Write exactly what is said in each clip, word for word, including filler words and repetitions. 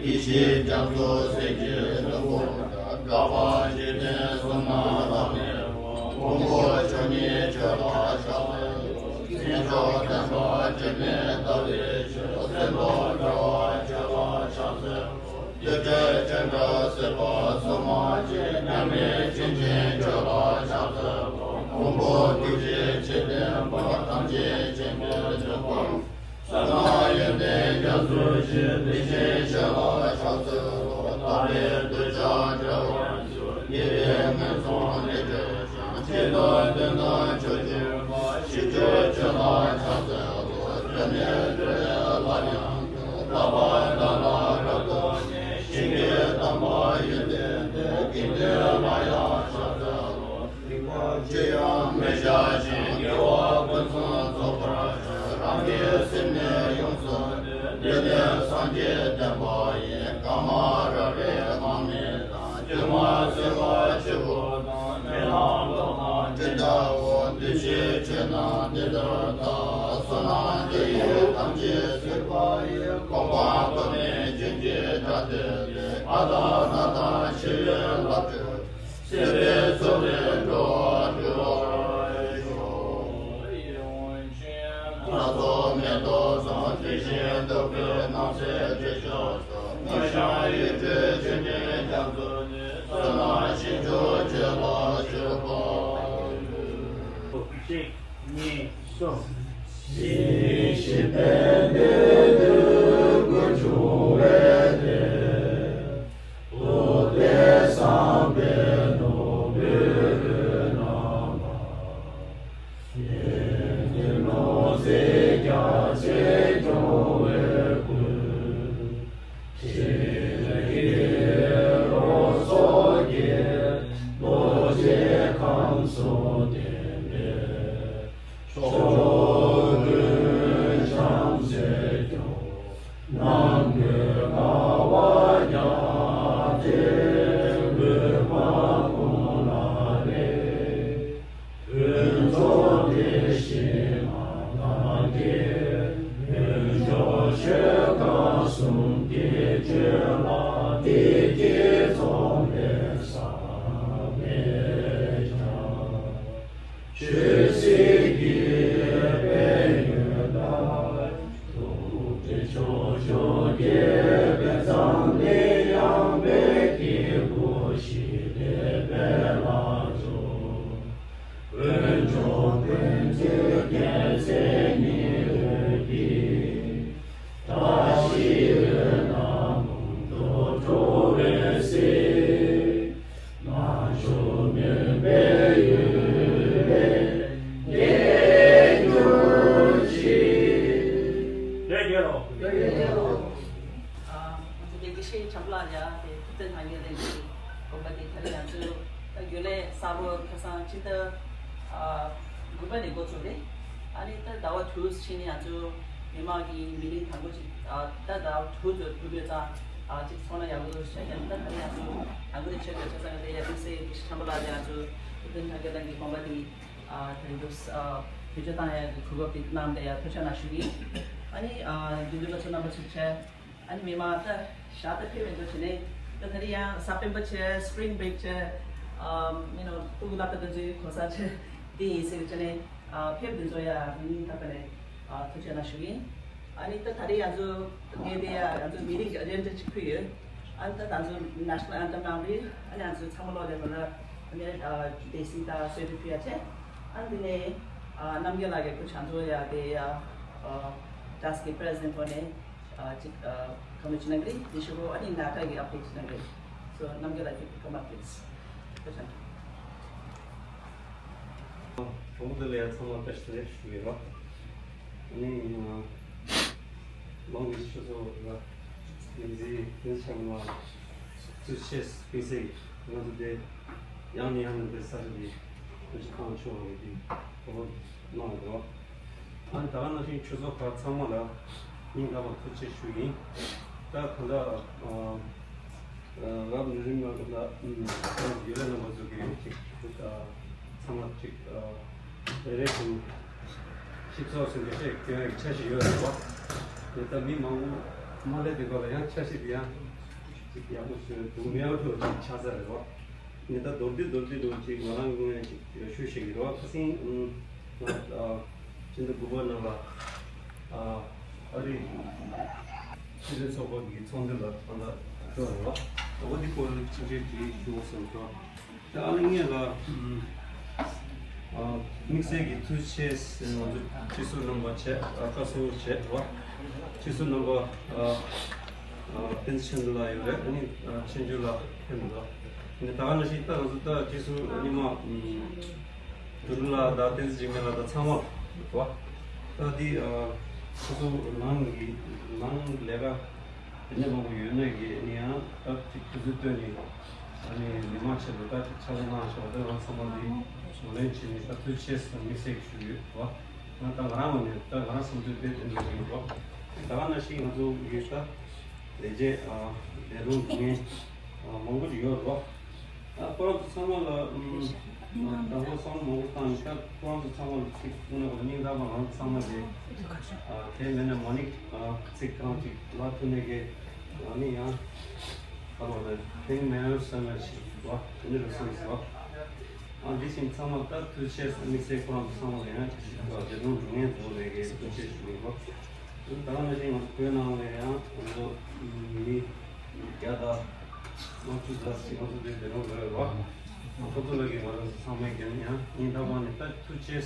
ཡེ་ཤེས་རྒྱ་མཚོ་སེང་གེ་ལྷུན་པོ་འདྲ། དགའ་བ་འཇིག་རྟེན་གསུམ་ན་རབ་གནས་པ། མགོན་པོ་མཆོག་ཉིད་ཆོས་ལ་ཕྱག་འཚལ་ལོ། སེང་མཆོག་ལྡན་པ་སྤྱན་མི་ཟླ་བའི་ཞལ། སྲིན་པོ་འདྲ་བ་ཆོས་ལ་ཕྱག་འཚལ་ལོ། བདུད་ཀྱི་ཅན་འདྲ་སྲིད་པ་གསུམ་མ་མཆིས། མཉམ་མེད་ཆོས་ཀྱི་ཆོས་ལ་ཕྱག་འཚལ་ལོ། མགོན་པོ་ཐུགས་རྗེ་ཆེ་ལྡན་པ། ཐམས་ཅད་མཁྱེན་པའི་དོན་ཀུན། བསོད་ནམས་ཡོན་ཏན་རྒྱ་མཚོའི་ཆུ། དེ་བཞིན་གཤེགས་ལ་ཕྱག་འཚལ་ལོ། དག་པའི་གདུལ་བྱ་བྱེ་བ་བཅུ། ཉེས་པའི་ངན་སོང་ལས་སྒྲོལ་ཞིང་། འཆི་བདག་དོན་དམ་ཆོས་སྤྱོད་པ། ཞི་ཁྲོའི་ཆོས་ལ་ཕྱག་འཚལ་ལོ། སེམས་ནི་འགྲོ་བའི་ལམ་ཡང་དག། ལྷག་པར་བདག་ལ་རབ་ཏུ་བརྩེ། ཞིང་གི་དམ་པ་ཡོན་ཏན་ལྡན། དགེ་འདུན་ལ་ཡང་ཕྱག་འཚལ་ལོ། རིག་པ་ཅི་ཡང་མི་བྱ་ཞིང་། དགེ་བ་ཕུན་སུམ་ཚོགས་པར་སྤྱད། རང་གི་སེམས་ནི་ཡོངས་སུ་འདུལ། འདི་ནི་སངས་རྒྱས་བསྟན་པ་ཡིན། བཀའ་མ་རབ་རིབ་མང་མི་དང་། སྐྱོན་མ་བསལ་བ་ཆེ་བོ་དང་། རྨི་ལམ་རྟོགས་ལམ་སྤྲིན་ལྟ་བུ། འདུ་ཤེས་ཆོས་རྣམས་འདི་ལྟར་དག། བསོད་ནམས་འདི་ཡིས་ཐམས་ཅད་གཟིགས་པ་ཡི། གོ་འཕང་ཐོབ་ནས་བྱིན་གྱིས་བརླབས་ཏེ། ལྷ་དང་མི་དང་ཕྱི་ཡི་ལྷ་བྲལ། སྲིད་པའི་མཚོ་ལས་འགྲོ་བ་སྒྲོལ་བར་ཤོག། སྣ་ཚོགས་མེ་ཏོག་བཟང་། དེ་བཞིན་བདུག་སྤོས་རྣམས་སེ་བྲིས་མཆོག་ཏུ། སྔར་བྱུང་ཡིད་སྤྲུལ་ཆོས་ཀྱི་རྒྱ་མཚོ་ནི། བསོད་ནམས་ཞིང་མཆོག་ཁྱོད་ལ་སྤྱོད་པ། གཅིག་གཉིས། གསུམ། ཞི་ཞི་བན་དེ་འདོད་དགུ་འབྱུང་བའི་གཏེར། ཐུབ་པའི་བསམ་པས་ནོར་བུའི་རོལ་རྣམ་པ། ཡེ་གེ་ནོར་རྫས་རྒྱ་ཆེར་སྐྱོང་བའི་སྐུ། ཕྱི་རོལ་ཚོགས་ཀྱི་རྡོ་རྗེ་ཁམས་གསུམ་ལྡན་པའི། ཕྱོགས་ཀུན་བྱམས་བརྩེས་སྐྱོང་། ནམ་མཁའི་ཀ་བ་རྒྱ་ཆེར་འོད་དཔག་ཀུན་ལ་རེག། ཕུན་ཚོགས་དེ་བཞིན་མ་ལགས་ཀྱི། ཕུན་ཚོགས་ཆོས་སྐལ་གསུམ་གྱི་སྤྱོད་ལ། བདེ་སྐྱིད་འཛོམས་པའི་བསམ་པས་ཀྱང་། ཆོས་སྲིད་ཀྱི་ཕན་ཡོན་དང་། ཐུགས་རྗེ་ཆོས་སྐྱོང་རྒྱས་པའི་མཚམས་ནས། ཡངས་པའི་སྐྱེས་བུ་ཞི་བདེ་སྤེལ་ལ་སྦྱོར། དཀོན་མཆོག་ཕན་མཛད་རྒྱལ་སྲས་ཉི་འོད་ཀྱིས། བཀྲ་ཤིས་འོད་རྣམས་དགུང་དུ་འཕྲོ་བའི་ཚེ། ནག་ཕྱོགས་མུན་པའི་ཡུལ་ལས་རྒྱལ་གྱུར་ཅིག། བོད་རྒྱལ་ལོ། བོད་རྒྱལ་ལོ། ཨ། ང་ཚོ་དགེ་བཤེས་བྱམས་པ་ལགས་ཡ་དེ་ཐུབ་བསྟན་སངས་རྒྱས་གླིང་གི་དགོན་པ་དེ་ག་རེ་ཡང་ཚུལ་ད་རྒྱུན་ལས་གསར་པ་ཁ་སང་ཕྱི་ཟླ་ཨ་དགུ་པ་ནས་འགོ་བཙུགས་རེད། ཨ་ནི་ད་ཟླ་བ་དྲུག་ཕྱིན་ནས་ང་ཚོ་མི་མང་གི་མི་ནིང་དང་པོ་ཅིག་ཨ་ད་ཟླ་བ་དྲུག་ཙམ་འགྲོ་དུས་ཙང་ཨ་ཅིག་ཚོགས་ན་ཡག་པོ་འདུག་ཟེར་ཡ་ད་ད་ནི་ང་ཚོ་དང་པོ་དེ་ཆོས་དགེ་ཆོས་སངས་རྒྱས་དེ་ཡ་དམིགས་བསལ་གྱི་བྱམས་པ་ལགས་དེ་ང་ཚོ་ཐུབ་བསྟན་སངས་རྒྱས་གླིང་གི་དགོན་པ་དེ་ཨ་དེ་རིང་འདུག་ཨ་བེད་སྤྱོད་བཏང་ཡ་གི་གོ་སྐབས་དེ་གནང་བསྡད་ཡ་ཐུགས་རྗེ་གནང་ཞུ་གི་ཡིན། ཨ་ནི་ཨ་དགེ་འདུན་པ་ཚོ་རྣམ་པ་ཚོ་བྱས། ཨ་ནི་མི་མང་ད་ཞག་ད་ཕེབས་མི་འདུག་བྱས་ནས་ད་ད་རེས་ཡང་གཟའ་སྤེན་པ་བྱས། སི་པི་རིང་བྷེག་བྱས། ཨམ་you know སྤུ་གུ་སློབ་གྲྭ་དེ་ཚོའི་གོ་ས་བྱས་དེ་ཡིན་ཟེར་བྱས་ནས་ཨ་ཕེབས་དེ་ཚོ་ཡ་རིང་ཐག་པ་ནས་ཨ་ཐུགས་རྗེ་གནང་ཞུ་ཡིན། ཨ་ནི་ད་ད་རེས་ང་ཚོ་ངས་དེ་ཡ་ང་ཚོ་མི་རིང་གི་ཨ་ཇེན་ཌ་ཅིག་ཕུལ་ཡོད། ཨ་ནི་ད་ང་ཚོ་ནེ་ཤ་ནལ་ཨན་ཐེམ་གནང་རེད། ཨ་ནི་ང་ཚོ་ཚང་མ་ལོག་དེ་ལ་ཨ་ནི་ཨ་སྡེ་སྲིད་དང་གསོལ་འདེབས་ཕུལ་ཡ་བྱས། ཨ་ནི་དེ་ནས་ཨ་རྣམ་རྒྱལ་ལགས་ཀྱིས་སྐུ་ཆང་བཙོ་ཡ་དེ་ཡ་ཨ་ཊ་སི་ཀི་པི་རེ་སི་ཌེན་ཊི་ཐོག་ནས། ཨ་ཅིག་ཨ་ཁ་མོ་ཅི་ནང་གི་རེད། དེ་ཞུ་གོ་ཨ་ནི་ན་ཀ་གི་ཨབ་ཌེཊ་ཅི་ནང་གི་རེད། So རྣམ་རྒྱལ་ལགས། If you could come up please. ཁ་སང་ དང་པོ་དེ་ལ་ཡང་ཚང་མ་བཀྲ་ཤིས་བདེ་ལེགས་ཞུ་གི་ཡོད། ཨ་ནི་ཨ་མང་གི་ཆུ་ཚོད་ལ་ཉིན་འཛིན་ཉིན་ཆ་མ་ཚུལ་ཆེས་ཕིག་སེ་ང་ཚོ་དེ་ཡང་ནས་ཡང་དུ་དེ་ས་ཆ་དེ་ཐུགས་རྗེ་ཐང་ཆུང་བ་གི་དེ་གོ་སྐབས་གནང་བ་དང་། ཨ་ནི་ད་ག་ནང་བཞིན་ཆུ་ཚོད་ཁག་ཚང་མ་ལ་སྙིང་ཐག་པ་ཐུགས་རྗེ་ཆེ་ཞུ་ཡིན། ད་གང་ལྟར་ཨ། རབ་ནི་རིམ་ལ་ད་ཡུལ་ལ་རྣམ་པ་ཚོ་གི་ཅིག་ཚང་མ་ཅིག་རེ་རེ་བཞིན་ཞིབ་ཚགས་སུ་འགྲེལ་བཤད་སྐྱོན་ཡག་འཆར་གཞི་ཡོད་རེད་བ། དེ་ལྟ་མི་མང་པོ་མ་སླེབས་དུས་སྐབས་ལ་ཡང་འཆར་གཞི་དེ་ཡང་ཅིག་ཡག་པོ་བཟོས་འདུག་མེད་པ་ཅིག་ཆགས་ཚར་རེད་བ། དེ་ལྟ་མདོར་བསྡུས་མདོར་བསྡུས་འདུག་ཅིག་ང་རང་ངོས་ནས་ཅིག་ཞུ་ཤེས་ཀྱི་རེད་བ། ཁ་སང་ང་ཕྱི་ཟླ་དགུ་པ་ནང་ལ་ཨ་རི་སྤྱི་མཐུན་ཚོགས་པ་གི་ཚོགས་འདུ་ལ་ད་ལྟ་འགྲོ་རེད་བ། འོ་དེ་སྐོར་ཅིག་འགྲེལ་བརྗོད་ཞུ་བ་སོང་ཙང་། ད་ཨ་ནི་ངས་ལ་དམིགས་བསལ་གྱི་ཐུགས་རྗེ་ཆེ་ཟེར་ང་ཚོ་སྤྱི་ཟུར་རྣམ་པ་བྱས་བཀའ་ཟུར་བྱས་རེད་བ། སྤྱི་ཟུར་རྣམ་པ་བསྟན་འཛིན་ཆོས་འཛིན་ལགས་ཡོད་རེད། ཨ་ནི་ཆོས་འབྱོར་ལགས་ཕེབས་འདུག་ཨ་ནི་ད་ག་ནང་བཞིན་ད་ང་ཚོ་ད་སྤྱི་ཟུར་རྙིང་མ་དོན་གྲུབ་ལགས་དང་བསྟན་འཛིན་འཇིགས་མེད་ལགས་དང་ཚང་མ་རེད་བ། ད་འདི་ཁོ་ཚོ་ནང་གི་ནང་ལས་ཀ་དེ་ནས་མང་པོ་ཡོད་ནས་ཀྱི་ནི་ཡང་ད་ཅིག་དུས་ཚོད་བཏོན་ནས་ཨ་ནི་མི་མང་ཆེད་དུ་ད་ཅིག་ཕྱག་ལས་གནང་ཆོག་དེ་རང་ཚང་མ་འདི་ངོས་ལེན་བྱས་ནས་ད་ཐུགས་རྗེ་ཆེ་ཟེར་དམིགས་བསལ་ཞུ་ཡོད་བ། ང་ད་ང་རང་ངོས་ནས་ད་ང་རང་བསམ་ཚུལ་དེ་དེ་འདྲ་ཞིག་ཡིན་བ། ད་ག་ནང་བཞིན་ང་ཚོ་ཡོད་ད་ལས་བྱེད་ལས་དོན་འདི་ངས་མང་པོ་ཞིག་ཡོད་རེད་བ། ཨ་ཁོ་རང་ཚོ་ཚང་མ་ལ་ཨམ་དང་པོ་བསམ་བློ་མང་པོ་བཏང་ནས་ད་ཁོ་རང་ཚོ་ཚང་མ་ལ་ཚིག་སྐུ་ན་གོ་སྙིང་ཐག་པ་ང་ཚོ་ཚང་མ་དེ་ཨ་དེ་མེད་ན་མ་ཎི་ཨ་ཚིག་གང་ཅིག་ལ་ཐུག་ནས་ཀྱི་ཨ་ནི་ཡང་ཁ་ལོ་རེ་ཐེངས་མེད་བསམ་ན་ཞིག་བ་དེ་འདྲ་རེ་སོང་ཟེར་བ། ཨ་འདི་བཞིན་ཚང་མ་ད་ཐུགས་རྗེ་ཆེ་དམིགས་བསལ་ཁོ་རང་ཚོ་ཚང་མ་ལ་ཡང་ཞིག་བ་དེ་དུང་འགྲོ་ངེས་འགྲོ་རེ་གི་ཐུགས་རྗེ་ཆེ་ཞུ་གི་ཡོད་བ། ད་ག་ནང་བཞིན་ང་ཚོ་བོད་ནང་ལ་ཡང་ང་ཚོ་མི་བརྒྱ་དང་ལྔ་བཅུ་ཙམ་ཞིག་ང་ཚོ་དེ་བོད་ནང་ལ་ཡོད་པ། ཁོ་ཚོ་ལ་གི་ང་རང་ཚོ་ཚང་མས་ཀྱང་ཡང་སྙིང་ཐག་པ་ནས་ད་ཐུགས་རྗེ་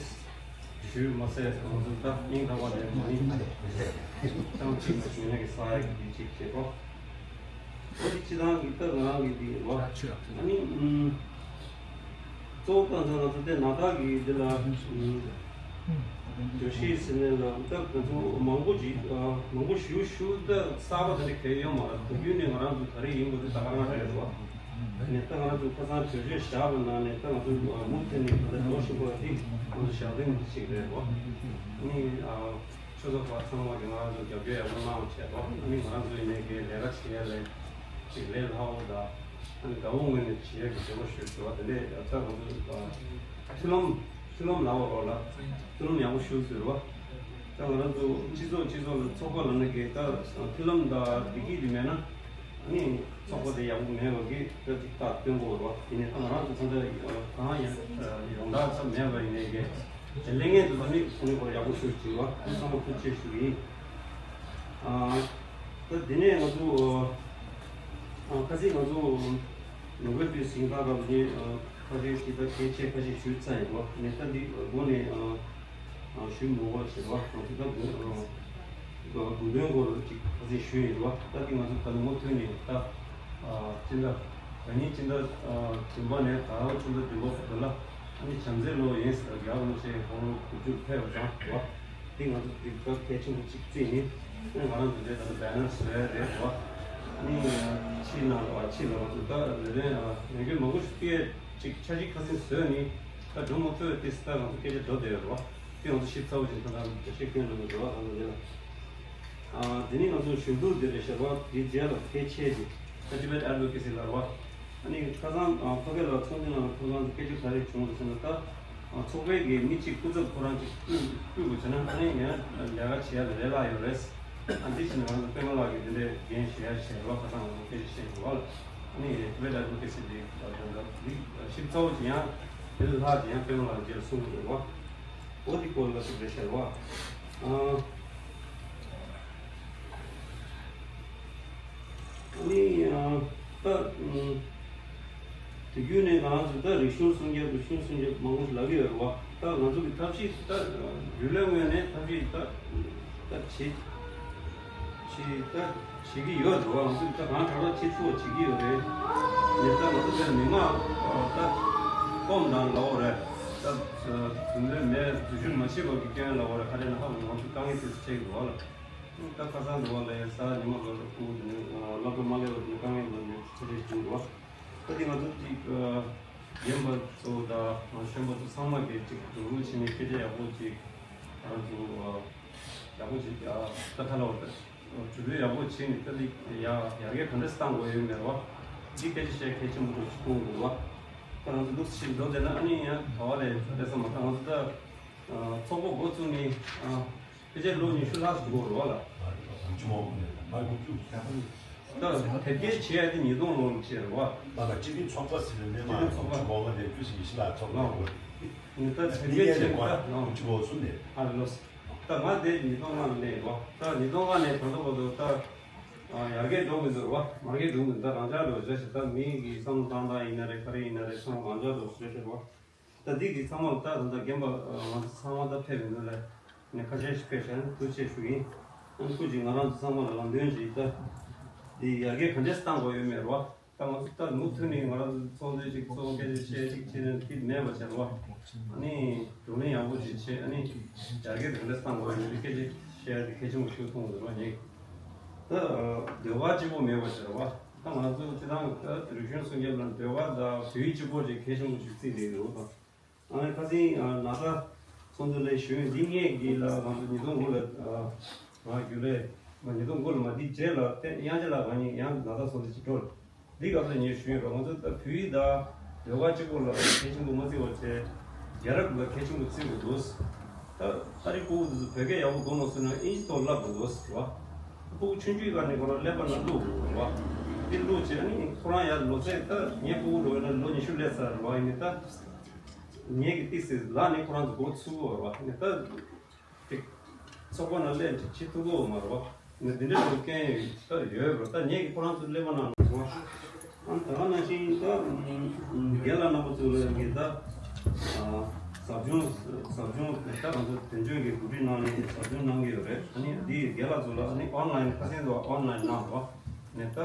ཞུས་མ་ཟད་ང་ཚོ་ད་སྙིང་ཐག་པ་ནས་མ་ཡིན་ཀྱང་ཅིག་ཞུས་ན་གི་ས་ཡ་གི་ཅིག་བྱེད་པ། ཨོ་དེ་སྤྱི་བཏང་གི་ད་ང་རང་གི་དེ་རེད་བ། ཨ་ནི་ཨུམ། གཙོ་བོ་ད་ང་ཚོ་དེ་ན་ཐག་གི་འདི་ལ་ཨུམ། བརྗོད་གཞི་ཟེར་ནས་ལ་ད་ང་ཚོ་མང་པོ་ཅིག་ཨ་མང་པོ་ཞུ་ཞུ་ད་གསར་པ་དེ་འདྲ་གལ་ཡོད་མ་རེད། དུས་རྒྱུན་ནས་ང་རང་ཚོ་ག་རེ་ཡིན་དགོས་དེ་ད་ག་རང་རེད་བ། ནས་ད་ང་རང་ཚོ་ཁ་སང་གྲོས་ཆོད་བཞག་པའི་ནང་ནས་ད་ང་ཚོ་མུ་མཐུད་ནས་ད་ལྟ་འགྲོ་བཞིན་པ་འདི་ང་ཚོ་ཞབས་འདེགས་ཅིག་རེད་བ། ཨ་ནི་ཨ། ཆོས་ཚོགས་པ་ཚང་མ་གིས་ང་རང་ཚོ་རྒྱབ་སྐྱོར་ཡག་པོ་གནང་བྱས་རོགས། ཨ་ནི་ང་རང་ཚོ་ཡིན་ནའི་གི་ལས་ཀ་བྱེད་ཡ་ལས་ཅིག་ལས་སླ་བོ་དང་ཨ་ནི་དགའ་བོ་ངོས་ནས་བྱེད་ཡ་གི་བྱེད་སྒོ་ཞུ་ཞུ་བ་དེ་འདྲས་ད་ང་ཚོ་མཐུན་ལམ་མཐུན་ལམ་ལབ་པ་རོགས་ལ་མཐུན་ལམ་ཡག་པོ་ཞུ་ཟེར་བ། ད་ང་རང་ཚོ་སྤྱི་ཚོགས་སྤྱི་ཚོགས་ལ་ཚོགས་པ་ལབ་ན་གི་ད་མཐུན་ལམ་དང་བདེ་སྐྱིད་དེ་མེད་ན། ཨ་ནི་ཚོགས་པ་དེ་ཡག་པོ་མེད་པ་གི་ད་ཅིག་ད་སྟོན་དགོས་རེད་བ། ཡིན་ནའི་ད་ང་རང་ཚོ་ད་ལྟ་གང་ཡང་ཡོང་བསྡད་ས་མེད་པ་ཡིན་ནའི་གི་ལས་ངན་དུ་ད་ནི་ཁོང་ཚོ་ཡག་པོ་ཞུ་བྱེད་བ་ཁོང་ཚང་མ་ཐུགས་རྗེ་ཆེ་ཞུ་གི་ཡིན། ཨ་ད་དེ་ནས་ང་ཚོ་ཨ་ཁ་སང་ང་ཚོ་ནོ་བེལ་པི་གཟེངས་རྟགས་རབ་ནི་ཁ་ཤས་ཀྱིས་ད་གལ་ཆེ་ཁ་ཤས་ཞུས་ཚར་ཡིན་བ། ནས་ད་འདི་སྒོ་ནས་ཨ། ཞུས་མི་འོས་ཟེར་བ་དང་དེ་དག་དགོས་དགོས་དོན་སྐོར་ཅིག་ཁ་སང་ཞུས་ཡོད་རེད་བ། ད་དེ་ང་ཚོ་ད་ནུབ་མོ་ཐོན་ནས་ད་སྤྱི་ཟླ་ད་ཉིན་སྤྱི་ཟླ་བདུན་པ་ནས་ད་རང་སྤྱི་ཟླ་བདུན་པ་བར་དུ་ལ་ཨ་ནི་བྱམས་བརྩེའི་ལོ་ཡིན་ཟེར་རྒྱལ་བ་རིན་པོ་ཆེ་དགུང་ལོ་དགུ་བཅུ་ཕེབས་པ་དང་རེད་བ། དེ་ང་ཚོ་དེ་སྐབས་གལ་ཆེན་པོ་ཅིག་བརྩིས་ནས་ཨ་ནི་ང་རང་ཚོ་དེ་ད་ལྟ་བེ་ནར་བཟོས་རེད་བ། ཨ་ནི་ཕྱི་ནང་ལ་བ་ཕྱི་ལ་ང་ཚོ་ད་ལས་དོན་ལས་འགུལ་མང་པོ་ཞིག་སྤེལ་ཅིག་འཆར་གཞི་ཁ་སང་བཟོས་ནས་ད་འགྲོ་མ་ཐུབ་དེ་ད་ང་ཚོ་སྐད་ཆ་འགྲོ་བསྡད་ཡོད་རེད་བ། དེ་ང་ཚོ་ཞིབ་ཚགས་པོ་ཅིག་ད་ལྟ་འགྲེལ་བཤད་སྐྱོན་འགྲོ་གི་འདུག་ང་ཚོ་འདི་ལ། ཨ་དེ་ནས་ང་ཚོ་ཞུ་གཏུག་འདི་རེད་ཤག་བ། དེའི་རྗེས་ལ་གལ་ཆེ་ཅིག་ད་Tibet Advocacy་ལ་རེད་བ། ཨ་ནི་ཁ་སང་ཨ་ཕ་གི་ལ་ཚོགས་འདུ་ནང་ལ་ཁོ་རང་ཚོ་སྐད་ཆ་ག་རེ་བྱུང་རེད་ཟེར་ན་ད་ཨ་ཚོགས་པའི་གི་མི་གཅིག་སྐུ་ཚབ་ཁོ་རང་གཅིག་སྤུས་སྤུས་དགོས་བྱས་ན་ཨ་ནི་ཡང་ལས་ཀ་བྱེད་ཡ་ལ་ལས་སླ་ཡོད་རེད། ཨ་འདི་ཕྱིན་ང་ཚོ་པད་མ་ལགས་ཀྱིས་འདི་འདྲའི་འགན་བཞེས་ཡ་བྱས་རེད་བ། ཁ་སང་ང་ཚོ་སྐད་ཆ་བཤད་འདུག་བ། ཨ་ནི་Tibet Advocacy་འདི་འདི་ཞིབ་ཚགས་པོ་ཅིག་ཡང་དེ་ལས་ལྷག་ཅིག་ཡང་པད་མ་ལགས་རྗེས་ལ་གསུང་གི་འདུག་བ། འོ་འདི་སྐོར་ལ་ཅིག་རེ་བཤད་རེད་བ། ཨ་ནི་ཨ་ད་དུས་རྒྱུན་ནས་ང་ཚོ་ད་རིག་གཞུང་སྲུང་སྐྱོབ་རིག་གཞུང་སྲུང་སྐྱོབ་མང་པོ་ཞིག་ལབ་ཀྱི་ཡོད་རེད་བ། ད་ང་ཚོ་གི་ཐབས་ཤེས་ད་རྒྱུན་ལས་ངོས་ནས་ཐབས་ཤེས་ད་ད་བྱེད་བྱེད་ད་བྱེད་ཀྱི་ཡོད་རེད་བ། ང་ཚོ་ད་གང་དྲག་དྲག་བྱེད་ཐུབ་པ་བྱེད་ཀྱི་ཡོད་རེད། ནས་ད་ང་ཚོ་དེར་མི་མང་ད་སྐོམ་དང་ལའོ་རེད། ད་རྫུན་ལས་མེད་རྫུན་ཞུ་མ་བྱེད་པ་གི་སྐྱོན་ལ་བར་ཁ་རེ་ན་ཧ་གོ་ང་ཚོ་དཀའ་ངལ་དེ་ཚོ་ཆེ་གི་འདུག་བ་ལ། ད་ཁ་སང་འདུག་བ་ལ་ཡ་ས་ཉི་མ་ལོ་ལ་ཁུ་དེ་ནི་སློབ་གྲྭ་མ་སླེབས་པ་དེ་ནི་དཀའ་ངལ་འདུག་ནི་ཆེ་ཆེ་བྱུང་འདུག་བ། ད་དེ་ང་ཚོ་ཅིག་རྒན་པ་ཚོ་དང་གཞོན་པ་ཚོ་ཚང་མ་གི་ཅིག་དུ་རུ་ཕྱིན་ནས་སྐད་ཆ་ཡག་པོ་ཅིག་ང་ཚོ་ཡག་པོ་ཅིག་ད་ཁ་ལ་བ་ད། གྲུབ་འབྲས་ཡག་པོ་བྱས་ནས་ད་འདི་ཡ་ཡར་རྒྱས་ག་འདྲ་བཏང་དགོས་ཡོད་མེད་རེད་བ། འདི་སྐད་ཆ་བཤད་གལ་ཆེན་པོ་ཞིག་མཐོང་འདུག་བ། ད་ང་ཚོ་འདུག་ཕྱིན་འགྲོ་བསྡད་ན་ཨ་ནི་ཡང་ག་བ་རེད་རེད་བསམ་མ་ཐག་ང་ཚོ་ད་ཚོགས་པ་འགོ་བཙུགས་ནས་ཕལ་ཆེར་ལོ་ཉི་ཤུ་ལྷག་ཙམ་འགྲོ་རེད་བ་ལ། ད་དེབ་སྐྱེལ་བྱེད་ཡ་དེ་ཉིས་སྟོང་ལོ་ལ་བྱས་རེད་བ། ད་ལ་སྤྱི་མཐུན་ཚོགས་པ་ཟེར་བའི་སླེབས་མ་སྤྱི་མཐུན་ཚོགས་པ་འགོ་བ་དེ་ཁྱོད་ཞིག་ཉི་ཤུ་ལྷག་ཚོགས་པ་འགོ་རེད། ད་དེབ་སྐྱེལ་བྱས་ད་ཉི་ཤུ་ལྷག་ཚུགས་ནས། ཨ་ལོ། ད་ང་དེ་ཉིས་སྟོང་ལྔ་ལ་སླེབས་ཡོད་བ། ད་ཉིས་སྟོང་ལྔ་ནས་ད་ལྟ་བར་དུ་ད་ཡར་རྒྱས་འགྲོ་མི་འདུག་བ། མར་རྒྱས་འགྲོ་མི་འདུག་ད་རང་ཅག་འགྲོ་བྱ་ཞིག་ད་མི་གི་བསམ་བློ་བཏང་སྟངས་ཡིན་ན་རེད་ག་རེ་ཡིན་ན་རེད་ཚང་མ་རང་ཅག་འགྲོ་བྱ་ཞིག་བ། ད་འདི་གི་ཚང་མ་ལ་ད་ད་ལྟ་རྒན་པ་ང་ཚོ་ཚང་མ་ད་ཕེབས་མི་འདུག་ལ་ནས་ཁ་ཤས་ཤིག་ཕེབས་ཤག་ཐུགས་རྗེ་ཆེ་ཞུ་ཡིན། ཨང་སྐུ་མཁྱེན་ང་རང་ཚོ་ཚང་མ་ལ་ལམ་སྟོན་ཞིག་ད་འདི་ཡར་རྒྱས་ག་འདྲས་བཏང་དགོས་ཡོད་མེད་རེད་བ། ད་ང་ཚོ་ད་མུ་མཐུད་ནས་ང་རང་ཚོ་ཚོགས་འདུ་ཅིག་ཚོགས་སྐད་ཆ་བཤད་ཅིག་བྱས་ནས་ཀྱི་མེད་པ་བྱས་རེད་བ། ཨ་ནི་བགྲོ་གླེང་ཡག་པོ་ཅིག་བྱས་ཨ་ནི་ཡར་རྒྱས་དེ་འདྲ་བཏང་དགོས་ཡོད་སྐད་ཆ་བཤད་ཡ་དེ་གལ་ཆེན་པོ་ཞིག་མཐོང་འདུག་རེད་བ་ངས། ད་ཟློས་གར་གཅིག་པོ་མེད་པ་བྱས་རེད་བ། ད་ང་ཚོ་སྤྱི་བཏང་ད་རིག་གཞུང་སྲུང་སྐྱོབ་ལ་ཟློས་གར་དང་བོད་ཡིག་གཅིག་པོ་ཅིག་གལ་ཆེན་པོ་ཞིག་བརྩིས་བསྡད་ཡོད་རེད་བ། ཨ་ནི་ཁ་སང་ཨ་ན་ཚ་ཚོགས་འདུ་ལ་ཞུས་འདི་སྔས་ཀྱི་ལ་ང་ཚོ་ཉིས་སྟོང་དགུ་ལ་ཨ་ང་རྒྱུན་ལས་ང་ཉིས་སྟོང་དགུ་ལ་མ་འདི་རྗེས་ལ་ཏེ་དབྱངས་ཅན་ལགས་ང་གཉིས་ཡང་ན་ཚ་ཚོགས་འདུ་ཅིག་འགྲོ། འདི་སྐབས་སུ་ངས་ཞུས་རོགས་ང་ཚོ་ད་བོད་ཡིག་དང་ཟློས་གར་གཅིག་པོ་ལ་གལ་ཆེན་པོ་མ་བརྩི་བར་བྱས་རྒྱལ་རབས་ལ་གལ་ཆེན་པོ་བརྩི་དགོས་འདུག་ད་ཨ་རི་ཕྲུ་གུ་འདི་ཚོ་བོད་སྐད་ཡག་པོ་གོ་མ་སོང་ན་ཨིན་ཇི་ཐོག་བསླབ་དགོས་འདུག་བ། ཕྲུ་གུ་ཆུང་ཆུང་སྒང་ནས་ཁོ་རང་ཀླད་པ་ནང་བླུག་དགོས་བ། འདི་བླུག་བྱས་ཨ་ནི་ཁོ་རང་ཡར་ལོ་ཚད་ད་ངའི་ཕྲུ་གུ་འགྲོ་ཡོད་ན་ལོ་ཉི་ཤུ་སླེབས་ཚར་རེད་བ་ཡིན་ནའི་ད། ངེད་ཀྱི་ཏིག་སེ་ལ་ནི་ཁོ་རང་ཚོ་མགོ་ཚུགས་ཀྱི་ཡོད་རེད་བ། ནི་ད་ཅིག་ཚོགས་པ་ནང་སླེབས་ཅིག་བྱེད་ཐུབ་ཀྱི་ཡོད་མ་རེད་བ། ནི་འདི་འདྲའི་ལུགས་རྐྱེན་ཡོད་ད་ཡོད་རེད། ད་ངེད་ཀྱི་ཁོ་རང་ཚོ་ཀླད་པ་ནང་ལ་སོང་། ཨ་ད་ག་ནང་བཞིན་ད་རྒན་ལགས་རྣམ་པ་ཚོ་ལ་ངས་ད་ཟབ་སྦྱོང་ཟབ་སྦྱོང་ད་ང་ཚོ་དོན་གཅོད་ཀྱི་གོ་སྒྲིག་གནང་ནས་ཟབ་སྦྱོང་གནང་གི་ཡོད་རེད། ཨ་ནི་འདི་རྒན་ལགས་ཚོ་ལ་ཨ་ནི་ཨོན་ལན་ཁ་སང་དུ་ཨོན་ལན་གནང་རེད་བ། ནི་ད།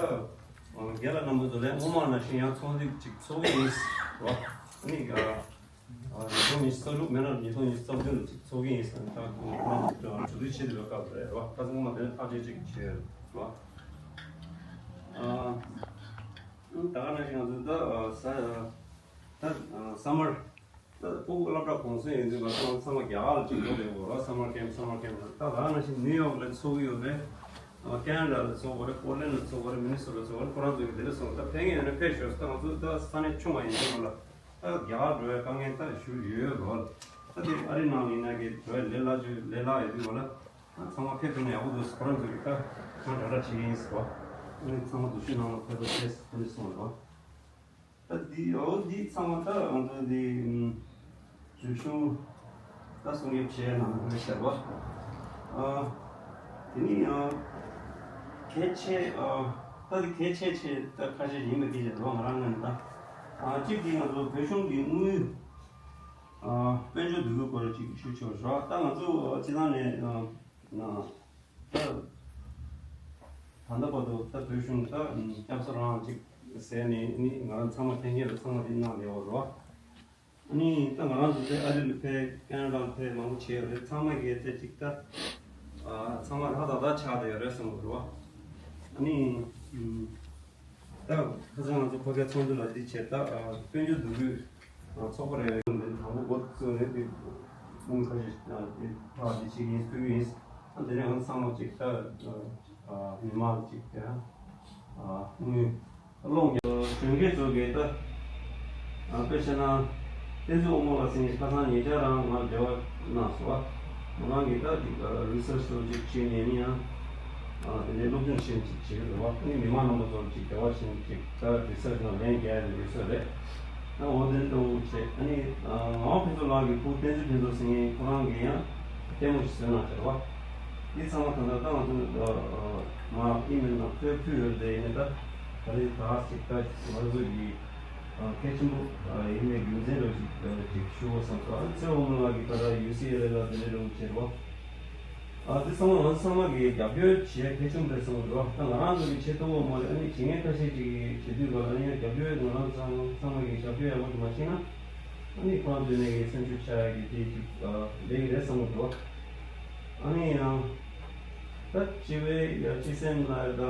རྒན་ལགས་རྣམ་པ་ཚོ་ལས་སྔོན་མ་ནང་བཞིན་ཡང་ཚོགས་འདུ་ཅིག་ཚོགས་ཀྱི་ཡིན་རོ། ཨ་ནི་ཉིས་སྟོང་ཉི་ཤུ་རྩ་དྲུག་མེད་ན་ཉིས་སྟོང་ཉི་ཤུ་རྩ་བདུན་ལ་ཅིག་ཚོགས་ཀྱི་ཡིན་ཟེར་ནས་ད་ཁོང་ཚོ་གྲོས་བསྡུར་བྱེད་བསྡད་པའི་སྐབས་རེད་རོ། ཁ་སང་སྔོན་མ་དེ་ནས་ཐག་གཅོད་ཅིག་བྱས་རོ། ཨ་ད་ག་ནང་བཞིན་ང་ཚོ་ད་ས་ད་ས་མར། ད་ཕྲུ་གུ་སློབ་གྲྭ་གུང་སེང་ཡིན་དུས་ང་ཚོ་ཚང་མ་རྒྱ་གར་ལ་ཅིག་འགྲོ་བསྡད་ཡོད་རེད། སམ་མར་ཀེམ་སམ་མར་ཀེམ་ད་ག་ནང་བཞིན་ནིའུ་ཡོག་ལ་ཚོགས་ཀྱི་ཡོད་རེད། ཨ་ཁེ་ན་ཌ་ལ་ཚོགས་པ་རེད། པོར་ལེན་ལ་ཚོགས་པ་རེད། མི་ནི་སོ་ཊ་ཚོགས་པ་རེད། ཁོ་རང་ཚོ་གི་དེ་འདྲ་སོང་ད་ཕེབས་མཁན་ཡོད་ན་ཕེབས་ཤོག་ད་ང་ཚོ་ད་ས་གནས་ཆུང་བ་ཡིན་དུས་ང་ལ་ད་རྒྱ་གར་འགྲོ་བའི་དཀའ་ངལ་ད་ཞུ་ཡོད་རེད། ད་དེ་ཨ་རི་ནང་ལ་ཡིན་ན་གི་འགྲོ་བའི་ལས་སླ་ཅིག་ལས་སླ་ཡོད་དུས་ང་ལ་ཚང་མ་ཕེབས་ཐུབ་ན་ཡག་པོ་འདུག་ཁོ་རང་ཚོ་གི་ད་ང་དྲ་དྲ་བྱེད་ཀྱི་ཡིན་ཟེར་བ། ཨ་ནི་ཚང་མ་འཛུལ་ཞུགས་གནང་ལ་ཕེབས་པ་བྱས་ཟེར་ཨ་ནི་གསུངས་རེད་བ། ད་འདི་འོ་འདི་ཚང་མ་ད་ང་ཚོ་འདི་རིག་གཞུང་ད་སྲུང་སྐྱོབ་བྱས་ནང་ལ་ཤར་བ། ཨ་དེ་ནི་ཨ་གལ་ཆེ་ཨ་ད་འདི་གལ་ཆེ་ཆེ་ད་ཁ་ཤས་ཡིན་པ་འདི་བྱས་རོགས་ང་རང་ངོས་ནས་ད་ཨ་གཅིག་འདི་ང་ཚོ་བོད་གཞུང་གི་དངུལ་ཨ་དཔལ་འབྱོར་འདུ་འགོད་སྐོར་ཅིག་ཞུ་ཆོག་རོགས། ད་ང་ཚོ་སྤྱི་བཏང་ནས་ཨ། ད་ད་ལྟ་བར་དུ་ད་བོད་གཞུང་ད་སྐྱབས་གསོ་རང་ཅིག་ཟེར་ནས་ནི་ང་རང་ཚང་མ་འཐེན་མཁན་ལ་ཚང་མ་དེ་གནང་ཡོད་རོ། ཨ་ནི་ད་ང་རང་ཚོ་དེ་ཨ་རི་ལ་ཕེབས་ཀེ་ན་ཌ་ལ་ཕེབས་མང་པོ་བྱས་ཡོད་རེད། ཚང་མ་གིས་དེ་ཅིག་ད་ཚང་མ་ལྷ་ད་ད་ཆགས་བསྡད་ཡོད་རེད་བསམ་གི་རོ། ཨ་ནི། ད་ཁ་སང་ང་ཚོ་ཕ་གིའི་ཚོགས་འདུ་ལ་འདི་བྱས་ད་དཔལ་འབྱོར་འདུ་འགོད་ཚོགས་པ་རེ་རེ་ནས་དང་པོ་འགོ་བཙུགས་ནས་འདི་ཁུངས་ཁ་ཤས་འདི་ཕར་འདི་བྱེད་ཀྱི་ཡིན་ཕུལ་གྱི་ཡིན། ཨ་འདི་ནས་ང་ཚང་མ་ཅིག་ད་མི་མང་ཅིག་དེ་དངུལ་སློང་གི་གཞོན་སྐྱེས་ཚོ་གིས་ད་དཔེ་བྱས་ན་བསྟན་འཛིན་དབང་མོ་ལགས་ཟེར་མཁན་ཁ་སང་ཉེ་ཆར་རང་ང་འབྲེལ་བ་གནང་སོང་བ། ང་རང་གིས་ད་ཅིག་རི་སར་ཆི་ཚོ་ཅིག་བྱས་ནས་ནི་ཡང་དེ་འདྲའི་སློབ་སྦྱོང་ཆེན་ཅིག་བྱེད་ཀྱི་རེད་བ། ཨ་ནི་མི་མང་རྣམ་པ་ཚོར་ཅིག་འབྲེལ་བ་ཆེན་ཅིག་ད་རི་སར་ཆི་ནང་ལན་རྒྱག་ཡ་རི་སར་ཆི་རེད། ཨ་འོ་དེ་འདྲ་བོ་བྱས་ཨ་ནི་ངག་དབང་ཕུན་ཚོགས་ལགས་ཀྱི་བུ་བསྟན་འཛིན་ཕུན་ཚོགས་ཟེར་མཁན་ཁོ་རང་གིས་ཡང་ལྟད་མོ་ཞིག་བཟོས་གནང་བྱས་རེད་བ། འདི་ཚང་མ་ད་ལྟ་ད་ང་ཚོ་ང་ཨི་མེལ་ནང་ཕུལ་ཕུལ་ཡོད་རེད། ཡིན་ནའི་ད་ད་རེས་ད་ཅིག་ད་ང་ཚོ་གི་གལ་ཆེན་པོ་ཡིན་པའི་རྒྱུ་མཚན་རེ་ཞིག་ཅིག་ཞུ་དགོས་བསམ་སོང་། ཨ་ནི་ཚེ་དབང་མོ་ལགས་ཀྱིས་ད་ལྟ་ཡུ་སི་ཨེལ་ཨེ་ལ་དེ་འདྲའི་རེ་བ་བྱས་རེད་བ། ཨ་འདི་ཚང་མ་ང་ཚོ་ཚང་མ་གིས་རྒྱབ་སྐྱོར་བྱེད་ཡ་གལ་ཆེན་པོ་རེད་བསམ་གྱི་འདུག་ད་ང་རང་ཚོ་གིས་བྱེད་ཐུབ་ཀྱི་མ་རེད། ཨ་ནི་བྱེད་མཁན་ཁ་ཤས་ཅིག་གིས་བྱེད་དུས་སྐབས་ལ་ཨ་ནི་རྒྱབ་སྐྱོར་ང་རང་ཚང་ཚང་མ་གིས་རྒྱབ་སྐྱོར་ཡག་པོ་ཞིག་མ་བྱས་ན། ཨ་ནི་ཁོང་ཚོའི་ནས་ཀྱི་སེམས་ཤུགས་ཆག་ཡ་གི་དེ་ཅིག་ལེགས་རེད་བསམ་གི་འདུག་ཨ་ནི་ཡང་ད་སྤྱི་བའི་ཡ་སྤྱི་སེམས་ལ་ད་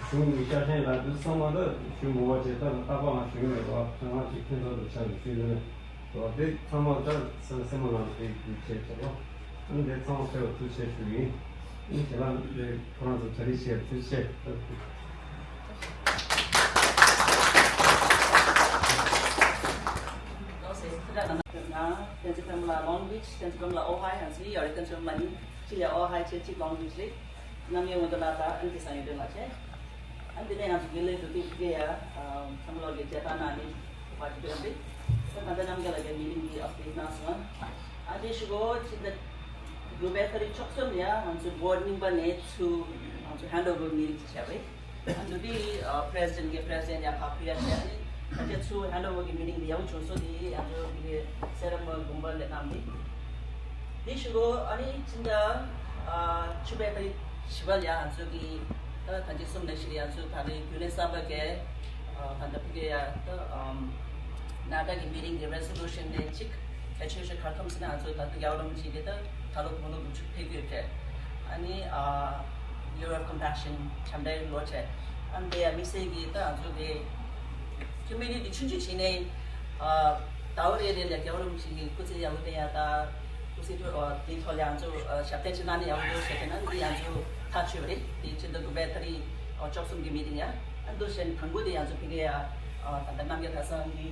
གཞུང་གི་ཤ་ཞེན་ལ་དུས་ཚང་མ་ད་ཞུ་མོ་བ་བྱས་ད་རྟག་པར་ང་ཞུ་གི་མེད་པ་ཁྱོད་རང་ཅིག་ཕན་ཐོགས་དུ་ཆགས་ནས་ཞུས་ནས་ད་དེ་ཚང་མ་ད་སེམས་ལ་དེ་དུས་ཆད་བྱས་པ། ཨ་ནི་དེ་ཚང་མ་ཕེབས་པ་ཐུགས་རྗེ་ཆེ་ཞུ་གི་ཡིན། ཨ་ནི་ཞལ་ལག་དེ་ཁོ་རང་ཚོ་གྲ་སྒྲིག་བྱས་ཐུགས་རྗེ་ཆེ། ལགས་སོ། ཐུགས་རྗེ་གནང་། བསྟན་འཛིན་ཕྲན་བུ་ལགས་Long Beach། བསྟན་འཛིན་ཕྲན་བུ་ལགས་Ojai། ང་ཚོ་གཉིས་ཡོད་རེད། བསྟན་འཛིན་ཕྲན་བུ་ལགས་ནི་གཅིག་ལ་Ojai་བྱས་གཅིག་Long Beach་རེད། རྣམ་གཡེང་མི་འདུག་ལགས། ད་ཨ་ནི་དེང་སང་ཡོད་དོན་ལགས་བྱས། ཨ་ནི་དེ་ནས་ང་ཚོ་དགེ་ལས་འགྲོ་དུས་དེ་ག་ཡ་ཚང་མ་ལོག་གི་མཇལ་ཁ་གནང་ནས་ཕར་ཅིག་ཕེབས་རེད། ད་ད་ལྟ་རྣམ་རྒྱལ་ལགས་ཀྱིས་མི་རིང་གི་update་གནང་སོང་། ཨ་དེ་ཞུ་གོ་ཅི་འདི་དགུ་པའི་ཏ་རིག་བཅུ་གསུམ་ཡ་ང་ཚོ་board་རྙིང་པ་ནས་ཚུར་ང་ཚོ་handover་meeting་ཅིག་བྱས་པ་རེད། ཨ་ནི་དེ་president་གི་president་ཡ་ཕར་ཕུལ་ཡ་བྱས་ནས་ད་ཆ་ཚུར་handover་གི་meeting་དེ་ཡག་པོ་བྱུང་སོང་། དེ་ང་ཚོ་དེ་གི་སེ་ར་མོ་དགོན་པ་ལ་གནང་མི་དེ་ཞུ་གོ་ཨ་ནི་ཕྱི་ཟླ་བཅུ་པའི་ཏ་རིག་བཞི་པ་ལ་ཡ་ང་ཚོ་གི་ད་ད་ཅི་གསུམ་ནས་ཞིག་ཡ་ཚོ་ད་རེས་རྒྱུན་ལས་གསར་པ་གས་ད་ལྟ་ཕི་གེ་ཡ་ད་ནཱ་ཌ་གི་meeting་གི་resolution་ནས་གཅིག་གལ་ཆེ་ཤོས་ག་རེ་ཐོབ་ཟེར་ན་ང་ཚོ་ད་ལྟ་རྒྱལ་བ་རིན་པོ་ཆེ་གི་ད་ད་ལོ་དགུང་ལོ་དགུ་བཅུ་ཕེབས་ཀྱི་ཡོད་རེད། ཨ་ནི་year of compassion་བྱམས་པའི་ལོ་བྱས། ཨ་ནི་དེ་ཡ་དམིགས་བསལ་གྱི་ད་ང་ཚོ་གི་community་ཆུང་ཆུང་བྱས་ནས་ཟླ་བ་རེ་རེ་ལ་རྒྱལ་བ་རིན་པོ་ཆེ་གི་སྐུ་ཚེ་ཡག་པོ་བརྟན་ཡ་ད། སྐུ་ཚེ་ཐོག་དེའི་ཐོག་ལ་ང་ཚོ་ཞབས་བརྟན་ཅིག་གནང་ནས་ཡག་པོ་འདུག་ཟེར་དེ་ན་འདི་ང་ཚོ་ཐག་ཆོད་པ་རེད། དེ་ཕྱི་ཟླ་དགུ་པའི་ཏ་རིག་བཅུ་གསུམ་གྱི་meeting་ཡ་ཨ་འདུག་བྱས་ནས་དང་པོ་དེ་ང་ཚོ་ཕི་གེ་ཡ་ད་ལྟ་རྣམ་རྒྱལ་གྲྭ་ཚང་གི་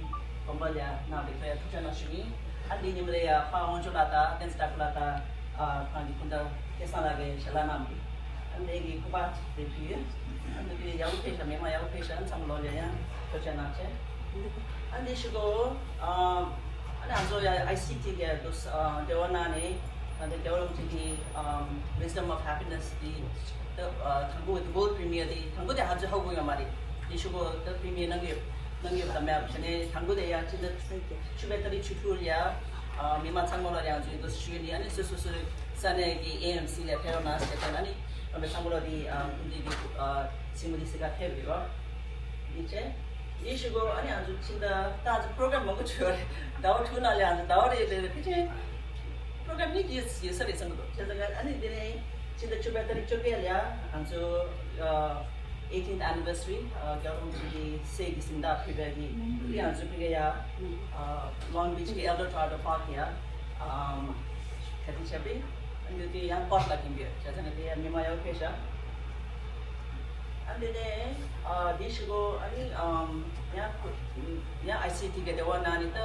དགོན་པ་ལ་ཡ་གནང་བའི་ཐོག་ཡ་ཐུགས་རྗེ་གནང་ཞུ་གི་ཡིན། ཨ་འདི་ཉིན་མོ་ལ་ཡ་པ་དབང་ཕྱུག་ལགས་དང་བསྟན་འཛིན་སྟག་ཕུ་ལགས་དང་ཁོང་གི་སྐུ་ཟླ་སྐལ་བཟང་ལགས་ཀྱིས་ཞལ་ལག་གནང་བ་རེད། ཨ་འདི་གི་སྐུ་པར་དེ་ཕུལ་ཡོད། ཨ་འདི་དེ་ཡག་པོ་ཕེབས་ཤག་མི་མང་ཡག་པོ་ཕེབས་ཤག་ཚང་མ་ལོག་ལ་ཡ་ཐུགས་རྗེ་གནང་བྱས། ཨ་འདི་ཞུ་གོ་ཨ་ནི་ང་ཚོ་ཡ་ཨའི་སི་ཊི་གི་འདུག་འབྲེལ་བ་གནང་ནས་ད་ལྟ་རྒྱལ་བ་རིན་པོ་ཆེ་གི་Wisdom of Happiness་འདི་ད་དང་པོ་world premiere་འདི་དང་པོ་དེ་ང་ཚོས་ཧ་གོ་ཡོད་མ་རེད། འདི་ཞུ་གོ་ད་premiere་གནང་གི་ཡོད་གནང་གི་ཡོད་དམ་མེད་བྱས་ནས་དང་པོ་དེ་ཡ་ཕྱི་ཟླ་བཅུ་པའི་ཏ་རིག་བཅུ་དྲུག་ལ་ཡ་མི་མང་ཚང་མ་ལ་ཡ་ང་ཚོས་འདུག་ཞུས་ནས་ཨ་ནི་སོ་སོ་སོའི་ས་གནས་ཀྱི་ཨེ་ཨེམ་སི་ལ་ཕེབས་རོགས་གནང་ཟེར་ཏེ་ཨ་ནི་ཨ་མི་ཚང་མ་ལ་འདི་ཨ་ཀུན་འདུས་ཀྱི་ཨ་སྲིང་མོ་འདི་སི་ཀ་ཕེབས་ཡོད་རོགས། འདི་བྱས། ཡིན་ཞུ་གོ་ཨ་ནི་ང་ཚོ་ཕྱི་ཟླ་ད་ང་ཚོ་པོ་རོ་གྷ་རམ་མང་པོ་བྱོས་རེད། ཟླ་བ་དྲུག་ནང་ལ་ང་ཚོ་ཟླ་བ་རེ་རེ་རེ་ཕལ་ཆེར་པོ་རོ་གྷ་རམ་གཉིས་ཀྱི་ཡོད་ས་རེད་བསམ་གི་འདུག་བྱས་ཙང་ཨ་ནི་འདི་ནས་ཕྱི་ཟླ་བཅུ་པའི་ཏ་རིག་བཅོ་བརྒྱད་ལ་ང་ཚོ་ཨ་eighteenth anniversary་ཨ་རྒྱལ་བ་རིན་པོ་ཆེ་གི་སྲས་ཀྱི་གཟེངས་རྟགས་ཕུལ་བའི་གི་འདི་ང་ཚོ་ཕ་གི་ཡ་ཨ་Long Beach་གི་Eldorado Park་ཡ་ཨམ་ག་དེ་བྱས་པས། ཨ་ནི་དེ་ཡང་པར་ལ་ཀིན་པའི་བྱས་ཙང་དེ་ཡང་མི་མང་ཡག་ཕེབས་ཤག་ཨ་འདི་ནས་ཨ་འདི་ཞུ་གོ་ཨ་ནི་ཨམ་ཡང་ཡང་ཨའི་སི་ཊི་གི་འབྲེལ་བ་གནང་ནས་ད་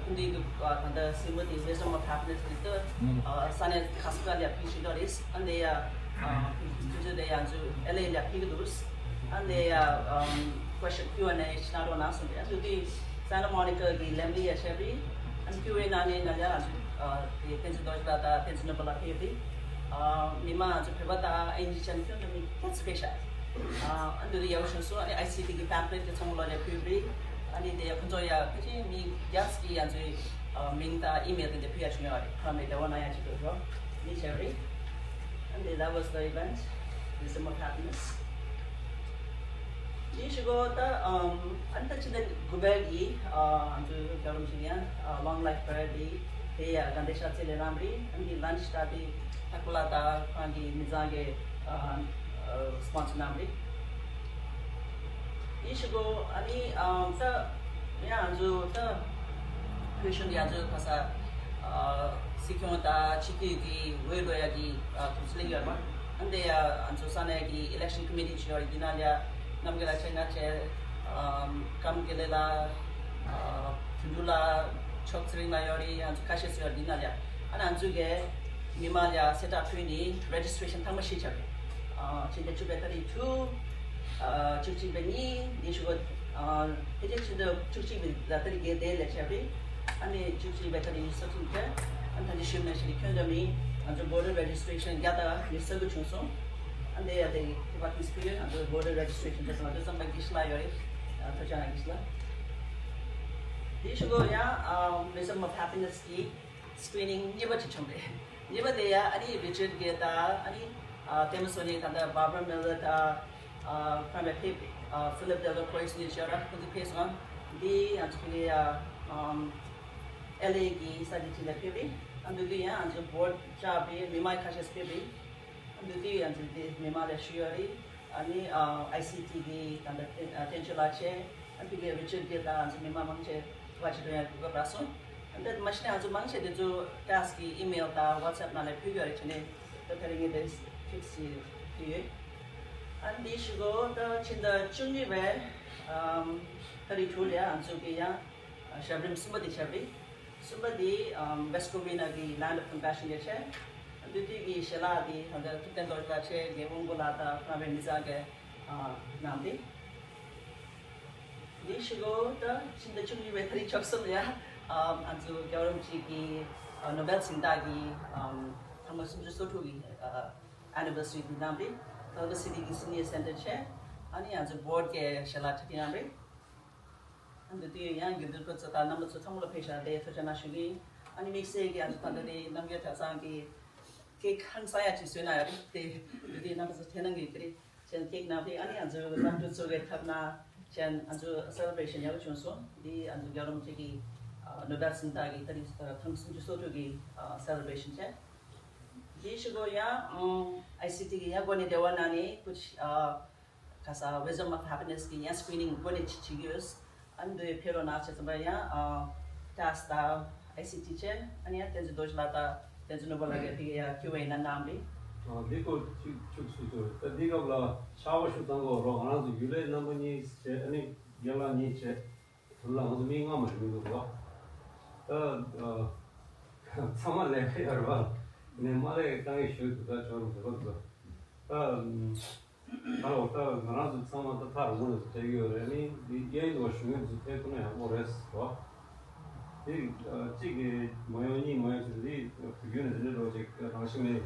ཀུན་འདུས་ཀྱི་ད་ལྟ་སྲིང་མོ་དེ་Wisdom of Happiness་དེ་ད་ས་གནས་ཁ་ཤས་ལ་ཕུལ་བཞིན་ཡོད་རེད། ཨ་འདི་ཡ་ཕུལ་རྒྱུ་དེ་ཡང་ཚུར་ཨེལ་ཨེ་ལ་ཕུལ་གི་འདུག་ཨ་འདི་ཡ་question Q and A་ཞིག་གནང་རོགས་གནང་གསུངས་པས། ཨ་འདི་དུས་Santa Monica་གི་ལེམ་ལི་ཡ་བྱས་པས། ཨ་ནི་ཀིའུ་ཨེན་ཨེ་ནང་ནས་ན་ཡ་ཨ་ཚོ་ཨ་དེ་བསྟན་འཛིན་རྡོ་རྗེ་ལགས་དང་བསྟན་འཛིན་ནོར་བུ་ལགས་ཕེབས་པས། ཨ་མི་མང་ཨ་ཚོ་བོད་པ་དང་ཨིན་ཇི་ཅན་ཁྱོན་བསྡོམས་ནས་ཏོག་ཙམ་ཕེབས་ཤག་ཨ་ཨ་འདི་རུ་ཡག་པོ་བྱུང་སོང་། ཨ་ནི་ཨའི་སི་ཊི་གི་པེམ་ཕི་ལེཊ་དེ་ཚང་མ་ལོག་ལ་ཕུལ་བས། ཨ་ནི་དེ་ཡ་ཁོང་ཚོ་ཡ་ཕལ་ཆེར་མི་བརྒྱ་ཙམ་གྱིས་ཡ་ཚོའི་ཨ་མིང་དང་ཨི་མེལ་དེ་འདྲ་ཕུལ་ཡ་བྱུང་ཡོད་རེད། ཁོང་རྣམ་པས་འབྲེལ་བ་གནང་ཡ་བྱེད་དགོས་རོགས་ནི་བྱས་རེད། And that was the event, Wisdom of Happiness. ཡིན་ཞུ་གོ་ད་ཨམ་ཨ་ནི་ད་ཕྱི་ཟླ་དགུ་པའི་གི་ཨ་ང་ཚོའི་རྒྱལ་བ་རིན་པོ་ཆེ་ཡང་ཨ་Long Life Parade་དེ་དེ་ཡ་དགའ་ལྡན་ཤར་རྩེ་ལ་གནང་རེད། ཨ་ནི་དེ་lunch་ད་དེ་ཐག་པ་ལ་ད་ཁོང་གི་མི་ཚང་གི་ཨ་ཨ་sponsor་གནང་རེད། ཡིན་ཞུ་གོ་ཨ་ནི་ཨམ་ད་ཡང་ང་ཚོ་ད་བོད་གཞུང་ཡང་ཚོ་ཁ་ས་ཨ་སྲིད་སྐྱོང་དང་སྤྱི་འཐུས་ཀྱི་འོས་འགྲོ་ཡ་གི་ཨ་དུས་ཚོད་ཡོད་པ། ཨ་འདི་ཡ་ང་ཚོ་ས་གནས་ཀྱི་election committee་ཅིག་ཡོད་རེད། འདི་ནང་ལ་ཡ་རྣམ་རྒྱལ་ལགས་བྱས་ན་བྱས། ཨམ་ཀམ་དགེ་ལེགས་ལགས། ཨ་དོན་གྲུབ་ལགས། མཆོག་ཚེ་རིང་ལགས་ཡོད་རེད། ང་ཚོ་ཁ་ཤས་ཚོ་ཡོད་རེད། འདི་ནང་ལ་ཡ་ཨ་ང་ཚོ་གི་མི་མང་ལ་ཡ་གསལ་བསྒྲགས་ཕུལ་ནས་registration་ཐེངས་མ་བཞི་བྱས་རེད། ཨ་ཕྱི་ཟླ་བཅུ་པའི་ཏ་རིག་བཅུ། ཨ་བཅུ་གཅིག་པ་གཉིས་ནས་ཞུ་གོ་ཨ་ཕལ་ཆེར་ཕྱི་ཟླ་བཅུ་གཅིག་པའི་ཟླ་ཐེངས་བརྒྱད་དེ་ལ་བྱས་པས། ཨ་ནི་བཅུ་གཅིག་པའི་ཏ་རིག་ཉི་ཤུ་རྩ་གཅིག་དེ་ཨ་ནི་ད་ཅི་ཞུས་མེད་ཞིག་ཁྱོན་བསྡོམས་ནས་ང་ཚོ་voter registration་བརྒྱ་དང་ཉི་ཤུ་རྩ་དགུ་བྱུང་སོང་། ཨ་འདི་ཡ་དེ་ཁྱད་པར་དུས་སྤུས་ང་ཚོ་voter registration་དེ་ང་ཚོ་རྩོམ་པ་དགེ་བཤེས་ལགས་ཡོད་རེད། ཨ་ཐུགས་རྗེ་གནང་དགེ་བཤེས་ལགས། དེ་ཞུ་གོ་ཡང་ཨ་Wisdom of Happiness་གི་screening་གཉིས་པ་ཅིག་བྱུང་རེད། གཉིས་པ་དེ་ཡ་ཨ་ནི་Richard་གི་དང་ཨ་ནི་ཨ་ལྟད་མོ་བཟོ་མཁན་ད་ལྟ་Barbara Miller་དང་ཨ་ཁོང་རྣམ་པ་ཕེབས། ཨ་Philip Delacroix་ནས་ཤོག་ར་ཁོང་ཚོ་ཕེབས་སོང་། འདི་ང་ཚོ་ཕ་གི་ཡ་ཨམ་ཨེལ་ཨེ་གི་ས་གནས་ཅིག་ལ་ཕེབས་རེད། ཨ་འདི་དུས་ཡང་ང་ཚོ་བོ་ཊི་བཅག་པའི་མི་མང་ཁ་ཤས་ཕེབས་རེད། ཨ་འདི་དུས་ང་ཚོ་དེ་མི་མང་ལ་ཞུ་ཡོད་རེད། ཨ་ནི་ཨ་ཨའི་སི་ཊི་གི་ད་ལྟ་བསྟན་བསྟན་ཆོས་ལགས་བྱས། ཨ་ཕ་གི་རི་ཅར་གྱིས་དང་ང་ཚོ་མི་མང་མང་ཆེ་ཐུག་པ་ཅིག་འགྲོ་ཡ་གོ་སྐབས་རག་སོང་། ཨ་འདི་མ་གཞི་ནས་ང་ཚོ་མང་ཆེ་དེ་ཚོ་ཊེག་སི་གི་ཨི་མེལ་དང་ཝ་ཊི་སེབ་ནང་ལ་ཕུལ་གྱི་ཡོད་རེད། བྱས་ནས་ད་ད་རེས་ངས་དེ་ཕིག་སི་ཕུལ་ཡོད། ཨ་འདི་ཞུ་གོ་ད་ཕྱི་ཟླ་བཅུ་གཉིས་པའི་ཨམ་ད་རེས་དྲུག་ལ་ང་ཚོ་གི་ཡང་ཞབས་རིམ་གསུམ་པ་དེ་ཆགས་པས། གསུམ་པ་དེ་ཨམ་West Covina གི་Land of Compassion ལ་བྱས། འདི་དུས་ཀྱི་ཞལ་ལག་དེ་ད་ལྟ་ཐུབ་བསྟན་རྡོ་རྗེ་ལགས་བྱས། རྒན་དབང་པོ་ལགས་དང་ཁོ་རང་བའི་མི་ཚང་གི་ཨ་གནང་སྟེ། འདི་ཞུ་གོ་ད་ཕྱི་ཟླ་བཅུ་གཉིས་པའི་ཏ་རིག་བཅུ་གསུམ་ལ་ཨ་ང་ཚོ་རྒྱལ་བ་རིན་པོ་ཆེ་གི་ཨ་ནོ་བེལ་གཟེངས་རྟགས་ཀྱི་ཨམ་ཐེངས་མ་སུམ་ཅུ་སོ་དྲུག་གི་ཨ་ཨེ་ནི་བར་སི་རི་དེ་གནང་སྟེ། ཏཱ་ལ་སི་ཊི་གི་སི་ནི་ཡར་སེན་ཊར་བྱས། ཨ་ནི་ང་ཚོ་བྷོ་ཌི་གི་ཞལ་ལག་འཁྲབ་སྟོན་གནང་རེད། ཨ་འདི་དུས་ཡང་དགེ་འདུན་པ་ཚོ་དང་རྣམ་པ་ཚོ་ཚང་མ་ལ་ཕེབས་ཤག་དེ་ཐུགས་རྗེ་གནང་ཞུ་གི་ཡིན། ཨ་ནི་དམིགས་བསལ་གྱི་ང་ཚོ་ད་ལྟ་དེ་རྣམ་རྒྱལ་གྲྭ་ཚང་གི་ཀེག་ཧང་སང་ཡ་ཅིག་བཟོས་གནང་ཡོད་རེད། དེ་འདི་དུས་རྣམ་པ་ཚོ་ཐེ་གནང་གི་ཡོད་ཀྱི་རེད། བྱས་ནས་ཀེག་གནང་སྟེ། ཨ་ནི་ང་ཚོ་སློབ་ཕྲུག་ཚོ་གིས་འཁྲབ་གནང་། བྱས་ནས་ང་ཚོ་སེ་ལེ་བྷི་རེ་ཤན་ཡག་པོ་བྱུང་སོང་། འདི་ང་ཚོ་རྒྱལ་བ་རིན་པོ་ཆེ་གི་ཨ་ནོ་བེལ་གཟེངས་རྟགས་ཀྱི་ཏ་རིག་ཨ་ཐེངས་སུམ་ཅུ་སོ་དྲུག་གི་ཨ་སེ་ལེ་བྷི་རེ་ཤན་བྱས། དེའི་གཞུག་གུ་ཡང་ཨ་ཨའི་སི་ཊི་གི་ཡང་འགོ་ནས་འབྲེལ་བ་གནང་ནས་ཀུ་ཆ་ཨ་ག་ས་Wisdom of Happiness གི་ཡང་སི་ཀི་རི་ནིང་འགོ་ནས་བྱེད་ཀྱི་ཡོད། ཨ་ནི་འདི་ཕེབས་རོགས་གནང་བྱས་ཙམ་པ་ཡང་ཨ་ཊེག་སི་དང་ཨའི་སི་ཊི་བྱས། ཨ་ནི་ཡང་བསྟན་འཛིན་རྡོ་རྗེ་ལགས་དང་བསྟན་འཛིན་ནོར་བུ་ལགས་ཀྱིས་དེ་ག་ཡང་ཁྱུ་ཨེ་ཨེ་གནང་གནང་རེད། ཨ་འདི་སྐོར་ཅིག་ཅིག་ཞུ་ཆོག་རེད། ད་འདི་སྐབས་ལ་ཕྱག་དཔེ་ཞུ་སྟངས་སྐོར་རོགས། ང་རང་ཚོ་ཡུལ་ལས་རྣམ་པ་གཉིས་བྱས། ཨ་ནི་རྒན་ལགས་གཉིས་བྱས། དེ་ལ་ང་ཚོ་མི་ལྔ་མ་གཏོགས་མི་འདུག་རོགས། ད་ཨ་ཚང་མ་ལས་ཀ་ཡོད་རེད་པ། ནས་མ་ལས་ཀ་དཀའ་ངལ་ཞུ་འདུག་ད་ཇོ་རུ་འདི་པ་འདུག་ད་ད་འོ་ད་ང་རང་ཚོ་ཚང་མ་ད་ཐག་རིང་པོ་ནས་བསྡད་ཀྱི་ཡོད་རེད། ནི་འདི་གཡས་འདུག་བ། ཞུ་མཁན་ཚོ་ཕེབས་ཐུབ་ན་ཡག་པོ་རེད་རོགས། དེ་ཨ་གཅིག་གིས་མ་ཡོང་གཉིས་མ་ཡོང་ཟེར། འདི་བོད་བརྒྱུད་ནས་འདི་འདྲ་འགྲོ་ཅིག་རང་བཞིན་མེད་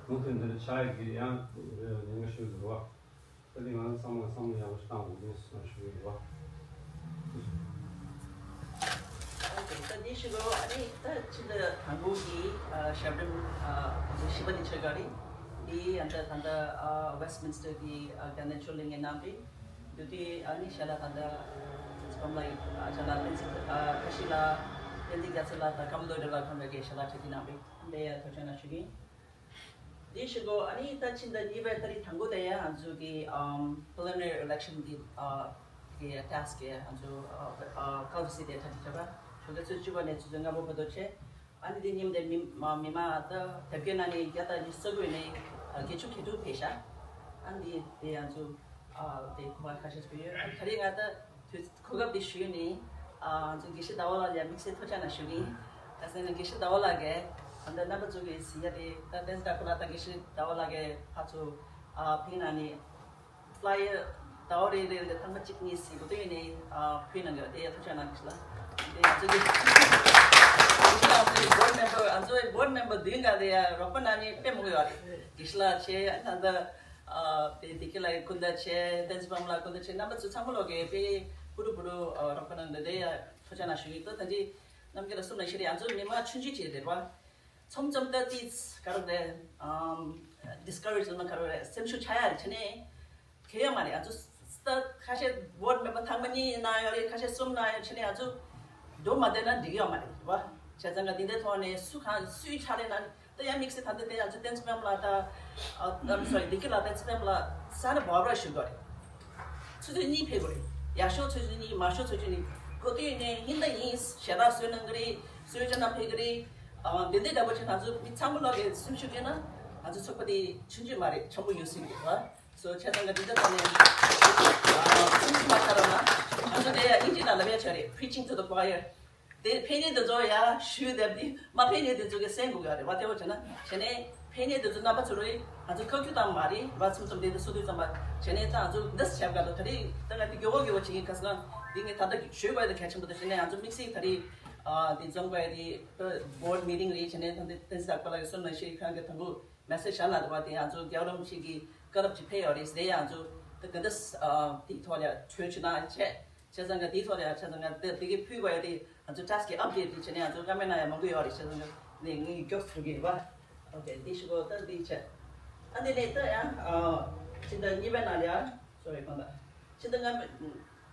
མུ་མཐུད་འདི་འདྲ་ཆགས་ཡག་གི་ཡང་ཉེན་ཁ་ཤོར་འདུག་རོགས། ད་དེ་ང་ཚང་མ་བསམ་བློ་ཡག་པོ་ཞིག་བཏང་དགོས་ཀྱི་ཡིན་ཟེར་ཞུ་གི་ཡོད་པ། ད་འདི་ཞུ་གི་ཡོད། ཨ་ནི་ད་ཕྱི་ཟླ་དང་པོ་གི་ཨ་ཞབས་རིམ་ཨ་བཞི་པ་དེ་ཆགས་ཀྱི་རེད། འདི་ཡང་ད་ད་ལྟ་ཨ་Westminster གི་ཨ་ག་ནས་ཆོས་གླིང་ནས་གནང་རེད། འདི་དུས་ཨ་ནི་ཞལ་ལག་ད་ལྟ་སྤམ་ལགས་ཨ་ཅག་ལགས་བསྟན་འཛིན་ཨ་ཁ་ཤས་ལགས། བསྟན་འཛིན་རྒྱ་མཚོ་ལགས་དང་ཀམ་ལོ་རི་ལགས་ཁོང་རྣམ་པ་གིས་ཞལ་ལག་འཁྲབ་སྟོན་གནང་རེད། འདི་ཡང་ཐུགས་རྗེ་གནང་ཞུ་གི་ཡིན། དེའི་གཞུག་གུ་ཨ་ནི་ད་ཕྱི་ཟླ་གཉིས་པའི་ཏ་རིག་དང་པོ་དེ་ཡང་ང་ཚོ་གི་ཨམ་preliminary election གི་ཨ་གི་ཊེག་སི་གི་ང་ཚོ་ཨ་ཨ་ཀན་ཝེན་སི་ཊི་དེ་གྲ་སྒྲིག་བྱས་པ། ཆུ་ཚོད་བཅུ་པ་ནས་ཆུ་ཚོད་ལྔ་པ་བར་དུ་བྱས། ཨ་ནི་དེ་མཉམ་དུ་མི་མ་མི་མང་ད་དེབ་སྐྱེལ་གནང་ནས་བརྒྱ་དང་ཉི་ཤུ་རྩ་དགུ་ནས་ཨ་བརྒྱད་ཅུ་གྱ་དྲུག་ཕེབས་ཤག་ཨ་ནི་དེ་ང་ཚོ་ཨ་དེ་གོ་བ་ཁ་ཤས་ཕུལ་ཡོད། ཨ་ནི་ད་རེས་ང་ད་དུས་གོ་སྐབས་འདི་ཞུས་ནས་ཨ་ང་ཚོ་དགེ་བཤེས་ཟླ་བ་ལགས་ལ་དམིགས་བསལ་ཐུགས་རྗེ་གནང་ཞུ་གི་ཡིན། ག་ཟེར་ན་དགེ་བཤེས་ཟླ་བ་ལགས་ཀྱིས་ད་ལྟ་རྣམ་པ་ཚོ་གིས་གཟིགས་ཡ་དེ་ད་བསྟན་འཛིན་ལྟ་སྐོར་ལགས་དང་དགེ་བཤེས་ཟླ་བ་ལགས་ཀྱིས་ཕར་ཚུར་ཨ་ཕུལ་གནང་ནས་ཕི་ལ་ཡར་ཟླ་བ་རེ་རེ་ལ་ཐེངས་མ་གཅིག་གཉིས་ཟེར་གོ་དོན་ཡོད་ནས་ཨ་ཕུལ་གནང་གི་ཡོད། དེ་ཡ་ཐུགས་རྗེ་གནང་། དགེ་བཤེས་ལགས་དེ་ང་ཚོ་གི་དགེ་བཤེས་ལགས་ཚོའི་བྷོ་ཌི་མེམ་བར་ང་ཚོའི་བྷོ་ཌི་མེམ་བར་བདུན་ག་དེ་ཡ་རོགས་པ་གནང་ནས་དཔེ་མང་པོ་ཡོད་རེད། དགེ་བཤེས་ལགས་བྱས། ཨ་ད་ལྟ་ཨ་དེ་བདེ་སྐྱིད་ལགས་ཀྱིས་སྐུ་ཟླ་བྱས། བསྟན་འཛིན་པད་མ་ལགས་སྐུ་ཟླ་བྱས། རྣམ་པ་ཚོ་ཚང་མ་ལོག་གིས་དཔེ་ཕུ་རུ་ཕུ་རུ་ཨ་རོགས་པ་གནང་འདུག་དེ་ཡ་ཐུགས་རྗེ་གནང་ཞུ་གི་ཡོད། ད་ད་ཅི་རྣམ་རྒྱལ་ལགས་གསུངས་ནང་བཞིན་རེད། ང་ཚོ་མི་མང་ཆུང་ཆུང་ཅིག་རེད་པ། ཚོམ་ཚོམ་ལྟ་དུས་ག་རེ་རེད། ཨམ་ཌི་སི་ཀ་རེཇ་ལབ་ན་ག་རེ་རེད། སེམས་ཤུགས་ཆག་ཡ་རེད། བྱས་ནས་གལ་ཡོད་མ་རེད། ང་ཚོ་ད་ཁ་ཤས་བྷོ་ཌི་མེམ་བར་ཐེངས་མ་གཉིས་གནང་ཡོད་རེད། ཁ་ཤས་གསུམ་གནང་ཡོད། བྱས་ནས་ང་ཚོ་འགྲོ་མ་བསྡད་ན་འགྲིག་ཡོད་མ་རེད་པ། བྱས་ཙང་ག་འདི་འདྲའི་ཐོག་ནས་སུ་གང་སུའི་ཕྱག་ལས་གནང་། ད་ཡང་དམིགས་བསལ་ད་ལྟ་དེ་ང་ཚོ་བསྟན་འཛིན་པད་མ་ལགས་དང་ཨ་ཨམ་སོ་རི་བདེ་སྐྱིད་ལགས། བསྟན་འཛིན་པད་མ་ལགས་ས་ན་བར་བར་ཞུ་དགོས་རེད། ཆུ་ཚོད་གཉིས་ཕེབས་དགོས་རེད། ཡར་ཞོགས་ཆུ་ཚོད་གཉིས། མར་ཞོགས་ཆུ་ཚོད་གཉིས། གོ་དུས་ནས་ཡིན་ད་ཡིན། ཞལ་ལག་བཟོས་གནང་གི་རེད། གསོལ་ཇ་གནང་ཕེབས་ཀྱི་རེད། ཨ་འདི་འདྲའི་འདྲ་པོ་བྱས། ང་ཚོ་མི་ཚང་མ་ལོག་གིས་སེམས་ཤུགས་སྐྱེད་ན་ང་ཚོ་ཚོགས་པ་དེ་ཆུང་ཆུང་མ་རེད། ཆེན་པོ་ཡོང་སྲིད་ཀྱི་རེད་པ། སོ་བྱས་ཙང་ག་འདི་འདྲ་ཐོག་ནས་ཨ་སེམས་ཤུགས་མ་ཆག་རོགས་གནང་། ང་ཚོ་དེ་ཡ་དབྱིན་ཇི་ནང་ལབ་ཡ་ཆགས་རེད། Preaching to the choir། དེ་ཕེབས་མཁན་དེ་ཚོ་ཡ་ཞུས་བསྡད་དེ། མ་ཕེབས་མཁན་དེ་ཚོ་གིས་གསན་དགོས་ཀྱི་རེད་པ། དེ་འདྲ་བྱས་ན། བྱས་ནས་ཕེབས་མཁན་དེ་ཚོ་རྣམ་པ་ཚོ་རེད། ང་ཚོ་ཁ་རྒྱུན་བཏང་མ་རེད་པ། ཚོམ་ཚོམ་དེ་འདྲ་སོ་དུས་ཙམ་པ། བྱས་ནས་ད་ང་ཚོ་འདི་བྱས་པ་ལ་ད་རེས་ད་ང་དེ་མགྱོགས་པོ་མགྱོགས་པོ་བྱེད་ཀྱི་ཡིན། ག་ཟེར་ན་འདི་ངས་ད་ལྟ་ཞུས་པ་དེ་གལ་ཆེན་པོ་འདུག་བྱས་ནས་ང་ཚོ་དམིགས་བསལ་ད་རེས་ཨ་དེ་འཛོམས་དགོས་ཡ་དེ་བྷོ་ཌི་མི་ཊིང་རེད། བྱས་ནས་ད་ལྟ་བསྟན་འཛིན་ལགས་ལ་གསུངས་ནང་བཞིན་ཁོང་གིས་དང་པོ་མེ་སེ་ཇི་བཞག་གནང་འདུག་པ། དེ་ང་ཚོ་རྒྱལ་བ་རིན་པོ་ཆེ་གི་བཀའ་སློབ་ཅིག་ཕེབས་ཡོད་རེད། དེ་ང་ཚོ་ད་ག་འདྲ་ཨ་དེའི་ཐོག་ལ་གྲོས་བྱེད་གནང་བྱས། བྱས་ཙང་ག་དེའི་ཐོག་ལ་ཡ། བྱས་ཙང་ག་དེ་དེ་གའི་ཕུལ་དགོས་ཡ་དེ་ང་ཚོ་ཊེག་སི་གི་ཨབ་ཌེཊ་དེ་བྱས་ནས་ང་ཚོ་བཀའ་མོལ་གནང་ཡ་མང་པོ་ཡོད་རེད། བྱས་ཙང་ག་ནས་ངས་མགྱོགས་ཞུ་གི་ཡིན་པ། ཨོ་ཁེ། དེ་ཞུ་གོ། ད་འདི་བྱས། ཨ་འདི་ནས་ད་ཡང་ཨ་ཕྱི་ཟླ་གཉིས་པའི་ནང་ལ་ཡ། སོ་རི། གང་ལྟར་ཕྱི་ཟླ་ལྔ་པའི་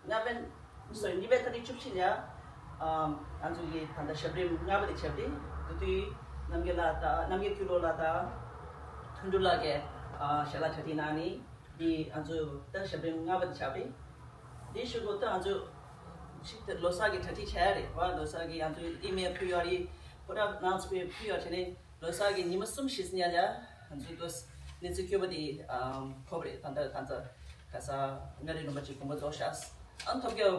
ལྔ་པའི་ སོ་གཉིས་པའི་ཏ་རིག་བཅུ་བཞི་ལ་ང་ཚོ་གི་ད་ལྟ་ཞབས་རིམ་ལྔ་པ་དེ་ཆགས་ཏེ། དེ་དུས་རྣམ་རྒྱལ་ལགས་དང་རྣམ་རྒྱལ་ཀུན་སློང་ལགས་དང་དོན་གྲུབ་ལགས་ཀྱིས་ཞལ་ལག་གྲ་སྒྲིག་གནང་ནས། འདི་ང་ཚོ་ད་ཞབས་རིམ་ལྔ་པ་དེ་ཆགས་པས། དེའི་གཞུག་གུ་ད་ང་ཚོ་ཞིག་ལོ་གསར་གྱི་གྲ་སྒྲིག་བྱས་རེད་བ། ལོ་གསར་གྱི་ང་ཚོ་ཨི་མེལ་ཕུལ་ཡོད་རེད། ཕོ་བྲང་ནང་ཚུད་པའི་ཕུལ་ཡོད་བྱས་ནས། ལོ་གསར་གྱི་ཉི་མ་གསུམ་བཞི་ཙམ་ཉལ་ཡ་ང་ཚོ་ཏོག་གནས་ཚུལ་སྐྱོ་པོ་དེ་ཕོག་རེད། ད་ལྟ་གང་ཚ་ག་ས་མངའ་རིས་ལུང་པ་ཅིག་དགོངས་པ་རྫོགས་ཤག་ཨ་ཐོབ་རྒྱལ་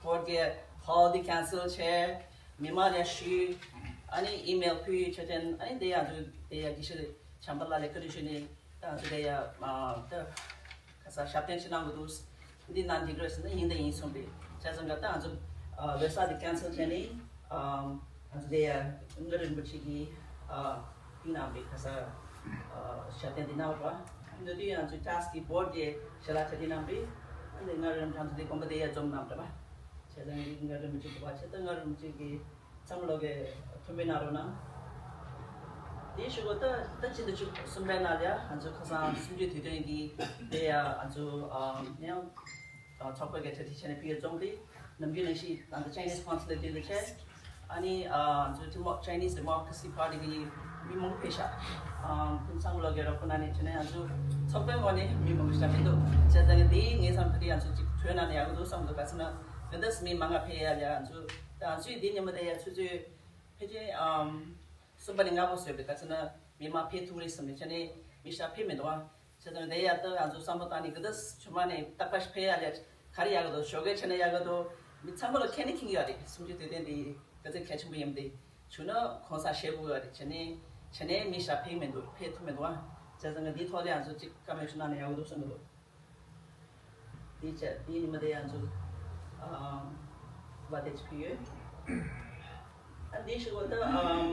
འོབ་རྒྱལ་ཧོལ་དེ་ཀན་སེལ་བྱས། མི་མང་ལ་ཞུས། ཨ་ནི་ཨི་མེལ་ཕུལ་ཆ་ཅན། ཨ་ནི་དེ་ཡང་ཚོ་དེ་ཡ་དགེ་བཤེས་བྱམས་པ་ལགས་ལ་བཀའ་འདྲི་ཞུས་ནས། ད་ང་ཚོ་དེ་ཡ་ད་ག་ས་ཞབས་བརྟན་ཅིག་གནང་དགོས་འདུག་འདི་གནང་འགྲིག་རེད་ཟེར་ན་ཡིན་དང་ཡིན་གསུངས་པས། བྱས་ཙང་ད་ང་ཚོ་ལོ་གསར་དེ་ཀན་སེལ་བྱས་ནས། ང་ཚོ་དེ་ཡ་མངའ་རིས་རིན་པོ་ཆེ་གིས་ཕུལ་གནང་པའི་ག་ས་ཞབས་བརྟན་དེ་གནང་བ། འདི་དུས་ང་ཚོའི་ཊ་སི་ཀི་གི་བྷོ་ཌི་གིས་ཞལ་ལག་གྲ་སྒྲིག་གནང་པས། ཨ་ནི་མངའ་རིས་རིན་པོ་ཆེ་ང་ཚོ་དེ་དགོན་པ་དེ་ཡ་འཛོམས་གནང་བ། བྱས་ཙང་འདི་མངའ་རིས་རིན་པོ་ཆེ་དགོངས་པ་ཆེ། ད་མངའ་རིས་རིན་པོ་ཆེ་གིས་ཚང་མ་ལོག་གི་མཐུན་འབེབས་གནང་རོགས་གནང་། དེའི་གཞུག་གུ་ད་ད་ཕྱི་ཟླ་བཅུ་གསུམ་པའི་ནང་ལ་ཡ་ང་ཚོ་ཁ་སང་གསུམ་བཅུའི་དུས་སྟོན་གྱི་དེ་ཡ་ང་ཚོ་ནས་ཚོགས་པ་གི་གྲ་སྒྲིག་བྱས་ནས་ཕུལ་བའི་རྩོམ་རིག་ནམ་རྒྱུན་ནང་བཞིན་ད་ལྟ་ཅའི་ནིས་ཀོན་སུ་ལེཊ་དེ་ལ་བྱས། ཨ་ནི་ང་ཚོ་ཊི་མོ་ཅའི་ནིས་ཌི་མོ་ཀ་ར་སི་པར་ཊི་གི་མི་མང་པོ་ཕེབས་ཤག་ཁོང་ཚང་མ་ལོག་གི་རོགས་པ་གནང་ནས་བྱས་ནས་ང་ཚོ་ཚོགས་པའི་ངོས་ནས་མི་མང་པོ་ཞིག་ཕེབས་འདུག་བྱས་ཙང་དེ་ངས་བསམ་ད་དེ་ང་ཚོ་ཅིག་གྲོས་གནང་ན་ཡག་གི་འདུག་བསམ་འདུག་ག་ཟེར་ན་ག་འདྲས་མི་མང་ང་ཕེབས་ཡ་ལ་ང་ཚོ། ད་ང་ཚོས་འདི་ཉིན་མོ་དེ་ཡ་ཆུ་ཚོད་ཕལ་ཆེར་ཨམ་གསུམ་པ་ནས་ལྔ་པ་བཟོས་པའི་ག་ཚོད་ན་མི་མང་ཕེབས་ཐུབ་རེད་བསམ་ནས་བྱས་ནས་མི་ཞིག་ཕེབས་མི་འདུག་ཨ། བྱས་ཙང་དེ་ཡ་ད་ང་ཚོ་བསམ་བློ་བཏང་ནས་ག་འདྲ་ཆུ་མ་ནས་རྟག་པར་ཕེབས་ཡ་ལས་ག་རེ་ཡག་གི་འདུག་ཞོགས་ཀས་བྱས་ན་ཡག་གི་འདུག་མི་ཚང་མ་ལ་ཁས་ནི་ཁེངས་ཡོད་རེད། གསུམ་བཅུའི་དུས་སྟོན་འདི་ག་ཚོད་གལ་ཆེན་པོ་ཡིན་པ་དེ་བྱུང་ན་གང་ཟག་ཞེ་པོ་ཡོད་རེད། བྱས་ནས་བྱས་ནས་མི་ཞིག་ཕེབས་མི་འདུག་ཕེབས་ཐུབ་མི་འདུག་ཨ། བྱས་ཙང་འདིའི་ཐོག་ལ་ང་ཚོ་གཅིག་བཀའ་མོལ་ཞིག་གནང་ན་ཡག་གི་འདུག་བསམ་གི་འདུག་དེའི་ཆ་དེའི་ཉི་མ་དེ་ཡང་ཚུར་ཨ་བ་དེ་ཅིག་ཕུལ་ཡོད། ཨ་འདིའི་ཞུ་བ་ད་ཨམ་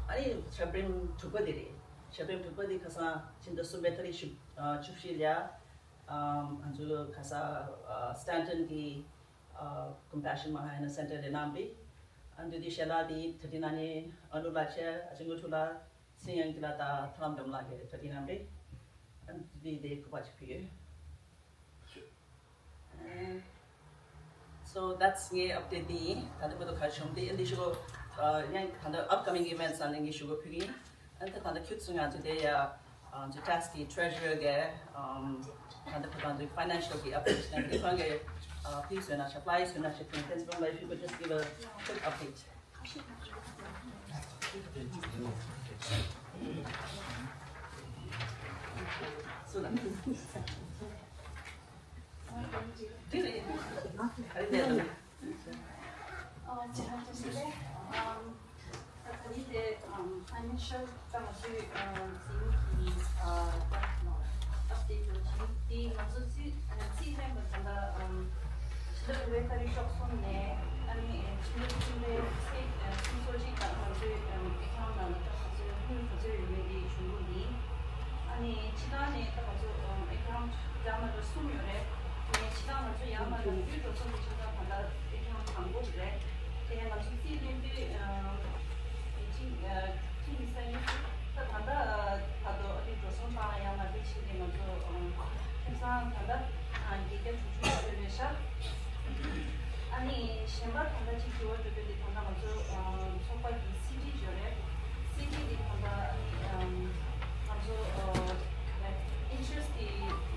ཨ་ནི་ཞབས་རིམ་དྲུག་པ་དེ་རེད། ཞབས་རིམ་དྲུག་པ་དེ་ཁ་སང་ཕྱི་ཟླ་གསུམ་པའི་ཏ་རིག་བཅུ་ཨ་བཅུ་བཞི་ལ་ཨམ་ང་ཚོ་ཁ་སང་ཨ་སི་ཊན་ཊོན་གྱི་ཨ་ཀོམ་པེ་ཤན་མ་ཧ་ཡ་ན་སེན་ཊར་ལ་གནང་པས། ཨ་འདི་དུས་ཞལ་ལག་དེ་གྲ་སྒྲིག་གནང་ནས་ཨ་ནུ་ལགས་བྱས། ཨ་ཅེ་དངོས་གྲུབ་ལགས། སྲིད་ཡོན་གྱི་ལ་དང་ཐར་ལམ་སྒྲོལ་མ་ལགས་ཀྱིས་གྲ་སྒྲིག་གནང་པས། ཨ་འདི་དེ་གུས་པ་ཅིག་ཕུལ་ཡོད། So that's ངའི་ཨབ་ཌེཊ་འདི་ཡིན། ད་ལྟ་བར་དུ་ག་རེ་བྱུང་འདི་འདི་ཞུ་གོ་ཡང་ད་ལྟ་ཨབ་ཀ་མིང་ཨི་ཝེན་ཊི་སི་ནང་ལ་ངས་ཞུ་གོ་ཕུལ་གི་ཡིན། ཨ་ད་ད་ལྟ་ཁྱུད་ཚུ་ང་ཚོ་དེ་ཡ་ང་ཚོ་ཊ་སི་ཀི་ཊི་རེ་ཇུ་རར་གི་ད་ལྟ་བར་དུ་ང་ཚོ་ཕའི་ནན་ཤལ་གི་ཨབ་ཌེཊ་ནང་དེ་གང་གི་ཕུལ་སོང་ན་ཤ་ཕ་ལའི་སོང་ན་ཤ་ཕུལ། Principal, if you could just give a quick update. ཨ་ད་ནི་དེ་ཕའི་ནན་ཤལ་ད་ང་ཚོའི་འཛིན་གྱི་ཨབ་ཌེཊ་ཡོད་ཅིང་དེ་ང་ཚོ་རྩིས་རྩིས་ལེན་པ་ད་ལྟ་ཕྱི་ཟླ་དགུ་པའི་ཏ་རིག་བཅུ་གསུམ་ནས་ཨ་ནི་ཕྱི་ཟླ་གསུམ་པའི་ཚེས་སུམ་ཅུ་སོ་གཅིག་དང་ང་ཚོའི་ཨེ་ཁའུན་ཊི་ནང་ལ་ད་ང་ཚོའི་དངུལ་ག་ཚོད་ཡོད་མེད་དེ་བྱུང་དགོས་ཡིན། ཨ་ནི་སྤྱི་བཏང་ནས་ད་ང་ཚོ་ཨེ་ཁའུན་ཊི་ཡར་མར་ལ་གསུམ་ཡོད་རེད། ཨ་ནི་སྤྱི་བཏང་ང་ཚོ་ཡར་མར་ལ་དངུལ་འགྲོ་སོང་གི་ཆ་ཚང་ད་ལྟ་ཨེ་ཁའུན་ཊི་དང་པོ་རེད། དེ་ནས་ང་ཚོ་རྩིས་ལེན་དུས་ཨ་ཨེ་ཅིང་ཨ་ཁྲིམས་ས་ཡིན། ད་ད་ལྟ་ད་དུང་ཨ་ནི་འགྲོ་སོང་བཏང་ཡང་མ་དེ་ཕྱིན་ནས་ང་ཚོ་ཁེ་བཟང་ད་ལྟ་བརྒྱད་བརྒྱ་དྲུག་ཅུ་ཡོད་རེད་ཤག་ཨ་ནི་གཞན་པ་ད་ལྟ་གཅིག་དྲི་བ་འདྲི་དགོས་དེ་ད་ལྟ་ང་ཚོ་ཚོགས་པ་གི་སི་ཌི་ཡོད་རེད། སི་ཌི་དེ་ད་ལྟ་ཨ་ནི་ང་ཚོ་ཨིན་ཤུ་རེན་སི་དེ་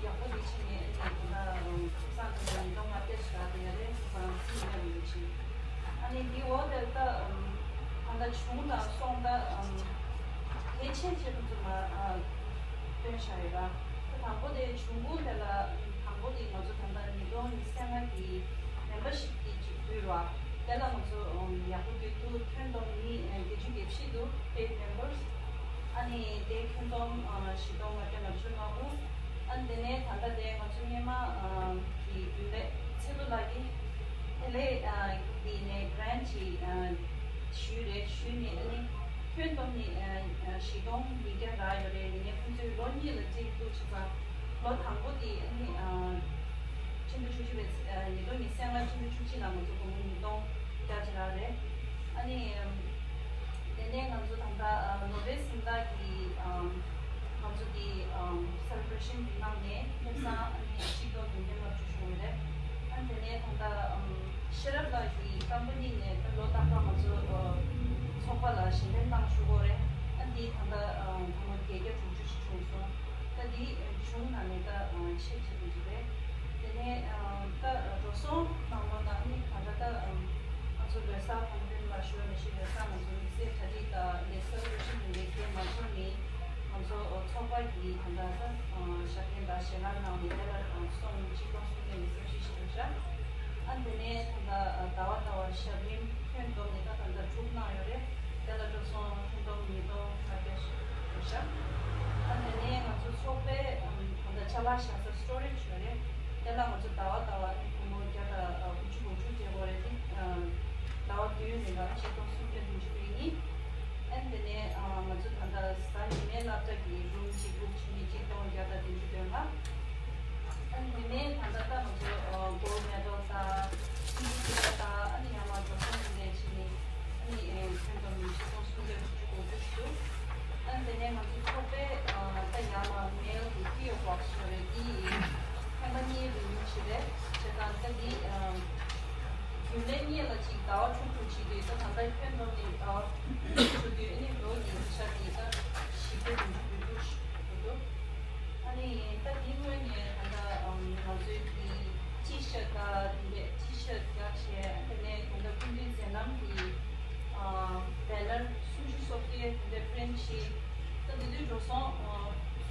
ཡག་པོ་དེ་ཕྱིན་ནས་ཨ་ནི་ད་ལྟ་ཁེ་བཟང་ད་ལྟ་ཉིས་སྟོང་ལྔ་བརྒྱ་ཞིག་ད་ལྟ་ཡོད་རེད། ཁེ་བཟང་སི་ཌི་ཡོད་རེད་ཕྱིན། ཨ་ནི་འདི་འོག་དེར་ད་ད་ལྟ་བྱུང་དང་སོང་ད་གལ་ཆེ་ཆེ་རུ་ཚུར་མ་སྟོན་བཞག་ཡོད་ར། ད་དང་པོ་དེ་བྱུང་ཁུངས་དེ་ལ་དང་པོ་དེ་ང་ཚོ་ད་ལྟ་ཉིས་སྟོང་ཉི་ཤུ་རྩ་ལྔ་གི་མེམ་བར་ཤིབ་དེ་ཅིག་ཕུལ་བ། དེ་ལ་ང་ཚོ་ཡག་པོ་འདུག་ཁྱོན་བསྡོམས་མི་བརྒྱད་ཅུ་གྱ་བཞི་འདུག paid members། ཨ་ནི་དེ་ཁྱོན་བསྡོམས་བཞི་སྟོང་ལྔ་བརྒྱ་ལྔ་བཅུ་ང་དགུ། ཨ་ནི་དེ་ནས་ད་ལྟ་དེ་ང་ཚོ་སྔོན་མ་གི་རྒྱུན་ལས་ཚེ་ལོ་ལགས་ཀྱིས་དེ་ལས་དེ་ནས་གྷི་རེན་ཊི་ཅིག་ཞུས་རེད། ཞུས་ནས་ཨ་ནི་ཁྱོན་བསྡོམས་ནས་བཞི་སྟོང་ཉིས་བརྒྱ་རག་ཡོད་རེད། དེ་ནས་ཁོང་ཚོས་ལོ་གཉིས་ལ་གཅིག་ཏུ་བྱས་ཙང་ལོ་དང་པོ་དེ་ཨ་ནི་ཕྱི་ཟླ་བཅུ་གཅིག་པའི་ཉིས་སྟོང་ཉི་ཤུ་རྩ་ལྔ་ཕྱི་ཟླ་བཅུ་གཅིག་ལ་ང་ཚོ་སྒོར་མོ་ཉིས་སྟོང་བརྒྱ་ཅིག་རག་རེད། ཨ་ནི། དེ་ནས་ང་ཚོ་ད་ལྟ་ནོ་བེལ་གཟེངས་རྟགས་ཀྱི་ང་ཚོ་གི་སེ་ལེ་བྷ་རེ་ཤན་གྱི་ནང་ནས་ཁེ་བཟང་ཨ་ནི་ཆིག་སྟོང་བདུན་བརྒྱ་ལྔ་བཅུ་བྱུང་བ་རེད། ཨ་ དེ་ནས་ད་ལྟ་ཨམ་ཤེས་རབ་ལགས་ཀྱི་ཀམ་པ་ནི་ནས་ད་ལོ་རྟག་པར་ང་ཚོ་ཨ་ཚོགས་པ་ལ་ཞལ་འདེབས་གནང་ཞུ་དགོས་རེད། ཨ་འདི་ད་ལྟ་ཨ་སྒོར་མོ་བརྒྱད་བརྒྱ་དྲུག་ཅུ་ཞིག་བྱུང་སོང་། ད་འདི་གཞུང་ནང་ནས་ད་ཨ་ཆེད་བྱེད་དགོས་ཀྱི་རེད། དེ་ནས་ཨ་ད་འགྲོ་སོང་གནང་ལོ་ན་ནི་ད་ལྟ་ད་ཨ་ང་ཚོ་ལོ་གསར་དང་པོའི་ལ་ཞུ་བ་མི་ཤེས་ལོ་གསར་ང་ཚོ་དམིགས་བསལ་གྲ་སྒྲིག་དང་ལས་ས་ལོ་ཤི་མི་འདྲ་གས་མ་བྱུང་ནི། ང་ཚོ་ཚོགས་པ་གིས་ད་ལྟ་ད་ཞབས་བརྟན་དང་ཞལ་ལག་གནང་ནས་དེ་ལ་སོང་གཅིག་སྟོང་སུམ་བརྒྱ་ནས་བསམ་ཤེས་ཞིག་རེད་ཤག་ཨ་དེ་ནས་ད་ལྟ་ཟླ་བ་ཟླ་བ་ཞབས་རིམ་ཁྱོན་བསྡོམས་ནས་ད་ད་ལྟ་དྲུག་གནང་ཡོད་རེད། དེ་ལ་འགྲོ་སོང་ཁྲི་སྟོང་ཉིས་སྟོང་ལྔ་བརྒྱ་ཞིག་རེད་ཤག་ཨ་དེ་ནས་ང་ཚོ་ཚོགས་པའི་ད་ལྟ་ཅ་ལག་བཞག་ས་སི་ཊོ་རེཇ་ཡོད་རེད། དེ་ལ་ང་ཚོ་ཟླ་བ་ཟླ་བ་ནས་སྒོར་མོ་བརྒྱ་དང་དགུ་བཅུ་གོ་དྲུག་སྤྲད་དགོས་རེད་དེ། ཟླ་བ་བདུན་རིང་ལ་ཆིག་སྟོང་སུམ་བརྒྱ་བདུན་ཅུ་དོན་གཉིས། ཨན་དེ་ནས་ང་ཚོ་ད་ལྟ་གཟའ་ཉི་མའི་སློབ་གྲྭ་གི་རུམ་གཅིག་བུག་བྱས་ནས་ཆིག་སྟོང་བརྒྱ་དང་བདུན་ཅུ་དོན་ལྔ། ཨན་དེ་ནས་ད་ལྟ་ད་ང་ཚོ་གོལ་མེ་ཌལ་དང་སི་ཊི་ཊི་ཀེཊ་དང་ཨ་ནི་ཡང་ལ་འགྲོ་སོང་དེ་འདྲ་བྱས་ནས་ཨ་ནི་ཁྱོན་བསྡོམས་ནས་ཆིག་སྟོང་སུམ་བརྒྱ་དྲུག་ཅུ་གོ་དྲུག་འདུག་ཨན་དེ་ནས་ང་ཚོ་ཚོགས་པས་ད་ཡང་ལ་མེལ་གི་པི་ཨོ་བྷོག་སི་ཡོད་རེད། དེ་ཡིས་ཐེངས་མ་གཉིས་རི་ནིའུ་བྱས་རེད། བྱས་ཙང་ད་འདི་རྒྱུན་ལས་གཉིས་ལ་གཅིག་ཟླ་བ་དྲུག་དྲུག་བྱས་ཏེ་ད་ད་ལྟ་ཁྱོན་བསྡོམས་ནས་ཟླ་བ་དྲུག་དྲུག་ཨ་ནི་ལོ་གཉིས་ཆ་དེ་ད་བཞི་བརྒྱ་བདུན་ཅུ་དོན་དྲུག་ཞིག་འགྲོ་འདུག་ཨ་ནི་ད་འདི་སྔོན་ནས་ད་ལྟ་ང་ཚོའི་གི་ཅི་ཤར་ད་དེ་འདྲས་ཅི་ཤར་རྒྱག་བྱས། དེ་ནས་ད་ལྟ་སྐུ་མདུན་མཛད་རྣམ་གི་བེ་ནར་སུམ་ཅུ་སོ་བརྒྱད་དེ་འདྲས་པི་རིན་ཊི་བྱས། ད་དེ་དུས་འགྲོ་སོང་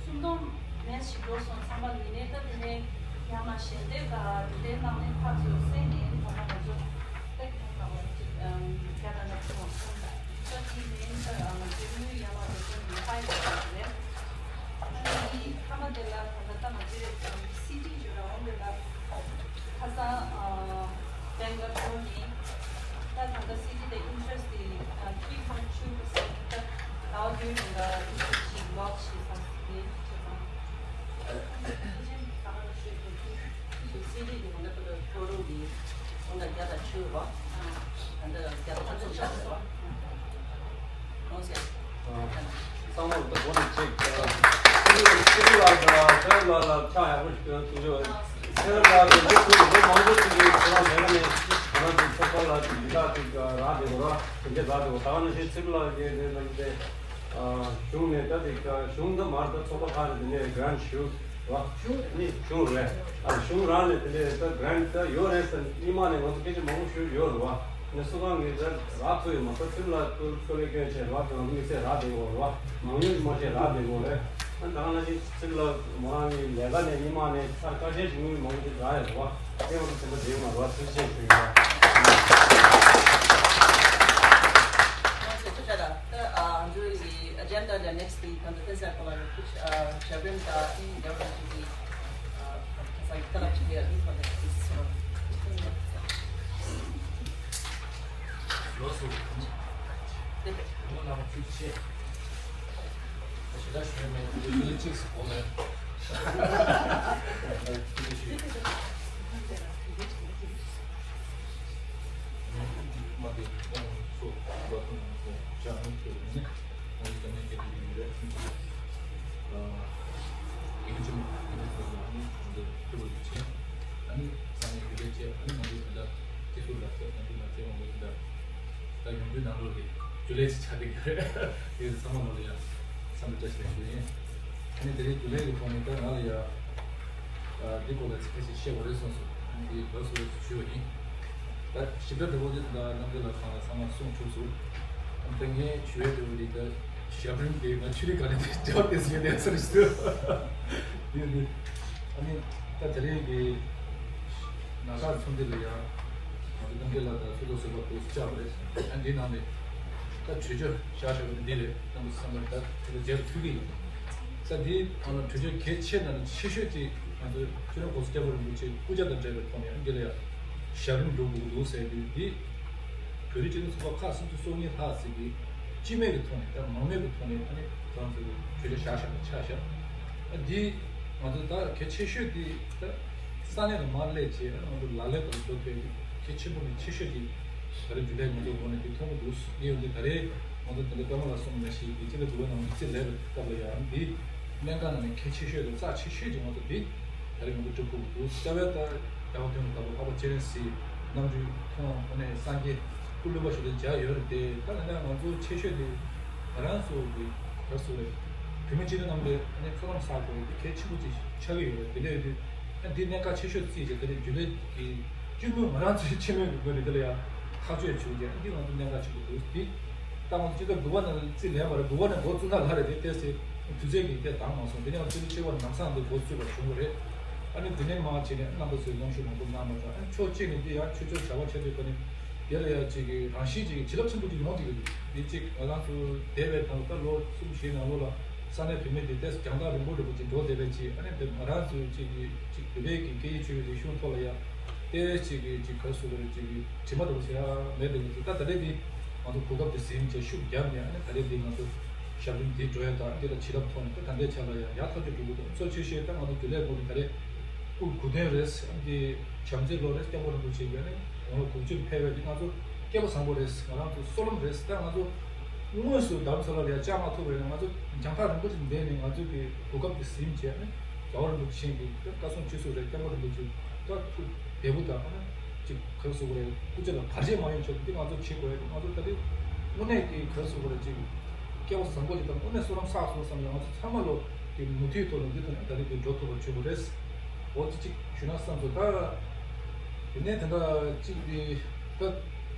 སུམ་སྟོང་མན་ཞིག་འགྲོ་སོང་། ཚང་མ་ལ་ཡིན་ནའི་ད་དེ་ནས་ཡང་ན་ཞལ་འདེབས་དང་དེ་འདྲའི་གནང་ནས་ཕར་ཚུར་བསྲེས་ནས་ད་ལྟ་ང་ཚོ་ད་ཁྱོན་ལ་བ་ཅིག་བརྒྱ་དང་ལྔ་བཅུ་ང་གསུམ་ད་དེ་ནས་ད་ང་ཚོའི་དངུལ་ཡར་མར་འགྲོ་སོང་གི་ཧ་ཡོད་པ་རེད། ཨ་ནི་མཐའ་མ་དེ་ལ་ད་ལྟ་ད་ང་ཚོའི་སི་ཊི་བརྗོད་ར་འོང་དེ་ལ་ཁ་སང་ཨ་བེང་ལ་འགྲོ་ནས་ད་ད་ལྟ་སི་ཊི་དེ་ཨིན་ཊི་རེ་སི་ཊི་དེ་ཐི་རི་པོའིན་ཊུ་པར་སེན་ཊི་ད་ཟླ་བ་བདུན་རིང་ལ་ཨིན་ཊི་རེ་སི་ཊི་ཅིག་ལོག་བྱས་ཚར་ཡིན། བྱས་ཙང་ཕལ་ཆེར་ད་ག་རང་ཤོད་དགོས་ཀྱི། སི་ཊི་དེ་ད་ལྟ་ད་ལྟ་ཁྱོད་རང་གི་ད་ལྟ་བརྒྱ་དང་བཅུ་རེད་བ། ད་ལྟ་བརྒྱ་དང་བཅུ་གསུམ་ཆགས་རེད་བ། གང་ཟེར། ཚང་མ་ལ་དགོངས་ནས་ཅིག་ཚེ་རིང་ལགས་དང་ཚེ་རབ་ལགས་ལ་ཕྱག་ཡག་པོ་ཞིག་སྐྱོན་ཐུགས་རྗེ་ཆེ། ཚེ་རབ་ལགས་ཀྱིས་འདི་ཁུལ་ལོ་མང་པོ་ཞིག་གི་ཁོ་རང་ལས་ཀ་ནས་ང་རང་ཚོའི་ཚོགས་པ་ལ་ཅིག་འདི་དག་ཅིག་རག་བསྡད་ཡོད་རེད་བ། དེ་འདྲ་རག་བསྡད་ཡོད། ད་ག་ནང་བཞིན་ཚེ་རབ་ལགས་ཀྱིས་དེ་ནང་བཞིན་དེ་གཞུང་ནས་ད་དེ་གཞུང་འདི་མར་ད་ཚོགས་པ་ཁག་ནས་དེ་འདྲའི་གྷི་རན་ཊི་ཞུ་བ། གཞུང་ནི་གཞུང་རེད། ཨ་གཞུང་རང་ནས་དེ་འདྲའི་ད་གྷི་རན་ཊི་ད་ཡོད་རེད་ཟེར་སྔོན་མ་ནས་ང་ཚོ་སྐད་ཆ་མང་པོ་ཞུས་ཡོད་རེད་བ། ནས་སུ་གང་གིས་ད་རག་ཐུབ་ཡོད་མ་རེད། ཚུར་ལ་ཚུར་ཚུར་ལས་སྐྱོན་བྱས་རག་དེ་ང་ཚོ་དམིགས་བསལ་རག་བསྡད་ཡོད་རེད་བ། མང་ཉུང་མ་བྱས་རག་བསྡད་ཡོད་རེད། ཨ་ད་ག་ནང་བཞིན་ཚུར་ལ་མོ་རང་གི་ལས་ཀ་ནས་སྔོན་མ་ནས་ཨ་དཀའ་ཆེན་ཞིག་དངུལ་མང་པོ་ཅིག་རག་ཡོད་རེད་བ། དེ་ང་ཚོ་དེ་འདྲ་བསྡད་ཡོད་མ་རེད་བ། ཐུགས་རྗེ་ཆེ་ཞུ་ཡོད། ང་ཚོའི་ཨ་ཇེན་ཌ་ལ་ནེག་སི་ཊི་དེ་ད་ལྟ་བསྟན་འཛིན་ཁོ་ལ་ཡོད། ཞབས་རིམ་དང་དེའི་རྒྱབ་ལ་ཅིག་གི་ཁ་སང་གི་ཁ་ལག་ཅིག་ཡོད། དེ་ཁོ་ལ་ཡོད། ལོ་སུ། དེ་བས་ངོ་ལ་བ་ཚུགས་ཆེ། ཞེ་དྲག་ཞུ་མེད། དེ་ལས་གཅིག་སུ་གོ་མེད། མ་དེ་ཁོང་ཚོ་བ་ཐུང་ཚོ་བྱ་ངན་ཁྱེར་ནས། ང་ཚོ་དེ་ནས་སྐད་ཆ་ཡིན་རེད། ཡིན་གཅིག་མ་ཡིན་ན་ཚོ་ལ་ནི་ང་ཚོ་ཐུགས་རྗེ་ཆེ། ཨ་ནི་ས་ནས་ཡོད་པའི་ཆེད་ཨ་ནི་ང་ཚོ་དེ་འདྲ་སྐྱེ་སུ་ལ་ཚེ་ང་ཚོ་ལ་ཚེ་ང་ཚོ་དེ་འདྲ་ད་ཡོང་དུས་ནང་ལོགས་ཀྱི་ཇུ་ལེ་ཆ་དེ་ག་རེད། དེ་ཚང་མ་ལོ་ལ་ཡ་བསམ་བློ་བཀྲ་ཤིས་བདེ་ལེགས་ཞུ་ཡིན། ཨ་ནི་དེ་རིང་ཇུ་ལེ་གི་ཐོག་ནས་ད་ང་ལ་ཡ་འདི་སྐོར་ལ་ཚིག་ཁ་ཤས་བཤད་དགོས་རེད་གསུངས་སོང་། ཨ་ནི་དེ་ལགས་སོ་ཞུ་བ་ཡིན། ད་ཞིབ་ཕྲ་འདྲ་པོ་དེ་ད་རྣམ་རྒྱལ་ལགས་ཚང་ལ་ཚང་མ་གསུངས་ཐུབ་སོང་། ཨ་ནི་ད་ངས་ཞུ་ཡས་འདྲ་པོ་དེ་ད་ཞབས་རིམ་དེ་ང་ཆུ་རི་ག་ནས་དེ་སྦྱོར་ཏེ་ཟིན་ནས་ཟེར་ཞུ། དེ་ནི་ཨ་ནི་ད་དེ་རིང་གི་ན་ཁ་ཚོང་འདི་ལ་ཡང་ང་ཚོ་རྣམ་རྒྱལ་ལགས་དང་ཚོགས་གཙོ་ཟུར་པ་དུ་བཅར་བ་རེད། ཨ་འདི་ནང་ནས་ད་གྲོས་ཆོད་བཞག་བཞག་པ་འདི་རེད། རྣམ་པ་ཚང་མ་ད་དེ་ལ་མཇལ་དུ་ཕུལ་གི་ཡིན། ད་འདི་ཨ་ནི་གྲོས་ཆོད་གལ་ཆེ་ན་ཆེ་ཤོས་ཅིག་ང་ཚོ་ཆོས་རབ་གོང་ས་སྐྱབས་མགོན་རིན་པོ་ཆེ་སྐུ་ཕྱྭ་དང་འབྲེལ་བའི་ཐོག་ནས་ཨ་འདི་ལ་ཡང་ཞབས་རིམ་འགྲོ་དགོས་ཀྱི་འདུག་ཟེར་དུས་འདི་བོད་རིགས་སྤྱི་མཐུན་ཚོགས་པ་ཁག་སུམ་ཅུ་སོ་གཉིས་ལྷག་ཟེར་གི་སྤྱི་མོས་ཀྱི་ཐོག་ནས་ད་མང་མོས་ཀྱི་ཐོག་ནས་ཨ་ནི་ཁོ་རང་ཚོ་གི་གྲོས་ཆོད་བཞག་བཞག་པ་ཆགས་བཞག་ཨ་འདི་ང་ཚོ་ད་གལ་ཆེ་ཤོས་འདི་ད་ས་གནས་ལ་མར་སླེབས་བྱས་ཨ་ང་ཚོ་ལག་ལེན་དུ་འགྲོ་ཐུབ་ཡ་གལ་ཆེན་པོ་ནས་ཆེ་ཤོས་འདི་ད་རེས་ཇུ་ལེ་ང་ཚོ་ངོས་ནས་འདི་མཐོང་གི་འདུག་ངས་འདི་ད་རེས་ང་ཚོ་ད་ལྟ་པད་མ་ལགས་གསུངས་ནང་བཞིན་འདི་སྤྱི་ཟླ་དགུ་པའི་ནང་དམིགས་བསལ་སླེབས་པའི་སྐབས་ལ་ཡང་འདི་སྨན་ཁང་ནང་ནས་གལ་ཆེ་ཤོས་དང་རྩ་ཆེ་ཤོས་ཀྱི་ང་ཚོ་འདི་ད་རེས་ང་ཚོ་སྒྲུབ་དགོས་ཀྱི་འདུག་རྩ་བའི་ད། རྒྱལ་བ་དོན་གྱི་བདག་པོ་འཕགས་པ་སྤྱན་རས་གཟིགས་རྣམ་འཕྲུལ་མཐོང་བ་ནས་སངས་རྒྱས་སྐུ་ལུས་པ་ཞིག་ཏུ་མཇལ་ཡོད་རེད་དེ། ད་ལྟ་ང་ཚོ་ཆེ་ཤོས་དེ་ང་རང་ཚོ་གི་ག་རེ་ཟེར་དགོས་རེད། བོད་མི་སྤྱི་འཐུས་རྣམས་ལ་ཚོགས་ལམ་བསགས་དགོས་རེད། དེ་གལ་ཆེན་པོ་ཅིག་ཆགས་ཀྱི་ཡོད་རེད། དེ་ལས་དེ་འདི་གནད་འགག་ཆེ་ཤོས་བརྩིས་བྱས། དེ་ལས་རྒྱུན་ལས་ཀྱི་སྤྱི་མོས་ང་རང་ཚོའི་སྤྱི་མོས་ཀྱི་ངོས་ནས་དེ་ལ་ཡང་ཐག་གཅོད་བྱུང་རྗེས། འདི་ང་ཚོ་གནད་འགག་ཆེན་པོ་འདུག་འདི་ད་ང་ཚོ་སྤྱི་ཟླ་དགུ་པ་ནང་རྩིས་ལེན་པ་རེད། དགུ་པ་ནས་འགོ་བཙུགས་ན་ལ་རེད། དེ་ཏོག་ཙམ་དུས་ཚོད་ཀྱིས་དེ་འདང་མ་སོང་། དེ་ནས་ང་ཚོ་ནི་ཕྱི་པར་ལམ་སང་འདི་འགོ་བཙུགས་པ་བྱུང་བ་རེད། ཨ་ནི་དེ་ནས་མར་བྱས་ནས་རྣམ་པ་ཚོས་གནང་ཞུ་མང་པོ་གནང་མ་ཐག་ཨ་ནི་ཕྱོགས་གཅིག་ནས་འདི་ཡང་ཆོས་ཕྱོགས་བྱ་བ་ཆེ་དུས་ཀ་ནས་དེ་ལ་ཡང་ཅིག་གི་རང་བཞིན་ཅིག་གི་བྱིན་རླབས་ཆེན་པོ་ཅིག་ཡོང་བསྡད་ཀྱི་འདུག་འདི་ཅིག་ང་རང་ཚོ་འདས་པའི་དང་ད་ལོ་གསུམ་བཞི་ནང་ལོགས་ལ་ས་གནས་བུད་མེད་འདི་ཏོག་ཙམ་རྒྱང་ཐག་རིང་པོ་རིང་པོ་ཅིག་འགྲོ་བསྡད་པའི་ཅིག་ཨ་ནི་འདི་ང་རང་ཚོའི་ཅིག་གི་ཅིག་བོད་པའི་གི་སྐད་ཡིག་ཆོས་ཀྱི་རིག་གཞུང་ཐོག་ལ་ཡང་ཏོག་ཙམ་ཅིག་གི་ཅིག་ག་རེ་ཟེར་དགོས་རེད། ཅིག་གི་དྲི་མ་འདྲ་པོ་ཞིག་ཡང་མེད་བསྡད་ཀྱི་འདུག་ད་ད་རེས་འདི་ང་ཚོ་གོ་སྐབས་འདི་ཟིན་བྱས་ཤུགས་བརྒྱབ་ནས། ཨ་ནི་ད་རེས་འདི་ང་ཚོ་ཞབས་རིམ་འདི་འགྲོ་ཡ་དང་འདི་ལ་བྱིན་རླབས་ཐོབ་ནས་ད་ད་ལྟའི་ཆ་ལ་ཡང་ཡག་ཐག་ཆོད་འགྲོ་གི་འདུག་གཙོ་ཆེ་ཤོས་ད་ང་ཚོ་རྒྱུན་ལས་སྐོར་ནས་ད་རེས་སྐུ་དགུ་སྟོན་རེད། འདི་བྱམས་བརྩེའི་ལོ་རེད། སྐྱབས་མགོན་རིན་པོ་ཆེ་གིས་ནི་དགུང་ལོ་དགུ་བཅུ་ཕེབས་པའི་འདི་ང་ཚོ་སྐལ་བ་བཟང་པོ་རེད། ང་རང་ཚོ་བསོད་ནམས་རེད། ད་ང་ཚོ་དངོས་སུ་རྡ་རམ་ས་ལ་ལ་ཡ་བཅར་མ་ཐུབ་པ་ཡིན་ན་ང་ཚོ་རྒྱང་ཐག་རིང་པོ་ཅིག་བསྡད་ནས་ང་ཚོའི་གི་གོ་སྐབས་དེ་ཟིན་བྱས་ནས་རྒྱལ་བ་རིན་པོ་ཆེ་གི་བཀའ་གསུང་སྤྱི་གཙུག་རེད། སྐྱབས་མགོན་རིན་པོ་ཆེ་ད་ཐུགས་བདེ་པོ་དང་ཅིག་ག་རེ་ཟེར་དགོས་རེད། སྐུ་ཚེ་ལ་བར་ཆད་མ་ཡོང་ཆེད་དུ་འདི་ང་ཚོ་བྱེད་དགོས་རེད། ང་ཚོ་ད་རེས་དངོས་གནས་ཀྱི་ག་རེ་ཟེར་དགོས་རེད། ཅིག་སྐལ་བ་བཟང་པོ་ཅིག་དང་དངོས་གནས་བསོད་ནམས་བསགས་སོང་བསམ་ནས་ང་ཚོ་ཚང་མ་ལོ་གི་མུ་མཐུད་ཐོག་ནས་འདི་ཐོག་ནས་ད་རེས་འདི་འགྲོ་ཐུབ་པ་བྱེད་དགོས་རེད། འོ་དེ་གཅིག་ཞུ་ན་བསམ་སོང་། ད་དེ་ནས་ད་ལྟ་གཅིག་དེ་ད་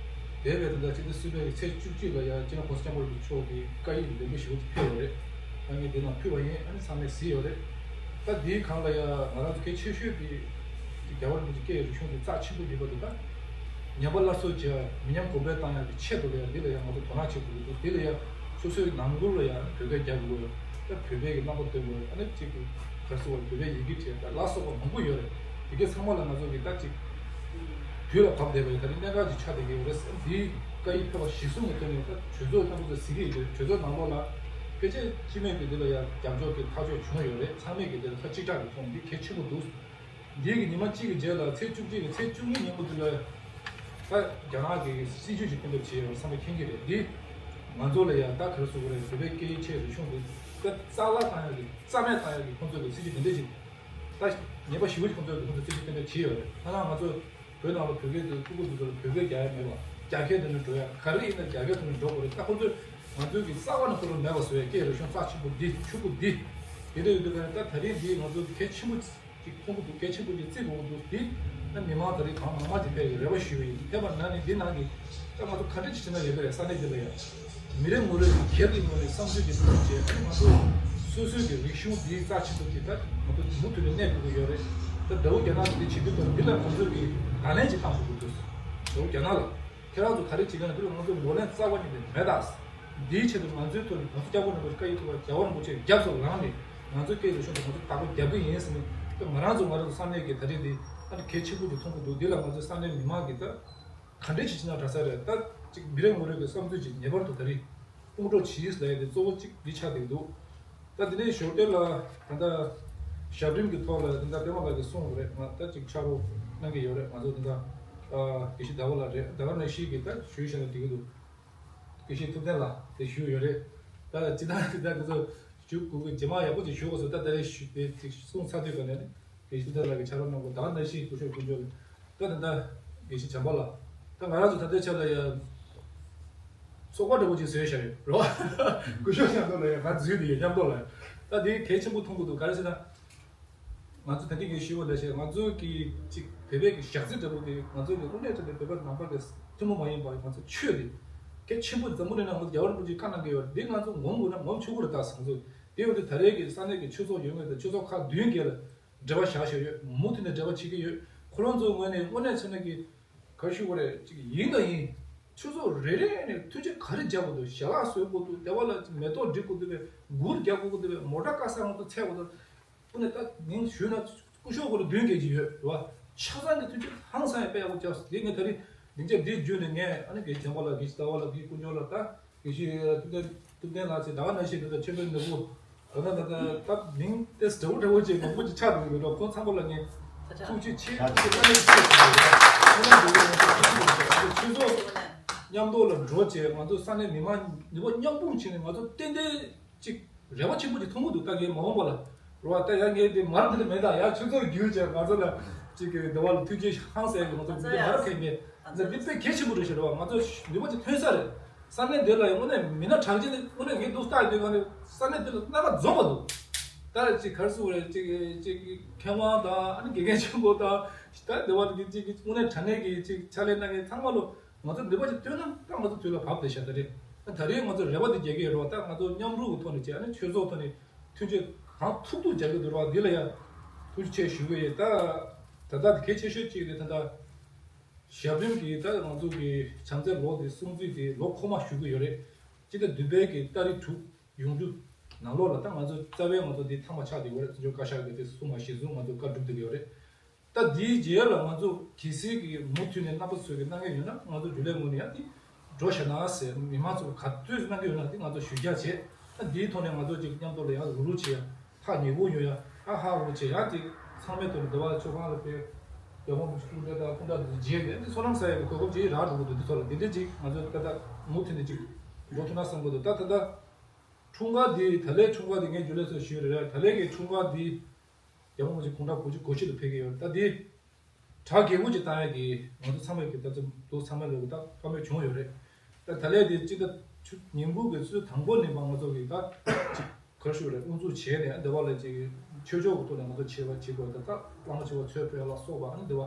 འདས་པའི་ད་ལྟ་སྤྱི་ཟླ་གསུམ་པའི་ཚེས་བཅུ་གཅིག་ལ་ཡང་སྤྱི་ནོར་༸གོང་ས་༸སྐྱབས་མགོན་རིན་པོ་ཆེ་མཆོག་གི་བཀའ་ཡིག་ལན་འབུལ་ཞུ་བ་ཕུལ་བ་རེད། ད་ངས་དེ་ནང་ཕུལ་བ་ཡིན། ཨ་ནི་ཚང་མས་གཟིགས་ཡོད་རེད། ད་དེའི་སྒང་ལ་ཡང་ང་རང་ཚོ་གལ་ཆེ་ཤོས་དེ་རྒྱལ་བ་རིན་པོ་ཆེ་སྐད་ཡིག་རིག་གཞུང་དེ་རྩ་ཆེན་པོ་ཡིན་པ་དེ་ད་ཉམས་པ་སླར་གསོ་བྱས་མི་ཉམས་གོང་འཕེལ་བཏང་ཡག་གི་ཆེད་དུ་ལ་ཡང་འདི་ལ་ཡང་ང་ཚོ་དོ་སྣང་བྱེད་དགོས་ཀྱི་འདུག་དེ་ལ་ཡང་སོ་སོའི་ནང་ཁུལ་ལ་ཡང་བོད་སྐད་རྒྱག་དགོས། ད་བོད་པའི་གི་རྣམ་པ་སྟོན་དགོས། ཨ་ནི་གཅིག་གི་ག་རེ་ཟེར་བ་བོད་པའི་ཡི་གེ་བྲིས་ད་ལ་སོགས་པ་མང་པོ་ཡོད་རེད། དེ་གའི་ཚང་མ་ལ་ང་ཚོ་གི་ད་གཅིག་དུས་ལ་བབ་བསྡད་པའི་ད་རིང་གནད་འགག་ཅིག་ཆགས་བསྡད་ཀྱི་ཡོད་རེད། འདིའི་བཀའ་ཡིག་ཕེབས་པ་གཞིར་བཟུང་གི་ཐོག་ནས་ད་གྲོས་ཚོགས་ལྟ་བུ་ཚོ་གཟིགས་ཀྱི་ཡོད་རེད། གྲོས་ཚོགས་ནང་ལོགས་ལ་ཕལ་ཆེར་སྤྱི་མོས་ཀྱི་འདི་ལ་ཡང་རྒྱབ་སྐྱོར་གྱི་ཐག་གཅོད་བྱུང་ཡོད་རེད། ཚང་མས་ཀྱི་འདི་ལ་ཁ་གཅིག་གྲགས་ཀྱི་ཐོག་ནས་འདི་གལ་ཆེན་པོ་འདུག་འདི་གི་ཉི་མ་གཅིག་གི་རྗེས་ལ་ཚེས་བཅུ་གཅིག་གི་ཚེས་བཅུ་གཉིས་ཉིན་མོ་འདི་ལ་ད་རྒྱ་ནག་གི་སྲིད་བྱུས་ཤིག་གཏན་འབེབས་བྱས་ཡོད་བསམ་པ་མཁྱེན་གྱི་རེད། འདི་ང་ཚོ་ལ་ཡང་ད་ག་རེ་ཟེར་དགོས་རེད། བོད་པའི་སྐད་ཡིག་ཆེད་རིག་གཞུང་འདི་ད་རྩ་བརླག་བཏང་ཡག་གི་རྩ་མེད་བཏང་ཡག་གི་ཁོང་ཚོས་ཀྱི་སྲིད་བྱུས་འདི་འདྲ་ཞིག་ད་ངེས་པ་ཞེ་པོ་ཅིག་ཁོང་ཚོས་ཀྱི་ཁོང་ཚོ་སྲིད་བྱུས་གཏན་འབེབས་བྱས་ཡོད་རེད། ད་ང་ང་ཚོ་བོད་ནང་ལ་བོད་སྐད་དེ་ཕྲུ་གུ་ཚོ་ཚོ་ལ་བོད་སྐད་རྒྱག་ཡ་མེད་པ། རྒྱ་སྐད་དེ་ནས་འགྲོ་ཡ་ག་རེ་ཡིན་ན་རྒྱ་སྐད་དེ་ནས་འགྲོ་དགོས་རེད། ད་ཁོ་ཚོས་ང་ཚོའི་གི་རྩ་བ་ནས་ཁོ་ཚོ་མེད་པ་བཟོ་ཡ་སྐད་རིག་གཞུང་རྩ་ཆེན་པོ་འདི་ཕྲུ་གུ་འདི་དེ་འདྲ་ཡོད་དུས་ད་ད་རིང་འདི་ང་ཚོ་གལ་ཆེན་པོ་ཅིག་མཐོང་གི་འདུག་གལ་ཆེན་པོ་ཅིག་བརྩི་དགོས་ཀྱི་འདུག་འདི་ད་མི་མང་ད་རིང་གང་མང་མང་ཅིག་ཕེབས་ཡོད་རེ་བ་ཞུ་ཡི་ཡིན། ཕེབས་པ་ན་ནི་འདི་ནང་གི་ད་ང་ཚོ་ག་འདྲ་ཅིག་བྱས་ན་ཡོད་པ་རེད། ས་གནས་འདི་ལ་ཡ། མི་རེ་ངོ་རེ་སྒེར་གྱི་ངོས་ནས་བསམ་ཚུལ་གྱི་ཐོག་བྱས་ང་ཚོ་སོ་སོའི་གི་རིག་གཞུང་འདིའི་རྩ་ཆེན་པོ་དེ་ད་ང་ཚོ་མུ་མཐུད་ནས་གནས་དགོས་ཀྱི་ཡོད་རེད། ད་ཟླ་བོ་རྒྱ་ནག་གི་འདི་བྱེད་དུས་ཐོག་འདི་ལ་ང་ཚོས་གི་བརྡ་ལན་ཅིག་བཏང་དགོས་ཀྱི་འདུག་ཟླ་བོ་རྒྱ་ནག་ལ་ཁྱེད་རང་ཚོ་ག་རེ་བྱེད་ཀྱི་ཡོད་ན་འདི་ལ་ང་ཚོ་ངོས་ལེན་རྩ་བ་ཉིད་ནས་མེད་ད། འདིའི་ཆེད་དུ་ང་ཚོའི་ཐོག་ནས་གོང་ས་སྐྱབས་མགོན་རིན་པོ་ཆེ་བཀའ་ཡིག་ཐོག་ལ་རྒྱལ་བ་རིན་པོ་ཆེ་རྒྱབ་སོ་ལངས་ནས་ང་ཚོའི་སྐད་ཀྱི་ཤོག་ཏུ་ང་ཚོ་བདག་པོ་རྒྱབ་ཀྱི་ཡིན་ཟེར་ནས་ང་རང་ཚོ་ང་རང་ཚོ་ས་གནས་ཀྱི་ད་རེས་འདི་ཨ་ནི་གལ་ཆེན་པོ་ཅིག་མཐོང་གི་འདུག་འདི་ལ་ང་ཚོའི་ས་གནས་མི་མང་གིས་ད་ག་འདྲས་ཅིག་བྱས་ན་དྲག་ས་རེད། ད་ཅིག་མི་རེ་ངོ་རེ་གི་བསམ་ཚུལ་ཅིག་ངེས་པར་དུ་ད་རེས་ཕུང་གྲོགས་བྱིས་ལབ་ཡ་དེ་གཙོ་བོ་གཅིག་འདི་ཆགས་བསྡད་འདུག་ད་དེ་ནས་ཞོར་དེ་ལ་ད་ལྟ་ཞབས་རིམ་གྱི་ཐོག་ལ་ད་ལྟ་པད་མ་ལགས་ཀྱིས་གསུངས་པ་རེད། ང་ད་ཅིག་ཕྱག་རོགས་གནང་གི་ཡོད་རེད། ང་ཚོ་ད་ལྟ་ཨ་དགེ་བཤེས་ཟླ་བ་ལགས་རེད། ཟླ་བ་ནང་བཞིན་གྱི་ད་ཞུས་བཞག་ན་འགྲིག་གི་འདུག་དགེ་བཤེས་ཐུབ་བསྟན་ལགས་དེ་ཞུས་ཡོད་རེད། ད་ཅི་ད་ཅི་ད་ང་ཚོ་ཞུ་དགོས་ཀྱི་རྗེས་མ་ཡག་པོ་ཅིག་ཞུ་དགོས་སོ། ད་ད་རེས་ཞུ་དེ་ཅིག་གསུངས་ཚར་དུས་ག་ནས་དགེ་བཤེས་ཐུབ་བསྟན་ལགས་ཀྱིས་ཕྱག་རོགས་གནང་དགོས། ད་ནང་བཞིན་སྐུ་ཞབས་དཀོན་མཆོག་ལགས། ད་ད་ལྟ་དགེ་བཤེས་བྱམས་པ་ལགས། ད་ང་རང་ཚོ་ད་ལྟའི་ཆ་ལ་ཡང་ཚོགས་པ་འདྲ་པོ་ཅིག་བཟོས་བཞག་ཡོད་རེད་བ། སྐུ་ཞབས་མཉམ་དུ་ལ་ཡང་ང་འཛུལ་ནས་ཡོད་མཉམ་དུ་ལ་ཡང་། ད་དེ་གལ་ཆེན་པོ་མཐོང་གི་འདུག་ག་རེ་ཟེར་ན། ང་ཚོ་ད་ལྟ་ངས་ཞུས་པ་ནང་བཞིན་ང་ཚོ་གི་ཅིག་བོད་པའི་གི་ཞག་རྩི་འདྲ་པོ་དེ་ང་ཚོ་གི་དངོས་གནས་དྲང་གནས་བོད་པ་ནང་པ་གི་ཐུན་མོང་མ་ཡིན་པ་ང་ཚོ་ཆོས་དེ་གལ་ཆེན་པོ་འཛམ་བུ་གླིང་ནང་ང་ཚོ་རྒྱལ་བ་རིན་པོ་ཆེས་བཀའ་གནང་གི་ཡོད་རེད། འདི་ང་ཚོ་ངོམ་དགོས་ན་ངོམ་ཆོག་གི་རེད། ད་ང་ཚོ་དེ་ཡོད་དུས་ད་རེས་ཀྱི་ས་གནས་ཀྱི་ཆོས་ཚོགས་ཡོད་མེད་དང་ཆོས་ཚོགས་ཁག་བདུན་བརྒྱད་ལ་འབྲེལ་བ་བཞག་བཞག་ཡོད། མུ་མཐུད་ནས་འབྲེལ་བ་བྱེད་ཀྱི་ཡོད། ཁོ་རང་ཚོའི་ངོས་ནས་དངོས་གནས་བྱས་ན་གི་ག་རེ་ཞུ་དགོས་རེད། ཅིག་ཡིན་དང་ཡིན། ཆུ་ཚོད་རེ་རེ་ནས་མཐུན་རྐྱེན་ག་རེ་རྒྱག་དགོས་འདུག་ཞལ་ལག་བཟོ་དགོས་འདུག་སྡེ་བ་ལ་མེ་ཏོག་སྒྲིག་དགོས་འདུག་པས། གུར་རྒྱག་དགོས་འདུག་པས། མོ་ཊ་དཀར་གསར་ང་ཚོ་འཚོལ་དགོས་འདུག་དངོས་གནས་ད་མིང་ཞུས་ན་སྐུ་ཞབས་སྐོར་ལ་བདུན་བརྒྱད་ཅིག་ཡོད་རེད་བ། ཆ་ཚང་གི་མཐུན་རྐྱེན་ཧང་སང་ཡང་དཔེ་ཡག་པོ་རྒྱག་སོང་། དེ་ངས་ད་རེས་སྡིངས་ཆ་འདི་བརྒྱུད་ནས་ངས་ཨ་ནི་དགེ་བཤེས་བྱམས་པ་ལགས། དགེ་བཤེས་ཟླ་བ་ལགས། དགེ་བཤེས་དཀོན་མཆོག་ལགས། ད་དགེ་བཤེས་ཐུབ་བསྟན་ལགས་ཚེ་ད་ག་ནང་བཞིན་དེ་ཚོ་ཆོས་དཔོན་ནོར་བུ། ད་ལྟ་ད་ལྟ་སྟབས་མིང་དེ་འདྲ་བོ་འདྲ་བོ་ཅིག་མང་པོ་ཅིག་ཆགས་འདུག་ཡོད་འགྲོ། ཁོང་ཚང་མ་ལ་ངས་ཐུགས་རྗེ་ཆེ་ཆེ་བཀའ་དྲིན་ཆེ་ཞུ་གི་ཡོད། ཁོང་རྣམ་པས་ང་ཚོ་ཐུགས་རྗེ་ཆེ་ཞུ་གི་ཡོད། ཆོས་ཚོགས་མཉམ་དུ་ལ་འགྲོ་བྱས་ང་ཚོ་ས་གནས་མི་མང་ནུས་པ་མཉམ་སྤུངས་བྱས་ནས་ང་ཚོ་ཏན་ཏན་ཅིག་རེ་བ་ཆེན་པོ་ཅིག་མཐོང་གི་འདུག་ད་ངས་མ་འོངས་པ་ལ་རེད་བ། ད་ཡང་ངས་དེ་མར་དེ་འདྲ་མེད། ད་ཡང་ཆོས་ཚོགས་བརྒྱུད་བྱས་ང་ཚོ་ལ་ གཅིག་གི་འདི་བ་ལ་ཐུགས་རྗེ་ཧང་སངས་ཀྱི་ང་ཚོ་འདི་འདྲ་མ་ར་ཁེལ་མེད། འདི་འདི་དཔེ་གལ་ཆེན་པོ་རེད་ཤག་རེད་བ། ང་ཚོ་ནུས་པ་ཅིག་ཐོན་ས་རེད། ས་གནས་འདི་ལ་ཡང་དངོས་གནས་མི་སྣ་གྲགས་ཅན་དེ་དངོས་གནས་ངས་འདུག་ལྟ་ཡོང་དུས་ག་ནས་ས་གནས་འདི་ལ་རྣམ་པ་འཛོམས་པ་འདུག་ད་ཅིག་ག་རེ་ཟེར་དགོས་རེད། ཅིག་ཅིག་མཁས་དབང་དང་ཨ་ནི་དགེ་རྒན་ཆེན་པོ་དང་ད་འདི་བ་གི་ཅིག་དངོས་གནས་དྲང་གནས་ཀྱི་ཅིག་ཕྱག་ལས་གནང་མཁན་ཚང་མ་ལོ། ང་ཚོ་ནུས་པ་ཅིག་བཏོན་ན་ད་ང་ཚོ་དུས་ལ་བབ་བསྡད་ཤག་ད་རེད། ད་རེས་ང་ཚོ་རེ་བ་འདི་རྒྱག་གི་ཡོད་རེད་བ། ད་ང་ཚོ་མཉམ་རུབ་ཀྱི་ཐོག་ནས་བྱས་ཨ་ནི་ཆོས་ཚོགས་ཐོག་ནས་མཐུན་སྒྲིལ་གང་ཐུབ་ཐུབ་རྒྱག་གི་འདུག་རེད་བ། འདི་ལ་ཡང་ཐུགས་རྗེ་ཆེ་ཞུ་གི་ཡོད། ད་ད་ལྟ་གལ་ཆེ་ཤོས་གཅིག་དེ་ད་ལྟ་ཞབས་རིམ་གྱི་ད་ང་ཚོ་གི་བྱམས་བརྩེ་ལོ་དེ་སྲུང་བརྩི་དེ་ལོ་འཁོར་མ་ཞུ་གི་ཡོད་རེད། སྤྱི་ཟླ་བདུན་པའི་གི་ཏ་རིག་དྲུག་ཡོང་རྒྱུ་ནང་ལོགས་ལ་ད་ང་ཚོ་རྩ་བའི་ང་ཚོ་འདི་ཐ་མ་ཆགས་བསྡད་ཡོད་རེད། བཙན་བྱོལ་བཀའ་ཤག་གི་དེ་གསུང་བ་གཞིར་བཟུང་ང་ཚོ་བཀའ་སྒྲུབ་བསྡད་ཀྱི་ཡོད་རེད། ད་འདིའི་རྗེས་ལ་ང་ཚོ་གལ་སྲིད་ཀྱི་མུ་མཐུད་ནས་རྣམ་པ་ཚོས་ཀྱི་གནང་མཁན་ཡོད་ན་ང་ཚོ་འཇུ་ལེ་ངོས་ནས་ཡང་དེ་འགྲོ་བཞག་ན་ཟེར། མི་མང་ཚོ་ག་ཚོད་གནང་གི་ཡོད་ན་དེ་ང་ཚོ་ཞུ་རྒྱ་བྱེད། ད་འདིའི་ཐོག་ནས་ང་ཚོ་ཅིག་མཉམ་དུ་ལ་ཡང་རུབ་རུབ་བྱེད་ཡ། ཐག་ཉེ་པོ་ཡོད་ཡ། ཨ་ཧ་འོ་བྱེད་ཡ། དེ་ཚང་མའི་ཐོག་ནས་འདི་བ་ཆོས་ཁང་ལ་ཕེབས། རྒྱལ་དབང་རིན་པོ་ཆེ་སྐུ་ཕྲེང་དང་སྐུ་ཕྲེང་དུ་རྗེས་ནས་འདི་ཚོ་ལམ་ས་ཡ་གི་གོ་སྐབས་ཅིག་རག་འགྲོ་གི་འདུག་འདི་ཚོ་ལ་འདི་འདྲས་ཅིག་ང་ཚོ་ད་ལྟ་མུ་མཐུད་ནས་ཅིག་འགྲོ་ཐུབ་ན་བསམ་གི་འདུག་ད་ད་ལྟ་འཁྲུངས་སྐར་འདི་ད་ལོའི་འཁྲུངས་སྐར་འདི་ངས་འཇུ་ལེ་ཚོ་ཞུས་རེད། ད་ལོའི་གི་འཁྲུངས་སྐར་འདི་རྒྱལ་དབང་རིན་པོ་ཆེ་དགུང་གྲངས་དགུ་བཅུ་གོ་བཞི་དུ་ཕེབས་ཀྱི་ཡོད། ད་འདི་གྲ་རྒྱས་པོ་ཅིག་བཏང་ཡ་གི་ང་ཚོ་ཚང་མས་ཀྱི་ད་ཚོད་འདུག་ཚང་མས་ལོ་གི་ད་བཀའ་མོལ་བྱུང་ཡོད་རེད། ད་ད་ལོའི་དེ་སྤྱི་ཟླ་ཆུ་ཉིན་གུང་གི་ཚོད་དང་པོ་ནས་མ་ང་ཚོ་གི་ད་ཅིག་ག་རེ་ཞུ་རེད། དབུ་འཛུགས་བྱས་ནས་འདི་བ་ལ་ཅིག་ཆོས་ཕྱོགས་ཀྱི་ཐོག་ནས་ང་ཚོ་བྱེད་པ་བྱེད་དགོས། ད་ད་བླ་མ་བྱེ་བ་ཚོས་ཕེབས་ལ་སོགས་པ་ཨ་ནི་འདི་བ་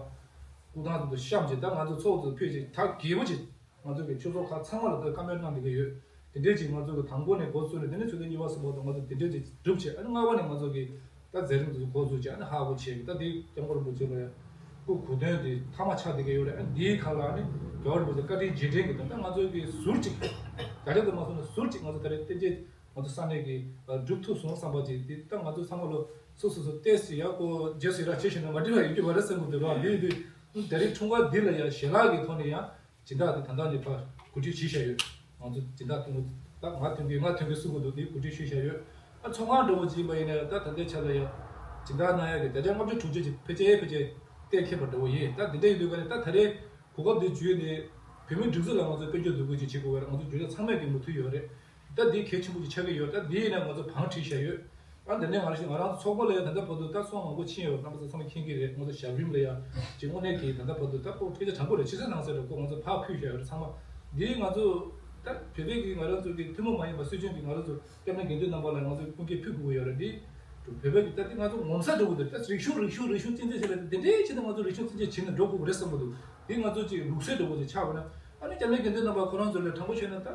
སྐུ་ཐང་དེ་ཚོ་བཤམས་བྱས་ད་ང་ཚོ་ཚོགས་དེ་ཕེབས་ཅིག་གྲ་རྒྱས་པོ་ཅིག་ང་ཚོ་གི་ཆོས་ཚོགས་ཁག་ཚང་མ་ལ་ད་བཀའ་མོལ་གནང་བསྡད་ཀྱི་ཡོད། དེ་འདྲས་ཅིག་ང་ཚོ་གི་དང་པོ་ནས་འགོ་བཙུགས་ནས་དེ་ནས་ཆུ་ཚོད་གཉིས་པ་གསུམ་པ་དང་ང་ཚོ་དེ་འདྲས་ཅིག་སྒྲུབ་བྱས། ཨ་ནི་ལྔ་པ་ནས་ང་ཚོ་གི་ད་མཛད་རིམ་དེ་ཚོ་འགོ་བཙུགས་བྱས། ཨ་ནི་ཧ་གོ་བྱས་གི་ད་དེ་སྐྱབས་མགོན་རིན་པོ་ཆེ་ལ་ཡང་སྐུ་གོ་སྟོན་དེ་མཐའ་མ་ཆགས་བསྡད་ཀྱི་ཡོད་རེད། ཨ་ནི་དེའི་ཁ་ལ་ཨ་ནི་རྒྱལ་བ་རིན་པོ་ཆེ་བཀའ་དྲིན་རྗེས་དྲན་གི་ད་ད་ང་ཚོ་གི་ཟུར་ཅིག་བརྒྱ་ཆ་དུ་མ་སོང་ན་ཟུར་ཅིག་ང་ཚོ་ད་རེས་བསྟན་རྒྱས་ང་ཚོ་ས་གནས་ཀྱི་སྒྲུབ་ཐུབ་སོང་བསམ་པ་ཅིག་དེ་ད་ང་ཚོ་ཚང་མ་ལོ་སོ་སོ་སོ་ཏོག་ཙམ་ཡག་པོ་རྗེས་སུ་ཡི་རང་བྱེད་བཞིན་ན་མ་འགྲིག་པ་ཡོང་རྒྱུ་མ་རེད་བསམ་གི་འདུག་ར། འདི་འདི་ད་རེས་འཁྲུངས་སྐར་འདི་ལ་ཡང་ཞལ་ལག་གི་ཐོག་ནས་ཡང་། སྦྱིན་བདག་དེ་ད་ལྟ་ནས་ཕར་གོ་སྒྲིག་བྱས་བཞག་ཡོད། ང་ཚོ་སྦྱིན་བདག་ཐོན་གི་ད་ང་ཐོན་གི་ང་ཐོན་གི་གསུང་གི་འདུག་དེ་གོ་སྒྲིག་ཞུས་བཞག་ཡོད། ཨ་ཚོང་ཁང་འདྲ་བོ་ཅིག་ཡིན་པ་ཡིན་ན་ད་ད་ལྟའི་ཆ་ལ་ཡང་སྦྱིན་བདག་གནང་ཡག་གི་བརྒྱ་ཆ་ལྔ་བཅུ་དྲུག་ཅུ་ཅིག་ཕལ་ཆེར་ཕལ་ཆེར་གཏན་འཁེལ་བ་འདྲ་བོ་ཡིན། ད་དེ་འདྲ་ཡིན་དུས་ག་ནས་ད་ད་རེས་གོ་སྐབས་འདི་བརྒྱུད་ནས་བོད་མིའི་སྒྲིག་འཛུགས་ལ་ང་ཚོ་དཔལ་འབྱོར་འདུ་འགོད་ཅིག་བྱེད་དགོས་པ་རེད། ང་ཚོ་རྒྱུ་ཆ་ཚང་མས་ཀྱི་མོས་མཐུན་ཡོད་རེད། ད་འདི་གལ་ཆེན་པོ་ཅིག་ཆགས་ཀྱི་ཡོད། ད་འདི་ཡིན་ན་ང་ཚོ་བང་བསྒྲིགས་བཞག་ཡོད། ཨ་འདི་ནས་ང་རང་ང་རང་ཚོགས་པ་ལ་ཡང་ད་ལྟ་བར་དུ་ད་སོང་མང་པོ་ཕྱིན་ཡོད། རྣམ་པ་ཚོ་ཚང་མ་མཁྱེན་གྱི་རེད། ང་ཚོ་ཞབས་རིམ་ལ་ཡང་ཅིག་དངོས་གནས་ཀྱི་ད་ལྟ་བར་དུ་ད་ཁོ་སྐད་ཆ་དྲང་པོ་རེད། ཕྱི་གསལ་ནང་གསལ་རེད། ཁོ་ང་ཚོ་ཕར་ཕུལ་བཞག་ཡོད་རེད། ཚང་མ་འདི་ང་ཚོ་ད་བོད་པའི་གི་ང་རང་ཚོ་གི་ཐུན་མོང་མ་ཡིན་པ་སྲིད་སྐྱོང་གི་ང་རང་ཚོ་སྐྱབས་གནས་དགེ་འདུན་རྣམ་པ་ལ་ང་ཚོ་སྐུ་སྐྱེ་ཕུལ་དགོས་ཡོད་རེད། འདི་བོད་པའི་གི་ད་འདི་ང་ཚོ་ངོ་མཚར་འདྲ་བོ་འདུག་ད་རིག་གཞུང་རིག་གཞུང་རིག་གཞུང་བསྟན་འཛིན་བྱེད་ལ་འདི་འདྲའི་ཆེད་དུ་ང་ཚོ་རིག་གཞུང་བསྟན་འཛིན་བྱེད་ནས་འགྲོ་དགོས་རེད་བསམ་གི་འདུག་འདི་ང་ཚོ་ཅིག་ལུགས་སྲོལ་འདྲ་བོ་ཅིག་ཆགས་པ་ན། ཨ་ནི་སྐྱབས་གནས་དགེ་འདུན་རྣམ་པ་ཁོ་རང་ཚོ་ལ་དྲང་པོ་བཤད་ན་ད་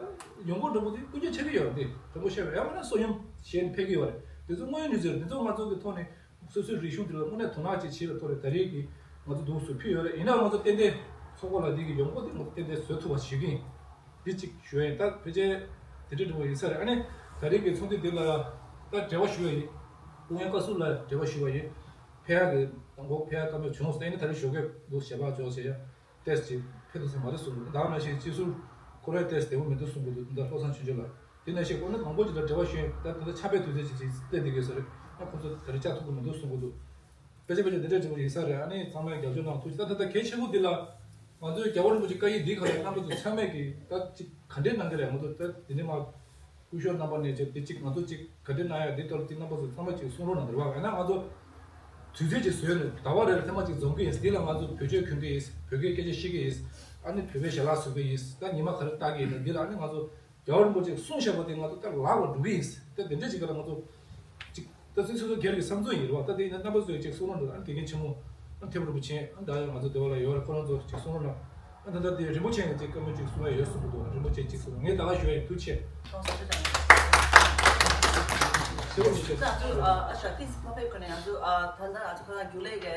ཡོང་སྒོ་འདྲ་པོ་དེ་ཀུན་སྤྱོད་ཆགས་ཀྱི་ཡོད་རེད། དེ་དྲང་པོ་བཤད་པ་ཡང་མིན་ན་གསོ་སྙོམས་བྱས་ནས་ཕེབས་ཀྱི་ཡོད་རེད། དེ་ཚོ་དངོས་ཡོད་གནས་ཚུལ་རེད། དེ་ཚོ་ང་ཚོ་གི་ཐོག་ནས་སོ་སོའི་རིག་གཞུང་དེ་ལ་དངོས་གནས་དོ་སྣང་ཅིག་བྱས་པའི་ཐོག་ནས་ད་རེས་ཀྱི་ང་ཚོ་འདུག་སུ་ཕུལ་ཡོད་རེད། ཡིན་ནའང་ང་ཚོ་ཏན་ཏན་ཚོགས་པ་ལ་འདི་གི་ཡོང་སྒོ་དེ་ང་ཚོ་ཏན་ཏན་བཟོ་ཐུབ་པ་ཞིག་ཡིན། འདི་གཅིག་ཞུ་ཡ་ཡིན། ད་ཕལ་ཆེར་དེ་འདྲ་འདྲ་པོ་ཡིན་ས་རེད། ཨ་ནི་ད་རེས་ཀྱི་ཚོགས་འདུ་འདི་ལ་ད་འབྲེལ་བ་ཞུ་ཡ་ཡིན། སྐུ་ངོ་བཀའ་ཟུར་ལ་འབྲེལ་བ་ཞུ་བ་ཡིན། ཕེབས་ཡག་གི་དང་པོ་ཕེབས་ཡག་བཀའ་མོལ་བྱུང་སོང་། ཨ་ནི་ད་རེས་ཞོགས་ཀས་འདུག་ཞལ་པར་འབྱོར་ཟེར་ཡ། ཏེས་ཅིག་ཕེབས་ཐུབ་ས་མ་རེད་གསུངས་འདུག་ད་ནང་བཞིན་སྤྱི་ཟུར་ཁོ་རང་ཏེས་བདེ་པོ་མི་འདུག་གསུང་གི་འདུག་ད་བློ་བཟང་ཆོས་འབྱོར་ལགས། དེ་ནང་བཞིན་ཁོ་ནི་མང་པོ་ཅིག་ལ་འབྲེལ་བ་ཞུས། ད་ད་ལྟ་ཕྱག་དཔེ་དུས་ཚོད་ཅིག་ཅིག་སླེབས་བསྡད་ཀྱི་ཡོད་ས་རེད། ཨ་ཁོ་ཚོ་ད་རེས་བཅར་ཐུབ་ཀྱི་མི་འདུག་གསུང་གི་འདུག་ཕལ་ཆེར་ཕལ་ཆེར་འདི་འདྲ་འདྲ་པོ་ཡིན་ས་རེད། ཨ་ནི་ཚང་མས་རྒྱབ་སྐྱོར་གནང་ཐུགས་རྗེ་ཆེ། ད་ད་ལྟ་གལ་ཆེན་པོ་འདི་ལ་ང་ཚོའི་རྒྱལ་བ་རིན་པོ་ཆེ་བཀའ་ཡིག་འདིའི་ཁ་ལ་རྣམ་པ་ཚོ་ཚང་མས་ཀྱིས་ད་ཅིག་ག་འདྲས་གནང་གི་རེད། ང་ཚོ་ད་འདི་ནས་མར་སྐུ་ཞབས་རྣམ་པ་ནས་ཅིག་འདི་ཅིག་ང་ཚོ་ཅིག་ག་འདྲས་གནང་ཡ་འདི་ལྟར་འདི་རྣམ་པ་ཚོ་ཚང་མས་ཅིག་གསུང་རོགས་གནང་། འདི་རེད་བ། ཡང་ན་ང་ཚོ་དུས་ཚོད་ཅིག་བཟོས་ནས་ཟླ་བ་རེ་ལ་ཐེངས་མ་གཅིག་འཛོམས་ཀྱི་ཡིན། འདི་ལ་ང་ཚོ་བེད་སྤྱོད་གྱོན་གྱི་ཡིན། བོད་སྐད་སྐད་ཆ་བཤད་ཀྱི་ཡིན། ཨ་ནི་བོད་པའི་ཞལ་ལག་བཟོ་གི་ཡིན། ད་ཉི་མ་ག་རེ་ལྟ་གི་ཡིན་ན་འདི་ལ་ཨ་ནི་ང་ཚོ་རྒྱལ་བ་རིན་པོ་ཆེས་གསུངས་བཞག་པ་དེ་ང་ཚོ་ལྟར་ལག་ལ་འགྲོ་གི་ཡིན། ད་དེ་འདྲ་ཅིག་ག་ལ་ང་ཚོ་ཅིག་ད་སོ་སོ་སོ་སྒེར་གྱི་བསམ་ཚུལ་ཡིན་རེད་བ། ད་དེ་ཡིན་ན་རྣམ་པ་ཚོས་ཅིག་གསུང་རོགས་འདུག་ཨ་དགེ་རྒན་ཆེན་མོ་ཨ་ཐེ་བོ་རིན་པོ་ཆེ་ཨ་ད་ཡང་ང་ཚོ་སྡེ་བ་ལ་ཡོད་རེད། ཁོ་རང་ཚོ་ཅིག་གསུང་རོགས་གནང་། ཨ་ད་ལྟ་དེ་རིན་པོ་ཆེ་ངས་ཅིག་བཀའ་མོལ་ཅིག་གསུང་ཡ་ཡོད་གསུང་གི་འདུག་རིན་པོ་ཆེ་ཅིག་གསུང་། ངས་ད་ག་ཞུ་ཡ་ཡིན། ཐུགས་རྗེ་ཆེ། ཐུགས་རྗེ་ཆེ། ད་ང་ཚོ་ཨ་ཨ་ཤ་ཏིས་མ་ཕེབས་གོང་ནས་ང་ཚོ་ཨ་ད་ལྟ་ང་ཚོ་ཁ་སང་རྒྱུན་ལས་ཀྱི་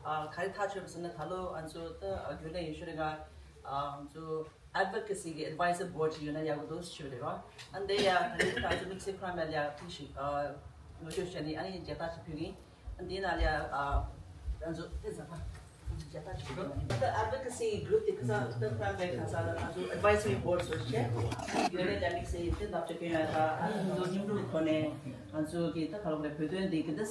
ཨ་ག་རེ་ཐག་ཆོད་པ་ཟེར་ན་ད་ལོ་ང་ཚོ་ད་རྒྱུན་ལས་ཡིན་ཤོད་རེད་ག་ཨ་ང་ཚོ། Advocacy གི་Advisory Board ཅིག་ཡོད་ན་ཡག་པོ་འདུག་ཞུས་པ་རེད་བ། ཨ་འདི་ཡ་ད་ནི་ད་ཚོ་དམིགས་བསལ་ཁོ་རང་མེད་ལ་ཡ་ཐུགས་ཤིག་ཨ་ངོ་སྤྲོད་བྱས་ནས་ཨ་ནི་མཇལ་དར་ཅིག་ཕུལ་གིན། ཨ་འདི་ན་ལ་ཡ་ཨ་ང་ཚོ་ཨེ་ཟ་ཕ་མཇལ་དར་ཅིག་ཕུལ་གིན། ད་Advocacy Group དེ་ཁ་སང་ད་ཁོ་རང་མེད་ཁ་སང་ང་ཚོ་Advisory Board བཟོ་བྱས། ཡོད་ནས་ད་དམིགས་བསལ་དེ་ལབ་ཅིག་གི་ཡོད་ད་ཨ་ནི་ང་ཚོ་མཉམ་རུབ་ཁོ་ནས་ང་ཚོ་གི་ད་ག་ལ་བོད་དོན་འདི་གི་འདི།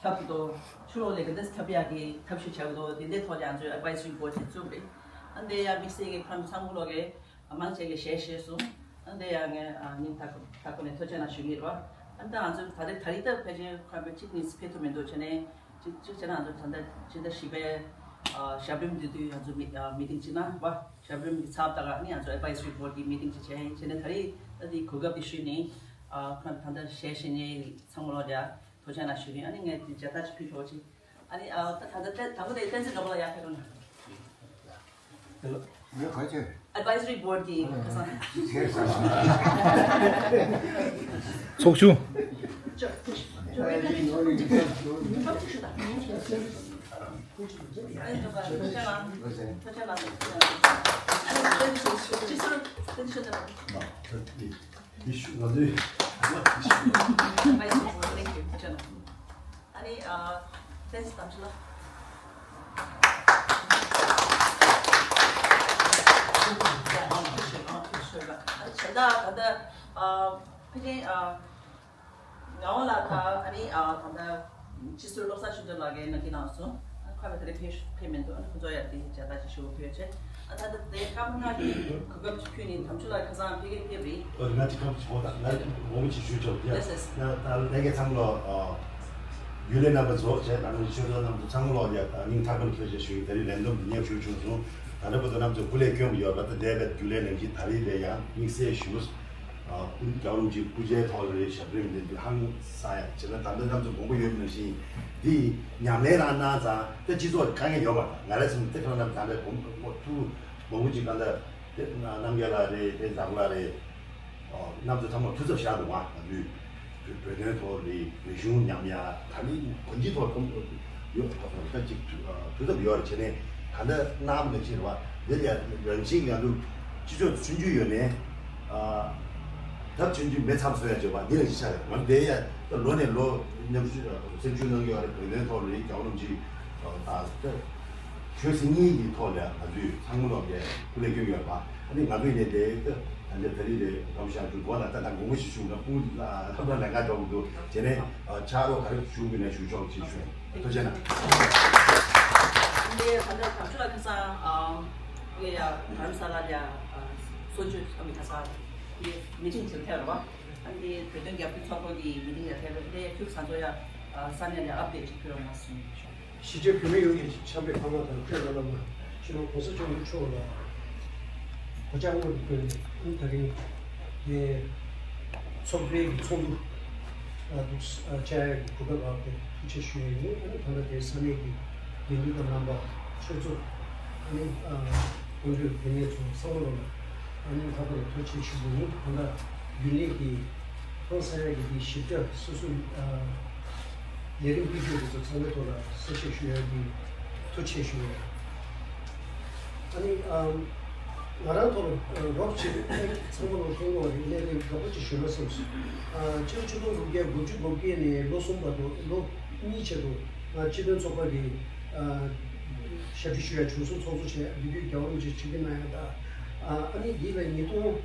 ཁྱབ་ཀྱི་འདུག་ཕྱི་ལོགས་ལས་ཀ་འདི་ཁྱབ་ཡག་གི་ཐབས་ཤེས་བྱ་གི་འདུག་དེ་འདྲའི་ཐོག་ལ་ང་ཚོའི་Advisory Board ཅིག་བཙུགས་རེད། ཨ་འདི་ཡང་དམིགས་བསལ་གྱི་ཁམས་ཚང་མ་ལོག་གི་མང་ཆེ་གི་ཞལ་བཞེས་སོང་། ཨ་འདི་ཡང་ངས་ཨ་ཉིན་ཐག་ཐག་ཁོ་ནས་ཐུགས་རྗེ་གནང་ཞུ་གི་རེད་བ། ཨ་ད་ང་ཚོ་ད་རེས་ད་རེས་ད་ཕལ་ཆེར་ཁམས་པའི་གཅིག་གཉིས་ཕེབས་ཐུབ་མི་འདུག་བྱས་ནས་ ཅིག་བྱས་ན་ང་ཚོ་ད་ལྟ་ཕྱི་ཟླ་བཞི་པའི་ཨ་ཞབས་རིམ་དེ་དུས་ང་ཚོ་མི་ཨ་མི་ཊིང་ཅིག་གནང་བ། ཞབས་རིམ་གྱི་ཚབ་ད་ག་ནི་ང་ཚོ་Advisory Board་གི་མི་ཊིང་ཅིག་བྱས་ཡིན། བྱས་ནས་ད་རེས་ད་དེ་གོ་སྐབས་དེ་ཞུས་ནས་ཨ་ཁོང་ད་ལྟ་ཞལ་བཞེས་མཁན་ཚང་མ་ལོག་ལ་ཐུགས་རྗེ་གནང་ཞུ་གི་ཡིན། ཨ་ནི་ངས་དེ་མཇལ་དར་ཅིག་ཕུལ་ཆོག་ཅིག་ཨ་ནི་ཨ་ད་ད་ད་དང་པོ་དེ་བསྟན་འཛིན་ནོར་བུ་ལགས་ཡར་ཕེབས་རོགས་གནང་། ངས་ག་ཅེ། Advisory Board་གི་ཁ་སང་། ཚོགས་ཆུང་། ཨ་ནི་ཨ་བསྟན་འཛིན་དམ་ཆོས་ལགས། ཨ་ནི་ད་ལྟ་ཨ་ཕ་ཆེན་ཨ་ངག་དབང་ལགས་དང་ཨ་ནི་ཨ་ད་ལྟ་སྤྱི་ཟུར་བློ་བཟང་ཆོས་སྒྲོན་ལགས་ཀྱིས་གནང་གི་གནང་སོང་། ཨ་ཁོ་མི་ད་རེས་ཕེབས་ཕེབས་མི་འདུག་ཨ་ནི་ཁོ་ཚོ་ཡང་དེ་མཇལ་དར་ཅིག་ཞུ་དགོས་ཡོད་ཅེས། ཨ་ད་ལྟ་དེ་སྐར་མ་ལྔ་གི་གོ་སྐབས་ཅིག་ཕུལ་ནས་དམ་ཆོས་ལགས་ཁ་སང་ཕ་གིར་ཕེབས་རེད། ཨོ་ང་ཅིག་ཁམས་ཆེ་བ་དང་ང་ངོ་མ་ཅིག་ཞུས་ཆོག་ཡ། Yes, yes. ད་ད་ལས་ཀའི་ཚང་མ་ལོ་རྒྱུན་ལས་རྣམ་པ་ཚོ་བྱས་དང་ཆོས་ཚོགས་རྣམ་ཚོ་ཚང་མ་ལོ་ཡ་སྙིང་ཐག་པ་ནས་ཐུགས་རྗེ་ཆེ་ཞུ་ཡི། ད་རིང་ལན་འདེབས་འདི་ཉེ་ཞུ་བྱུང་སོང་། ད་ལྟ་བར་དུ་རྣམ་ཚོ་སྐུ་ལས་བསྐྱོན་པ་ཡོད་པ་ད་འདས་པའི་རྒྱུན་ལས་ནང་བཞིན་ད་རིང་དེ་ཡང་དམིགས་བསལ་ཞུ། སྐུ་རྒྱལ་བ་རིན་པོ་ཆེའི་སྐུ་ཕྱྭའི་ཐོག་ལ་རེད། ཞབས་རིམ་འདི་འདི་ཧང་སང་ཡ་བྱས་ན་ད་ལྟ་རྣམ་ཚོ་དགོངས་པ་ཡོད་མ་ནང་བཞིན་འདི་ཉམས་ལེན་རང་གནང་ཙང་ད་སྤྱི་ཚོགས་དཀའ་ངལ་ཡོད་པ་དང་ང་རང་ཚོ་འདི་ཁ་ལ་རྣམ་ད་ལྟ་དགོངས་པ་ཐུགས་མང་པོ་ཅིག་ག་ལ། དེ་རྣམ་རྒྱལ་ལགས་རེད། དེ་ཟབ་ལགས་རེད། ཨོ་རྣམ་ཚོ་ཚང་མ་ཐུགས་འཚབ་བཞག་འདུག་ང་ཚོའི་བོད་དོན་ཐོག་ལ་རིག་གཞུང་ཉམས་ཡ་ད་ནི་གོན་ཆེ་ཐོག་ཐོག་ཡོད་པ་ཐོག་ད་ཅིག་ཐུགས་འཚབ་ཡོད་རེད། བྱས་ནས་ད་ལྟ་གནང་བ་ནང་བཞིན་རེད་བ། འདིར་ཡ་རང་བཞིན་ང་ཚོ་སྤྱི་ཚོགས་ཆུང་ཆུང་ཡོད་ནས་ཨ་ད་ཆུང་ཆུང་མི་ཚབ་སོ་ཡ་བྱེད་པ་འདི་རང་བཞིན་ཆགས་རེད། ང་འདི་ཡ་ད་ལོ་ནས་ལོ་མཉམ་ཞུགས་སེམས་ཤུགས་གནང་གི་ཡོད་རེད། བོད་དོན་ཐོག་ལ་རིག་རྒྱལ་བ་རིན་པོ་ཆེ་ད་ད། ཆོས་སྲིད་གཉིས་ཀྱི་ཐོག་ལ་ང་ཚོས་ཚང་མ་ལོག་གི་སྐུ་ལས་བསྐྱོན་ཡོད་པ། ཨ་ནི་ང་ཚོས་ནས་དེ་ད་ད་ད་རེས་དེ་རམ་ཤག་ཏུ་གོ་ལ་ད་ད་དགོངས་པ་ཞིག་ཞུ་ན་སྐུ་ལ་ཐབས་ལ་ལས་ཀ་འགྲོ་གི་འདུག་བྱས་ནས་ཕྱག་རོགས་ག་རེ་ཞུ་དགོས་ན་ཞུ་ཆོག་ཅེས་ཞུ། ཐུགས་རྗེ་གནང་། འདི་ད་ད་དམ་ཆོས་ལགས་ཁ་སང་ལ་ཡ་རྡ་རམ་ས་ལ་ལ་ཡ་གསོལ་མཆོད་ཨ་མི་ཁ་སང་དེ་མི་ཊིང་ཅིག་ཕེབས་རེད་བ། ཨ་ནི་བོད་དོན་རྒྱབ་སྐྱོར་ཚོགས་པ་གི་མི་ཊིང་ལ་ཕེབས་རེད། དེ་ཁྱོད་ཚོ་ཚོ་ཡ་ས་གནས་ལ་ཨབ་ཌེཊ་ཅིག་ཕུལ་རོགས་གནང་གསུངས་ཤོག་གཞིས་བྱེས་བོད་མི་ཡོངས་ཀྱི་ཆབ་སྲིད་ཕ་མ་དང་ཁྱོད་རང་རྣམ་པ་སྤྱི་ནོར་༸གོང་ས་༸སྐྱབས་མགོན་མཆོག་ལ་གོ་ཆ་དངོས་སུ་ཕུལ་ནས་ད་རིང་ངས་ཚོགས་པའི་གི་ཚོགས་འདུ་འདུག་བཅར་ཡག་གི་གོ་སྐབས་རག་པའི་ཐུགས་རྗེ་ཞུ་ཡག་ཡིན། ཨ་ནི་ད་ལྟ་དེ་ས་གནས་ཀྱི་དགེ་འདུན་པ་རྣམ་པ་ཆོས་ཚོགས་ཨ་ནི་དགོན་སྡེ་དགོན་གནས་ཚོ་ཚང་མ་ལ་ཨ་ནི་ལྷག་པར་དུ་ཐུགས་རྗེ་ཆེ་ཞུ་དགོས་ཡིན། ད་ལྟ་རྒྱུན་ལས་ཀྱི་ཧང་སང་ཡག་གི་དེ་ཞིབ་ཕྲ་སོ་སོ་ལས་རིམ་སྤེལ་རྒྱུ་དེ་ཚོ་ཚང་མའི་ཐོག་ལ་གསལ་བཤད་ཞུ་ཡག་གི་ཐུགས་རྗེ་ཆེ་ཞུ་ཡག་ཨ་ནི་ང་རང་ཐོག་ལ་རོགས་བྱེད་ཚང་མ་ལ་ཐོན་གོ་རེད། གནས་རིམ་རོགས་པ་ཅིག་ཞུ་ན་བསམ་སོང་། སྤྱི་ལོ་ཆིག་སྟོང་དགུ་བརྒྱ་དགུ་བཅུ་གོ་བརྒྱད་ནས་ལོ་གསུམ་བར་དུ་ལོ་གཉིས་ཆེད་དུ་ང་སྤྱི་མཐུན་ཚོགས་པ་གི་ཞབས་ཕྱི་ཞུ་ཡག་བྱུང་སོང་། ཚོགས་གཙོ་བྱས་འདི་དུས་རྒྱལ་བ་རིན་པོ་ཆེ་ཆིབས་བསྒྱུར་གནང་ཡག་དང་། ཨ་ནི་འདི་ལ་ཉིས་སྟོང་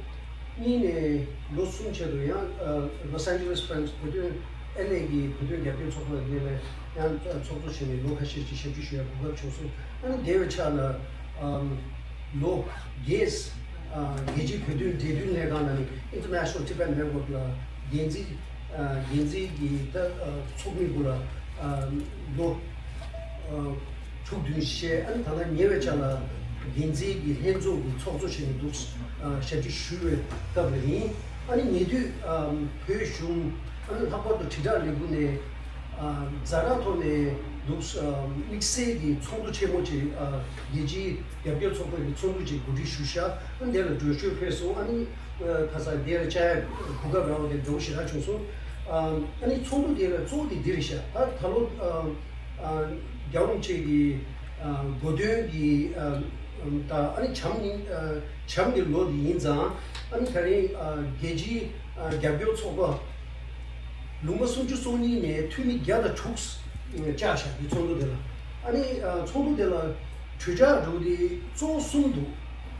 གཉིས་ནས་ལོ་གསུམ་ཆེད་དུ་ཡང་ལོ་སན་ཇེ་ལེས་ཕྲེམ་བོད་དོན་ཨེ་ལེ་གི་བོད་དོན་རྒྱབ་སྐྱོར་ཚོགས་པ་འདི་ལ་ཡང་ཚོགས་གཙོ་བྱས་ནས་ལོ་ཁ་ཤས་ཅིག་ཞབས་ཕྱི་ཞུ་ཡག་གོ་སྐབས་བྱུང་སོང་། ཨ་ནི་འདས་པའི་ཆ་ལ་ལོ་བརྒྱད་རྒྱལ་སྤྱིའི་བོད་དོན་འབྲེལ་མཐུད་ལྷན་ཁང་ནང་ནས་International Tibetan Network་ལ་འགན་འཛིན་འགན་འཛིན་གྱི་ད་ཚོགས་མི་སྐོར་ལ་ལོ་དྲུག་བདུན་བྱས། ཨ་ནི་ད་ལྟ་ཉེ་བའི་ཆ་ལ་འགན་འཛིན་གྱི་ལྷན་ཚོགས་ཀྱི་ཚོགས་གཙོ་བྱས་ནས་འདུག་ཞབས་ཕྱི་ཞུ་བའི་སྐབས་ལ་ཡིན། ཨ་ནི་ཉེ་དུས་བོད་གཞུང་ཨ་ནི་ལྷག་པར་དུ་དྲིལ་བསྒྲགས་ལས་ཁུངས་ནས་ཛ་དྲག་ཐོག་ནས་འདུག་དམིགས་བསལ་གྱི་ཚོགས་འདུ་ཆེན་མོ་ཅིག་རྒྱལ་སྤྱིའི་རྒྱབ་སྐྱོར་ཚོགས་པ་གི་ཚོགས་འདུ་ཅིག་གོ་སྒྲིག་ཞུ་ཤག་ཨ་ནི་དེ་ལ་འགྲོ་ཞུ་ཕེབས་སོང་། ཨ་ནི་ཁ་སང་དེ་ལ་བཅར་ཡག་གོ་སྐབས་རག་པ་དེ་འདྲ་བོ་ཞེ་དྲག་བྱུང་སོང་། ཨ་ནི་ཚོགས་འདུ་དེ་ལ་གཙོ་བོ་དེ་འདི་རེད་ཤག་ད་ད་ལོ་རྒྱལ་བ་རིན་པོ་ཆེ་གི་གོ་སྟོན་གྱི་ད་ཨ་ནི་བྱམས་སྙིང་བྱམས་ཀྱི་ལོ་དེ་ཡིན་ཙང་ཨ་ནི་ད་རིང་རྒྱལ་སྤྱིའི་རྒྱབ་སྐྱོར་ཚོགས་པ་ལུང་པ་སུམ་ཅུ་སོ་གཉིས་ནས་འཐུས་མི་བརྒྱ་དང་དྲུག་བཅར་ཤག་འདི་ཚོགས་འདུ་དེ་ལ། ཨ་ནི་ཚོགས་འདུ་དེ་ལ་གྲོས་འཆར་འགྲོ་དེ་གཙོ་བོ་གསུམ་འདུག་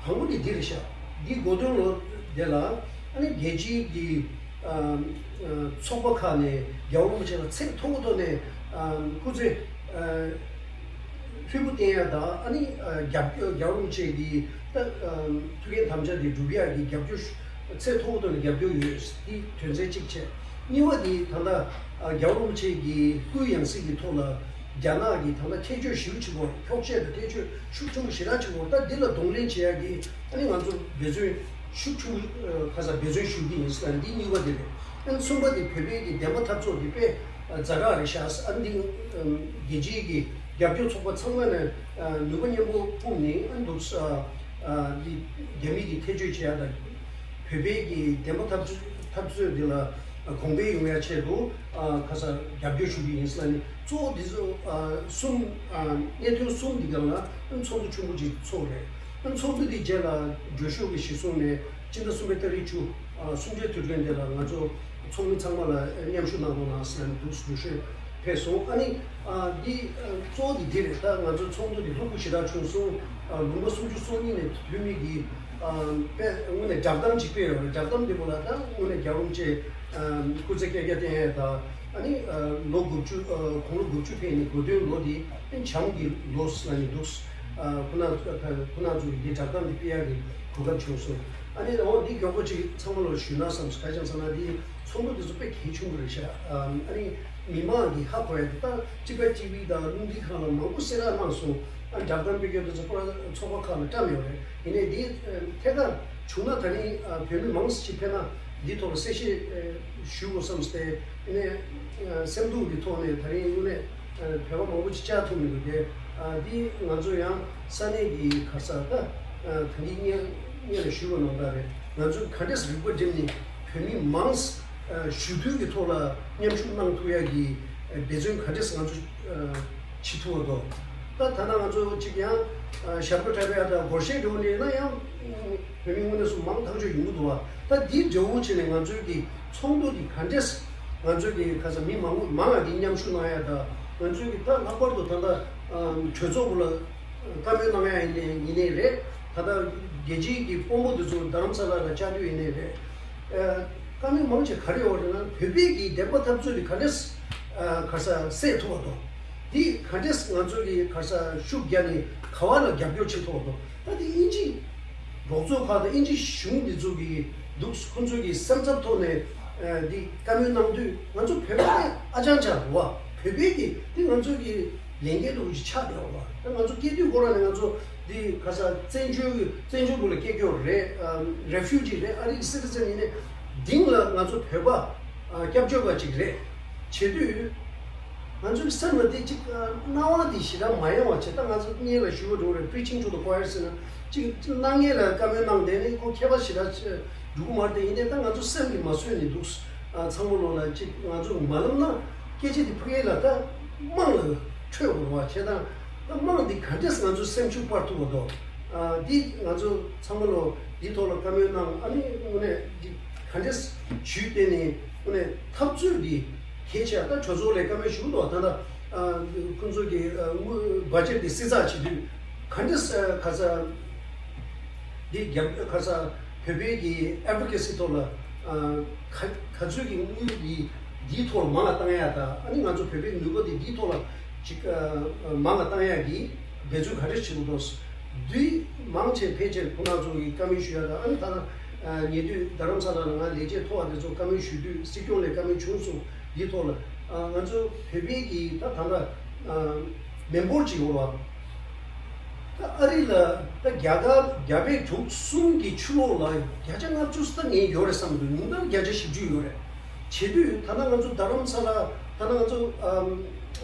དང་པོ་དེ་འདི་རེད་ཤག་འདི་གོ་སྟོན་ལོ་དེ་ལ་ཨ་ནི་རྒྱལ་སྤྱིའི་གི་ཚོགས་པ་ཁག་ནས་རྒྱལ་བ་རིན་པོ་ཆེ་ལ་ཚད་མཐོ་པོ་ཐོག་ནས་སྐུ་ཚེ་ལྷུན་པོ་བརྟན་ཡ་དང་ཨ་ནི་རྒྱབ་རྒྱལ་བ་རིན་པོ་ཆེ་གི་ད་ཐུགས་འགན་དམ་བཅའ་དེ་སྒྲུབ་ཡག་གི་རྒྱབ་སྐྱོར་ཚད་མཐོ་པོ་ཐོག་ནས་རྒྱབ་སྐྱོར་ཡོད། འདི་དོན་ཚན་གཅིག་བྱས། གཉིས་པ་དེ་ད་ལྟ་རྒྱལ་བ་རིན་པོ་ཆེ་གི་སྐུའི་ཡང་སྲིད་ཀྱི་ཐོག་ལ་ རྒྱ་ནག་གི་ད་ལྟ་ཐེ་བྱུས་ཞེ་པོ་ཅིག་ཡོད་རེད། འཁྱོག་བཤད་དང་ཐེ་བྱུས་ཤུགས་ཆེན་པོ་ཞེ་དྲག་ཅིག་ཡོད་རེད། ད་འདི་ལ་གདོང་ལེན་བྱེད་ཡག་གི་ཨ་ནི་ང་ཚོ་འབད་བརྩོན་ཤུགས་ཆེན་པོ་ཨ་ཁ་སང་འབད་བརྩོན་ཞུ་གི་ཡིན་ཟེར་ལ་འདི་གཉིས་པ་དེ་རེད། ཨ་ནི་གསུམ་པ་དེ་བོད་པའི་གི་བདེན་པ་འཐབ་རྩོད་དེ་དཔེ་ཛ་དྲག་རེད་ཤག་ཨ་ནི་འདི་རྒྱལ་སྤྱིའི་གི་རྒྱབ་སྐྱོར་ཚོགས་པ་ཚང་མ་ནས་ནུས་པ་མཉམ་སྤུངས་ནས་ཨ་ནི་འདུག་འདི་རྒྱ་མི་གི་ཐེ་བྱུས་བྱེད་ཡག་དང་། བོད་པའི་གི་བདེན་པ་འཐབ་རྩོད་འཐབ་རྩོད་འདི་ལ་གོང་འཕེལ་ཡོང་ཡ་ཆེད་དུ་ཁ་སང་རྒྱབ་སྐྱོར་ཞུ་གི་ཡིན་ཟེར་ནས་གཙོ་བོ་འདི་ཚོ་གསུམ་གནད་དོན་གསུམ་འདི་ག་ལ་ཚོགས་འདུ་ཆུང་ངུ་ཅིག་ཚོགས་རེད། ཚོགས་འདུ་འདི་རྗེས་ལ་འགྲོ་ཤོག་གི་གཞི་བཟུང་ནས་སྤྱི་ཟླ་གསུམ་པའི་ཏ་རིག་བཅུ་གསུམ་བཅུའི་དུས་དྲན་འདི་ལ་ང་ཚོ་ཚོགས་མི་ཚང་མ་ལ་མཉམ་ཞུགས་གནང་རོགས་གནང་ཟེར་ནས་འདུག་འགྲོ་ཤོག་ཕེབས་སོང་། ཨ་ནི་འདི་གཙོ་བོ་འདི་འདི་རེད། ད་ང་ཚོ་ཚོགས་འདུ་འདི་ལྷུག་པོ་ཞེ་དྲག་བྱུང་སོང་། ལུང་པ་སུམ་ཅུ་སོ་གཉིས་ནས་འཐུས་མི་གི་དཔེ་དངོས་གནས་བསྒྲགས་གཏམ་ཅིག་སྤེལ་ཡོད་རེད། བསྒྲགས་གཏམ་འདི་པོ་ལ་ད་དངོས་གནས་རྒྱལ་བ་རིན་པོ་ཆེ་སྐུ་ཚེ་བསྐལ་བརྒྱར་བརྟན་ཡས་དང་ཨ་ནི་ལོ་དགུ་བཅུ་དགུང་ལོ་དགུ་བཅུ་ཕེབས་ནས་དགུང་སྟོན་ལོ་འདི་བྱམས་ཀྱི་ལོ་ཟེར་ནས་འདུག་ཁོ་ན་ཁོ་ན་ཚོ་གི་འདི་བསྒྲགས་གཏམ་འདི་སྤེལ་ཡག་གི་གོ་སྐབས་བྱུང་སོང་། ཨ་ནི་འོ་འདི་མགྱོགས་པོ་ཅིག་ཚང་མ་ལ་ཞུས་ན་བསམ་སོང་། ག་རེ་བྱས་ཟེར་ན་འདི་ཚོགས་འདུ་འདི་ཚོ་དཔེ་གལ་ཆེན་པོ་རེད་ཤག་ཨ་ནི་མི་མང་གིས་ཧ་གོ་ཡ་དེ་ད་གཅིག་པ་གཅིག་པའི་དང་རླུང་འཕྲིན་ཁང་ལ་མང་པོ་གསལ་བསྒྲགས་གནང་སོང་། ཨ་བསྒྲགས་གཏམ་སྤེལ་རྒྱུ་དེ་ཚོ་ཁོ་རང་ཚོགས་པ་ཁག་ལ་བཀྲམ་ཡོད་རེད། ཡིན་ནའི་འདི་ཐད་ཀར་བྱུང་ན་ད་རིང་བོད་མི་མང་ཙམ་ཅིག་ཕེབས་ན་འདི་ཐོག་ལ་གསལ་བཤད་ཞུ་དགོས་བསམ་སྟེ། ཡིན་ནའི་སེམས་སྡུག་གི་ཐོག་ནས་ད་རིང་དངོས་གནས་བོད་པ་མང་པོ་ཅིག་བཅར་ཐུབ་མི་འདུག་དེ་འདི་ང་ཚོ་ཡང་ས་གནས་ཀྱི་ག་ས་ད་ད་གིན་སྔོན་ལ་ཞུས་པ་ནང་ལྟར་རེད། ང་ཚོས་ག་འདྲས་རིག་པ་བསྒྲིམས་ནས་བོད་མི་མང་ཞུ་གཏུག་གི་ཐོག་ལ་མཉམ་ཞུགས་གནང་ཐུབ་ཡ་གི་འབད་བརྩོན་ག་འདྲས་ང་ཚོས་བྱེད་ཐུབ་པ་འདུག་ད་ད་ལྟ་ང་ཚོ་གཅིག་ཡང་ཞབས་བྲོ་འཁྲབ་ཡ་དང་སྒོར་གཞས་འགྲོ་འདྲ་ན་ཡང་བོད་མི་དངོས་གནས་སུ་མང་ཐག་ཆོད་ཡོང་གི་འདུག་བ། ད་འདི་འདྲ་བོ་བྱས་ནས་ང་ཚོའི་གི་ཚོགས་འདུ་འདི་ག་འདྲས་ང་ཚོའི་གི་ཁ་ས་མི་མང་མང་ང་གི་མཉམ་ཞུགས་གནང་ཡ་དང་ང་ཚོའི་གི་ད་ལྷག་པར་དུ་ད་ལྟ་གྲོས་ཚོགས་ལ་བཀའ་མོལ་གནང་ཡ་ཡིན་ནའི་རེད། ད་ལྟ་རྒྱལ་སྤྱིའི་གི་དཔོན་པོ་འདི་ཚོ་རྡ་རམ་ས་ལ་ལ་བཅར་དུས་ཡིན་ནའི་རེད། བཀའ་མོལ་མང་ཆེ་ག་རེ་ཡོད་རེད་ན་བོད་པའི་གི་བདེན་པ་འཐབ་རྩོད་དེ་ག་འདྲས་ག་ས་སེལ་ཐུབ་པ་དང་། དེ་ག་འདྲས་ང་ཚོ་གི་ག་ས་ཤུགས་རྒྱག་ནས་ག་བ་ལ་རྒྱབ་སྐྱོར་བྱེད་ཐུབ་པ་དང་། ད་དེ་དབྱིན་ཇི་རོགས་ཚོགས་ཁག་དང་དབྱིན་ཇི་གཞུང་འདི་ཚོ་གི་འདུག་ཁོ་ཚོ་གི་སེམས་འཚབ་ཐོག་ནས་འདི་བཀའ་མོལ་གནང་དུས་ང་ཚོ་བོད་པ་ཨ་ཅང་ཅང་བ་བོད་པའི་གི་དེ་ང་ཚོ་གི་ལས་འགན་འདྲ་བོ་ཅིག་ཆགས་བསྡད་པ། ད་ང་ཚོ་སྐྱེས་དུས་ཁོ་རང་ནས་ང་ཚོ་འདི་ག་ས་བཙན་བྱོལ་གི་བཙན་བྱོལ་བོད་ལ་སྐྱེས་རྒྱུ་རེད། རེ་ཕུ་ཇི་རེད། ཨ་རིའི་སི་ཊི་ཛེན་ཡིན་ནའི་དེང་ལ་ང་ཚོ་བོད་པ་སྐྱབས་བཅོལ་བ་ཅིག་རེད། བྱེད་དུས་ང་ཚོའི་སེམས་ལ་འདི་ཅིག་སྣང་བ་འདི་ཞེ་དྲག་མ་ཡོང་བ་བྱས། ད་ང་ཚོ་སྔོན་ལ་ཞུ་བ་འགྲོ་རེད། preaching to the choir ཟེར་ན་ཅིག་སྣང་བརྙན་ལ་བཀའ་མོལ་གནང་བསྡད་ནས་ཁོ་མཁས་པ་ཞེ་དྲག་འགྲོ་གི་མ་རེད། དེ་ཡིན་ནའི་ད་ང་ཚོ་སེམས་ཀྱིས་མ་བཟོད་ནས་འདུག་ཨ་ཚང་མ་ལོ་ལ་ཅིག་ང་ཚོ་མ་ལབ་ན་སྐད་ཆ་དེ་ཕ་གི་ལ་ད་དམངས་ལ་འཕྲོད་དགོས་པ་བྱས་ཙང་ད་དམངས་འདི་ག་འདྲས་ང་ཚོ་སེམས་ཤུགས་སྤར་ཐུབ་པ་དོ། ཨ་འདི་ང་ཚོ་ཚང་མ་ལོ་འདི་ཐོག་ལ་བཀའ་མོལ་གནང་། ཨ་ནི་དངོས་གནས་འདི་ག་འདྲས་ཇུས་བཏོན་ནས་དངོས་གནས་འཐབ་རྩོད་འདི་གལ་ཆེ། ད་གྲོས་ཚོགས་ལ་བཀའ་མོལ་ཞུ་འདུག་ད་ལྟ་ཨ་ཁོང་ཚོ་གི་ཨ་དངུལ་བ་ཇེཊ་འདི་བསྲི་ཚགས་བྱེད་དུས་ག་འདྲས་ཨ་ག་ས། འདི་རྒྱབ་ཁ་ས་བོད་པའི་གི་ཨེ་ཌི་ཝོ་ཀེ་སི་ཐོག་ལ་ཨ་ག་ག་ཚོད་ཀྱི་དངུལ་འདི་འདིའི་ཐོག་ལ་མང་ང་བཏང་ཡ་དང་། ཨ་ནི་ང་ཚོ་བོད་པའི་ནུས་པ་འདི་འདིའི་ཐོག་ལ་ཅིག་ཨ་མང་ང་བཏང་ཡ་གི་འབད་བརྩོན་ག་རེ་བྱེད་དགོས་འདུག་འདི་མང་ཆེ་ཕལ་ཆེར་ཁོང་རྣམ་ཚོ་གི་བཀའ་མོལ་ཞུ་ཡ་དང་། ཨ་ནི་ད་ལྟ་ཉེ་དུས་རྡ་རམ་ས་ལ་ལ་ང་ལས་བྱེད་མཐོ་བ་དེ་ཚོ་བཀའ་མོལ་ཞུ་དུས་སྲིད་སྐྱོང་ལ་བཀའ་མོལ་བྱུང་སོང་། འདིའི་ཐོག་ལ་ཨ་ང་ཚོ་བོད་པའི་གི་ད་ད་ལྟ་ཨ་མི་འབོར་གཅིག་ཡོད་པ། ད་ཨ་རི་ལ་ད་རྒྱ་གར་རྒྱ་བལ་འབྲུག་གསུམ་གྱི་ཕྱི་ལོགས་ལ་བརྒྱ་ཆ་ལྔ་བཅུ་ད་ངས་ཡོད་རེད་བསམ་འདུག་ཉུང་མཐར་བརྒྱ་ཆ་བཞི་བཅུ་ཡོད་རེད། བྱེད་དུས་ད་ལྟ་ང་ཚོ་རྡ་རམ་ས་ལ་ད་ལྟ་ང་ཚོ་ཨམ་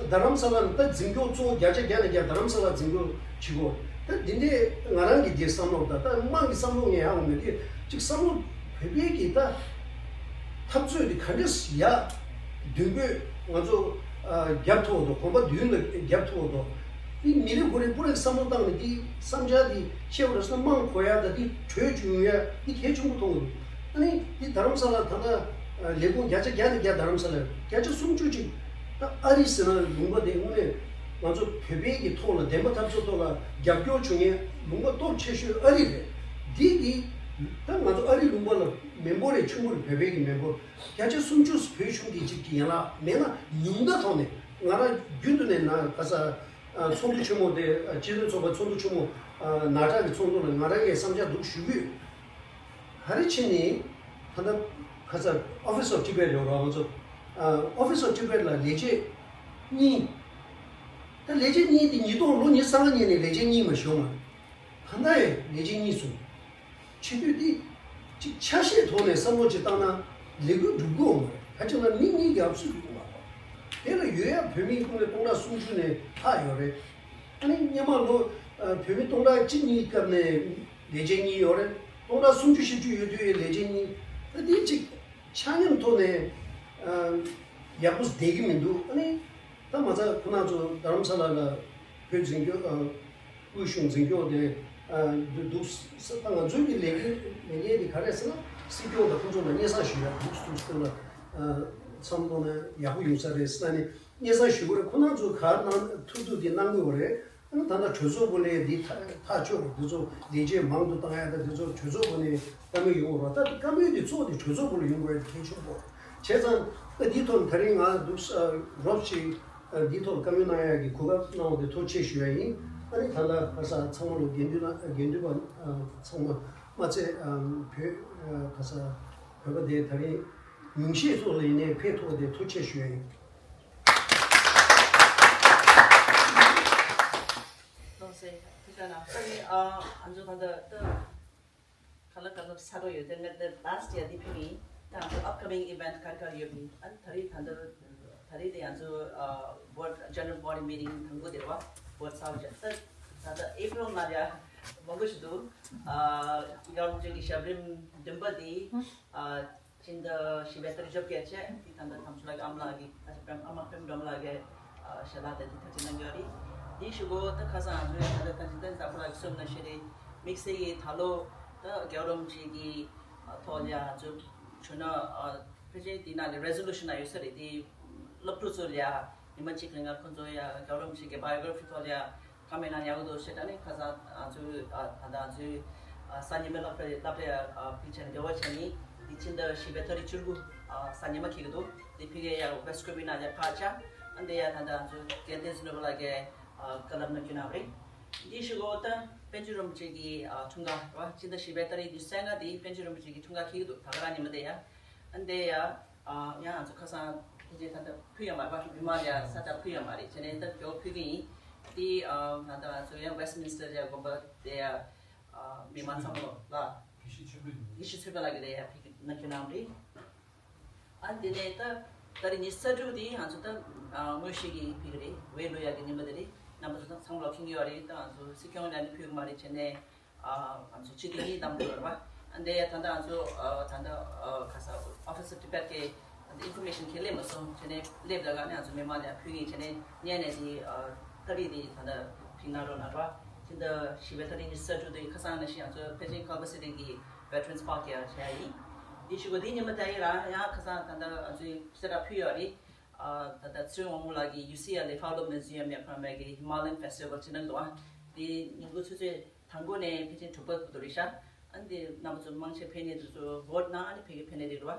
རྡ་རམ་ས་ལ་ནི་ད་འཛིན་སྐྱོང་གཙོ་བོ་བརྒྱ་ཆ་བརྒྱ་ནས་བརྒྱ་རྡ་རམ་ས་ལ་འཛིན་སྐྱོང་བྱེད་དགོས། ད་འདི་འདྲའི་ང་རང་གི་འདིར་བསམ་བློ་ད་ད་དམངས་ཀྱི་བསམ་བློ་ངས་ཡག་པོ་མེད་དེ་གཅིག་བསམ་བློ་བོད་པའི་གི་ད་འཐབ་རྩོད་འདི་ག་འདྲས་ཡག་མདུན་སྐྱོད་ང་ཚོ་ཨ་རྒྱབ་ཐུབ་དོ། གོམ་པ་མདུན་ལ་རྒྱབ་ཐུབ་དོ། འདི་མི་རེ་ངོ་རེ་པུ་རེ་བསམ་བློ་བཏང་ནས་འདི་བསམ་འཆར་འདི་བཤད་པ་རེད་ཟེར་ན་དམངས་གོ་ཡ་དང་འདི་གྲོས་བྱུང་ཡ་འདི་གལ་ཆེན་པོ་མཐོང་གི་འདུག་ཨ་ནི་འདི་རྡ་རམ་ས་ལ་ད་ལྟ་ལས་ཁུངས་བརྒྱ་ཆ་བརྒྱ་ནས་བརྒྱ་རྡ་རམ་ས་ལ་བརྒྱ་ཆ་སུམ་ཅུ་ཅིག་ད་ཨ་རི་ཟེར་ན་ལུང་པ་དེ་དངོས་གནས་ང་ཚོ་བོད་པའི་གི་ཐོག་ལ་བདེན་པ་འཐབ་རྩོད་ཐོག་ལ་རྒྱབ་སྐྱོར་བྱུང་མཁན་ལུང་པ་སྟོབས་ཆེ་ཤོས་ཨ་རི་རེད། འདི་གི་ད་ང་ཚོ་ཨ་རི་ལུང་པ་ལ་མི་འབོར་རེ་ཆུང་ངུ་རེད། བོད་པའི་གི་མི་འབོར་བརྒྱ་ཆ་སུམ་ཅུ་བོད་གཞུང་གི་ཅིག་གི་ཡན་ལག་མེད་ན་ཉུང་མཐའ་ཐོག་ནས་ང་རང་རྒྱུན་དུ་ནས་ན་ག་ས་ཨ་ཚོགས་འདུ་ཆེན་མོ་དེ་ཨ་སྤྱི་མཐུན་ཚོགས་པ་ཚོགས་འདུ་ཆེན་མོ་ཨ་ནཱ་ཊ་གི་ཚོགས་འདུ་ལ་ང་རང་གི་བསམ་འཆར་འདུག་ཞུ་གི་ཡོད། ག་རེ་བྱས་ནས་ད་ལྟ་ཁ་ས་Office of Tibet ཡོད་རེད་བ། ང་ཚོ་ཨ་Office of Tibet ལ་ལས་བྱེད་གཉིས་ ད་ལས་བྱེད་གཉིས་དེ་ཉིས་སྟོང་ལོ་ཉི་ཤུ་རྩ་ལྔ་ཉིན་ནས་ལས་བྱེད་གཉིས་མ་ཞུ་མ་རེད། ད་ལྟ་ཡང་ལས་བྱེད་གཉིས་སོང་། བྱེད་དུས་དེ་ཅིག་ཆ་ཤས་ཐོག་ནས་བསམ་བློ་ཅིག་བཏང་ན་ལས་འགུལ་འགྲུབ་གི་ཡོད་མ་རེད། ཁ་ཅིག་ལ་མི་གཉིས་ཀྱི་ཨབ་སུ་འགྲུབ་གི་མ་རེད། དེ་ལ་ཡོད་ཡ་བོད་མི་ཁོང་ནས་སྟོང་ཕྲག་སུམ་ཅུ་ནས་ལྷག་ཡོད་རེད། ཨ་ནི་སྔོན་མ་ལོ་ཨ་བོད་མི་སྟོང་ཕྲག་གཅིག་གཉིས་སྐབས་ནས་ལས་བྱེད་གཉིས་ཡོད་རེད། སྟོང་ཕྲག་སུམ་ཅུ་བཞི་བཅུ་ཡོད་དུས་ལས་བྱེད་གཉིས། ད་དེ་ཅིག་ཆ་མཉམ་ཐོག་ནས་ཨ་ཡག་པོ་བསྡད་ཀྱི་མི་འདུག་ཨ་ནི་ད་མ་ཚད་ཁོ་ན་ཚོ་རྡ་རམ་ས་ལ་ལ་བོད་འཛིན་སྐྱོང་ཨ་དབུས་གཞུང་འཛིན་སྐྱོང་དེ་ཨ་འདུག་འདུག་ས། ད་ང་ཚོའི་གི་ལས་འགན་ལས་འགན་དེ་ག་རེ་ཟེར་ན་སྲིད་སྐྱོང་དང་ཁོང་ཚོ་ལ་སྙན་སེང་ཞུ་ཡ་འདུག་འདུག་ས་ལ་ཨ་མཚམས་ཐོག་ནས་ཡག་པོ་ཡོང་ས་རེད་ཟེར་ནས། སྙན་སེང་ཞུ་དགོས་རེད། ཁོ་རང་ཚོ་ག་རེ་གནང་ཐུབ་ཐུབ་དེ་གནང་དགོས་རེད། ཨ་ནི་ད་ལྟ་གྲོས་ཚོགས་སྐོར་ལས་འདི་ཐག་ཐག་ཆོད་རེད། འདི་ཚོ་བདེ་སྐྱིད་མང་དུ་བཏང་ཡ་ད་འདི་ཚོ་གྲོས་ཚོགས་སྐོར་ནས་བཀའ་མོལ་ཡོང་དགོས་རེད། ད་བཀའ་མོལ་འདི་གཙོ་བོ་དེ་གྲོས་ཚོགས་སྐོར་ལ་ཡོང་དགོས་རེད། གལ་ཆེན་པོ་བྱས་ཙང་ཨ་འདིའི་ཐོག་ད་རིང་ང་འདུག་ས་རོབ་ཅིག་ཨ་འདིའི་ཐོག་བཀའ་མོལ་གནང་ཡ་གི་གོ་སྐབས་གནང་བ་དེ་ཐུགས་རྗེ་ཆེ་ཞུ་ཡ་ཡིན། ཨ་ནི་ད་ལྟ་ཁ་ས་ཚང་མ་ལོ་དགེ་འདུན་ན་དགེ་འདུན་པ་ཨ་ཚང་མ་མ་ཚད་ཨ་བོད་ཨ་ཁ་ས་བོད་པ་དེ་ད་རིང་ཉུང་ཤས་ཐོག་ལ་ཡིན་ནའི་ཕེབས་ཐུབ་པ་དེ་ཐུགས་རྗེ་ཆེ་ཞུ་ཡ་ཡིན། ལགས་སོ། ཐུགས་རྗེ་གནང་། ད་ནི་ཨ་ཨ་ཚོ་ད་ལྟ་ད་ག་ལ་ག་ལ་ས་རོ་ཡོད་དེ་ངས་ད་last year འདི་ཕུལ་ཡིན། ད་ཨ་ཚོ་upcoming event ག་རེ་ག་རེ་ཡོད་པིན། ཨ་ད་རེས་ད་ལྟ་ད་རེས་དེ་ཨ་ཚོ་ཨ་board general body meeting དང་པོ་དེ་རེད་བ། board ཚར་བ་བྱས་ད་ད་ལྟ་April ནང་ལ་མང་པོ་ཞིག་འདུག་ཨ་རྒྱལ་བ་རིན་པོ་ཆེ་གི་ཞབས་རིམ་བདུན་པ་དེ་ཨ་སྤྱི་ཟླ་བཞི་པའི་ཏ་རིག་བཅོ་བརྒྱད་བྱས། དེ་ད་ལྟ་དམ་ཆོས་ལགས་ཀྱི་ཨ་མ་ལགས་ཀྱི་ཨ་ཅེ་པྲེམ་ཨ་མ་པྲེམ་སྒྲོལ་མ་ལགས་ཀྱིས་ཨ་ཞལ་ལག་དེ་དེ་ཐག་གཅོད་གནང་གི་ཡོད་རེད། དེའི་གཞུག་གུ་ད་ཁ་སང་ང་ཚོའི་ད་ལྟ་བསྟན་འཛིན་བསྟན་འཛིན་བཟང་པོ་ལགས་ཀྱིས་གསུངས་ནང་བཞིན་རེད། དམིགས་བསལ་གྱིས་ད་ལོ་ད་རྒྱལ་བ་རིན་པོ་ཆེ་གི་ཐོག་ལ་ང་ཚོ་བྱུང་ན་ཨ་ཕལ་ཆེར་དེ་ནང་ལ་resolution ཡོད་ས་རེད། དེ་སློབ་ཕྲུག་ཚོ་ལ་ཉི་མ་གཅིག་གི་ང་ཁོང་ཚོ་ཡ་རྒྱལ་བ་རིན་པོ་ཆེ་གི་biography ཐོག་ལ་བཀའ་མོལ་གནང་ཡག་འདུག་ཞེས་ད་ནི་ཁ་སང་ང་ཚོའི་ཨ་ད་ལྟ་ང་ཚོའི་ཨ་གཟའ་ཉི་མའི་སློབ་གྲྭ་སློབ་གྲྭ་ཡ་ཨ་ཕུལ་བྱས་ནས་འབྲེལ་བ་བྱས་ནས་དེ་ཕྱི་ཟླ་བཞི་པའི་ཏ་རིག་བཅུ་དགུ་ཨ་གཟའ་ཉི་མ་འཁེལ་གྱི་འདུག་དེ་ཕ་གིར་ཡ་West Quebec ནང་ཡ་ཕར་བཅར། ཨ་འདི་ཡ་ད་ལྟ་ང་ཚོའི་རྒན་བསྟན་འཛིན་ནོར་བུ་ལགས་ཀྱིས་ཨ་བཀའ་སློབ་གནང་རྒྱུ་གནང་བ་རེད། དེའི་གཞུག་གུ་ད་པཎ་ཆེན་རིན་པོ་ཆེ་གི་ཨ་འཁྲུངས་སྐར་རེད་བ། ཕྱི་ཟླ་བཞི་པའི་ཏ་རིག་ཉི་ཤུ་རྩ་ལྔ་དེ་པཎ་ཆེན་རིན་པོ་ཆེ་གི་འཁྲུངས་སྐར་འཁེལ་གྱི་འདུག་ད་ག་རང་ཉི་མ་དེ་ཡ། ཨ་འདི་ཡ། ཨ་ཡང་ང་ཚོ་ཁ་སང་ཕལ་ཆེར་ད་ལྟ་ཕུལ་ཡོད་མ་རེད་པ། མི་མང་ལ་ས་ཆ་ཕུལ་ཡོད་མ་རེད། བྱས་ནས་ད་མགྱོགས་ཕུལ་གྱི་ཡིན། དེ་ཨ་ད་ལྟ་ང་ཚོ་ཡང་Westminster ཡ་དགོན་པ་དེ་ཡ་ཨ་མི་མང་ཚང་མ་ལ་དགེ་བཤེས་ཆོས་འཕེལ་དགེ་བཤེས་ཆོས་འཕེལ་ལགས་ཀྱིས་དེ་ཡ་ཕུལ་གནང་རྒྱུ་གནང་རེད། ཨ་འདི་ནས་ད་ད་རེས་ཉི་ཤུ་རྩ་དྲུག་དེ་ང་ཚོ་ད་ཨ་དངོས་གཞི་གི་ཕུལ་གྱི་རེད། འོས་བླུག་ཡག་གི་ཉིན་མོ་དེ་རེད། རྣམ་པ་ཚོ་ད་ཚང་མ་ལ་མཁྱེན་གྱི་ཡོད་རེད། ད་ང་ཚོ་སྲིད་སྐྱོང་ལ་ནི་ཕུལ་གྱི་མ་རེད། བྱས་ནས། ཨ་ང་ཚོ་སྤྱི་འཐུས་གཉིས་བདམས་འདུག་རེད་པ། ཨ་འདི་ཡ་ད་ལྟ་ང་ཚོ་ཨ་ད་ལྟ་ཨ་ག་ས་Office of Tibet གི་ད་ལྟ་Information གི་སླེབས་མ་སོང་། བྱས་ནས་སླེབས་ད་ག་ནས་ང་ཚོ་མི་མང་ལ་ཕུལ་གྱི་ཡིན། བྱས་ནས་སྔོན་ནས་དེ་ཨ་ཏ་རིག་དེ་ད་ལྟ་ཕུལ་གནང་རོགས་གནང་རེད་པ། ཕྱི་ཟླ་བཞི་པའི་ཏ་རིག་ཉི་ཤུ་རྩ་དྲུག་དེ་ཁ་སང་ནང་བཞིན་ང་ཚོ་ཕལ་ཆེར་Culver City གི་Veterans Park ཡ་བྱས་ཡིན། དེ་གཞུག་གུ་དེ་ཉིན་མོ་ད་ཡིན་རང་ཡང་ཁ་སང་ད་ལྟ་ང་ཚོས་གསལ་བསྒྲགས་ཕུལ་ཡོད་རེད། ཨ་ད་ལྟ་ཚེ་རིང་དབང་མོ་ལགས་ཀྱིས་ཡུ་སི་ཨེལ་ཨེ་Fowler Museum ཡ་ཁོ་རང་མ་གི་Himalayan Festival བྱེད་གནང་འདུག་ཨ་དེ་ཉིན་གུང་ཆུ་ཚོད་དང་པོ་ནས་ཕལ་ཆེར་དྲུག་པ་བར་དུ་རེད་ཤག་ཨ་ནི་དེ་རྣམ་པ་ཚོ་མང་ཆེ་ཕེབས་ནས་དེ་ཚོ་vote གནང་། ཨ་ནི་ཕ་གིར་ཕེབས་ནས་དེ་རེད་བ།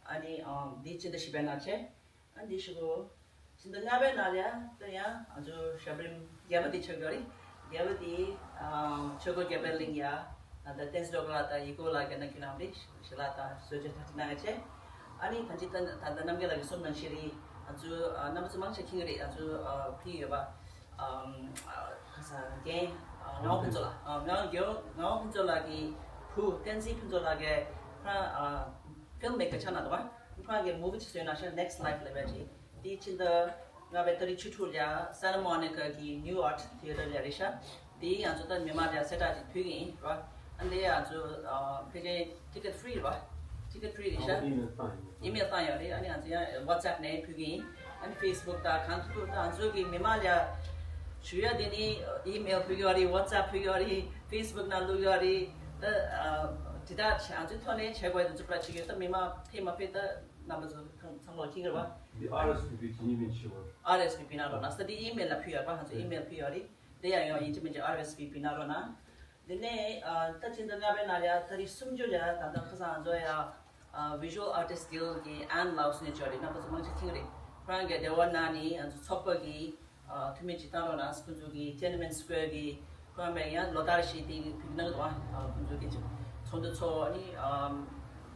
ཨ་ནི་ཨམ་འདི་ཕྱི་ཟླ་བཞི་པའི་ནང་བྱས། ཨ་འདི་ཞུ་གོ། ཕྱི་ཟླ་ལྔ་པའི་ནང་ལ་ཡང་ད་ཡང་ང་ཚོ་ཞབས་རིམ་བརྒྱད་པ་དེ་ཆགས་ཡོད་རེད། བརྒྱད་པ་དེ་ཨམ་ཆོས་སྐོར་རྒྱས་པའི་གླིང་ཡ་ད་ལྟ་བསྟན་འཛིན་སྒྲོལ་དཀར་ལགས་དང་ཡེ་ཀོ་ལགས་ཀྱིས་གནང་རྒྱུ་གནང་བ་རེད། ཞལ་ལག་དང་གསོལ་ཇ་གྲ་སྒྲིག་གནང་ཡ་བྱས། ཨ་ནི་ད་ཅི་ད་ད་ལྟ་རྣམ་རྒྱལ་ལགས་ཀྱིས་གསུངས་ནང་བཞིན་རེད། ང་ཚོ་ཨ་རྣམ་པ་ཚོ་མང་ཆེ་མཁྱེན་གྱི་རེད། ང་ཚོ་ཨ་ཕ་གི་ཡོད་པ། ཨམ་ཨ་ག་ས་རྒན་ཨ་ངག་དབང་ཕུན་ཚོགས་ལགས། ཨ་ངག་དབང་ངག་དབང་ཕུན་ཚོགས་ལགས་ཀྱི་བུ་བསྟན་འཛིན་ཕུན་ཚོགས་ལགས་ཀྱིས་ཁོ་རང་ཨ་ཕིལམ་མེ་ཀར་ཆགས་གནང་འདུག་པ། ཁོ་རང་གིས་མུ་ཝི་ཅིག་བཟོས་གནང་ཤག Next Life ལབ་པ་ཅིག་དེ་ཕྱི་ཟླ་ལྔ་པའི་ཏ་རིག་བཅུ་དྲུག་ལ་Santa Monica གི་Nuart Theatre ལ་རེད་ཤག་དེ་ང་ཚོ་ད་མི་མང་ལ་གསལ་བསྒྲགས་ཅིག་ཕུལ་གྱི་ཡིན་ར། ཨ་འདི་ང་ཚོ་ཨ་ཕལ་ཆེར་ticket free ར། Ticket free རེད་ཤག་ཨ་ཨི་མེལ་བཏང་ཡོད། ཨི་མེལ་བཏང་ཡོད་རེད། ཨ་ནི་ང་ཚོ་ཡང་WhatsApp ནས་ཕུལ་གྱི་ཡིན། ཨ་ནི་Facebook དང་གང་ཐུབ་ཐུབ་ད་ང་ཚོ་གི་མི་མང་ལ་ཞུ་ཡ་དེ་ནི་ཨི་མེལ་ཕུལ་གྱི་ཡོད་རེད། WhatsApp ཕུལ་གྱི་ཡོད་རེད། Facebook ནང་བླུག་གི་ཡོད་རེད། ད་ཨ་དེ་དག་ང་ཚོའི་ཐོག་ནས་བྱེད་དགོས་དེ་ཚོ་པྲ་ཅིག་ཡོད། ད་མི་མང་ཕེབས་མ་ཕེབས་ད་རྣམ་པ་ཚོ་ཚང་མ་མཁྱེན་གྱི་རེད་པ། འདི་ཨར་ཨེས་བི་པི་ཇི་ནི་མིན་ཤི་བར། ཨར་ཨེས་བི་པི་གནང་རོགས་གནང་། ས་འདི་ཨི་མེལ་ལ་ཕུལ་ཡོད་པ། ང་ཚོ་ཨི་མེལ་ཕུལ་ཡོད་རེད། དེ་ཡང་ཡང་ཡིན་གཅིག་མིན་གཅིག་ཨར་ཨེས་བི་པི་གནང་རོགས་གནང་། དེ་ནས་ཨ་ད་ཕྱི་ཟླ་ལྔ་པའི་ནང་ལ་ཡ་ཏ་རིག་སུམ་ཅུ་ལ་ཡ་ད་ལྟ་ཁ་སང་ང་ཚོ་ཡ་ཨ་Visual Artists Guild གི་Anne Lausner ཅིག་ཡོད་རེད། རྣམ་པ་ཚོ་མང་ཆེ་མཁྱེན་གྱི་རེད། ཁོ་རང་གིས་འབྲེལ་བ་གནང་ནས་ང་ཚོ་ཚོགས་པ་གི་ཨ་འཐུས་མི་ཅིག་བཏང་རོགས་གནང་། ཁོང་ཚོ་གི་Tiananmen Square གི་ཁོ་རང་པས་ཡང་ལོ་ལྟར་བཞིན་དེ་གི་ཕུལ་གནང་གི་འདུག་ཨ་ཁོང་ཚོ་གི་ཅིག་ཚོགས་འདུ་ཚོགས། ཨ་ནི་ཨ་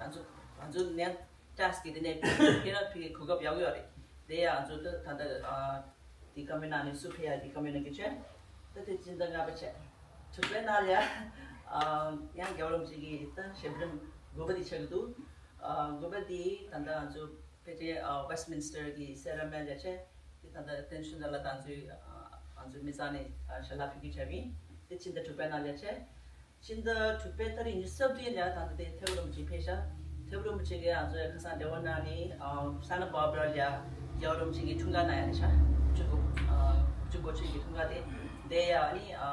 ང་ཚོ་ང་ཚོ་ནས་ཊེ་སི་ཊི་གི་དེ་ནས་ཕེ་ར་ཕི་གི་གོ་སྐབས་ཡག་ཡོད་རེད། དེ་ཡང་ང་ཚོ་ད་ད་ལྟ་ཨ་ བཀའ་མོལ་གནང་ནས་སུ་ཕེབས་ཡག་གི་བཀའ་མོལ་གནང་གི་བྱས། ད་དེ་སྤྱི་ཟླ་ལྔ་པ་བྱས། དྲུག་པའི་ནང་ལ་ཡ། ཨ། ཡང་རྒྱལ་བ་རིན་པོ་ཆེ་གི་ད་ཞལ་འཛོམས་དགུ་པ་དེ་ཆགས་ཀྱི་འདུག་ཨ། དགུ་པ་དེ་ད་ལྟ་ང་ཚོ་ཕལ་ཆེར་ཨ་Westminster གི་སེ་ར་མལ་ལ་བྱས། དེ་ད་ལྟ་བསྟན་ཆོས་ཟླ་ལགས་དང་ང་ཚོའི་ཨ་ང་ཚོའི་མི་ཚང་ནས་ཨ་ཞལ་ལག་ཕུལ་གྱི་བྱས་པ་ཡིན། དེ་ཕྱི་ཟླ་དྲུག་པའི་ནང་ལ་བྱས། ཕྱི་ཟླ་དྲུག་པའི་ཏ་རིག་ཉི་ཤུ་རྩ་བདུན་ལ་ད་ལྟ་དེ་ཐེ་བོ་རིན་པོ་ཆེ་ཕེབས་ཤག་ཐེ་བོ་རིན་པོ་ཆེ་གིས་ང་ཚོ་ཁ་སང་འབྲེལ་བ་གནང་ནས་ཨ་Santa Barbara ལ་རྒྱལ་བ་རིན་པོ་ཆེ་གི་འཁྲུངས་སྐར་གནང་ཡག་རེད་ཤག་བཅུ་དགུ་ཨ་བཅུ་དགུ་ཆོས་ཀྱི་འཁྲུངས་སྐར་དེ་དེ་ཡ་ཨ་ནི་ཨ་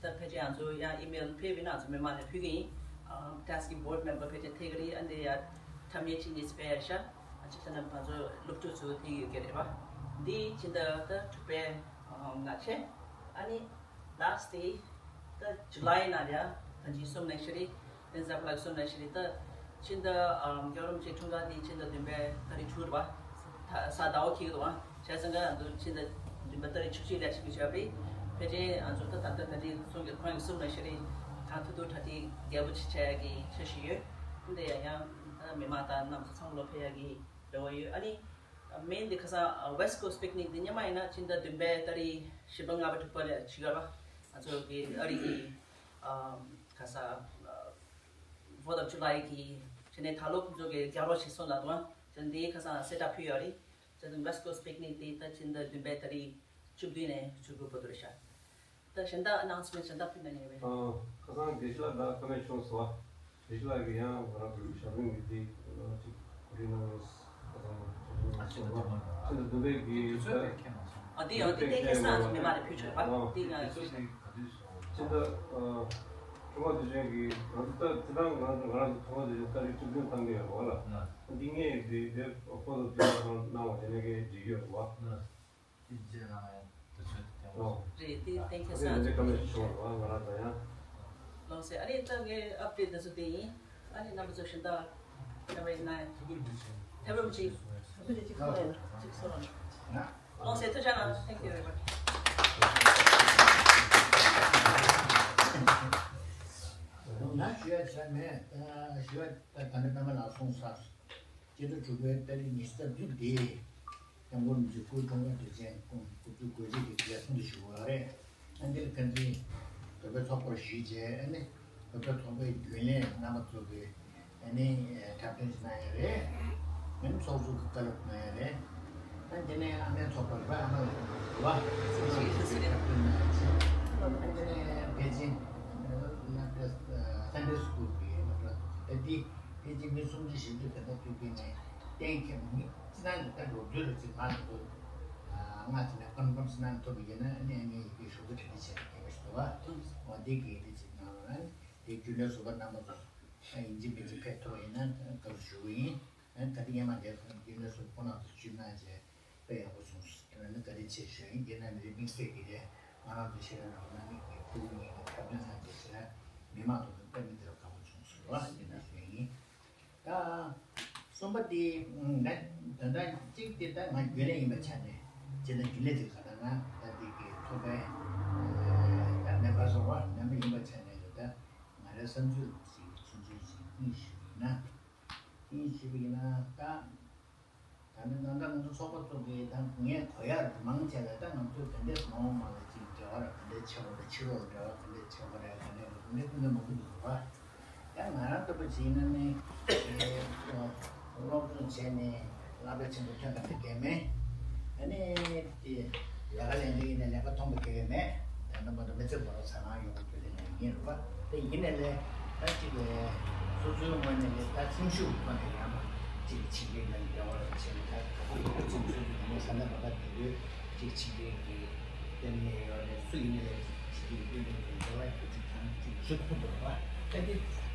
ད་ཕལ་ཆེར་ང་ཚོ་ཡང་ཨི་མེལ་ཕེབས་པ་ཡིན་ན་ང་ཚོ་མི་མང་ལ་ཕུལ་གི་ཡིན། ཨ་ཏཱས་ཀི་བྷོར་ཌི་མེམ་བར་ཕལ་ཆེར་ཐེབས་ཀྱི་རེད། ཨ་འདི་ཡ་ཁྲམ་ཉེས་ཆེད་གཉིས་ཕེབས་ཡག་ཤག་ཨ་ཅིག་ས་ན་ང་ཚོ་སློབ་ཕྲུག་ཚོ་ཐེབས་ཡོད་ཀྱི་རེད་པ། འདི་ཕྱི་ཟླ་ད་དྲུག་པའི་ཨ་ལྔ་བྱས། ཨ་ནི་Last day ད་July ནང་ལ་ད་ཅི་གསུམ་ནང་བཞིན་རེད། ཨེ་ཛ་བ་ལགས་གསུམ་ནང་བཞིན་རེད། ད་ཕྱི་ཟླ་ཨམ་རྒྱལ་བ་རིན་པོ་ཆེ་འཁྲུངས་སྐར་དེ་ཕྱི་ཟླ་བདུན་པའི་ཏ་རིག་དྲུག་རེད་པ། ད་གཟའ་ཟླ་བ་འཁེལ་གྱི་འདུག་ཨ། བྱས་ཙང་ཀ་ང་ཚོ་ཕྱི་ཟླ་བདུན་པའི་ཏ་རིག་བཅུ་གཅིག་ལ་ཞིག་གི་བྱས་པ་རེད། ཕལ་ཆེར་ང་ཚོ་ད་ད་ལྟ་ད་ཅི་གསུང་གི་ཁོང་གི་གསུམ་ནང་བཞིན་རེད། ད་ཐུག་ཐུག་གྲ་སྒྲིག་རྒྱས་པོ་ཅིག་བྱ་ཡག་གི་འཆར་གཞི་ཡོད། འདི་ཡང་ཡང་ད་མི་མང་དང་རྣམ་ཚོ་ཚང་མ་ལོ་ཕེབས་ཡག་གི་རེ་བ་ཡོད། ཨ་ནི། མེན་དེ་ཁ་སང་West Coast Picnic དེ་སྔོན་མ་ཡིན་ན་ཕྱི་ཟླ་བདུན་པའི་ཏ་རིག་བཞི་པ་ལྔ་པ་དྲུག་པ་ལ་བྱེད་ཀྱི་ཡོད་པ། ང་ཚོ་གི་ཨ་རི་གི་ཨ་ཁ་སང་ཨ་Fourth of July གི་དེ་ནས་ད་ལོ་ཁོང་ཚོ་གི་རྒྱག་རོགས་བྱེད་སོང་ལབ་འདུག་ཨ། དེ་འདི་ཁ་སང་སེ་ཊབ་ཕུལ་ཡོད་རེད། དེ་ཚོ་West Coast Picnic དེ་ད་ཕྱི་ཟླ་བདུན་པའི་ཏ་རིག་བཅུ་བདུན་ནས་བཅུ་དགུ་བར་དུ་རེད་ཤག་ད་གཞན་དག་ཨ་ནའུན་སི་མེན་ཊི་གཞན་དག་ཕུལ་གནང་ཡོད་པས། ཨ། ཁ་སང་དགེ་བཤེས་ལགས་ད་བཀའ་མོལ་བྱུང་སོང་བ། དགེ་བཤེས་ལགས་ཀྱིས་ཡང་ང་རང་ཚོའི་ཞབས་དྲུང་གི་འདི་ཅིག་གོ་སྒྲིག་གནང་རོགས། ཁ་སང་ཞབས་དྲུང་གི་ཕྱི་ཟླ་བདུན་པའི་གི་ད། ཨ་འདི་ཡང་འདི་གཏན་འཁེལ་སོང་ང་ཚོ་མི་མང་ལ་ཕུལ་ཆོག་པ་འདི་ང་ཚོའི། ཕྱི་ཟླ་ཨ་ཐོག་མ་དུས་ཆེན་གྱི་ང་ཚོ་ད་ཅི་ཐང་ང་ཚོ་ང་རང་ཚོ་ཐོག་མ་དུས་ཆེན་ཏ་རིག་བཅུ་བདུན་བཏང་གི་ཡོད་རེད་བ་ལ། འདི་ངས་འདི་དེ་ཁོ་ཚོ་དུས་ཚོད་གནང་བ་དེ་ནས་ཀྱི་འགྲིག་གི་ཡོད་རེད་བ། དེ་རྗེས་ལ་ཡང་དུས་ཚོད་དེ་ཏེ་ཨོ། རེད། དེ་གཏན་འཁེལ་ཨ་ནི་སོང་ང་ཚོ་འདི་ཀ་མེད་ཤོར་བ་ང་རང་ད་ཡང་། ལགས་སེ། ཨ་ནི་ད་ངའི་ཨབ་ཌེཊ་འདི་ཚོ་དེ་ཡིན། ཨ་ནི་རྣམ་པ་ཚོ་གཞན་དག་ད་བས་ན་ཐེབས་རུམ་གཅིག་ཐེབས་རུམ་གཅིག་གསོ་རོགས་གཅིག་གསོ་རོགས། ལགས་སེ། ཐུགས་རྗེ་གནང་། Thank you very much། ང་ཞུ་ཡ་བྱས་མེད། ཞུ་ཡ་ད་ད་ནི་པད་མ་ལགས་གསུངས་ཚར། སྤྱི་ཟླ་དྲུག་པའི་ཏ་རིག་ཉི་ཤུ་རྩ་བདུན་དེ། སྐྱབས་མགོན་རིན་པོ་ཆེ་སྐུའི་འཁྲུངས་སྐར་དུས་ཆེན་སྐུ་སྐུ་ཚེ་དགུ་བརྒྱ་དགུ་བཅུ་གོ་གཅིག་གི་རྒྱལ་སྲུང་དུ་ཞུ་དགོས་པ་རེད། ཨ་འདིར་ཕན་ཚུན་བོད་པའི་ཚོགས་པར་ཞུས་རྗེས་ཨ་ནི་བོད་པའི་ཚོགས་པའི་རྒྱུན་ལས་རྣམ་པ་ཚོ་གིས་ཨ་ནི་འཁྲབ་སྟོན་ཞིག་གནང་ཡ་རེད། ཨ་ནི་ཚོགས་གཙོ་གིས་བཀའ་སློབ་གནང་ཡ་རེད། ཨ་དེ་ནས་ཨ་མའི་ཚོགས་པ་རེད་པ། ཨ་མ་ལགས་ཚོགས་པ་རེད་པ། ཚོགས་གཙོ་གིས་འཁྲབ་སྟོན་གནང་ཡ་རེད། ཨ་དེ་ནས་པེ་ཅིང་སློབ་གྲྭ་Sunday School གི་སློབ་གྲྭ་ཨ་དེ། ཕལ་ཆེར་མི་སུམ་ཅུ་བཞི་བཅུ་དེ་འདྲ་ཐུག་པའི་ནས་གཏན་འཁེལ་མི་སྤྱི་བཏང་གི་ད་ལོ་རྒྱུས་རེ་ཅིག་ང་ཚོ་ལྔ་དེ་ནས་ཀམ་ཀམ་སི་ནང་ཐུག་པ་ཡིན་ན་ཨ་ནི་ཨ་ནི་ཡི་གེ་ཞུ་གི་དྲི་དྲི་བྱས་ཡོད་པ་ཞིག་འདུག་བ། འོ་འདི་གི་དེ་ཅིག་གནང་རོགས་ཨ་ནི་དེ་རྒྱུན་ལས་ཟུར་པ་རྣམ་པ་ཚོ་ཡིན་གཅིག་མིན་གཅིག་ཕེབས་ཐུབ་པ་ཡིན་ན་སྐབས་སུ་ཞུ་གི་ཡིན། ཨ་ནི་ད་ལྟ་སྔས་མ་དེ་རྒྱུན་ལས་ཟུར་པ་ཁོང་རྣམ་ཚོ་ཞུས་གནང་བྱས། དཔེ་ཡག་པོ་བྱུང་སོང་། དེ་ནས་ནི་བཀའ་དྲིན་ཆེ་ཞུ་ཡིན། དེ་ནས་མི་རིགས་དམིགས་བསལ་གྱི་རེད། ང་རང་ཚོ་ཤེས་རབ་རྣམ་པ་རྣམ་གཉིས་ཀྱི་ཕྲུ་གུ་གཉིས་ཀྱི་འཁྲབ་སྟོན་གནང་རྗེས་ཟེར་མི་མང་ཚོ་དང་དཔེ་མི་སྲིད་པ་དགའ་པོ་བྱུང་སོང་ལ་དེ་འདྲ་ཞུ་ཡིན། ད་གསུམ་པ་དེ་ང་ད་ལྟ་གཅིག་དེ་ད་ང་རྒྱུན་ལས་ཡིན་པའི་ཆ་ནས་བྱས་ན་རྒྱུན་ལས་དེ་ག་ད་ང་ད་དེ་གི་ཚོགས་པའི་ད་མེམ་བར་སོང་བ་མེམ་བར་ཡིན་པའི་ཆ་ནས་ད་ང་རའི་བསམ་ཚུལ་ཞིག་ཆུང་ཆུང་ཞིག་གཉིས་ཞུ་ཡིན་ན། ཡིན་ཞུས་པ་ཡིན་ན་ད། ད་ནི་ད་ལྟ་ང་ཚོ་ཚོགས་པ་ཚོ་གིས་ད་ངས་གོ་ཡག་མང་ཆེ་བས་ད་ང་ཚོས་དེ་འདྲས་མང་བ་མང་བ་ཅིག་འབྲེལ་བ་ར་ག་འདྲས་ཆེ་བ་ར་ཕྱི་ལོགས་འབྲེལ་བ་ག་འདྲས་ཆེ་བ་ར་ག་འདྲས་ག་འདྲས་ཀུན་ནས་མང་པོ་འདུག་བ། ད་ང་རང་ལྟ་བུ་བྱས་ན་ནི་སློབ་སྦྱོང་བྱས་ནས་བསླབ་པ་ཆེན་པོ་ཐོན་པ་དེ་གལ་མེད། ཨ་ནི་དེ་ལས་ཀ་ལས་འདི་ཡིན་ན་ལས་ཀ་མཐོང་པ་གལ་མེད། ད་ནི་མ་གཏོགས་མི་ཚེ་བར་ཟ་ཁང་ཡོང་རྒྱུ་དེ་ནས་ཡིན་རུང་བ་དེ་ཡིན་ནས་ལས་ད་ཅིག་ལས་སོ་སོའི་ངོས་ནས་ལས་ད་སེམས་ཤུགས་ཁོ་ནས་ཡང་ཅིག་ཕྱི་རྒྱལ་ནང་འབྲེལ་བ་ལ་བྱས་ནས་ད་ཁོ་ཚོ་སེམས་ཤུགས་ཀྱི་ངོ་ས་ན་མ་ད་དེ་ལོས་ཅིག་ཕྱི་རྒྱལ་གྱི་ལྟེ་གནས་ཡོད་ནས་སུ་ཡིན་ནས་ལས་ཕྱི་རྒྱལ་གྱི་ལྟེ་གནས་ཀྱི་འབྲེལ་བ་ཡོད་ཅིག་ཐང་ཅིག་ཞུ་ཐུབ་འདུག་བ། ད་དེ་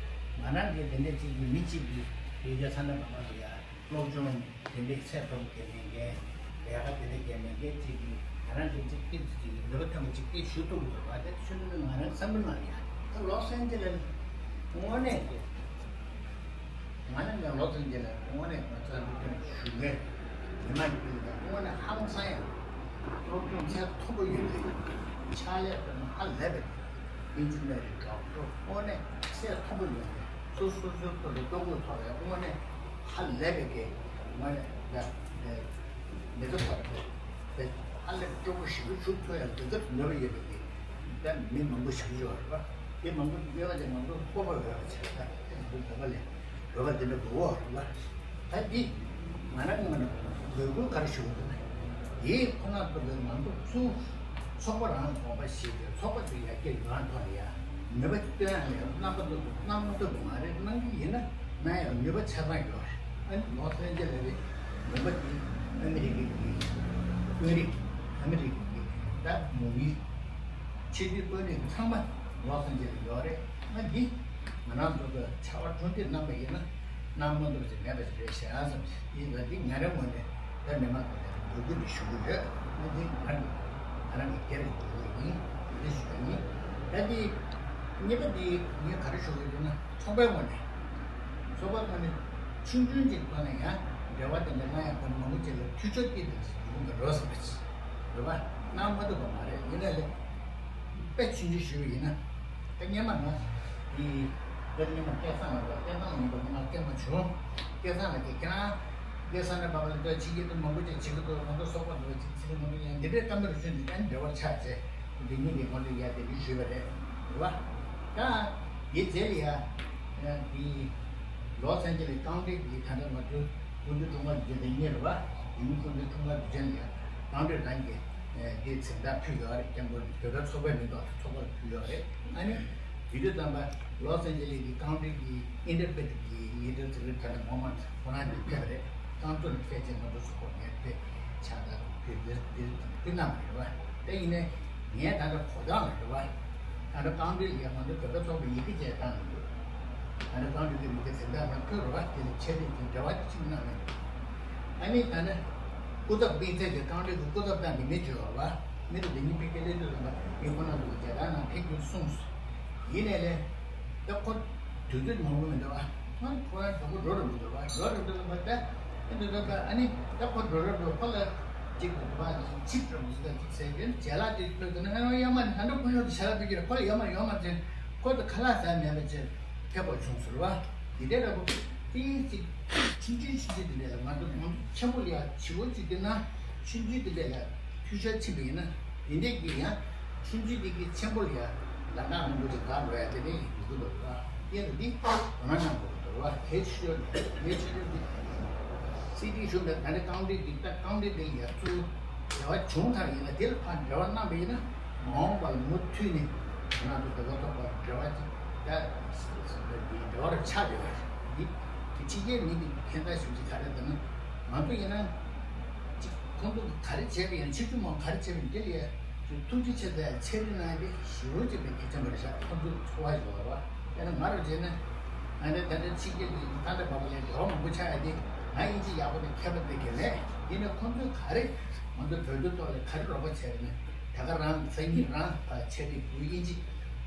ང་རང་གི་དེ་འདྲ་ཅིག་གི་མི་གཅིག་གི་ཡོད་རྒྱུ་ས་ན་མ་ད་ལ་ཡ། སློབ་སྦྱོང་དེ་འདྲའི་ཚད་མཐོ་པོ་གལ་མེད་མཁན། ལས་ཀ་དེ་འདྲ་གལ་མེད་མཁན་གཅིག་གིས་ང་རང་གི་གཅིག་སྐད་ཅིག་གིས་ལུས་པ་ཐོན་པ་ཅིག་སྐད་ཞུ་ཐུབ་ཀྱི་འདུག་བ། དེ་ཆུ་ནུ་ང་རང་བསམ་པའི་ནང་ཡང་ད་ལོ་སན་ཅི་ལེ་དངོས་གནས་ཀྱི་ང་རང་གི་ལོ་སན་ཅི་ལེ་དངོས་གནས་ང་ཚོ་ལུས་ཐོན་ཞུ་མཁན་མི་མང་གི་དངོས་གནས་ཧང་སང་ཡང་སློབ་སྦྱོང་ཚད་མཐོ་པོ་ཡོད་པའི་ཕྱག་ལས་དཔེ་མ་ཧ་ལས་པའི་ཨིན་ཇི་ནི་ཡར་ཌོག་ཊར་དངོས་གནས་ཚད་མཐོ་པོ་ཡོད་པའི། སོ་སོ་སོའི་ཐོག་ལ་ལྟོ་གོས་ཐོག་ལ་དངོས་གནས་ཧ་ལས་པའི་གི་དངོས་གནས་ལ་མི་ཚེ་ཐོག་ལ་དེ་ ཧ་ལས་པའི་སྤྲོ་པོ་ཞེ་པོ་ཞིག་ཐོབ་ཡག་དུས་སྐབས་ནུས་པ་ཡོད་པའི་གི་ད་མི་མང་པོ་ཞིག་ཡོད་རེད་པ། དེ་མང་པོ་ཡོད་པ་དེ་མང་པོ་སྤོབས་པ་ཡོད་པ་བྱས་ད་དེ་མང་པོ་བོད་པ་ལས་བོད་པ་འདི་འདྲ་དགོས་པ་རེད་པ། ད་འདི་ང་རང་ངོས་ནས་འབོད་སྐུལ་ག་རེ་ཞུ་གི་འདུག་ན། དེ་ཁོ་ན་ཚོ་ལས་ང་ཚོ་ཚུར་ཚོགས་པ་རང་ལ་དགོངས་པ་བཞེས་ཏེ་ཚོགས་པ་དེ་ཡར་རྒྱས་ཡོང་ཐོག་ལ་ཡ་ནུས་པ་སྟོན་ཡག་ལ་རྣམ་པ་ཚོ་གནང་མ་ཐུབ་པ་མ་རེད། གནང་གི་ཡིན་ན་གནང་ཡག་ནུས་པ་ཆ་ཚང་ཡོད་རེད། ཨ་ནི་ལོ་སན་ཅི་ལེ་རེད། ལུང་པ་འདི་ཨ་མི་རི་ཀའི་གི་དཔོན་རིགས། ཨ་མི་རི་ཀའི་གི་ད་མུ་ཡི་ཆེས་མཐོའི་དཔོན་རིགས་ཚང་མ་ལོ་སན་ཅི་ལེ་ཡོད་རེད། ཨ་འདི་ང་རང་ཚོ་གི་ཕྱར་བ་གྲུ་འདེགས་གནང་པ་ཡིན་ན་གནང་མ་ཐུབ་ཅིག་མེད་པ་ཞིག་རེད་ཤག་བསམ་ཞིག་ཡིན་ལ། འདི་ང་རང་ངོས་ནས་ད་མི་མང་ཚོ་ལ་འབོད་སྐུལ་འདི་ཞུ་གི་ཡོད། ཨ་འདི་ང་རང་གི་ང་རང་གི་སྒེར་གྱི་འབོད་སྐུལ་ཡིན། འདི་ཞུ་བ་ཡིན། ད་འདི་གཉིས་པ་འདི་ངས་ག་རེ་ཞུ་གི་ཡོད་ན། ཚོགས་པའི་ངོས་ནས། ཚོགས་པའི་ངོས་ནས་ཆུང་ཆུང་ཅིག་ཐོག་ནས་ཡང་འབྲེལ་བ་དེ་འདྲ་གནང་ཡག་དང་མང་པོ་ཅིག་ལ་འཐུས་ཤོར་སྐྱེས་ཏེ་ཡོང་གི་རེད་བསམ་པ་ཅིག་རེད་པ། གནང་མ་ཐུབ་པ་མ་རེད། ཡིན་ནའི་ལས་དཔེ་ཆུང་ཆུང་ཞུས་པ་ཡིན་ན། ད་སྔོན་མ་ང་འདི་ད་སྔོན་མ་སྐལ་བཟང་ལགས་དང་། སྐལ་བཟང་ཡིན་པ་ང་སྐད་མ་བྱུང་། སྐལ་བཟང་ལགས་ཀྱིས་ཁྱེད་རང་སྐལ་བཟང་ནས་བབས་ལ་ད་ཕྱི་རྒྱལ་དུ་མང་པོ་ཅིག་བྱེད་ཀྱི་འདུག་ང་ཚོ་སོག་པོ་འདུག་ཅིག་ཚིག་མང་པོ་ཡང་འདི་འདྲའི་བཀའ་མོལ་ཞུས་འདུག་ཨ་ནི་འབྲེལ་བ་ཆགས་བྱས། འདི་ཉིད་ནས་ང་ཚོས་ཡར་དེ་འདྲ་ཞུས་པ་རེད། རེད་བ། ད་དེ་རྗེས་ལ་ཡ་འདི་ལོ་སན་ཅི་ལེ་ཀའུན་ཊི་གི་ད་ལྟ་ང་ཚོའི་སྐུ་མདུན་འཁྲུངས་སྐར་དུས་ཆེན་དེ་ཉིན་རེད་བ། དེ་ཉིན་སྐུ་མདུན་འཁྲུངས་སྐར་དུས་ཆེན་ལ་ཡ་ཀའུན་ཊི་རང་གིས་འདི་མཚན་རྟགས་ཕུལ་ཡོད་རེད། སྐྱབས་མགོན་བོད་པའི་ཚོགས་པའི་མི་ཐོག་ཚོགས་པར་ཕུལ་ཡོད་རེད། ཨ་ནི་དེ་དུས་ཙམ་པ་ལོ་སན་ཅི་ལེ་གི་ཀའུན་ཊི་གི་ཨིན་ཊར་ཕེ་ཊི་གི་ལི་ཌར་ཚོ་གི་ད་ལྟ་མོ་མ་ཁོ་རང་གིས་ཕེབས་པ་རེད། ཁོང་ཚོ་ནས་ཕལ་ཆེར་ང་ཚོ་ཚོགས་པ་ནས་ཕེབས་ཆགས་ད་ཕེབས་འདིར་འདིར་ཕེབས་གནང་བ་རེད་བ། དེ་ཡིན་ནའི་ངས་ད་ལྟ་གོ་སྟངས་ལ་རེད་བ། ད་ལྟ་ཀའུན་ཊི་ལ་ཡ་ང་ཚོ་བོད་པ་ཚོགས་པའི་ཡི་གེ་བཅས་བཏང་གི་འདུག་ད་ལྟ་ཀའུན་ཊི་གི་མི་གི་འཛིན་བདག་ང་ཕུལ་རེད་བ། དེ་ལ་ཆེད་དུ་དེ་འབྲེལ་བ་གཅིག་གནང་གི་འདུག་ཨ་ནི་ད་ལྟ་སྐུ་ཚབ་སྤུས་ཚད་ཀྱི་ཀའུན་ཊི་གི་སྐུ་ཚབ་བཏང་གི་མི་བྱོས་རེད་བ། མི་དེ་ཉིན་ཕ་གི་སླེབས་དུས་ཙམ་པ་ངས་ཁོ་ན་ཚོ་གི་རྒྱ་གར་ནང་ཕེབས་རྒྱུ་གསུངས་སོང་། ཡིན་ནའི་ལས། ད་ཁོ་དུས་ཚོད་མང་པོ་མི་འདུག་ཨ། ཁོ་ཁོ་རང་གྲོགས་པོ་འགྲོ་རུ་མི་འདུག་བ། འགྲོ་རུ་མི་འདུག་ལ་བ། ད་ཨེ་འདུག་ད་ཨ་ནི་ད་ཁོ་འགྲོ་རུ་འགྲོ། ཁོ་ལ་ཅིག་བ་ཅིག་འགྲོ་མི་འདུག་ཅིག་ཟེར་གྱིན་རྗེས་ལ་དེ་ཁོས་དེ་ན་ཡོང་མ་ནི་ད་འགྲོ་ཁོ་ཡོང་དུ་བྱ་ལ་ཕེབས་ཀྱི་རེད། ཁོ་ལ་ཡོང་མ་ཡོང་མ་ཅན་ཁོ་དེ་ཁ་ལག་ཟ་མེད་པ་ཅན་ཕེབས་པ་བྱུང་ཟེར་བ། དེ་འདྲའི་ར་བོ་དེ་ཅིག་ཆུང་ཆུང་ཆུང་ཆུང་དེ་འདྲ་ལ་ང་ཚོ་མང་ཚོགས་ཆེན་པོ་ལ་ཡ་བྱིའུ་ཅིག་དེ་ན་ཆུང་ཆུང་དེ་འདྲ་ལ། འཐུས་ཤོར་ཕྱིན་པ་ཡིན་ན། དེ་འདྲས་ཀྱི་ཡང་ཆུང་ཆུང་དེ་གི་ཆེན་པོ་ལ་ཡང་ལམ་ཁ་མང་པོ་ཅིག་བཀག་འགྲོ་ཡ་དེ་འདྲས་ཡིན་གྱི་འདུག་ལ། དེ་ལ་འདི་དོ་སྣང་གནང་དགོས་འདུག་བ། གལ་ཆེ་ཤོས་གལ་ཆེ་ཤོས་འདི་སྲིད་སྤྱི་གཞུང་དང་ད་ནི་ཀའུན་ཊི་འདི་ལྟ་ཀའུན་ཊི་འདི་ལ་ཡང་ཚུར་འབྲེལ་བ་བྱུང་ཚར་ཡིན་ལ། དེ་ལ་ཕར་འབྲེལ་བ་གནང་པ་ཡིན་ན་མ་འོངས་པ་ལ་མུ་མཐུད་ནས་ང་ཚོ་བོད་པ་ཚོགས་པར་འབྲེལ་བ་ཅིག་ད་འདི་འབྲེལ་བ་རུ་ཆགས་བསྡད་པ་རེད། འདི་འདི་ཕྱི་རྒྱལ་མི་འདི་ཕན་ཐོགས་ཞུ་ཅིག་ག་རེ་ད་ནི་ང་ཚོ་ཡིན་ན། ཅིག་ཁོང་ཚོ་ག་རེ་བྱས་པ་ཡིན། ཆེ་ཆུང་མང་ག་རེ་བྱས་པ་ཡིན། དེ་ལ་ཡ་ཐུགས་རྗེ་ཆེ་ཟེར་ཡ་ཆེ་རིགས་གནང་ཡ་དེ་ཞེ་པོ་ཅིག་ལ་གལ་ཆེན་པོ་རེད་ཤག་ཁོང་ཚོའི་འཚོ་བ་ཞིག་ལ་བ། དཔེར་ན་ང་རང་བྱས་ན་ང་འདྲ་ད་ལྟ་ཕྱི་རྒྱལ་གྱི་ད་ལྟ་བབ་ལས་འབྲེལ་བ་མང་པོ་ཆགས་ཡ་དེ། ང་དབྱིན་ཇི་ཡག་པོ་དེ་མཁས་པ་དེ་ག་ལས་ཡིན་ན། ཁོང་ཚོས་ག་རེ་ང་ཚོ་བོད་དོན་ཐོག་ལ་ག་རེ་རོགས་པ་བྱས་པ་ཡིན་ན། ད་ག་རང་སང་ཉིན་རང་ཕར་ཆེ་རིགས་བུ་དབྱིན་ཇི་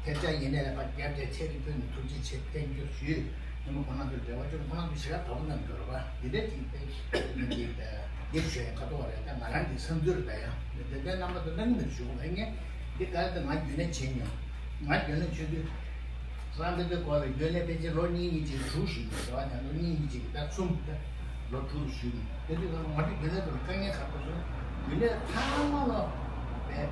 ཐེབས་ཆག་ཡིན་ནའི་ལ་ཕར་རྒྱབ་བྱས་ཆེ་རིགས་ཕུལ་ནས་ཐུགས་རྗེ་ཆེ་བསྟན་རྒྱུ་ཞུས། ཉིན་མོ་ཁོང་རྣམ་ཚོར་འབྲེལ་བ་བཅོལ། ཁོང་རྣམ་ཚོ་ཞེ་དྲག་དགའ་པོ་གནང་གི་རེད་བ། འདི་འདྲ་ཅིག་དཔེ་མི་འདི་འདི་ཞུ་ཡ་ཁ་ཐོག་རེད། ད་ང་རང་གི་བསམ་ཚུལ་རེད། ད་ཡང་འདི་འདྲའི་རྣམ་པ་ཚོ་གནང་གི་མེད་ཞུ་གི་ལ། ངས་འདི་ག་རེ་ད་ང་རྒྱུན་ལས་བྱེད་མྱོང་། ང་རྒྱུན་ལས་བྱེད་དུས་རང་འདི་འདྲའི་སྐོར་ལ་རྒྱུན་ལས་ཕལ་ཆེར་ལོ་གཉིས་གཉིས་ཅིག་དྲུག་ཞིག་ཡོད་རེད་བ། ད་ལོ་གཉིས་གཉིས་ཅིག་ད་གསུམ་ད། ལོ་དྲུག་ཞུས་ནས། དེ་དུས་ང་ཚོ་རྒྱུན་ལས་ཚོ་ལ་དཀའ་ངལ་ག་ཚོད་བཟོས། རྒྱུན་ལས་ཚང་མ་ལ་བས་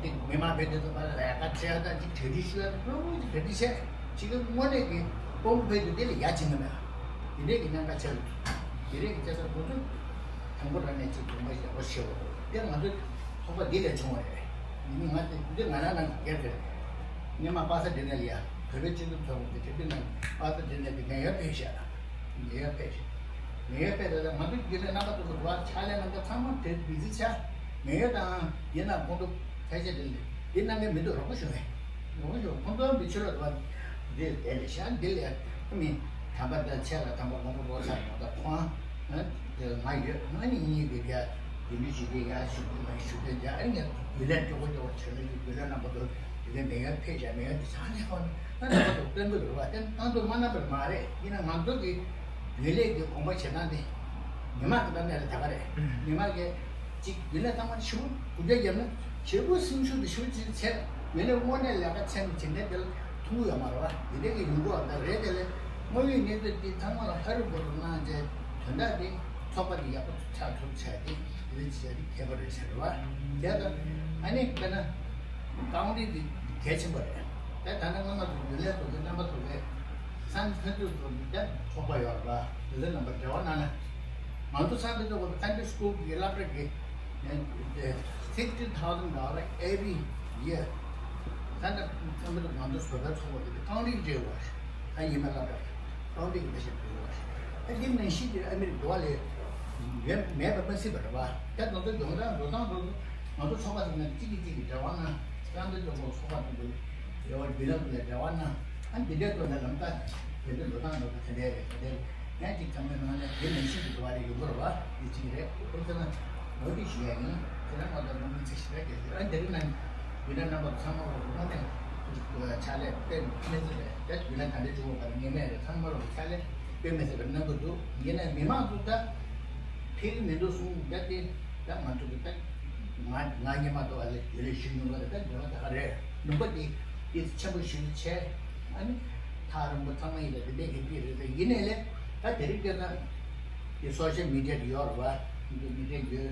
དེ་མི་མང་བས་དེ་ཚོ་ལ་ལས་ཀ་བྱེད་ཡ་ད་ཅིག་གྲ་སྒྲིག་ཞུ་ཡ་ད་ལོ་ཅིག་གྲ་སྒྲིག་བྱས། ཅིག་གི་དངོས་གནས་ཀྱི་དཔོན་པོ་ཕེབས་དུས་དེ་ལ་ཡ་བྱེད་ནི་མེད། དེ་འདྲས་ཀྱི་གནད་འགག་ཆེ་རུ་འགྲོ། དེ་རིགས་ཀྱི་བྱས་ཙང་ཁོ་ཚོས་དང་པོ་རང་ནས་ཅིག་དགོངས་པ་ཡག་པོ་བཞེས་པ་རེད། དེ་ང་ཚོའི་ཚོགས་པ་འདི་ལས་བྱུང་བ་རེད། ཡིན་ནའི་ང་ཚོ་འདི་ང་རང་རང་གི་སྒེར་རེད། སྔོན་མ་པ་སེ་ཌེ་ནལ་ཡ་བོད་པའི་སྤྱི་འཐུས་ཚོགས་པ་གི་དེ་དུས་ནང་པ་སེ་ཌེ་ནལ་གི་མེ་ཡོར་ཕེབས་ཤག་མེ་ཡོར་ཕེབས་ཤག་མེ་ཡོར་ཕེབས་ད་ལྟ་ང་ཚོ་རྒྱུན་ལས་རྣམ་པ་ཚོ་གི་བར་ཕྱག་ལས་གནང་མཁན་ཚང་མ་དེ་བི་ཟི་ཆགས། མེ་ཡོར་དང་ཡིན་ན་ཁོང་ཚོ་ཕལ་ཆེར་དེ་འདི་གནང་མཁན་མི་འདུག་རོགས་པ་ཞུ་མཁན། རོགས་པ་ཞུ་ཁོང་ཚོ་མི་ཆོས་ལ་དུ་བ་འདི་དེ་ལས་ཤག་འདི་ལས་མི་དམ་པ་དང་ཆེ་ལ་དམ་པ་མང་པོ་ལོ་ཚར་ཡོང་ད་ཁོང་དེ་ང་ཡོད། ང་ནི་གཉིས་དེ་ག་དེ་འདྲ་ཞིག་གི་ཡ་ཞུ་གི་མ་ཞུ་གི་ཡ། ཨ་ནི་རྒྱུན་ལས་སྐྱོ་པོ་སྐྱོ་པོ་ཆོས་ལ་རྒྱུན་ལས་རྣམ་པ་ཚོ་རྒྱུན་ལས་མེ་ཡོར་ཕེབས་ཤག་མེ་ཡོར་དེ་ཆགས་ནས་ཁོང་ད་རྣམ་པ་ཚོ་སྟོན་གི་རེད་བ། དེ་གཏང་ཚོད་མ་གནང་པ་མ་རེད། ཡིན་ན་ང་ཚོ་གི་རྒྱུན་ལས་ཀྱི་དགོངས་པ་བཞེས་སྟངས་དེ་མི་མང་གི་ད་ནས་ལ་ད་ག་རེད། མི་མང་གི་ཅིག་རྒྱུན་ལས་ཚང་མ་ཞུ་གུ་རྒྱ་རྒྱབ་ན་ཞེ་པོ་སེམས་ཤུགས་དེ་ཞུ་ཅིག་ཚད་རྒྱུན་ལས་དངོས་གནས་ལས་ཀ་ཚད་ནས་བྱེད་མཁན་དེ་ལ་ཐུག་ཡོད་མ་རེད་བ། དེ་འདྲའི་གི་ཡོང་གི་བ་ད་རེད། དེ་ལས་དངོས་ཡོད་གནས་ཚུལ་དེ་ཚང་མ་ལ་ཧ་རུ་བོ་རུ་གནང་བྱས་དོན་དག་དེ་ ཚོགས་པ་འདི་ཡག་པོ་ཆགས་ཐུབ་བྱས་ཏེ་དེ་འདྲ་བྱས་ཏེ་ཁྱད་པར་རེད་ཟེར་བ། དེ་ལ་ཨ་ནི་དཔེར་ན་རྐང་རིགས་འདི་གལ་ཆེན་པོ་རེད། དེ་ད་ནི་སྔོན་མ་ཚོ་རྒྱུན་ལས་ཚོ་གི་རྣམ་པ་ཚོ་གི་སང་ཕན་ཚུན་ཚོ་འདི་ཚོགས་པ་ཡོད་རེད་པ། དེ་ཚོའི་རྣམ་པ་འབྲེལ་བ་གནང་ན། ང་ཚོ་སང་ཕན་ཚུན་ཚོགས་པ་Sunday School གི་སློབ་གྲྭ་གི fifty thousand dollar every year ད་ནི་སང་ཕན་ཚུན་ང་ཚོ་བཟོ་གྲྭའི་ཚོགས་པ་དེ་རྐང་རིགས་འབྲེལ་བ་རེད། ད་ཉི་མ་སློབ་གྲྭ་རེད། རྐང་རིགས་ཀྱི་ལས་བྱེད་འབྲེལ་བ་རེད། ད་འདི་ནང་བཞིན་དེ་ཨ་མི་རི་ཀ་འགྲོ་བ་ལས་ཡོད་མེད་པ་མ་སྲིད་པ་རེད་པ། ད་ང་ཚོ་ཡོང་སྟངས་འགྲོ་སྟངས་འགྲོ་ང་ཚོ་ཚོགས་པ་དེ་ནང་གཅིག་གིས་གཅིག་གིས་འབྲེལ་བ་གནང་། ད་འདི་ཚོ་ཚོགས་པ་དེ་ཚོ་འབྲེལ་བ་རྒྱུན་ལས་ཚོ་ལ་འབྲེལ་བ་གནང་། ཨ་འདི་འདྲའི་ཐོག་ནས་ལམ་ཀ་དེ་འདྲ་འགྲོ་སྟངས་འགྲོ་སྟངས་དེ་འདྲ་རེད། དེ་འདྲ་ཡང་གཅིག་ཚང་མའི་ནང་ནས་དེ་ནང་བཞིན་དུ་འགྲོ་བ་རེད། ཡོང་གི་རེད་པ། འདི་གཅིག་རེད། འོ་ཚེ་ན་ངོ་སྤྲོད་ཞུ་ཡ་ཡིན། དེ་ནས་ང་ཚོ་ནང་མི་ཚེ་ཞིག་རེད་དེ་ཨ་འདི་རིགས་ནང་རྒྱུན་ལས་རྣམ་པ་ཚང་མ་ལོ་དངོས་གནས་ཕྱག་ལས་དཔེ་མི་སྲིད་རེད། དེ་རྒྱུན་ལས་ག་འདྲ་བྱུང་བ་ག་རེ་ངེས་མེད་རེད། ཚང་མ་ལོ་ཕྱག་ལས་དཔེ་མི་སྲིད་པ་གནང་གི་འདུག་ཡིན་ནའི་མི་མང་ཚོ་ད་ཕེབས་ཀྱི་མི་འདུག་གསུངས། ད་དེ་ད་ང་ཚོ་གི་ད་ང་ང་སྔོན་མ་དུ་བ་ལས་རྒྱུན་ལས་ཞུ་མྱོང་བ་རེད། ད་འདི་བ་ད་ག་རེད། ལུང་པ་དེ་དེ་ཆེན་པོ་ཞིག་བྱས། ཨ་ནི་ཐག་རིང་པོ་ཚང་མ་ཡིན་ད་དེ་འདྲས་ཀྱི་དེ་རེད། ད་ཡིན་ནའི་ལས་ད་དེ་རིང་སྐད་ཆ་དེ་སོ་ཤལ་མི་ཌི་ཡ་དེ་ཡོད་རེད་པ། མི་ཌི་ཡ་ཡོད།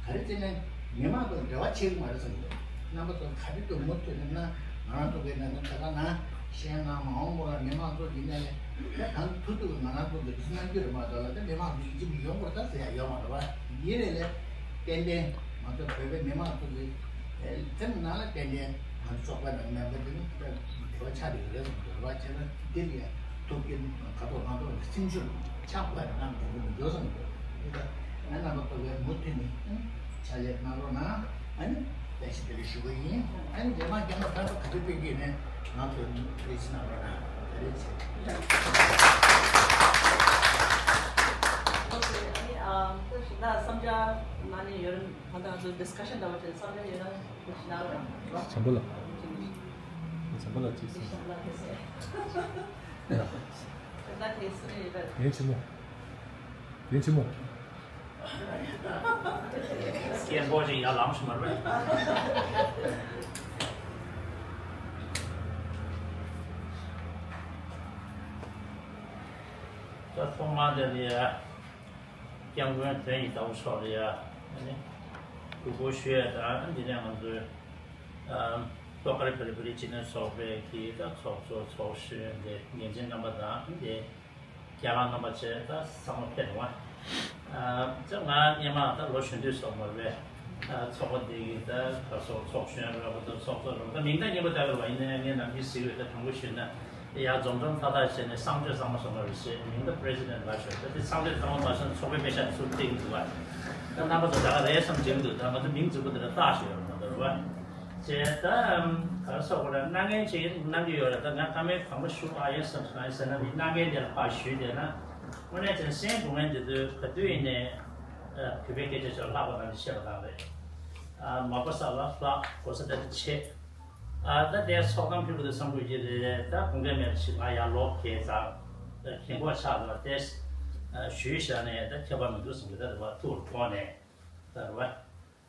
ག་རེ་བྱས་ནས་མི་མང་དང་འབྲེལ་བ་བྱེད་ཀྱི་མ་རེད་བསམ་གྱི་འདུག་རྣམ་པ་ཚོ་ག་དུས་དུ་མུ་མཐུད་ནས་ན་ང་རང་ཚོ་གི་ན་ན་ད་ལྟ་ན་གཞན་ན་མ་འོངས་པ་ལ་མི་མང་ཚོ་ཡིན་ནའི་ལས་ད་གང་ཐུབ་ཐུབ་ང་རང་ཚོ་གི་འདི་གནང་རྒྱུ་རེད་མ་གཏོགས་ལ་ད་མི་མང་ཚོ་ཡིན་གཅིག་མི་ཡོང་བར་ད་ཟེར་ཡ་ཡོད་མ་རེད་པ། ཡིན་ནའི་ལས་ཏན་ཏན་ང་ཚོ་བོད་པའི་མི་མང་ཚོ་གི་དེ་ནང་ལ་ཏན་ཏན་ང་ཚོ་ཚོགས་པ་ནང་མེམ་བར་དེ་ནི་དེ་བ་ཆགས་ཡོད་རེད་བསམ་གྱི་རེད་པ། བྱས་ན་འདི་ལ་ཡ་ཐུགས་རྗེ་ག་ཐོག་ང་ཚོ་ལ་སེམས་ཤུགས་ཆགས་པ་གནང་དགོས་ཀྱི་འདུག་བསམ་གྱི་རེད། ད་ང་རྣམ་པ་ཚོ་གི་མུ་མཐུད་ནས་ཕྱག་ལས་གནང་རོགས་གནང་། ཨ་ནི་བཀྲ་ཤིས་བདེ་ལེགས་ཞུ་གི་ཡིན། ཨ་ནི་རྗེས་མ་རྒྱ་ནག་ཕན་པ་ག་ཚོད་སྤེལ་གྱི་ནས་ང་ཚོ་བཀྲ་ཤིས་གནང་རོགས་གནང་། བཀྲ་ཤིས་ཆེ། ཨ་ནི་ཨ་ད་ཞུ་ད་བསམ་འཆར་གནང་ནས་ཡོད་རེད། ད་ང་ཚོ་ཌི་སི་ཀ་ཤན་འདྲ་བོ་བྱས་བསམ་འཆར་ཡོད་ན་ཞུ་གནང་རོགས་གནང་། བྱམས་པ་ལགས། བྱམས་པ་ལགས་ཅིག་གསུངས། བྱམས་པ་ལགས་ཁེ་སེ། ད་དེ་སུ་ནས་ཡོད་པ། དེ་ཆི་མོ། དེ་ཆི་མོ། སྐད་འབོག་ཅིག་ཡར་ལངས་ཤིག་མ་རེད། ད་ཐོག་མར་དེ་ལ་ཡ་སྐྱབས་མགོན་དོན་གྱི་ཟླ་བ་མཆོག་ལ་ཡ་ཨ་ནི་གུས་བཀུར་ཞུ་ཡ་དང་། འདི་ནས་ང་ཚོའི་ཨ་ཏོག་དཀར་བེ་རི་བེ་རི་སྤྱི་མཐུན་ཚོགས་པའི་གི་ད་ཚོགས་གཙོ་ཚོགས་གཞོན་དེ་འགན་འཛིན་རྣམ་པ་དང་དེ། རྒན་ལགས་རྣམ་པ་བཅས་ད་ཚང་མ་ཕེབས་འདུག་བ། ཨ་ད་ང་སྔོན་མ་ད་ལོ་གཞོན་དུས་སོང་བ་རེད། ཨ་ཚོགས་པ་འདི་གི་ད་ག་ཚོགས་ཚོགས་གཞོན་རེད་པ། ད་ཚོགས་གཙོ་རེད་པ། ད་མིང་ད་སྙན་པོ་བཏགས་ཡོད་པ་ཡིན་ན་ཡང་ངས་ནམ་རྒྱུན་ཟེར་གྱི་ཡོད། ད་དྲང་པོ་ཞུས་ན་ཡར་འཛོམས་འཛོམས་ཐག་ཐག་བྱས་ནས་གསང་སྤྱོད་གཙང་མ་སོང་བ་རེད་ཟེར། མིང་ད་པི་རེ་སི་ཌེན་ཊི་ལབ་ཤོག་ད་དེ་གསང་སྤྱོད་གཙང་མ་མ་སོང་ན་ཚོགས་པའི་པེ་ཤག་ཚུར་སྟེར་གྱི་འདུག་བ། ད་རྣམ་པ་ཚོ་ད་ག་རེད་བསམ་བྱེད་ཀྱི་འདུག་ད་ང་ཚོ་མིང་རྫིག་པོ་དེ་འདྲ་བཏགས་ཤོག་ཡོད་མ་གཏོགས་རེད་བ། ཅེས་ད་ག་རེ་ཟེར་དགོས་རེད། གནང་མཁན་ཅིག་གནང་གི་ཡོད་རེད། ད་ང་བཀའ་མོལ་གང་པོ་ཞུ་ཨ་ཡོད་བསམ་སོང་། ཨ་ཡོད་ཟེར་ན་མི་གནང་མཁན་དེ་ལ་ཕར་ཞུས་བསྡད་ན། དངོས་གནས་བྱས་ན་སེམས་སྡུག་མཁན་དེ་ཚོས་ག་དུས་ཡིན་ནའི་བོད་པའི་སྐད་ཆ་ཆོག་ལྷག་པ་གང་དུ་བཤད་པ་གང་རེད། མ་གོ་ས་ལ་ལྷག་གོ་ས་དེ་ལ་ཆད། ད་དེ་ཚོགས་གཏམ་ཕུལ་དགོས་འདུག་བསམ་དགོས་ཀྱི་རེད། ད་དགོངས་འགལ་མེད་པ་ཞིག་ང་ཡར་ལོག་གས་ཙང་རྒན་གོག་ཆགས་འདུག་དེ་ཞུས་བཞག་ནས་ད་ཁྱད་པར་མི་འདུག་བསམ་གྱི་རེད། ད་རེད་བ། ཐུགས་ལ་དགོངས་ནས་ད་རེད་བ།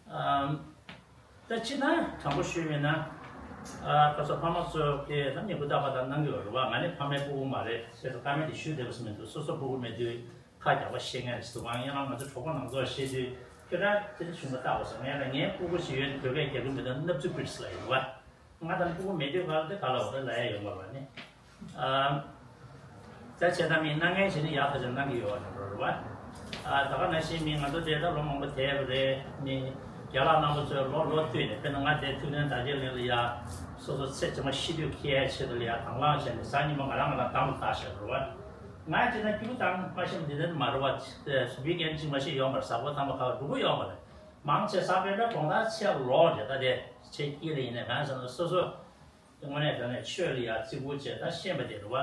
ཨམ། ད་སྤྱིར་ན་དྲང་པོ་ཞུས་པ་ཡིན་ན། ཨ་ཁ་སང་ཕ་མ་ཚོས་ཀྱིས་ད་སྨྱུ་གུ་རྟག་པར་ད་གནང་གི་ཡོད་རེད་བ། ང་ནི་ཕ་མའི་སྤུ་གུ་མ་རེད། བྱས་ཙང་ཀ་མེད་དེ་ཞུས་བསྡད་པ་ཞིག་མི་འདུག་སོ་སོ་སྤུ་གུ་མེད་དུས་ཁ་རྒྱག་པ་ཤེས་མཁན་རེད་ཟེར་དུས། ང་ཡང་ང་ཚོ་གྲོགས་པོ་ནང་ཚོ་བཤད་དུས་ཁྱོད་རང་དེ་འདྲ་བྱུང་བ་རྟག་པར་ཟེར། ང་ཡང་ལ་ངའི་སྤུ་གུ་ཞིག་ཡོད་དུས་བོད་སྐད་རྒྱག་གི་མི་འདུག་སྣབས་ཚུལ་པིར་སི་ལ་ཡོད་བ། ང་དང་སྤུ་གུ་མེད་དུས་ག་ལ་དེ་ག་ལ་འོ་དེ་ལ་ཡ་ཡོད་མ་རེད་བ་ནི། ཨ། ད་བྱས་ཙང་མི་གནང་མཁན་ཞིག་ནི་ཡག་ཐག་ཆོད་གནང་གི་ཡོད་པ་འགྲོ་རེད་བ། ཨ་ད་ག་ནང་བཞིན་མི་ང་ཚོ་དེ་ད་ལོ་མང་པོ་བསྡད་པ་རེད། མི་རྒན་ལགས་རྣམ་པ་ཚོས་ལོ་ལོ་བསྟུད་ནས། དཔེར་ན་ང་དེ་ཐུགས་སྟོན་དར་རྒྱས་གླིང་ལ་ཡ་སོ་སོ་ཚེ་ཕྱི་མ་ཤི་དུས་འཁྱེར་ཡའི་ཆེད་དུ་ལ་ཡ་དང་བླངས་བྱས་ནས་གཟའ་ཉི་མ་ང་རང་ང་རང་འདམ་ལ་བཏགས་བཞག་རེད་བ། ང་ཡང་བྱས་ན་སྐྱིད་པོ་དང་མ་ཤེས་པ་འདི་འདྲ་མ་རེད་བ། བཟོ་པའི་འགན་གཅིག་མ་ཤེས་ཡོད་མ་རེད། གཟའ་འཁོར་ཐ་མ་ཁག་འགྲོ་གི་ཡོད་མ་རེད། མང་ཆེ་གཟའ་སྤེན་པའི་དགོང་དག་ཚེ་ལོག་རེད། ད་དེ་ཚེ་སྐྱིད་ལ་ཡིན་ནའི་གང་ཟེར་ན་སོ་སོ་དངོས་གནས་དྲང་གནས་ཆོས་ལ་ཡ་བརྩི་བཀུར་བྱས་ད་ཤེས་པ་དེ་རེད་བ།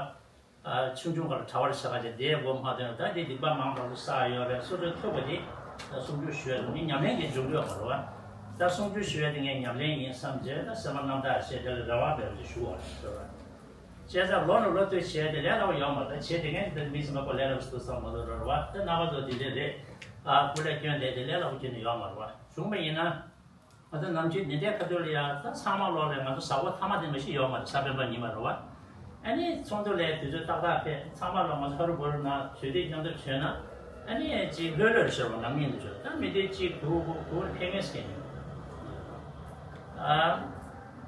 ཨ་ཆུང་ཆུང་ཁར་གྲྭ་པར་ཆགས་ཀ་བྱས་བསྡད་དགོས་མ་ཐོན། ད་དེ་སྡིག་པ་མང་དྲགས་སུ་བསགས་ཡོད་རེད། སོ་སོའི་ཐོས་པ་དེ་ད་སྲུང་སྐྱོབ་ཞུ་ཡ་དེ་ནི་ཉམས་ལེན་གྱི་འཇུག་ཡོད་མ་རེད་བ། ད་སྲུང་སྐྱོབ་ཞུ་ཡ་དེ་ངས་ཉམས་ལེན་ཡིན་བསམ་བྱས་ད་སེམས་པ་རྣམ་དག་བྱས་དེ་ལ་རེ་བ་འབད་བ་ཞིག་ཞུ་བ་རེད་ཟེར་བ། བྱས་ཙང་ལོ་ནས་ལོ་བསྟུད་བྱས་ཏེ་ལས་སླ་པོ་ཡོད་མ་རེད། བྱས་ཏེ་ངས་འདི་མི་ཟིན་པ་ཁོ་ལས་སླ་པོ་ཞིག་འདུག་བསམ་མ་གཏོགས་རེད་བ། ད་རྣམ་པ་ཚོ་འདི་འདྲས་རེད། ཨ་སྐུ་ལས་སྐྱོན་བསྡད་དེ་ལས་སླ་པོ་ཁྱོན་ནས་ཡོད་མ་རེད་བ། བྱུང་བ་ཡིན་ན། ང་ཚོ་ནམ་རྒྱུན་འདི་འདྲའི་ཁ་ཐུག་ལ་ཡ་ད་ཚང་མ་ལོག་ལས་ང་ཚོ་གཟའ་འཁོར་ཐ་མ་དེ་མ་ཤི་ཡོད་མ་རེད། གཟའ་སྤེན་པ་ཉིན་མ་རེད་བ། ཨ་ནི་ཚོགས་འདུ་ལས་དུས་ཚོད་ཏག་ཏག་ཕེབས། ཚང་མ་ལོག་ང་ཚོ་ཧ་རུ་བུ་རུ་ན་དུས་དེ་མཉམ་དུ་བྱོན་ན། ཨ་ནི་ཅིག་ལྷོད་ལྷོད་ཤོར་བ་ནང་ཉིད་དུ་ཤོར། ད་མི་དེ་ཅིག་གུ་གུ་གུ་ཕེབས་ངེས་སྐྱེ་ཉོ།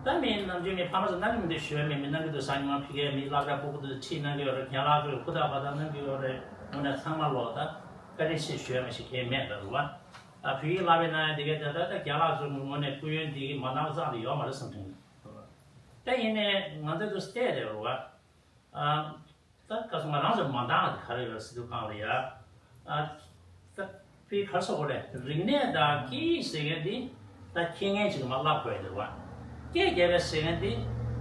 ཨ། ད་མི་ནམ་རྒྱུན་མི་ཕ་མ་ཚོ་གནང་གི་མི་འདུག་ཞུ་བ་མེད། མི་གནང་གི་འདུག་ཟེར་ཉོ་ཕི་གའི་མི་སློབ་གྲྭ་ཕྲུ་གུ་དེ་ཁྲིད་གནང་གི་ཡོད་རེད། རྒན་ལགས་ཚོས་ཧུར་ཐག་ཧུར་ཐག་གནང་གི་ཡོད་རེད། དངོས་གནས་ཚང་མ་ལོ་ད་བཀའ་དྲིན་ཆེ་ཞུ་བ་མ་ཞིག་གས་མེད་ད་རུ་བ། ཨ། བོད་ཡིག་བསླབ་པའི་ནང་ཡང་དེ་གའི་ད་ད་ད་རྒན་ལགས་ཚོའི་ངོས་ནས་སྐུ་ཡོན་དེ་གི་མ་གནང་ཙང་དེ་ཡོད་མ་རེད་བསམ་དྲན། ད་ཡིན་ནའི་ང་ཚོ་དུ་སྟེ་རེད་རུ་བ། ཨ། ད་སྐབས་སུ་ང་རང་ཚོ་མ་འདང་ག་རེ་ཡོད་སྲིད་དུ་གང་ལ་ཡ། ཨ། ད་ཕི་གར་སོ་གོ་རེ་རིག་གནས་དང་སྐད་ཡིག་ཟེར་མཁན་འདི་ད་ཁྱེད་ངན་ཅིག་མ་བསླབ་དགོས་འདུག་བ། སྐད་རྒྱལ་བའི་ཟེར་མཁན་འདི་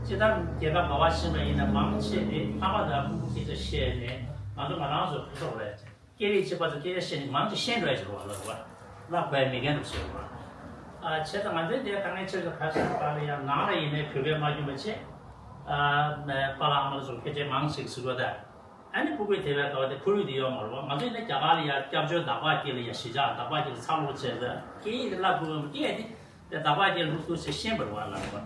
ཅི་ལྟར་རྒྱལ་ཁབ་ག་བ་ཕྱིན་པ་ཡིན་ན་མང་ཆེ་འདི་ཕ་མ་དང་ཕྲུ་གུ་སྐད་ཆ་བཤད་ནས་ང་ཚོ་ང་རང་ཚོ་གར་སོ་གོ་རེ། སྐད་རིགས་གཅིག་པ་ཚོ་སྐད་ཆ་བཤད་ནས་མང་ཆེ་ཤེས་འགྲོ་ཡ་ཅིག་རེད་བ་ལབ་བ། བསླབ་དགོས་ཡ་མེད་མཁན་འདུག་ཟེར་བ། ཨ། བྱས་ཙང་ང་ཚོའི་དེ་དཀའ་ངལ་ཆེ་ཤོས་ག་རེ་ཟེར་བ་ལ་ཡང་ནང་ལ་ཡིན་ནའི་བོད་སྐད་མ་སྦྱོང་བ་བྱས། ཨ། པཱ་ལགས་ཨ་མ་ལགས་ཚོ་ཕལ་ཆེར་མང་ཞིག་ཟུར་བ་ད། ཨ་ནི་ཕྲུ་གུའི་དེ་བས་ག་བ་དེ་ཁོར་ཡུག་དེ་ཡོད་མ་རེད་བ། ང་ཚོ་ཡིན་ན་རྒྱ་གར་ལ་ཡ་སྐྱབས་བཅོལ་བདག་པ་སྐྱེལ་ལ་ཡ་གཞིས་ཆགས་བདག་པ་སྐྱེལ་ཚར་ལོག་བྱས་ཏེ་སྐད་ཡིག་དེ་བསླབ་དགོས་སྐད་དེ། དེ་བདག་པ་སྐྱེལ་ལུགས་སྲོལ་ཞིག་ཤེས་པར་བ་ལ་རེད་བ།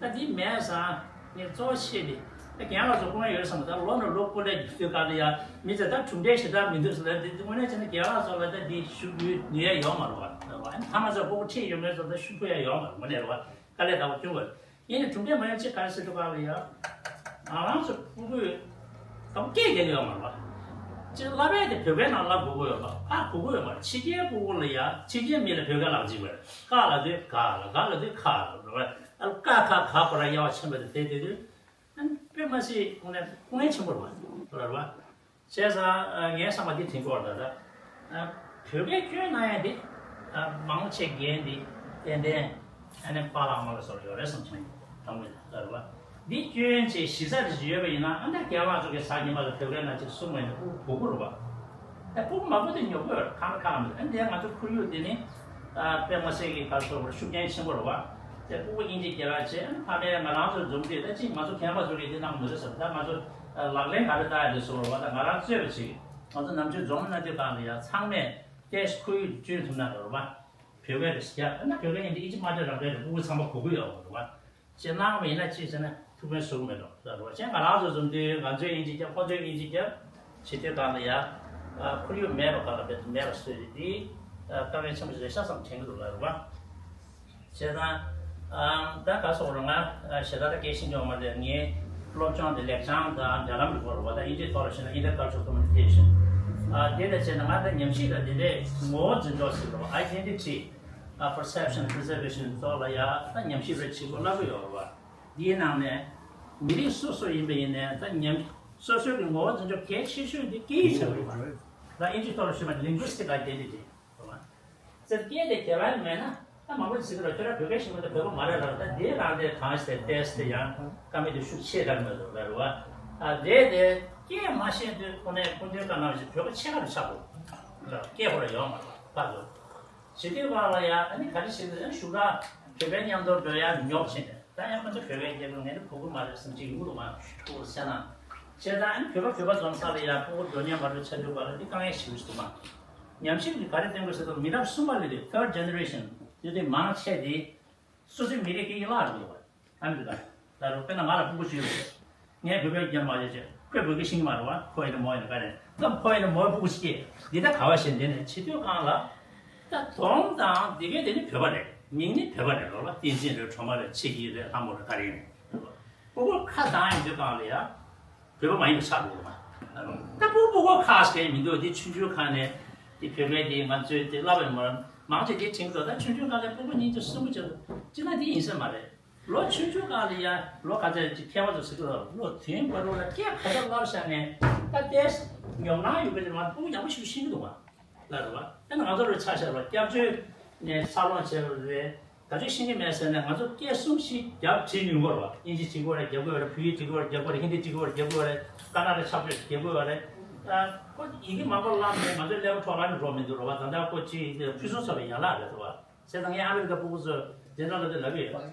ད་དེ་མེད་སང་ངས་གཙོ་བོ་ཆེ་དེ། ད་རྒན་ལགས་ཚོ་སྐུ་ངལ་ཡོད་བསམ། ད་ལོ་ནས་ལོ་སྐུ་ལས་རྒྱུག་དུས་སྐབས་ལ་ཡ་མི་ཚེ་ད་གྲུབ་འབྲས་ཞེ་དྲག་མི་འདུག་ཟེར་ལ། དེ་དངོས་གནས་བྱས་ན་རྒན་ལགས་ཚོ་ལ་ད་དེ་ཤུགས་རྒྱུ་ནུས་ཡ་ཡོད་མ་རེད་བ། ཨ་ནི་ཕ་མ་ཚོ་སྤུ་གུ་ཁྲིད་ཡོད་མེད་ཚོ་ད་ཤུགས་རྒྱུ་ཡ་ཡོད་མ་རེད། དངོས་གནས་རེད་བ། དཀའ་ལས་ཁག་པོ་བསྐྱོན་དགོས། ཡིན་ནའི་གྲུབ་འབྲས་མ་ཡོང་ཅིག་ག་རེ་ཟེར་དུས་སྐབས་ལ་ཡ། ང་རང་ཚོ་ཕྲུ་གུས་ད་སྐད་རྒྱག་གི་ཡོད་མ་རེད་བ། ཅིག་བསླབ་ཡས་དེ་བོད་སྐད་ནང་བསླབ་དགོས་ཀྱི་ཡོད་པ། ཕ་གོ་གི་ཡོད་མ་རེད། ཕྱི་རྒྱལ་ཕྲུ་གུ་ལ་ཡ་ཕྱི་རྒྱལ་མི་ལ་བོད་སྐད་བསླབ་ཅིག་བས། ཀ་ལབ་དུས་ག་ལ། ག་ལབ་དུས་ཁ་ལ་རེད་བ། ཨ། ཀ་ཁ་ག་ཁོ་ར་དབྱེ་བ་ཕྱེ་བ་དེ་དེ་དེ་དུས། ཨ་ནི་དཔེ་མ་སྲིད་དངོས་གནས་དཀའ་ངལ་ཆེན་པོ་རེད་བ། རེད་བ། བྱས་ཙང་ངའི་བསམ་པ་འདི་དྲན་གྱི་ཡོད་རེད། ད་ལྟ་བོད་སྐད་སྐྱོན་གནང་ཡ་འདི་མང་ཆེ་འགན་འདི་ཏན་ཏན་ཨ་ནི་པཱ་ལགས་ཨ་མ་ལགས་ཚོར་ཡོད་རེད་བསམ་སོང་། དང་པོ་ལ་རེད་བ། འདི་སྐྱོན་ཅིག་གཞི་རྩ་རེ་ཞིག་ཡོད་པ་ཡིན་ན། ཨ་ནི་རྒན་ལགས་ཚོ་གི་ཟ་ཉི་མ་ལ་བོད་སྐད་ནང་ཅིག་གསུང་བ་ཡིན་ན་ཕྲུ་གུ་རེད་བ། ད་ཕྲུ་གུ་མང་པོ་དེ་ཉོབ་གི་ཡོད་རེད། ཁ་ན་ཁ་ལ་མི་འདུག་ཨ་ནི་དེ་ང་ཚོ་ཁོར་ཡུག་དེ་ནི་དཔེ་མ་སྲིད་ཀྱི་ག་ཚོད་ཤུགས་རྐྱེན་ཆེན་པོ་རེད་བ། དེ་ཕྲུ་གུ་དབྱིན་ཇི་རྒྱག་ཡ་བྱས། ཨ་ནི་ཕ་མས་ང་རང་ཚོ་འཛོམས་དུས་ད་ཅིག་ང་ཚོ་རྒན་པ་ཚོ་གིས་དེ་གནང་མི་འདུག་ཟེར། ད་ང་ཚོ་ལག་ལེན་ག་རེ་བསྟར་ཡ་དེ་ཚོ་རེད་བ། ད་ང་རང་རྩོད་པ་བྱེད། ང་ཚོ་ནམ་རྒྱུན་འཛོམས་གནང་དུས་སྒང་ལ་ཡ་ཚང་མས་ཏེས་ཁོར་ཡུག་བསྐྲུན་ཐུབ་ན་རེད་བ། བོད་སྐད་རེད་ཟེར་ཡ། ཨ་ནི་བོད་སྐད་ཡིན་དུས་དབྱིན་ཇི་མ་སྤྲད་རང་སྤྲད་དེ་ཕྲུ་གུ་ཚང་མ་གོ་གི་ཡོད་རེད་བ། ཅེས་གནང་བ་ཡིན་ན་ཅི་ཟེར་ན་ཐུགས་ཕན་གསོས་མེད་འགྲོ་ལ་རོ། ཅེས་ང་རང་ཚོ་འཛོམས་དུས་ང་ཚོས་དབྱིན་ཇི་རྒྱབ། ཁོ་ཚོས་དབྱིན་ཇི་རྒྱབ་བྱེད་དུས་སྒང་ལ་ཡ། ཨ། ཁོར་ཡུག་མེད་པ་སྒང་ལ་དཔེ་མེད་པ་བཟོས་ཏེ་འདི་དཀའ་ངལ་ཆེན་པོ་ཞིག་རེད་ཤག་བསམ་དྲན་གྱི་འདུག་ལ་རོ། བྱས་ཙང་། ཨ། ད་ག་སོགས་རོ། ང་ཞེ་དྲག་ད་སྐད་ཤེས་ཀྱི་ཡོད་མ་རེད། ངའི་སློབ་སྦྱོང་དེ་ལེགས་བྱང་དང་འབྲེལ་ལམ་གྱི་སྐོར་རོ་བ། ད་དབྱིན་ཇིའི་ཐོག་ལ་བཤད་ན་Intercultural Communication། ཨ། དེ་ལས་བྱས་ན་ང་ད་ཉམས་ཞིབ་ལ་འདི་འདྲའི་ངོ་བོ་འཛིན་གྲོགས་ཟེར་རོ། Identity། ཨ། Perception Preservation ཐོག་ལ་ཡ་ད་ཉམས་ཞིབ་རེ་བྱེད་དགོས་ལབ་ཀྱི་ཡོད་རེད་བ། འདིའི་ནང་ནས་མི་རིགས་སོ་སོ་ཡིན་པ་ཡིན་ནའི་ད་ཉམས་སོ་སོའི་གི་ངོ་བོ་འཛིན་གྲོགས་གལ་ཆེ་ཤོས་འདི་སྐད་ཡིག་ཆགས་རེད་བ། ད་དབྱིན་ཇིའི་ཐོག་ལ་ཞུས་པ་Linguistic Identity་རེད་བ། ཙེ་སྐད་དེ་རྒྱལ་བ་མེད་ན་ད་མང་པོ་ཟེར་གི་རེད། ཁྱོད་རང་བོད་སྐད་ཤེས་མ་ཐུབ། བོད་པ་མ་རེད་ལབ། ད་འདིའི་རང་དེ་གང་ཞིག་དེ་ཏེས་དེ་ཡང་བཀའ་མོལ་དེ་ཤུགས་ཆེ་དྲགས་མེད་འདུག་ལབ་རེད་བ། ཨ། དེ་དེ་སྐད་མ་ཤེས་དུས་ཁོ་ནས་སྐུ་མདུན་བཀའ་གནང་བཞིན་བོད་པ་ཕྱེད་ཀ་རུ་ཆགས་འདུག་སྐད་ཁོ་རང་ཡོད་མ་རེད་བ། ཕར་ཚུར། བྱེད་དུས་སྒང་ལ་ཡ། ཨ་ནི་ག་རེ་བྱེད་དུས་ཨ་ནི་ཞུ་དག་བོད་པའི་མཉམ་དུ་འགྲོ་ཡ་ཉོབ་ཕྱིན་ནས། ད་ཡང་ཁོ་ཚོ་བོད་པའི་རྒྱལ་ཁབ་ངས་ནི་གོ་གི་མ་རེད་བསམ་གྱི་ཡོད་འདུག་མ་གཏོགས་བཤད་ན། བྱས་ཙང་ཨ་ནི་བོད་པ་བོད་པ་འཛོམས་ས་ལ་ཡ་ཕྲུ་གུ་འགྲོ་མཁན་མ་འགྲོ་ཆགས་དུས་སྒང་ལ་འདི་དཀའ་ངལ་ཞེ་པོ་ཞིག་འདུག་མ། ཉམས་ཞིབ་ཀྱིས་ག་རེ་བསྟན་དགོས་ཟེར་དུས་མི་རབས་གསུམ་པ་ལ་ལས། Third Generation་དེ་དུས་མང་ཆེ་དེ་སོ་སོའི་མི་རིགས་ཀྱི་ཡན་ལག་རེད་འདུག་བ། ཨ་མི་རི་ཀ་ལ་རོ། དཔེར་ན་ང་ལ་ཕྲུ་གུ་ཞིག་ཡོད་རེད། ངས་བོད་སྐད་རྒྱབ་མ་བྱས་བྱས། ཁོས་བོད་སྐད་ཤེས་ཀྱི་མ་རེད་བ། ཁོ་ཡིན་ན་མོ་ཡིན་ན་ག་རེ། ད་ཁོ་ཡིན་ན་མོའི་ཕྲུ་གུ་ཞིག་སྐྱེས། འདི་ད་ག་བ་ཞིག་འདི་ནས་བྱེད་དུས་སྒང་ལ། ད་གདོང་དང་འདི་གའི་དེ་ནི་བོད་པ་རེད། མིང་ནི་བོད་པ་རེད་རོ་བ། བསྟན་འཛིན་རེད། སྒྲོལ་མ་རེད། ཆེ་སྐྱིད་རེད། ལྷ་མོ་རེད། ག་རེ་ཡིན་ནས། ཕྲུ་གུ་ཁ་བཏང་ཡོང་དུས་སྒང་ལ་ཡ། བོད་པ་མ་ཡིན་པ་ཆགས་འགྲོ་གི་རེད་བ། ད་ཕྲུ་གུ་ཕྲུ་གུ་ཁ་ཟེར་མི་འདུག་དེ་ཆུང་ཆུང་ཁ་ནས་དེ་བོད་པའི་དེ་ང་ཚོས་དེ་བསླབ་པ་ཡིན་པ། མང་ཆེ་དེ་དྲན་གྱི་འདུག་ད་ཆུང་ཆུང་ཁ་ནས་ཕྲུ་གུ་གཉིས་ཆ་གསུམ་པོ་བྱས་སོང་ཅི་ན་དེ་ཡིན་ས་མ་རེད། ལོ་ཆུང་ཆུང་སྒང་ལ་ཡ་ལོ་ག་ཚད་ཅིག་མཁས་པ་ཚོ་ཟེར་གྱི་འདུག་ལོ་དོན་བར་དུ་ལ་སྐད་ག་ཚད་བསླབ་བཞག་ནས་ད་ལྟའི་ཉོབ་སྣང་ཡོད་པའི་དེ་མ་ཕྲུ་གུ་ཡག་པོ་ཞིག་ཤེས་ཀྱི་འདུག་བ། ལ་རེད་བ། ད་ནི་ང་ཚོ་རུ་ཆ་བཞག་པ་སྐྱབས་བཅོལ་ནས་འཚར་ལོངས་བྱས་པ་རེད། ག་ཚོད་ཤེས་ཀྱི་མེད་ཟེར་ན་ང་ཚོ་སྐད་གསུམ་བཞི་རྒྱབ་བྲིས་ཡོང་གི་རེད་བ། དབྱིན་ཇི་བྲིས་དགོས་རེད། རྒྱབ་དགོས་རེད། བོད་ཡིག་བྲིས་དགོས་རེད། རྒྱབ་དགོས་རེད། ཧིན་དི་བྲིས་དགོས་རེད། རྒྱབ་དགོས་རེད། ཀ་ན་ཌ་ཆགས་པ་རེད། རྒྱབ་དགོས་རེད། ཨ། ཁོ་ཡི་གེ་མང་པོ་བསླབས་ནས་ང་ཚོའི་ཀླད་པ་འཕྲོ་བརླག་ནས་འགྲོ་མི་འདུག་རེད་བ། ད་ལྟ་ཁོ་ཅི་ཕུན་སུམ་ཚོགས་པའི་ཡན་ལག་རེད་བ། བྱས་ཙང་ངས་ཨ་མི་རི་ཀ་ཕྲུ་གུ་ཚོ་དེ་འདྲ་ལབ་དུས་ལབ་ཀྱི་ཡོད།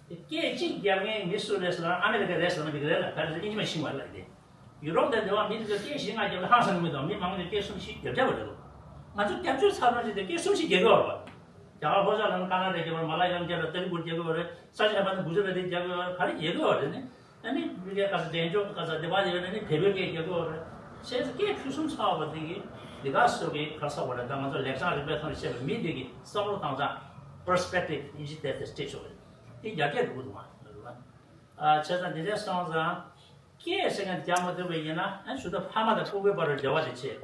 སྐད་གཅིག་རྒྱབ་མཁན་མི་སུ་རེད་ཟེར་ན་ཨ་མི་རི་ཀ་རེད་ཟེར་ན་མི་ག་རེ་ལབ། ག་རེ་ཟེར་དབྱིན་ཇི་མ་ཤེས་མ་ལབ་ཀྱི། ཡུ་རོབ་དང་དེ་བ་མི་དེ་ཚོ་སྐད་བཞི་ལྔ་རྒྱབ་ན་ཧང་སང་གི་མི་དང་། མི་མང་པོ་ཅིག་སྐད་གསུམ་བཞི་རྒྱབ་རྒྱབ་པ་རེད་དོ། ང་ཚོ་སྐྱབས་བཅོལ་ཚར་ནང་བཞིན་དེ་སྐད་གསུམ་བཞི་རྒྱབ་ཀྱི་ཡོད་རེད་པ། རྒྱ་གར་ལྷོ་ཕྱོགས་ལ་ནི་ཀ་ན་ཌ་རྒྱབ་པ་རེད། མ་ལ་ཡ་ལམ་རྒྱབ་པ་རེད། ཏེ་ལུ་གུ་རྒྱབ་ཀྱི་ཡོད་རེད། ས་ཆ་ཧ་པ་ནི་གུ་ཇ་ར་ཏི་རྒྱབ་ཀྱི་ཡོད་རེད། ག་རེ་རྒྱབ་ཀྱི་ཡོད་རེད་ནི། ཨ་ནི་མི་སྐད་ག་ས་འདན་ཅོག་ག་ས་དེ་བ་དེ་ཡོད་ན་ནི་བོད་པའི་སྐད་རྒྱབ་ཀྱི་ཡོད་རེད། བྱས་ཙང་སྐད་ཕུན་སུམ་ཚོགས་པ་དེ་གི་ འདི་ག་སོགས་ཀྱི་ཁར་ས་བ་ར་ད་ང་ཚོ་ལེགས་བྱང་རིག་པའི་ཐོག་ནས་བཤད་པའི་མི་འདི་གི་བསམ་བློ་བཏང་སྟངས་པར་སི་པེག་ཊིབ་ཨིན་ཇི་དེ་དེ་སྤྲད་ཆོག་གི་རེད། དེ་རྒྱ་སྐད་འགྲོ་གི་འདུག་མ་རེད་བ། ཨ་བྱས་ཙང་དེ་འདྲ་སོང་ཙང་སྐད་ཟེར་མཁན་རྒྱག་མ་ཐུབ་པ་ཡིན་ན་ཨ་ཞུ་ད་ཕ་མ་དང་སྤུ་གུའི་བར་ལ་འབྲེལ་བ་དེ་བྱེད།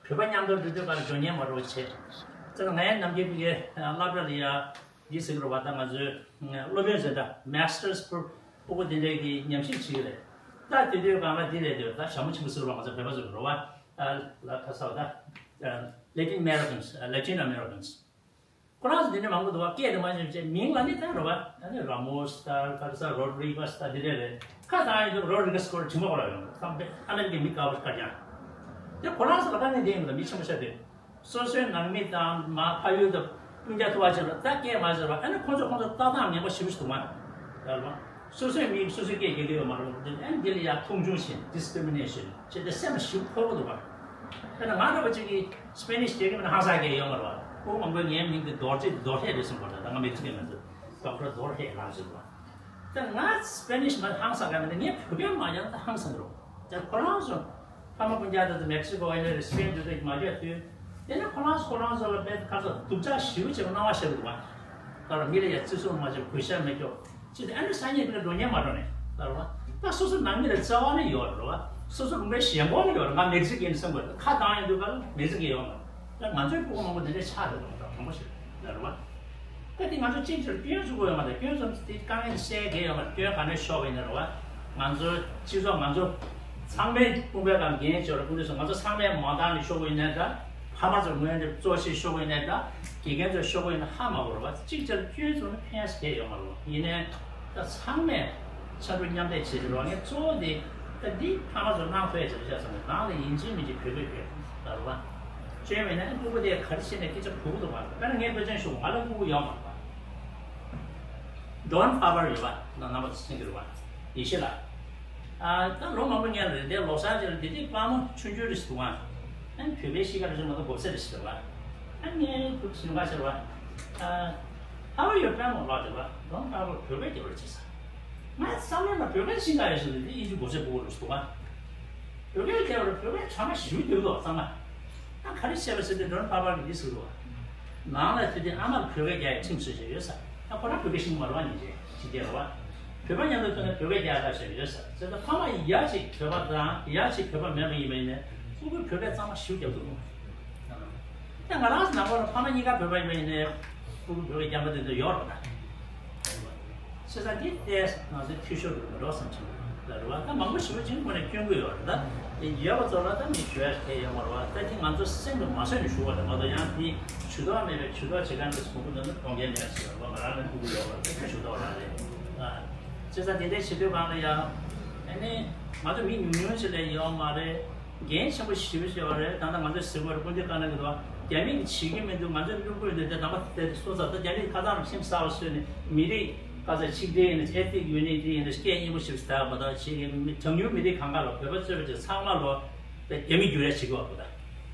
བོད་པ་མཉམ་དུ་འགྲོ་དུས་ག་ལ་འགྲོ་ཉན་མ་འགྲོ་བྱེད། ཙང་ངའི་ནམ་རྒྱུན་གྱི་སློབ་གྲྭ་ལ་ཡ་འདི་ཟེར་གི་རེད་བ། ད་ང་ཚོའི་སློབ་དཔོན་ཟེར་ད་མ་སི་ཊར་སི་སྤུ་སྤུ་གུ་དེ་འདྲས་ཀྱི་ཉམས་ཞིབ་བྱེད་ཀྱི་རེད། ད་དེ་དུས་གང་ལ་འདི་རེད་འདུག་ད་ཞྭ་མོ་ཆེན་པོ་ཟེར་བ་ང་ཚོ་བོད་པ་ཚོ་གི་རེད་བ། ཨ་ལ་ཁ་ས་བ་ད་Latin Americans, Latin Americans། ཁོ་རང་ཚོ་དེ་འདྲ་མང་པོ་འདུག་བ། སྐད་དེ་མ་ཤེས་བྱས་མིང་ལ་ནི་ད་རེད་བ། ཨ་ནི་ར་མོ་སི་ད་ཁ་ས་རོ་ཌི་རི་གོ་སི་ད་དེ་འདྲ་རེད། ཁ་བཏང་ཡོད་དུས་རོ་ཌི་རི་གོ་སི་སྐོར་དྲི་མ་ཁོ་རང་ཡོང་། ཁམས་པའི་ཨ་མེ་རི་ཀའི་མི་དཀར་པོ་དཀར་རྐྱང་། དེ་ཁོ་རང་ཚོ་ལ་དཀའ་ངལ་འདི་ཡིན་པ་མི་ཆེན་པོ་ཤ་དེ། སོ་སོའི་ནང་མི་དང་མ་ཕ་ཡུལ་དུ་སྤུན་ཀྱག་ཐུག་པ་ཅིག་ལ་ད་སྐད་མ་ཤེས་པ། ཨ་ནི་ཁོ་ཚོ་ཁོ་ཚོ་ལྟ་སྟངས་ངན་པ་ཞེ་པོ་ཞིག་འདུག་མ་རེད་བ། སོ་སོའི་མི་སོ་སོའི་སྐད་རྒྱག་གི་ཡོད་མ་རེད། ཨ་ནི་འདི་ལ་ཡ་མཐོང་ཆུང་བྱེད། ཌི་སི་ཀི་རི་མི་ནེ་ཤན་བྱེད་དེ་སེམས་ཞིབ་ཁོག་པོ་འདུག་བ། དཔེར་ན་ང་འདྲ་བ་ཅིག་གིས་སི་པེ་ནིཤ་བྱེད་ཀྱི་མིན་ན་ཧང་སང་སྐད་ཡོད་མ་རེད་བ། ཁོ་མང་པོས་ངའི་མིང་དེ་རྡོ་རྗེ་རྡོ་ཧེ་རེད་གསུངས་པ་རེད། ད་ང་མི་ཚེ་གི་མི་འདུག་ཌོག་ཊར་རྡོ་ཧེ་ལགས་ཟེར་བ། ད་ང་སི་པེ་ནིཤ་མ་ཧང་སང་ག་མེད་ན་ངས་བོད་སྐད་མ་སྦྱངས་ད་ཧང་སང་གི་རེད། ད་ཁོ་རང་ཚོ་ཕ་མ་སྤུན་ཀྱག་དེ་ཚོ་མེག་སི་ཀོ་ཡིན་ན་རེད། སི་པེན་དེ་ཚོ་མ་བསྐྱོད་དུས་དེ་ནས་ཁོ་རང་ཚོ་ཁོ་རང་ཚོ་ལ་དཔེ་ཁ་ཚ་སྡུག་ཅག་ཞེ་པོ་ཅིག་སྣང་བ་ཤར་གི་འདུག་བ། ད་རུང་མི་ལ་ཡ་བརྩི་སྲུང་མ་བྱེད། གུས་ཞབས་མི་སྐྱོ་ཅི་སྟེ་ཨ་ནི་སང་ཉིན་དེ་ལ་འགྲོ་ཉན་མ་འགྲོ་ནས་ད་རུང་བ། ད་སོ་སོ་ནང་མི་ལ་བརྩེ་བ་ནི་ཡོད་རེད་བ། སོ་སོ་རུང་པའི་ཞེན་ཁོག་ནི་ཡོད་རེད། ང་མེག་སི་ཀན་བསམ་དགོས། ཁ་བཏང་ཡོང་དུས་ག་ལ་མེག་སི་ཀན་ཡོད་མ་རེད། ད་ང་ཚོའི་ཕྲུ་གུ་མང་པོ་དེ་འདྲའི་ཆགས་རེད་འདུག་ད་དྲང་པོ་ཞིག་ལ་རེད་བ། ད་དེ་ང་ཚོ་གཅིག་ཅར་སྐྱོན་བཙུགས་དགོས་ཡོད་མ་རེད། སྐྱོན་བཙུགས་དེ་དཀའ་ངལ་སེལ་གི་ཡོད་མ་རེད། སྐྱོན་ག་ནས་ཤོར་བ་ཡིན་ན་རེད་བ། ང་ཚོ་སྤྱི་ཚོགས་ང་ཚོ་ཚང་མའི་དཔུང་པའི་སྒང་འགན་ཆེ་བ་རེད། སྤུན་ཟླ་ཚོ་ང་ཚོ་ཚང་མས་མ་འདང་ནས་ཤོར་དགོས་ཡིན་ན་འདྲ། ཕ་མ་ཚོ་ངོས་ནས་གཙོ་ཆེ་ཤོར་དགོས་ཡིན་ན་འདྲ། དགེ་རྒན་ཚོ་ཤོར་དགོས་ཡིན་ན་ཧ་མ་གོ་རེད་བ། གཅིག་ཅར་སྐྱོན་བཙུགས་ན་ཕན་ས་གང་ཡང་ཡོད་མ་རེད་བ། ཡིན་ནའི་ད་ཚང་མས་ཕྱར་གྲུ་མཉམ་འདེགས་བྱེད་ཀྱི་རེད་བ། ངས་གཙོ་བོ་དེ་ད་འདི་ཕ་མ་ཚོ་སྣང་ཐོས་བྱེད་ཤག་ཚང་མས་ནང་ལ་ཡིན་གཅིག་མིན་གཅིག་བོད་སྐད་སྐྱོན་ལ་རེད་བ། སྐྱོན་མེད་ན་ཕྲུ་གུ་དེ་ག་རེ་བྱས་ནས་སྐད་ཆ་གོ་གི་འདུག་བ། དཔེར་ན་ངས་དཔེ་མཚོན་ཞུ། ང་ལ་ཕྲུ་གུ་ཡོད་མ་རེད་བ། ཌོན་ཧར་བར་ཡོད་བ། ད་རྣམ་པ་ཚོ་མཁྱེན་གྱི་རེད་བ། ཡེ་ཤེས་ལགས། ཨ་ད་ལོ་མང་པོ་སྔོན་ལ་རེད་དེ། ལོ་གསར་ཅིག་ལ་དེ་དུས་པར་མ་ཆུང་ཆུང་རེད་འདུག་ཨ། ཨ་ནི་བོད་པའི་གཤིས་ཀ་རེད་ཟེར་མ་གཏོགས་མགོ་སེར་རེད་ཟེར་བ། ཨ་ངས་ཁོ་ཚོ་ལ་ཞུས་པ་རེད་བ། ཨ་How are your grandma ལབ་དུས་ལ་ཌོན་ཧར་བར་བོད་སྐད་རྒྱབ་རོགས་བྱེད་ཟེར། ང་བསམ་བློ་ལ་བོད་སྐད་ཤེས་ཀྱི་ཡོད་ཟེར་དུས་དེ་ཨིན་ཇི་མགོ་སེར་སྤུ་གུ་རེད་འདུག་ཨ། བོད་སྐད་རྒྱབ་རོགས། བོད་སྐད་དྲ་མ་ཞུ་འདུག་ལོ་ཚང་མ། ཨ་ག་རེ་བྱས་པ་ཟེར་དུས་ཌོན་ཧར་བར་གྱིས་འདི་ཟེར་འདུག་ཨ། ནང་ལ་དེ་དུས་ཨ་མར་བོད་སྐད་རྒྱག་ཡའི་ཁྲིམས་བཟོས་བྱས་ཡོད་ས། ཨ་ཁོ་རང་བོད་སྐད་ཤེས་ཀྱི་མ་རེད་བ། ཉིན་རེ་ཕྱི་རྒྱལ་ལ་བ། བོད་པ་མཉམ་དུ་ཐུག་ནས་བོད་སྐད་རྒྱག་དགའ་བྱས་ཡོད་ས། བྱས་ཙང་ཕ་མ་ཡ་གཅིག་བོད་པ་དང་ཡ་གཅིག་བོད་པ་མིན་པ་ཡིན་པ་ཡིན་ནའི་ཕྲུ་གུས་བོད་སྐད་གཙང་མ་ཞེ་པོ་རྒྱབ་འདུག་ད་ང་རང་ཚོ་ནང་པ་ལ་ཕ་མ་གཉིས་ཀ་བོད་པ་ཡིན་པ་ཡིན་ནའི་ཕྲུ་གུས་བོད་སྐད་རྒྱབ་མ་འདོད་འདོད་ཡོད་རེད་ད། བྱས་ཙང་འདི་ལྟས་ང་ཚོའི་འཐུས་ཤོར་འགྲོ་གི་མི་འགྲོ་བསམ་གྱི་འདུག་ལ་རེད་བ། ད་མང་པོ་ཞེ་པོ་ཅིག་དངོས་གནས་སྐྱོན་གྱི་ཡོད་རེད། ད་དེ་ཡོད་པ་ཚོ་ལ་ད་མི་ཞུ་ཡ་གང་ཡང་ཡོད་མ་རེད་བ། ད་དེ་ང་ཚོ་སེམས་ལ་མ་བཟོད་ནས་ཞུ་བ་རེད་མ་གཏོགས། ཡང་དེ་ཇུས་གཏོགས་མེད་པའི་ཇུས་གཏོགས་བྱེད་མཁན་ཚོ་མང་པོ་འདུག་ན་གཏོང་མཁན་མེད་ཟེར་བ། ང་རང་ལ་ཕྲུ་གུ་ཡོད་པ་རེད། ད་ཇུས་གཏོགས་རང་རེད། ཨ་བྱས་ཙང་དེ་འདྲའི་བྱེད་དུས་སྒང་ལ་ཡང་ཨ་ནི་ང་ཚོ་མི་ཉུང་ཉུང་ཞིག་ལས་ཡོད་མ་རེད། འགན་ཆེན་པོ་ཞེ་པོ་ཅིག་ཡོད་རེད། ད་ལྟ་ང་ཚོས་ཟེར་དགོས་རེད། སྤུན་ཟླ་དཀར་ནག་གི་འདུག་རྒྱ་མི་གིས་བྱེད་ཀྱི་མི་འདུག་ང་ཚོས་བླུག་དགོས་འདུག་དེ་ད་ལྟ་དེ་སོང་ཙང་ད་རྒྱ་མི་ཁ་སང་ཁྲིམས་གསར་པ་བཟོས་ནས་མི་རིགས་ཁ་སང་ཆིག་སྒྲིལ་ཡིན་ན་ཨེ་ཐི་ནིག་ཡུ་ནི་ཊི་ཡིན་ན་སྐད་སྙན་པོ་ཞིག་ཟེར་བ་དང་བྱེད་ཀྱི་མི་གྲངས་ཉུང་མི་རིགས་གང་ག་ལ་བོད་པ་གཙོས་པ་ཅིག་ཚང་མ་ལོ་ད་རྒྱ་མི་བསྒྱུར་ཡ་བྱེད་དགོས་པ་ད་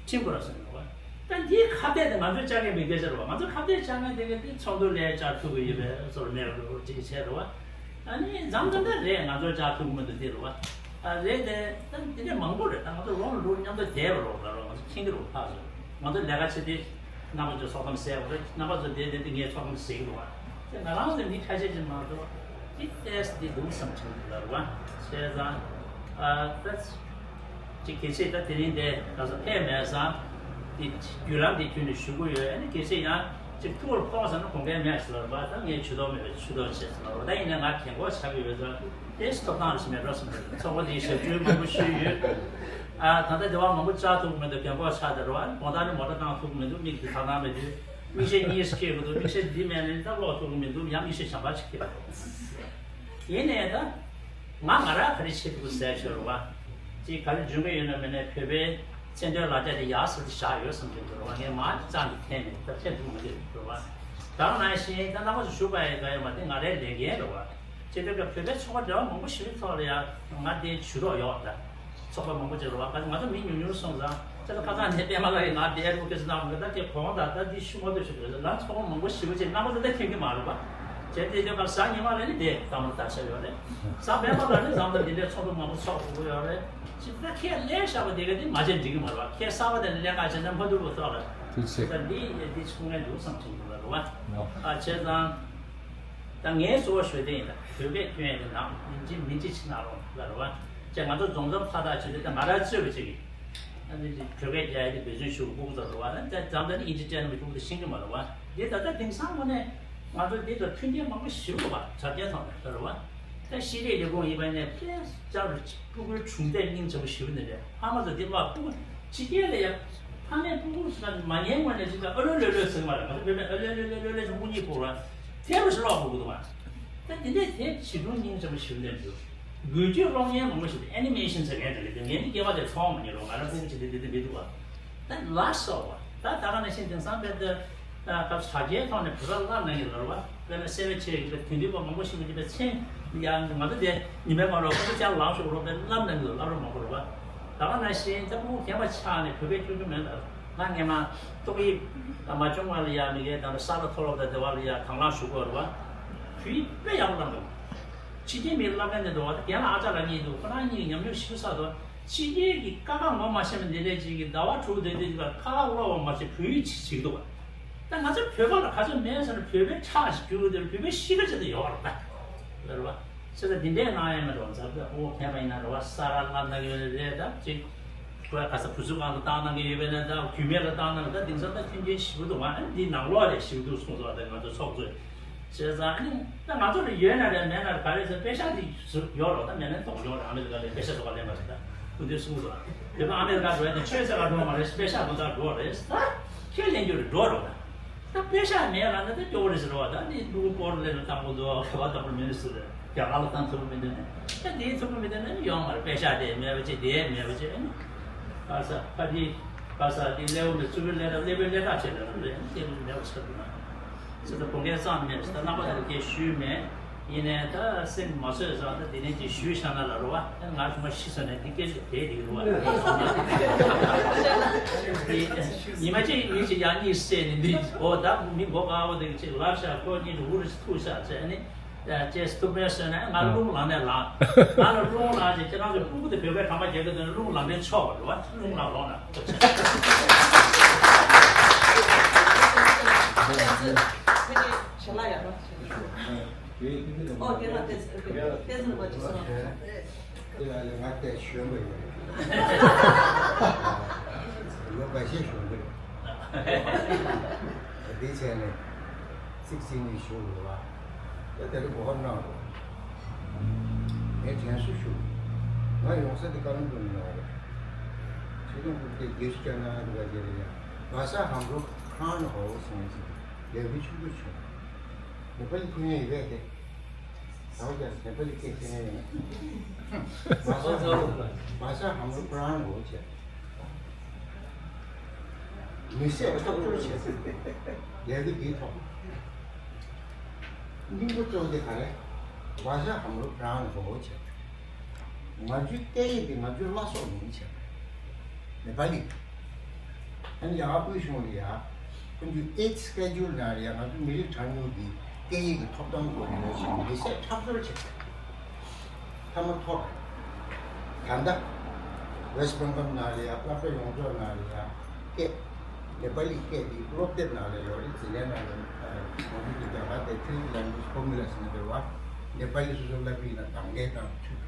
ཁྲིམས་ཁོ་རང་བཟོས་ནས་རེད་བ། ད་འདིའི་ཁ་གཏད་དེ་ང་ཚོས་བཅག་མཁན་མི་སྐད་ཆ་རེད་བ། ང་ཚོས་ཁ་གཏད་བཅག་མཁན་དེ་ག་དེ་ཚོགས་འདུ་ལས་བཅག་ཐུབ་ཀྱི་ཡོད་པའི་བཟོ་འདྲ་མེད་པ་འདྲ་བོ་ཅིག་བྱས་རེད་བ། ཨ་ནི་མཚམས་མཚམས་ད་རེད། ང་ཚོ་བཅག་ཐུབ་ཀྱི་མི་འདུག་དེ་རེད་བ། ཨ་རེད་དེ། ད་དེ་འདྲ་མང་པོ་རེད། ད་ང་ཚོ་ལོ་ལོ་མཉམ་དུ་བསྡད་པ་རེད་བ། ད་རེད་བ། ང་ཚོ་མཁྱེན་གྱི་རེད་བ། ཕར་ཚུར་ང་ཚོ་ལས་ཀ་བྱེད་དུས་རྣམ་པ་ཚོ་ཚོགས་གཏམ་ཟེར་བ་རེད། རྣམ་པ་ཚོ་བསྡད་བསྡད་དུས་ངས་ཚོགས་གཏམ་ཟེར་གྱི་འདུག་བ། དེ་ང་རང་ཚོ་མི་ཁ་ཤས་ཅིག་མ་གཏོགས་དེ་ཏོག་ཙམ་འདུག་བསམ་གྱི་འདུག་ལ་རེད་བ། བྱས་ཙང་ཨ་ད་ཅིག་གལ་སྲིད་ད་དེ་རིང་དེ་ག་ཚོད་ཕེབས་མེད་ཙང་དེ་བརྒྱུད་ལམ་དེ་བརྒྱུད་ནས་ཞུ་གི་ཡོད། ཨ་ནི་གལ་སྲིད་ཡང་ཅིག་ཐུགས་ལ་ཕོག་ཟེར་ན་དགོངས་འགལ་མེད་ཟེར་བ་རེད་བ། ད་ངས་ཇུས་གཏོགས་མེད་པའི་ཇུས་གཏོགས་བྱས་ཟེར་བ་རེད་བ། ད་ཡིན་ནའི་ང་གྱེན་འགོག་བྱ་གི་ཡོད་ཙང་དེ་ཐོབ་ཐང་རེ་ཞིག་མེད་འགྲོ་བསམ་གྱི་འདུག་ཚོགས་པ་དེའི་ཞབས་ཞུ་མང་པོ་ཞུས་ཡོད། ཨ་ད་ལྟ་དེ་བ་མང་པོ་བཅག་ཐུབ་ཀྱི་མི་འདུག་གྱེན་འགོག་ཆགས་བསྡད་རེད་བ། དགོང་དག་ནས་མོ་ཊ་བཏང་ཐུབ་ཀྱི་མི་འདུག་མིག་དེ་ཐག་ཐག་མེད་དུས་མིག་ཤེལ་གཉིས་ཤིག་འཁྱེར་དགོས་འདུག་མིག་ཤེལ་འདི་མེད་ནས་ད་ཀློག་ཐུབ་ཀྱི་མི་འདུག་ཡང་མིག་ཤེལ་གཞན་པ་ཞིག་འཁྱེར་དགོས། ཡིན་ནའི་ད་ང་ང་རང་ག་རེ་བྱེད་ཐུབ་ཟེར་ཤོར་བ། ཅིག་ག་རེ་འཇོན་གྱི་ཡོད་ན་མེད་ན་བོད་པའི་མཚན་མཐུན་ལ་རྒྱ་དེ་ཡག་ཟེར་དེ་བཞག་ཡོད་བསམ་གྱི་འདུག་བ། ངས་མ་རྩ་ནས་འཐེན་ནས་ད་འཐེན་ཐུབ་མ་ཐུབ་འདུག་བ། ད་ག་ནང་བཞིན་ད་རྣམ་པ་ཚོ་ཞུ་བ་ཡི་ག་ཡོད་མ་དེ་ང་རའི་ལས་འགན་རེད་བ། བྱས་དུས་ཀ་བོད་པའི་ཚོགས་པ་འབྲེལ་བ་མང་པོ་ཞིག་ཐོག་ལ་ཡང་ང་དེ་ཇུས་གཏོགས་ཡོད་ད། ཚོགས་པ་མང་པོ་ཅིག་རེད་བ། ང་ཚོ་མི་ཉུང་ཉུང་སོང་ཙང་ཁ་སང་ནས་པད་མ་ལགས་ཀྱིས་ང་དེ་ཨེ་ཌི་བྷོ་ཀེ་སི་གནང་བ་ད་དེ་གོང་ད་ད་འདི་ཞུ་མ་ཐུབ་ཞུ་དགོས་ལ། ཚོགས་པ་མང་པོ་ཞིག་ཅིག་རྣམ་པ་ཚོ་ད་མཁྱེན་གྱི་མ་རེད་བ། བྱས་དེ་དེ་ག་ཟ་ཉི་མ་ལ་ནི་དེ་འཛམ་བུ་གླིང་ད་ཆ་ཡོད་རེད། ཟ་མེད་པ་ལ་ནི་འཛམ་བུ་གླིང་འདི་འདྲའི་ཚོགས་འདུ་མང་པོ་ཚོགས་དགོས་ཀྱི་ཡོད་རེད། ཅི་ད་ཁས་ལེན་བཞག་པ་དེ་ག་དེ་མ་བྱས་འགྲིག་གི་མ་རེད་བ། ཁས་བསགས་པ་དེ་ལས་ཀ་བྱས་ན་མ་ཐུབ་པ་སོགས་ལ། དེ་ཚེ། ད་འདི་འདི་ཚུགས་ངན་འདུག་བསམ་བྱེད་འདུག་ལ་རེད་བ། ཨ་བྱས་ཙང་། ད་ངས་གཙོ་བོ་ཞུ་དེ་ཡིན། ད་བོད་སྐད་སྐྱོན་ཡས་དེ་ནང་ཡིན་གཅིག་མིན་གཅིག་ཕྱི་ནང་རོགས་ལ་རེད་བ། ཅེས་ང་ཚོ་རྫོང་ཚོ་ཁ་བཏགས་བྱེད་དུས་ད་ང་རང་གཙོས་པ་ཅིག་གིས་ཨ་ནི་བོད་སྐད་རྒྱག་ཡས་དེ་འབད་བརྩོན་ཞུ་དགོས་ཚོད་རེད་བ། ད་འཛམ་ད་ནི་ཨིན་ཇི་སྤྲད་ན་མི་ཐུབ་དེ་ཤེས་ཀྱི་མ་རེད་བ། དེ་ད་ལྟ་དེང་སང་ངོ་ནས་ང་ཚོ་འདི་ལ་མཐུན་རྐྱེན་མང་པོ་ཞིག་ཡོད་པ་དྲ་རྒྱའི་ཐོག་ནས་ལྟ་རུ་བ། ད་ཤེས་རིག་ལས་ཁུངས་ཡིན་པ་ནས་དཔེ་ལྕགས་རུ་སྤུ་གུའི་གྲུང་མཐའི་སྙིང་རྗེ་པོ་ཞིག་ནས་རེད། ཕ་མ་ཚོ་འདི་མ་སྤུ་གུ་ཕྱི་རྒྱལ་ལ་ཡ་ཕ་མས་སྤུ་གུ་ཟ་མ་ཉན་ངོ་ནས་ཅིག་ཨ་ལོ་ལོ་ལོ་ཟེར་གི་མ་རེད། ང་ཚོ་བོད་པས་ཨ་ལོ་ལོ་ལོ་ལོ་ལོ་ཟེར་དངུལ་གཉིས་ཕོག་ར་དེ་རུ་ཞིག་ཀློག་དགོས་ཀྱི་འདུག་བ། ད་འདི་འདྲས་དེ་བྱིས་སྒྲུང་སྙིང་རྗེ་པོ་ཞིག་ལས་འདུག་འགུལ་སྐྱོད་གློག་བརྙན་མང་པོ་ཞིག་ཨེ་ནི་མེ་ཤན་ཟེར་མཁན་དེ་རེད། དེ་ངས་ནི་སྐྱེ་བ་དེ་མཐོང་མ་མྱོང་རུང་ང་རང་སྤུ་གུ་ཅིག་དེ་དེ་དེ་མི་འདུག་བ། ད་ལ་སོགས་པ་ད་ད་ག་ནང་བཞིན་དེང་སང་དཔེ་དེ་ད་དྲ་རྒྱའི་ཐོག་ནས་བོད་སྐད་བསླབ་གནང་གི་རེད་བ། དཔེར་ན་སེ་བའི་ཆེད་ཀྱི་དེང་དུས་པ་མང་པོ་ཞིག་གིས་དེ་དཔེ་མཚན་ཡང་ང་ཚོ་དེ་ཉི་མའི་སྐོར་ལ་ཁོ་ཚོ་ཅང་ལངས་ཤོག་རོགས་དཔེ་བསླབ་གནང་གི་འདུག་བསླབ་རོགས་མང་པོ་རེད་བ། ད་ག་ནང་བཞིན་ད་སྤུ་གུ་རྒན་པ་ཆགས་ནས་བོད་སྐད་སྐྱོན་རྒྱུ་མེད་ལ། ང་སྔས་མ་ཏོག་དབྱིབས་མ་བྱུང་བ་ལ་ཡ་མི་གའི་ད་ལྟ་ས་ལ་མཐོ་སློབ་དང་དེ་བ་ལ་ཡ་དང་བླངས་ཞུ་དགོས་རེད་བ། བོད་ཡིག་དཔེ་ཡག་པོ་བསླབ་འདུག་ཕྱི་རྒྱལ་མིའི་བསླབ་མཁན་དེ་འདུག་བ། ད་རྒན་ལགས་ཨ་ཅག་ལགས་གཉིས་འདུག་ཁོ་རང་གཉིས་ཀྱིས་ཉམས་མྱོང་ཞིབ་ཚགས་འདུག་ཕྱི་རྒྱལ་གྱི་ཀ་ཁ་ངོ་མ་ཤེས་པ་འདི་འདྲས་ཅིག་གིས་ཟླ་བ་དྲུག་དེ་དུས་ཀ་ཁ་ཁ་ཀློག་པ་མ་བྱེད་བོད་ཡིག་ཅིག་བྱེད་འདུག་བ། ད་ང་ཚོ་བོད་པ་ལ་ག་ཚོད་མེད་ཟེར་ན་བོད་པའི་ཁྲག་ཞིག་རྒྱུག་དེར་བོད་པའི་གཤིས་ཀ་ཅིག་ཏུ་ཡོད་རེད་ད། རེད་བ། ཟེར་ད་འདི་འདྲས་གནང་ཡ་མེད་རོགས་མཛད་པས། ཨོ་མཁས་པ་ཡིན་ན་རེད་བ། ས་ར་བསླབ་གནང་གི་ཡོད་རེད་ད་ཅིག་ཁོས་ག་ས་བུ་ཚུགས་གང་དུ་བཏང་གནང་གི་ཡོད་པས་ན་ད་རྒྱུད་སྨད་ལ་བཏང་གནང་གི་ད་དེང་སང་ད་མཐུན་རྐྱེན་ཞེ་པོ་འདུག་ཨ་ནི་འདི་ནང་ལོགས་ལས་ཞེ་པོ་འདུག་གསུངས་སོང་། ད་ང་ཚོ་ཚོགས་གཙོས་བྱས་ཙང་ཨ་ནི་ད་ང་ཚོ་ལ་ཡོད་ན་རེད་མེད་ན་རེད་ག་རེ་ཟེར་པེ་ཤག་འདི་ཟུར་ཡོད་རོགས། ད་མེད་ན་ཐོག་ཡོད་རེད། ཨ་མི་རི་ཀ་ལ་པེ་ཤག་ཚོ་ག་ལེན་པ་རེད། ད་སྐུ་མདུན་གསུངས་སོང་། བོད་པ་ཨ་མི་རི་ཀ་འགྲོ་ཡ་དེ་ཆོས་ཟེར་བ་འགྲོ་མ་རེད། པེ་ཤག་འགྲོ་ད་འགྲོ་རེད། ད་ཁས་ལེན་རྒྱུ་རེད་འགྲོ་རོགས། ད་ད་པེ་ཤག་མེད་ལ་ན་ད་སྐྱོ་བོ་རེད་ཟེར་བ། ད་འདི་ལུག་པོར་ལེན་ན་བཏང་གི་འདུག་ག་བ་བཏང་གི་མིན་ཟེར། རྒྱ་གར་ལ་བཏང་ཐུབ་མི་འདུག་ནས་ད་དེའི་ཐུབ་མི་འདུག་ནས་ཡོང་མ་རེད། པེ་ཤག་དེ་མེད་པ་ཅིག་དེ་མེད་པ་ཅིག་ཨ་ནི་ག་ས་ཕ་དེ་ག་ས་དེ་ལེའུ་མེད་ཚུར་ལས་ད་ལེ་པེ་ལེ་ད་བྱས་ལ་རེད། ཨ་ནི་དེ་མེད་པ་ཆགས་འདུག་ན་ཟེར། ད་བོད་སྐད་གཙང་མེད་ཟེར། ད་རྣམ་པ་ཚོ་ལ་སྐད་ཞུས་མེད། ཡིན་ནའི་ད་སེམས་མ་བཟོད་ཙང་ད་དེ་ནས་ཅིག་ཞུས་བཞག་ན་ལ་རོ་བ། ད་ང་ཞུ་མ་ཤི་སོང་ནས་འདི་སྐད་ཆ་དེ་རིགས་རོ་བ། ཉི་མ་གཅིག་མི་གཅིག་ཡང་གཉིད་སད་ནས་འདི་འོ་ད་མི་མགོ་དཀར་པོ་དེ་གཅིག་ལབ་བཞག་ཁོ་གཉིས་དུ་འུར་ཐུག་བཞག་བྱས་ནས་ཅེས་ཐུག་པའི་སོན་ནས་ང་རླུང་ལངས་ནས་ལངས། ང་ལ་རླུང་ལངས་ཅེས་ཁྱེད་རང་ཚོས་ཕྲུ་གུ་དེ་བོད་པའི་ཁང་པ་རྒྱག་གི་འདུག་ན་རླུང་ལངས་ནས་ཆོག་པ་རེད་བ། རླུང་ལངས་ལོང་ན་ཐུག་བྱས། ཞལ་ལག་ཡག་པོ། ཨོ་རྒན་ལགས་བལྟས་ཚར་བལྟས་ཚར་བ་ཅིག་གསུངས། དེ་ལ་ལས་ང་བལྟས་ཞོན་པ་ཡོད་རེད། ལོ་འགའ་ཤས་ཞོན་གི་རེད། དེ་བྱས་ནས་ཚིག་གཅིག་གཉིས་ཞུ་དགོས་པ། ད་དེ་རིང་གོ་སྐབས་གནང་རོགས། ངས་དྲན་གསོ་ཞུ། ང་ཡོང་ས་དེ་བཀའ་བློན་སྦུག་ནས་ཡོང་བ་རེད། ཆོས་དོན་སྐུ་སྒེར་སྐྱོན་གནང་ཡག་གི་བ་ཇེ་རེད་ཡ། བ་ས་ཧམ་རོ་ཁྲང་ཧོ་སོང་ཅིག་ལས་འགུལ་ཆུང་ཆུང་བྱུང་། ནེ་པ་ལི་ཁུ་ཡན་ཡི་བས་དེ། ད་བར་ཀྱང་ནེ་པ་ལི་སྐད་ཤེས་མཁན་ཡོད་ན། བ་ས་ཧམ་རོ་བ་ས་ཧམ་རོ་ཁྲང་ཧོ་བྱས། མི་སེར་ཐག་གཅོད་བྱས། ལས་འགུལ་འདིའི་ཐོག་སྙིང་པོ་གཙོ་བོ་དེ་ག་རེ། བ་ས་ཧམ་རོ་ཁྲང་ཧོ་བྱས། ང་ཚོའི་སྐད་ཡིག་དེ་ང་ཚོའི་བླ་སྲོག་ཡིན་བྱས། ནེ་པ་ལི། ཨ་ནི་ཡང་དབུས་གཞུང་ལ་ཡ། ཁོང་ཚོའི་ཨེ་ཊི་སི་ཀེ་ཇུ་ལ་ཡ་ང་ཚོ་མི་རིགས་གྲངས་ཉུང་གི་སྐད་ཡིག་གི་ཐོབ་ཐང་དགོས་ཡོད་ཅེས་མི་སེར་ཁྲག་སྦྱོར་བྱས། མཐའ་མ་ཐོབ། ད་ལྟ་ཝེ་སི་བྷེང་གལ་ནང་ལ་ཡ་སློབ་གྲྭ་ཡོངས་རྫོགས་ནང་ལ་ཡ་སྐད་ནེ་པ་ལི་སྐད་དེ་སློབ་དེབ་ནང་ལ་ཡོད་རེད། འཛིན་གྲྭའི་ནང་ལ་ཡ་ང་ཚོ་གི་རྒྱ་གར་དེ་ཐི་རི་ལེང་གུ་ཨེཇ་ཕོར་མུ་ལ་ཟེར་ནས་འདུག་བ། ནེ་པ་ལི་སོ་སོ་བསླབ་ཀྱི་ཡིན་ན་དང་འགལ་དང་མཐུན།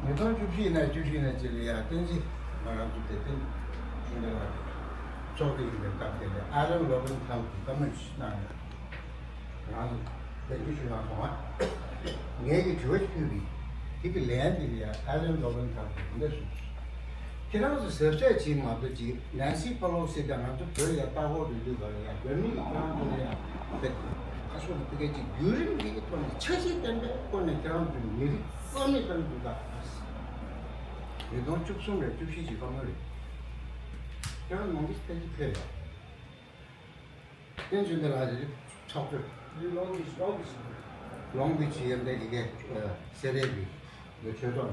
ཉིས་སྟོང་བཅུ་བཞི་ནས་བཅུ་བཞི་ནས་ཅི་ལ་ཡ་བསྟན་འཛིན་ང་རང་ཚོ་དེ་བསྟན་འཛིན་ལ་ཚོགས་ཀྱི་ཡིན་པའི་སྐབས་དེ་ལ་ཨ་ལན་ལོ་བན་ཐང་གི་བཀའ་མོལ་ཞིག་གནང་ཡོད། ང་རང་ཚོ་བསྟན་འཛིན་ཞུ་ཡང་སོང་ང་། ངས་ཀྱི་དྲི་བ་ཞིག་ཕུལ་གི་དེ་གི་ལན་དེ་ལ་ཡ་ཨ་ལན་ལོ་བན་ཐང་གིས་འདི་འདྲ་གསུངས། ཁྱེད་རང་ཚོ་གཟབ་གཟབ་བྱེད་མ་གཏོགས་ཅིག་ནན་སི་ཕེ་ལོ་སི་དང་ང་ཚོ་བོད་ལ་ལྟ་སྐོར་དུ་འདུག་ག་ལ་ཡ་བོད་མི་ཡིས་ཁྱེད་རང་ཚོ་ལ་ཡ་བོད་ཁ་ཕྱོགས་ལ་ཕ་གི་ཅིག་བརྒྱུད་རིམ་འདི་གི་ཐོག་ནས་འཆར་གཞི་ལྡན་པའི་སྐོར་ནས་ཁྱེད་རང་ཚོ་མི་རིགས་རྩ་མེད་བཏང་འདུག་ག་ཉིས་སྟོང་བཅུ་གསུམ་རེད་བཅུ་བཞི་ཅིག་བཀའ་མོལ་རེད། ཁྱེད་རང་ནང་གི་ཐད་ཀྱི་ཕེབས་ཡ། བསྟན་ཆོས་ལྡན་ལགས་ཀྱི་ཚོགས་གཙོས། ལོང་བི་ཆི་ལོང་བི་ཆི་ཡོད་འདི་ཡི་གེ་སེ་རེ་བི་ལོ་ཆོས་ཐོག་ན།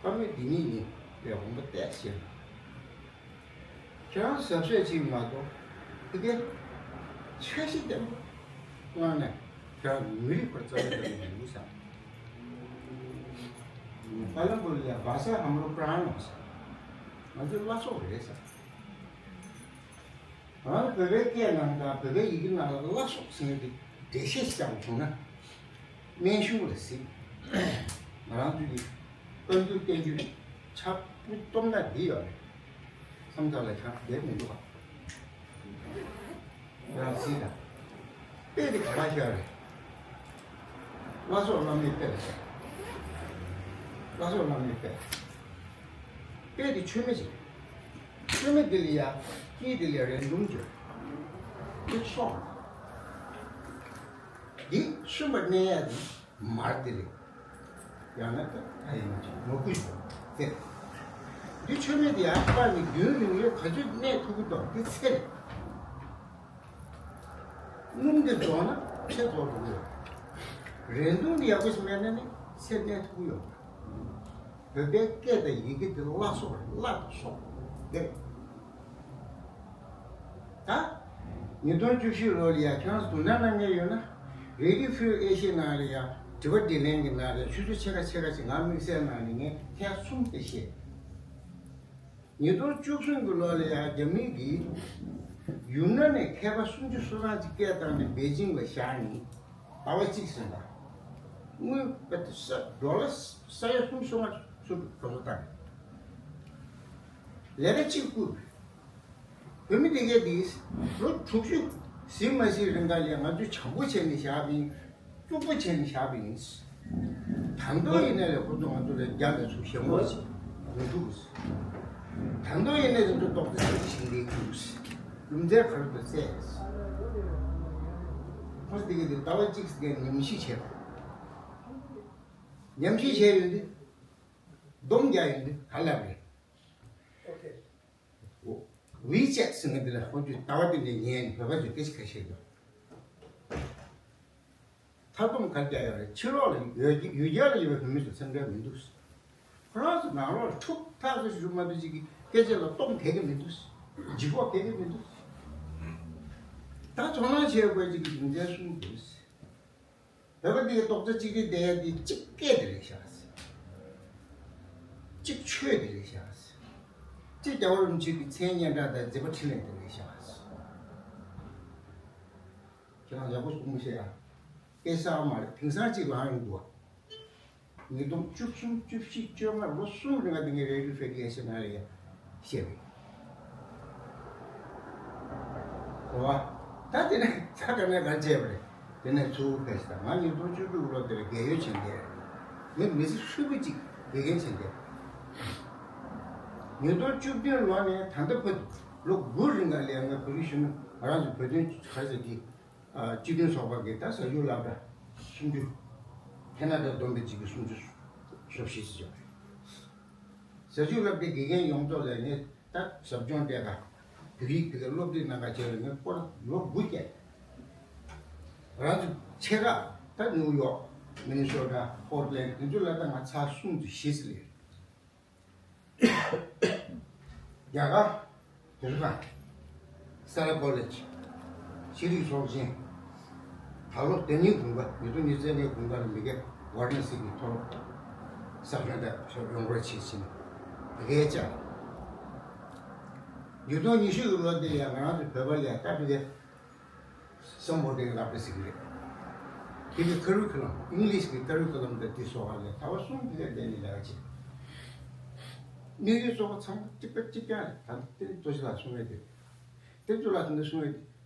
བཀའ་མོལ་འདི་ཉིད་ཡིན་པའི་དགོངས་པ་གཏད་ཤེས། ཁྱེད་རང་གཟབ་གཟབ་ཅིག་མ་གཏོགས་ཨི་གེ་ འཆར་གཞི་དེ་སྔོན་ནས་ཁྱེད་རང་མི་རིགས་པར་རྩ་བའི་བསམ་བློ་མི་འདུག་བསམ། པ་ལམ་པོ་ལ་ཡ་བ་ས་ཧམ་ལོ་པྲ་ནོ་བསམ། ང་ཚོའི་བླ་སྲོག་རེད་བསམ། ང་ཚོ་བོད་པའི་སྐད་ནང་དང་བོད་པའི་ཡི་གེ་ནང་ལ་བླ་སྲོག་ཟེར་ནས་འགྲེལ་བཤད་བྱས་པ་བྱུང་ན། སྨན་གཞུང་ལ་གཟིགས། ང་རང་ཚོ་གི་བཀའ་འགྱུར་བསྟན་འགྱུར་ཆ་བོ་སྟོབས་ན་འདི་ཡོད་རེད། མཚམས་ཐག་ལ་ཆགས་བསྡད་མི་འདུག་ག་ཡང་གཟིགས་དང་། དཔེ་དེ་ག་པར་བཞག་རེད། བླ་སྲོག་བླ་མའི་དཔེ་ལ་བཞག་བླ་སྲོག་བླ་མའི་དཔེ། དཔེ་དེ་མཆོད་མེ་ཅིག་མཆོད་མེ་དེ་ལ་ཡ། དཀྱིལ་དེ་ལ་རེ་འདུམ་བྱོས། དེ་ཆོག་འདི་མཆོད་པ་གནས་ཡ་དེ་མར་དེ་རེད། ཡང་ན་ད་ཨ་ཡིན་ཅིག་ངོ་སྐུ་ཞིག་དེ། འདི་མཆོད་མེ་དེ་ཡར་སྤར་ནས་རྒྱུན་རིང་ལོས་ག་ཚོད་གནས་ཐུབ་ཀྱི་འདུག་དེ་ཚེ་རེད། སྣུམ་དེ་རྫོགས་ན་ཚེ་རྫོགས་འགྲོ་གི་ཡོད། རེ་འདུན་དེ་ཡག་པོ་ཞིག་མེད་ན་ནི་ཚེ་གནས་ཐུབ་ཀྱི་ཡོད། བོད་པའི་སྐད་དང་ཡི་གེ་དེ་བླ་སྲོག་རེད། བླ་དང་སྲོག་དེ་རེད། ད། ཉིས་སྟོང་བཅུ་བཞི་ལོ་ལ་ཡ་ཁྱེད་རང་ཚོ་དོ་སྣང་གནང་མཁན་ཡོད་ན། Radio Free Asia ནང་ལ་ཡ་དྲི་བ་དྲིས་ལན་གྱི་ནང་ལ་ཆུ་ཚོད་ཕྱེད་ཀ་ཕྱེད་ཀ་ཅིག་ང་དམིགས་བསལ་ནང་ནས་ངས་ཐེངས་གསུམ་དེ་བཤད། ཉིས་སྟོང་བཅུ་གསུམ་གྱི་ལོ་ལ་ཡ་རྒྱ་མི་གིས་ཡུན་ནན་ནས་མཁས་པ་སུམ་ཅུ་སོ་གྲངས་ཅིག་སྐད་བཏང་ནས་པེ་ཅིང་ལ་བཞག་ནས་ཟླ་བ་གཅིག་ཟིན་པ། དངུལ་ད་ལྟ་ས་ཌོ་ལར་ས་ཡ་གསུམ་སོ་ལྔ་ཚུར་གྲོན་ཆོག་བཏང་། ལས་ཀ་གཅིག་བསྐུར། བོད་མི་དེ་གས་དེས་ལོ་དྲུག་ཅུ་ཟིན་མ་ཟིན་རིང་ག་ལས་ང་ཚོས་བྱང་པོ་བྱས་ནས་བཞག་པ་ཡིན། སྐྱུག་པོ་བྱས་ནས་བཞག་པ་ཡིན། ད་དུང་ཡིན་ན་ལས་ཁོ་ཚོ་ང་ཚོ་ལས་རྒྱ་ལ་ཚུར་ཞེན་མོ་བྱེད་མི་འདུག་ད་དུང་ཡིན་ན་ང་ཚོ་ཏོག་ཙམ་ཞིག་ལས་འདུག་རྒྱུ་མཚན་ག་རེ་འདུག་ཟེར། ཁོ་ཚོ་དེ་གས་དེ་ཟླ་བ་གཅིག་ཟིན་ཉམས་ཞིབ་བྱས་པ། ཉམས་ཞིབ་བྱས་ཡོད་དུས། སྡོམ་རྒྱག་ཡོང་དུས་ག་ལབ་རེད། ཝི་ཅེཊ་ཟེར་མཁན་དེ་ལ་ཁོང་ཚོས་ཟླ་བ་དེ་འདྲའི་ཉན་ནས་བོད་པ་ཚོས་སྐད་ཆ་ཁ་ཤས་ཡོད། མཐའ་སྡོམ་ག་རེ་རྒྱག་ཡོད་རེད། ཕྱི་ལོགས་ལ་ཡོད་ཀྱི་ཡུལ་གྱར་ལ་ཡོད་པའི་བོད་མི་ཚོ་སེམས་ཁྲལ་མི་འདུག་ཁོ་རང་ཚོ་ནང་ལོགས་ལ་འཁྲུག་ཐག་ཆོད་ཞུ་མ་ཐུབ་ཅིག་གི་སྐད་ཆ་ལ་སྡོམ་ག་གི་མི་འདུག་ལྗིད་ཁོག་ག་གི་མི་འདུག་ད་ཚོར་སྣང་བྱེད་དགོས་ཅིག་གི་རྒྱུ་མཚན་གསུམ་འདུག་བོད་པ་འདི་གི་རྡོག་རྩ་གཅིག་སྒྲིལ་བསྡད་ཡ་འདི་གཅིག་སྐད་དེ་རེད་ཤག་གཅིག་ཆོས་དེ་རེད་ཤག་གཅིག་རྒྱལ་བ་རིན་པོ་ཆེ་གི་མཚན་སྙན་གྲགས་དང་མཛད་པ་འཕྲིན་ལས་དེ་རེད་ཤག་ཁྱེད་རང་ཡག་པོ་གསུང་མི་ཤེས་ཡ། སྐད་གསར་པ་མ་རེད། དེང་སང་གཅིག་ལངས་ཡོང་འདུག་ཉིས་སྟོང་བཅུ་གསུམ་བཅུ་བཞི་བཅོ་ལྔ་ལོ་གསུམ་རིང་ལ་དེ་ངས་རེ་ཌིའོ་ཧྥེ་ཌི་ཨེ་ཤི་ཡ་ནང་ལ་ཡ་བཤད་པ་ཡིན། རེད་བ། ད་དེ་ནས་ད་དེ་ནས་ག་བྱས་པ་རེད། དེ་ནས་ཚུར་ཕེབས་ཤག་ང་ཉིས་སྟོང་བཅུ་དྲུག་ལོ་དེར་རྒས་ཡོལ་ཕྱིན་བསྡད། ངས་མི་ཚེ་ཧྲིལ་པོ་གཅིག་དགེ་རྒན་ཕྱིན་བསྡད། ཉིས་སྟོང་བཅུ་བདུན་ལོ་ནས་ད་ལྟ་བར་དུ་ལོ་དགུ་རིང་ལ་ལས་ངས་བོད་རིགས་གཞོན་ནུ་ང་རང་ཚོ་བོད་དོན་ག་ཚོད་དེ། སྤྱི་མཐུན་ཚོགས་པ་གིས་ད་ཟ་ཆུ་སློབ་གྲྭ་སུམ་ཅུ། ཁེ་ན་ཌ་བསྡོམས་པའི་གཅིག་གིས་སུམ་ཅུ་སོ་བཞི་ཟེར་བྱུང་བ་རེད། ཟ་ཆུ་སློབ་གྲྭའི་དགེ་རྒན་ཡོངས་རྫོགས་ལ་ངས་ད་ཟབ་སྦྱོང་སྤྲད་ག་བོད་ཡིག་དེ་ག་སློབ་ཁྲིད་གནང་ག་བྱས་ལ་ངས་སྐོར་ལོ་དགུ་བསྐྱལ། ང་རང་ཚོ་ཆེ་ཁག་ད་ནིའུ་ཡོག་མི་ནི་སོ་ཊ་ཕོར་ཊ་ལེན་དེ་ཚོ་ལ་ད་ང་ཚར་གསུམ་དུ་བཞི་ཙམ་སླེབས། རྒྱ་གར། དེ་ཚོ་དང་། སཱ་ར་ཀོ་ལེཇ། ཤེས་རིག་ཚོགས་ཆེན། ད་ལོ་དེ་ཉིན་དགུན་ཁ་ཉིས་སྟོང་ཉི་ཤུ་རྩ་གཉིས་དགུན་ཁ་ལ་མི་སྒེར་ཝཱ་ར་ཎ་སི་གི་མཐོ་སློབ་ཟབ་སྦྱོང་དེ་ཡོང་སྒོ་ཆེ་ཕྱིན། དེ་གའི་ལྕགས། ཉིས་སྟོང་ཉི་ཤུ་གི་ལོ་དེ་ཡང་ང་རང་ཚོ་བོད་པ་ལ་ཡང་ལྟ་བུ་གའི་སམ་བྷོ་ཊའི་སློབ་གྲྭ་ཟེར་གྱི་རེད། དེ་གི་ཁ་རུ་ཁུ་ལམ་ཨིང་ལིཤ་གི་ཁ་རུ་ཁུ་ལམ་དང་དེ་སོགས་ལ་ད་བར་གསུམ་དེ་ག་བསྡད་ནས་ལས་ཀ་བྱེད། དམིགས་ཡུལ་གཙོ་བོ་ཚང་མ་གཅིག་པ་གཅིག་རྐྱང་རེད། ད་ལྟ་དེ་ནི་ལྟོ་ཆེ་ལགས་གསུང་ཡས་དེ། དེ་ཚོ་ལ་དེ་འདྲ་གསུང་ཡས་དེ་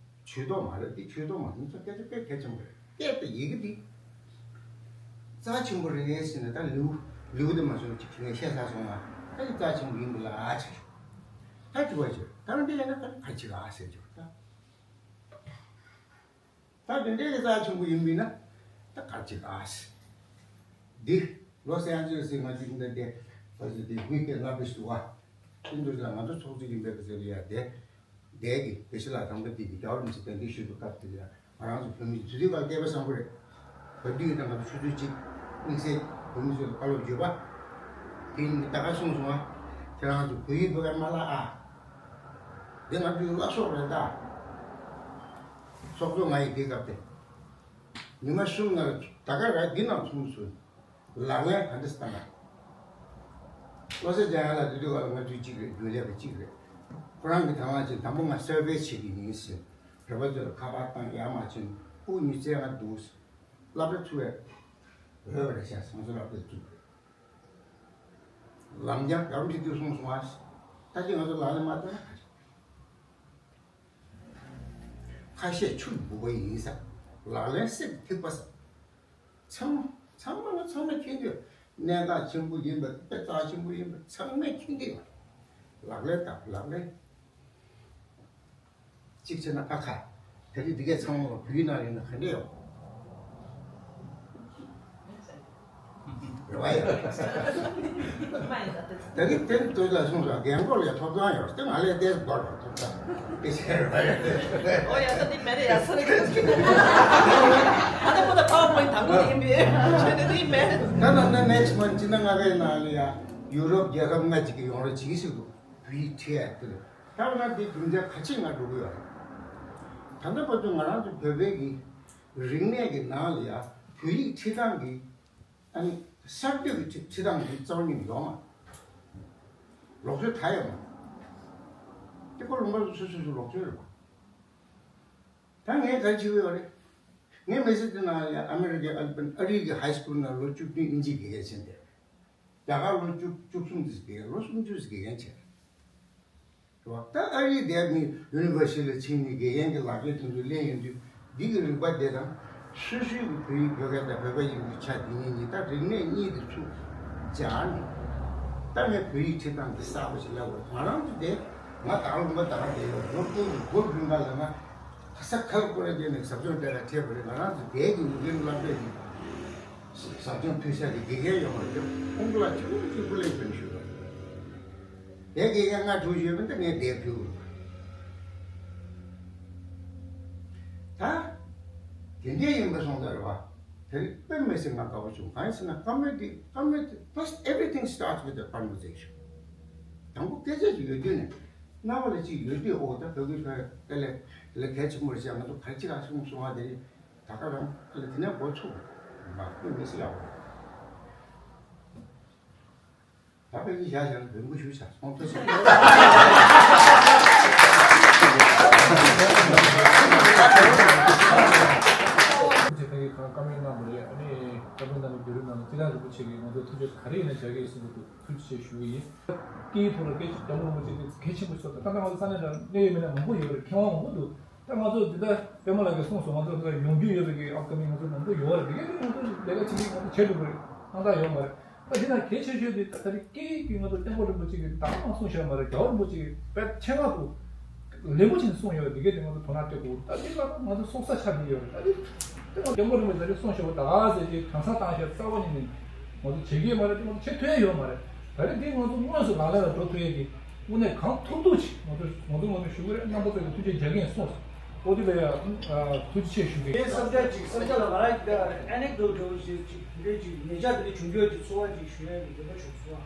ཇུས་གཏོགས་མ་རེད། དེ་ཇུས་གཏོགས་མ་རེད། མི་ཚོ་སྐད་ཆ་དཔེ་གལ་ཆེན་པོ་རེད། སྐད་དང་ཡི་གེ་འདི་རྩ་ཆེན་པོ་རེད་ཟེར་ནས་ད་ལེའུ་ལེའུ་དེ་མ་སོང་ཅིག་ངས་བཤད་ཚར་སོང་ང་། ད་ཡི་རྩ་ཆེན་པོ་ཡིན་པ་ལ་ཨ་ཆེ། ད་དྲི་བ་བྱོས། ད་འདི་ཡིན་ན་ད་ག་ཅིག་ཨ་ཟེར་ཆོག་ད། ད་དེ་འདྲའི་གི་རྩ་ཆེན་པོ་ཡིན་པས་ན་ད་ག་ཅིག་ཨ་སི། འདི་ལོ་སི་ཨན་ཇི་ལེ་སི་ང་ཅིག་འདི་དེ་བ་ཟི་དེ་དགུའི་སྐད་ལབ་པའི་སུ་བ། དེ་འདུག་ལ་ང་ཚོ་ཚོགས་གཙོ་ཡིན་པའི་གི་ཟེར་ཡ་དེ། དེ་གི་བེ་ཤི་ལ་དང་པོ་དེ་གི་རྒྱལ་བ་རིན་པོ་ཆེ་གདན་འདྲེན་ཞུས་པའི་སྐབས་དེ་ལ་ང་རང་ཚོ་བོད་མི་དུས་དུས་ཀར་སྐལ་པ་བཟང་པོ་རེད། བོད་དུས་དང་ང་ཚོ་ཆུ་ཚོད་གཅིག་དམིགས་བསལ་བོད་མི་ཚོ་ལ་བཀའ་སློབ་བརྗོད་པ། དེ་ཡིན་ད་ག་གསུངས་སོང་ཨ། ཁྱེད་རང་ཚོ་བོད་ཡིག་བོད་སྐད་མ་བརླག་ཨ། འདི་ང་ཚོའི་བླ་སྲོག་རེད་ད། ཚོགས་གཙོ་ང་ཡི་དེ་སྐབས་དེ། ཉི་མ་གསུམ་ནང་ད་ག་ར་འདི་ནང་ཚུད་སོང་། ལག་ལེན་ག་འདྲ་བསྟར་ན། བློ་གསལ་རྒྱ་ཡན་ལགས་དེ་དུས་སྐབས་ལ་ང་དུས་གཅིག་རེད། རྒྱུན་ལས་པ་གཅིག་རེད། ཁོ་རང་གི་དང་བླངས་ཀྱིས་དང་པོ་ང་སར་ཝེ་བྱེད་ཀྱི་ཡིན་ཟེར། བོད་པ་ཚོ་ལ་ཁ་པར་བཏང་། ཡར་མ་ཕྱིན། ཕྲུ་གུ་མི་བཙལ། ང་འདུག་ཟེར། སློབ་གྲྭ་ཚུགས་པའི་འོས་པ་རེད་ཤག་སང་སོ་སློབ་གྲྭ་བཙུགས། ལམ་རྒྱང་རྒྱང་རིང་དུ་སོང་སོང་ཨ། ད་ཅི་ང་ཚོ་ལག་ལེན་མ་བསྟར་ན་ག་རེད། ཁ་བཤད་ཆུ་འབུད་པ་ཡིན་ས། ལག་ལེན་སེམས་ཐིགས་པ་ས། ཚང་མ་ཚང་མ་ཚང་མ་ལ་ཚང་མས་མཁྱེན་གྱི་ཡོད། གནད་འགག་ཆེན་པོ་ཡིན་པ། དཔེ་རྩ་ཆེན་པོ་ཡིན་པ་ཚང་མས་མཁྱེན་གྱི་ཡོད། ལག་ལེན་དང་ལག་ལེན། གཅིག་བྱས་ན་ཨ་ཁ། ད་རེས་འདི་གས་ཚང་མ་བོད་ཡིག་ནང་ཡིན་ན་ག་འདྲ་ཡོང་། རེད་བ་ཡ། ད་གིན་དེ་ལྟོས་ལ་གསུངས་སོང་། རྒན་གོག་ལ་ཡ་ཐོབ་ཐང་ཡོད་དེ། ང་ལས་དེ་སྒོར་བ་ཐོབ་ཐང་དེ་བྱས་རེད་བ་ཡ། ཨོ་ཡ། ད་འདི་མེད་རེད་ཡ། ས་རེད་ག་ཅིག་ད་ལྟ་པོ་ད་PowerPoint་དང་པོ་ཡིན་པས་ཁྱོད་ནི་འདི་མེད། ད་ན་ན་next month་ཅི་ན་ང་གའི་ནང་ལ་ཡ་ཡུ་རོབ་རྒྱལ་ཁབ་ལྔ་ཅིག་གི་ཡོང་རེ་བྱེད་ཀྱི་ཞིག་འདུག་བོད་ཡིག་ཁྲིད་ཡ་དེ་རེད། ད་ན་འདི་རྒྱུ་མཚན་ག་ཅིག་ང་འགྲོ་གི་ཡོད་རེད། ད་ལྟ་བར་དུ་ང་རང་ཚོ་བོད་པའི་གི་རིག་གནས་ཀྱི་ནང་ལ་ཡ་བོད་ཡིག་ཁྲིད་སྟངས་ཀྱི་ཨ་ནི་གསར་གཏོད་ཀྱི་ཁྲིད་ཁྲིད་སྟངས་འདི་རྩ་བ་ཉིད་ཡོད་མ་རེད། ལོག་སྤྱོད་ད་ཡོད་མ་རེད། དེ་ཁོ་རང་ཚོ་སོ་སོ་སོ་ལོག་སྤྱོད་རེད་པ། ད་ངས་ག་རེ་བྱེད་ཀྱི་ཡོད་རེད། ངས་མི་ཚེ་འདི་ནང་ལ་ཡ་ཨ་མི་རི་ཀའི་ཨ་ཨ་རིའི་གི་ཧའི་སི་ཀུལ་ནང་ལོ་བཅུ་བདུན་དབྱིན་ཇིའི་དགེ་རྒན་བྱས་ཏེ། རྒྱ་གར་ལོ་བཅུ་བཅུ་གསུམ་ཙམ་དགེ་རྒན། ལོ་སུམ་ཅུ་ཙམ་དགེ་རྒན་བྱས། རེད་བ། ད་ཨ་རིའི་དེ་ནི་ཡུ་ནི་ཝར་སི་ཊི་ལ་ཕྱིན་ནས་དགེ་རྒན་གྱི་ལག་ཁྱེར་དེ་ཚོ་ལེན་ཡོང་དུས། འདི་གི་རིག་པ་དེ་དང་། སོ་སོའི་གི་བོད་ཡིག་བོད་སྐད་དང་བོད་པ་ཡིན་པའི་ཆ་དེ་གཉིས་གཉིས། ད་རིག་གནས་གཉིས་དེ་ཚུར་སྦྱར་ནས། ད་ངས་བོད་ཡིག་ཁྲིད་སྟངས་འདི་གསར་པ་ཞིག་ལབ་དགོས། ང་རང་ཚོ་དེ། ང་ད་ལུང་པ་ད་ག་དེ་ཡོད། ལོ་དགུ་དགུ་རིང་ག་ལ་ང་ཁ་ས་ཁ་ལ་སྐོར་ར་བྱས་ནས་ཟབ་སྦྱོང་སྤྲད་ར་བྱས་པ་རེད། ང་རང་ཚོ་དེ་གི་ཡུན་རིང་སློབ་གྲྭ་ཡིན། ཟབ་སྦྱོང་ཕུལ་ས་གི་དགེ་རྒན་ཡོད་མ་རེད། ཁོང་ཚོ་ལ་ཆུང་ཆུང་སྐུ་ལས་བྱོན་ཞུ་ར། དེ་དགེ་རྒན་ལྔ་དྲུག་ཡོད་པ་འདི་ངས་བསྡད་ཕུལ། ད་དེ་འདྲ་ཡིན་པ་སོང་ཙང་རེད་བ། དེ་རིང་དཔེ་མི་སྲིད་ང་དགའ་པོ་བྱུང་། གང་ཡིན་ཟེར་ན་བཀའ་མོལ་འདི། བཀའ་མོལ་འདི། First, everything starts with a conversation. དང་པོ་སྐད་ཆ་ཞིག་ཡོད་དུས་ནས། རྣ་བ་ལ་ཅིག་ཡོད་དུས། ཨོ་ད་བོད་ཀྱི་བོད་དཀའ་ལས་ལས་གལ་ཆེན་པོ་རེད་ཟེར། ང་ཚོ་ག་རེ་བྱེད་ག་སོང་སོང་བ་དེ་རེད། ད་ག་རང་ཨ་ལས་དེ་ནས་འགོ་ཚུགས་མ་དཔེ་མི་སྲིད་ཡག་པོ། ད་ཕལ་ཆེར་བཞག་བཞག་ལ་འབོད་སྐུལ་ཞུ་བྱ་སོང་ཐུག་སོང་། ཁྱེད་ཚོས་གང་བཀའ་མོལ་གནང་བ་རེད། ཨ་ནི་བཀའ་མོལ་གནང་བའི་བརྒྱུད་རིམ་ནང་ལ་སྤྱི་བཏང་རིན་པོ་ཆེ་གིས་ང་ཚོར་ཐུགས་རྗེ་ག་རེ་ཡིན་ན་རྒྱག་གི་ཡིན་གསུངས་འདུག་ཐུགས་རྗེ་ཆེ་ཞུ་གི་ཡིན། སྐད་ཡིག་ཐོག་ལ་སྐད་ཆ་རྒྱག་མ་རུང་བ་ཅིག་དེ་གལ་ཆེན་པོ་ཤོར་ད། ད་ལྟ་ང་ཚོ་ས་གནས་དང་གནད་ཡོད་མི་སྣ་མང་པོ་ཡོད་རེད། མཁས་དབང་མང་པོ་འདུག་ད་ང་ཚོ་འདི་ལྟར་པད་མ་ལགས་ཀྱིས་གསུངས་སོང་། ང་ཚོ་འདི་ལྟར་ཡོང་རྒྱུ་ཡོད་པའི་གི་ཨབ་ཀ་མིང་ང་ཚོ་མང་པོ་ཡོད་རེད། དེ་གའི་ང་ཚོ་ལས་ཀ་བྱེད་མཁན་ང་ཚོ་བྱེད་ཐུབ་པ་རེད། སྣང་དག་ཡོད་མ་རེད། ད་འདི་ན་གལ་ཆེ་ཤོས་དེ་ད་ད་རེས་སྐད་ཡིག་དེ་ང་ཚོ་སྐྱབས་མགོན་རིན་པོ་ཆེ་གིས་ད་ག་མ་གསུངས་བཞག་མ་རེད། རྒྱལ་བ་རིན་པོ་ཆེ་གིས་དཔེ་ཆེད་མངགས་ཐོག་ལེགས་པོ་ཅིག་གསུངས་ཡོད་རེད། དེ་གའི་དེ་ང་ཚོ་དོ་སྣང་སྤྲད་དགོས། ད་འདི་ལ་ང་ཚོ་སོང་ས་ཆགས་ཀྱི་ཡོད་རེད། ད་འདི་དེ་ང་སྐྱབས་མགོན་རིན་པོ་ཆེ་ད་རེས་གསུངས་བཞག་པ་ད་ག་ཟེར་གྱི་གང་ཟག་བཏང་བཞག་རྩ་བ་ཉིད་ནས་ང་ཚོ་བྱེད་ཀྱི་ཡོད་མ་རེད། དེ་ང་ཚོ་བྱེད་ཐུབ་ཡ་ཡོད་མ་རེད། ད་རེས་འདི་ང་ཚོ་དངོས་སུ་ལག་ལེན་ལ་འགྲོ་ཐུབ་ཡས་ཀྱི་དངོས་གནས་གང་ཐུབ་ཐུབ་ཅིག་ང་ཚོ་ང་ཚོ་ང་ཚོ་ཞུ་གི་རེད། རྣམ་པ་ཚོ་གི་ཐུགས་རྗེ་རྒྱག་གི་ཡིན་གསུངས་སོང་། ཨོ་དེ་ལ་ཡང་ཐུགས་རྗེ་ཆེ་ཞུ་གི་ཡིན། ངའི་བསམ་འཆར་ཅིག་བསམ་འཆར་ལ་ང་རང་གི་anecdote་འདྲ་བོ་ཞིག་ཅིག་འདྲ་ཅིག་ཉེ་ཆར་དེ་འདྲ་བྱུང་རྒྱུ་ཅིག་ཚོར་བ་ཅིག་ཞུ་ཡས་ཀྱི་འདོད་པ་བྱུང་སོང་།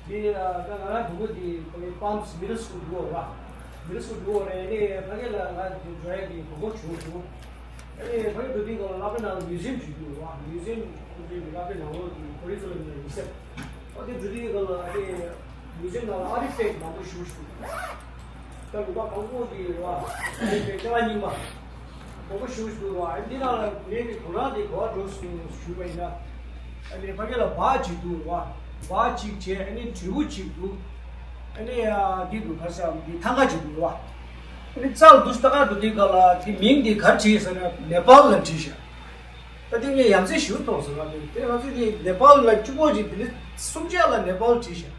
དེ་ད་ང་རང་གྲོགས་པོ་དེ་ཕ་གི་Palms Middle School འགྲོ་བ་ར། Middle School འགྲོ་བ་ར། ཨ་ནི་ཕ་གི་ལ་ང་འགྲོ་ཡས་ཀྱི་གོ་སྐབས་བྱུང་བྱུང་། ཨ་ནི་ཕ་གི་འགྲོ་དུས་སྒང་ལ་སློབ་གྲྭ་ནང་ལ་museum ཅིག་འདུག་ར། Museum ཁོང་ཚོའི་གི་སློབ་གྲྭའི་ནང་ལོགས་ཀྱི་curriculum ནང་ཡིན་ཟེར། ཨ་དེ་འགྲོ་དུས་སྒང་ལ་ཨ་ནི་museum ནང་ལ་artifact མང་པོ་ཞིག་འདུག་ད་ལུང་པ་གང་པོ་དེ་ར་artifact ཅ་ལག་རྙིང་པ་མང་པོ་ཞིག་འདུག་ར། ཨ་འདི་ནང་ལ་ངས་ཀྱི་དོ་སྣང་དེ་ག་པར་འགྲོ་སོང་ཞུས་པ་ཡིན་ན། ཨ་ནི་ཕ་གི་ལ་སྦག་ཅིག་འདུག་ར། སྦག་ཅིག་བྱས། ཨ་ནི་དྲིལ་བུ་ཅིག་འདུག་ཨ་ནི་ཡ་འདི་འདུག་ག་ས་འདི་ཐང་ག་ཅིག་འདུག་ར། ཨ་ནི་རྩ་ལ་འདུག་ད་ག་འགྲོ་དུས་སྒང་ལ་དེ་མིང་དེ་ག་རེ་བྲིས་ཟེར་ན་ནེ་པཱལ་ལ་བྲིས་ཤག་ད་དེ་ངས་ཡ་མཚན་ཞེ་པོ་མཐོང་སོང་། ང་ཚོས་དེ་ང་ཚོས་དེ་ནེ་པཱལ་ལ་གཅིག་པོ་ཅིག་དེ་ནི་གསུམ་ཆ་ལ་ནེ་པཱལ་བྲིས་ཤག་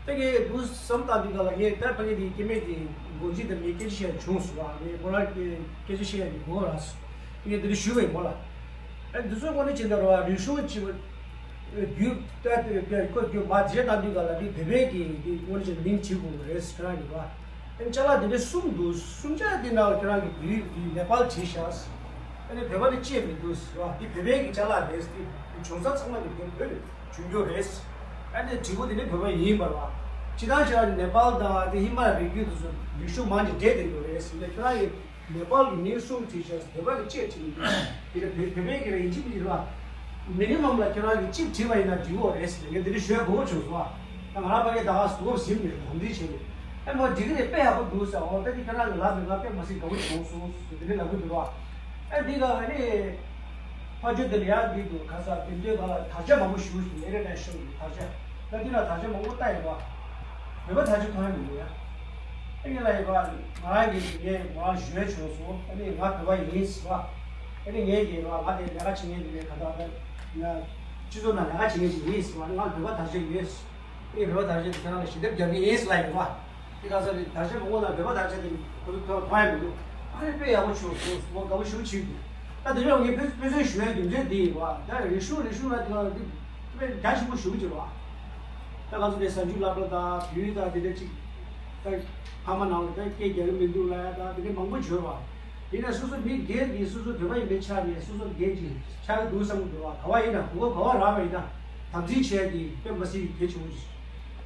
ད་ངས་འདུག་བསམ་བཏང་དུས་སྒང་ལ་ངས་ད་ཕ་གི་དེ་སྐྱེ་དམན་དེ་མགོ་འཇིགས་དང་ངས་སྐད་ཆ་བཤད་ཡ་བྱུང་སོང་བ། ངས་ཁོ་རང་གི་སྐད་ཆ་བཤད་ཡ་གི་མགོ་རག་སོང་། ངས་དེ་འདྲ་ཞུས་པ་ཡིན་མོ་ལ། ཨ་འདི་ཚོ་དངོས་གནས་བྱས་ན་ར་རིག་གཞུང་གཅིག་པ་རྒྱུད་ད་དེ་ཁོ་རྒྱུད་མ་དེ་བཤད་བཏང་དུས་སྒང་ལ་དེ་བོད་པའི་གི་དེ་དངོས་གནས་བྱས་ན་མིང་བྲིས་དགོས་རེད་ཟེར། ཁྱེད་རང་གི་བ། ཨ་ནི་ཅ་ལག་དེ་འདྲ་གསུམ་འདུག་གསུམ་ཆ་དེ་ནང་ཁྱེད་རང་གི་བོད་ཡིག་དེ་ནེ་པཱལ་བྲིས་ཤག་ཨ་ནི་བོད་པ་ནི་བཅད་མི་འདུག་ཟེར་བ། དེ་བོད་པའི་གི་ཅ་ལག་རེད་ཟེར། དེ་བྱུང་ས་ཚང་མ་དེ་བོད་བོད་ནས་བྱུང་རྒྱུ་རེད་ཟེར། ཨ་ནི་དྲིལ་བུ་དེ་ནི་བོད་པ་ཡིན་པ་རེད་བ། སྤྱིར་བཏང་བྱས་ན་ནེ་པཱལ་དང་དེ་ཧི་མ་ལ་ཡའི་རི་རྒྱུད་དེ་ཚོ་རིག་གཞུང་མང་ཆེ་འདྲེས་བསྡད་ཡོད་རེད་ཟེར། ཨ་ནི་ཁྱེད་རང་གི་ ནེ་པཱལ་གྱི་མིང་གསུམ་བྲིས་བྱས་བོད་པ་གི་གཅིག་བྲིས་ནས་དེ་ལ་བོད་བོད་པའི་གི་ལ་ཡིན་གཅིག་མི་རེད་བ། མི་ནི་མམ་ལ་ཁྱེད་རང་གི་གཅིག་བྲིས་པ་ཡིན་ན་འགྲིག་གོ་རེད་ཟེར་ནས་ངས་འདི་འདྲ་ཞུ་ཡ་དགོས་མཁོ་བྱུང་སོང་བ། ད་ང་རང་ཕ་གིར་ད་ག་སུ་གོ་ཟིན་མེད་དམ་འཛིན་བྱས་ནས་ཨེ་མ་འགྲིག་གི་རེད། དཔེ་ཡག་པོ་འདུག་ཟེར། འོ་ད་འདི་ཁྱེད་རང་གི་ལབ་པའི་ང་དཔེ་མ་སྲིད་དགའ་བོ་བྱུང་སོང་ཟེར་འདི་འདྲ་ལབ་གི་འདུག་བ། ཨེ་འདི་ག་ཨ་ནི་ཕ་ཇོ་འདི་ལ་ཡག་འདི་འདུག་ག་ས་དེ་འདྲའི་ག་ལ་དར་ཆ་མང་པོ་ཞུ་ཟིན་ཨེ་རེད་ན་ཤོག་གི་དར་ཆ་ད་འདི་ལ་དར་ཆ་མང་པོ་ལྟ་ཡོད་བ། མེད་པ་དར་ཆ་མཐོང་ཡ་མི་འདུག་ཡ། ཨེ་ངས་ལ་ཡོད་བ་ང་རང་གི་ངས་ང་རང་ཞུ་ཡ་བྱུང་སོང་། ཨ་ནི་ང་བོད་པ་ཡིན་ཟེར་བ། ཨ་ནི་ངས་ཀྱི་ང་ང་དེ་ལས་ཀ་བྱེད་མཁན་དེ་ལས་ཀ་ད་ང་སྤྱི་ཚོགས་ནང་ལས་ཀ་བྱེད་མཁན་ཅིག་ཡིན་ཟེར་བ། ང་བོད་པ་དར་ཆ་ཡོད་ཟེར། ཨ་ནི་བོད་པ་དར་ཆ་དེ་ཁྱེད་རང་ལ་ཞལ་འདེབས་རྒྱག་གི་ཡིན་ཟེར་ལབ་ཡོད་བ། དེ་ག་ས་རེད། དར་ཆ་མང་པོ་ལ་བོད་པ་དར་ཆ་དེ་ཁོ་ཚོ་ཐོག་མཐོང་ཡ་མི་འདུག་ཨ་ནི་དཔེ་ཡག་པོ་བྱུང་སོང་ཟེར་བ། དགའ་པོ་ཞེ་པོ་བྱེད་འདུག་ད་དེ་རིང་ངས་དཔེ་དཔེ་མཚོན་ཞུ་ཡ་རྒྱུ་མཚན་དེ་ཡིན་བ། ད་རིག་གཞུང་རིག་གཞུང་ལ་དེ་ག་དེ་དཔེ་རྒྱ་ཆེན་པོ་ཞེ་པོ་བྱེད་བ། ད་ང་ཚོ་དེ་གཟའ་མཇུག་སློབ་གྲྭ་དང་བོད་ཡིག་དང་དེ་འདྲ་ཅིག་ད་ཕ་མ་ནང་ལ་ད་སྐད་རྒྱག་གི་མི་འདུག་ལབ་ཡ་ད་དེ་འདྲ་མང་པོ་བྱོས་བ། ཡིན་ན་སོ་སོ་མི་སྒེར་གྱིས་སོ་སོ་བོད་པ་ཡིན་པའི་ཆ་ནས་སོ་སོ་སྒེར་གྱི་ཆ་རེ་འདུག་བསམ་གྱི་འདུག་བ། ག་བ་ཡིན་ན་གོ་སྐབས་ག་བ་རག་པ་ཡིན་ན་དམ་འཛིན་བྱས་ཏེ་དཔེ་མ་སྲིད་གལ་ཆེན་པོ་ཞིག་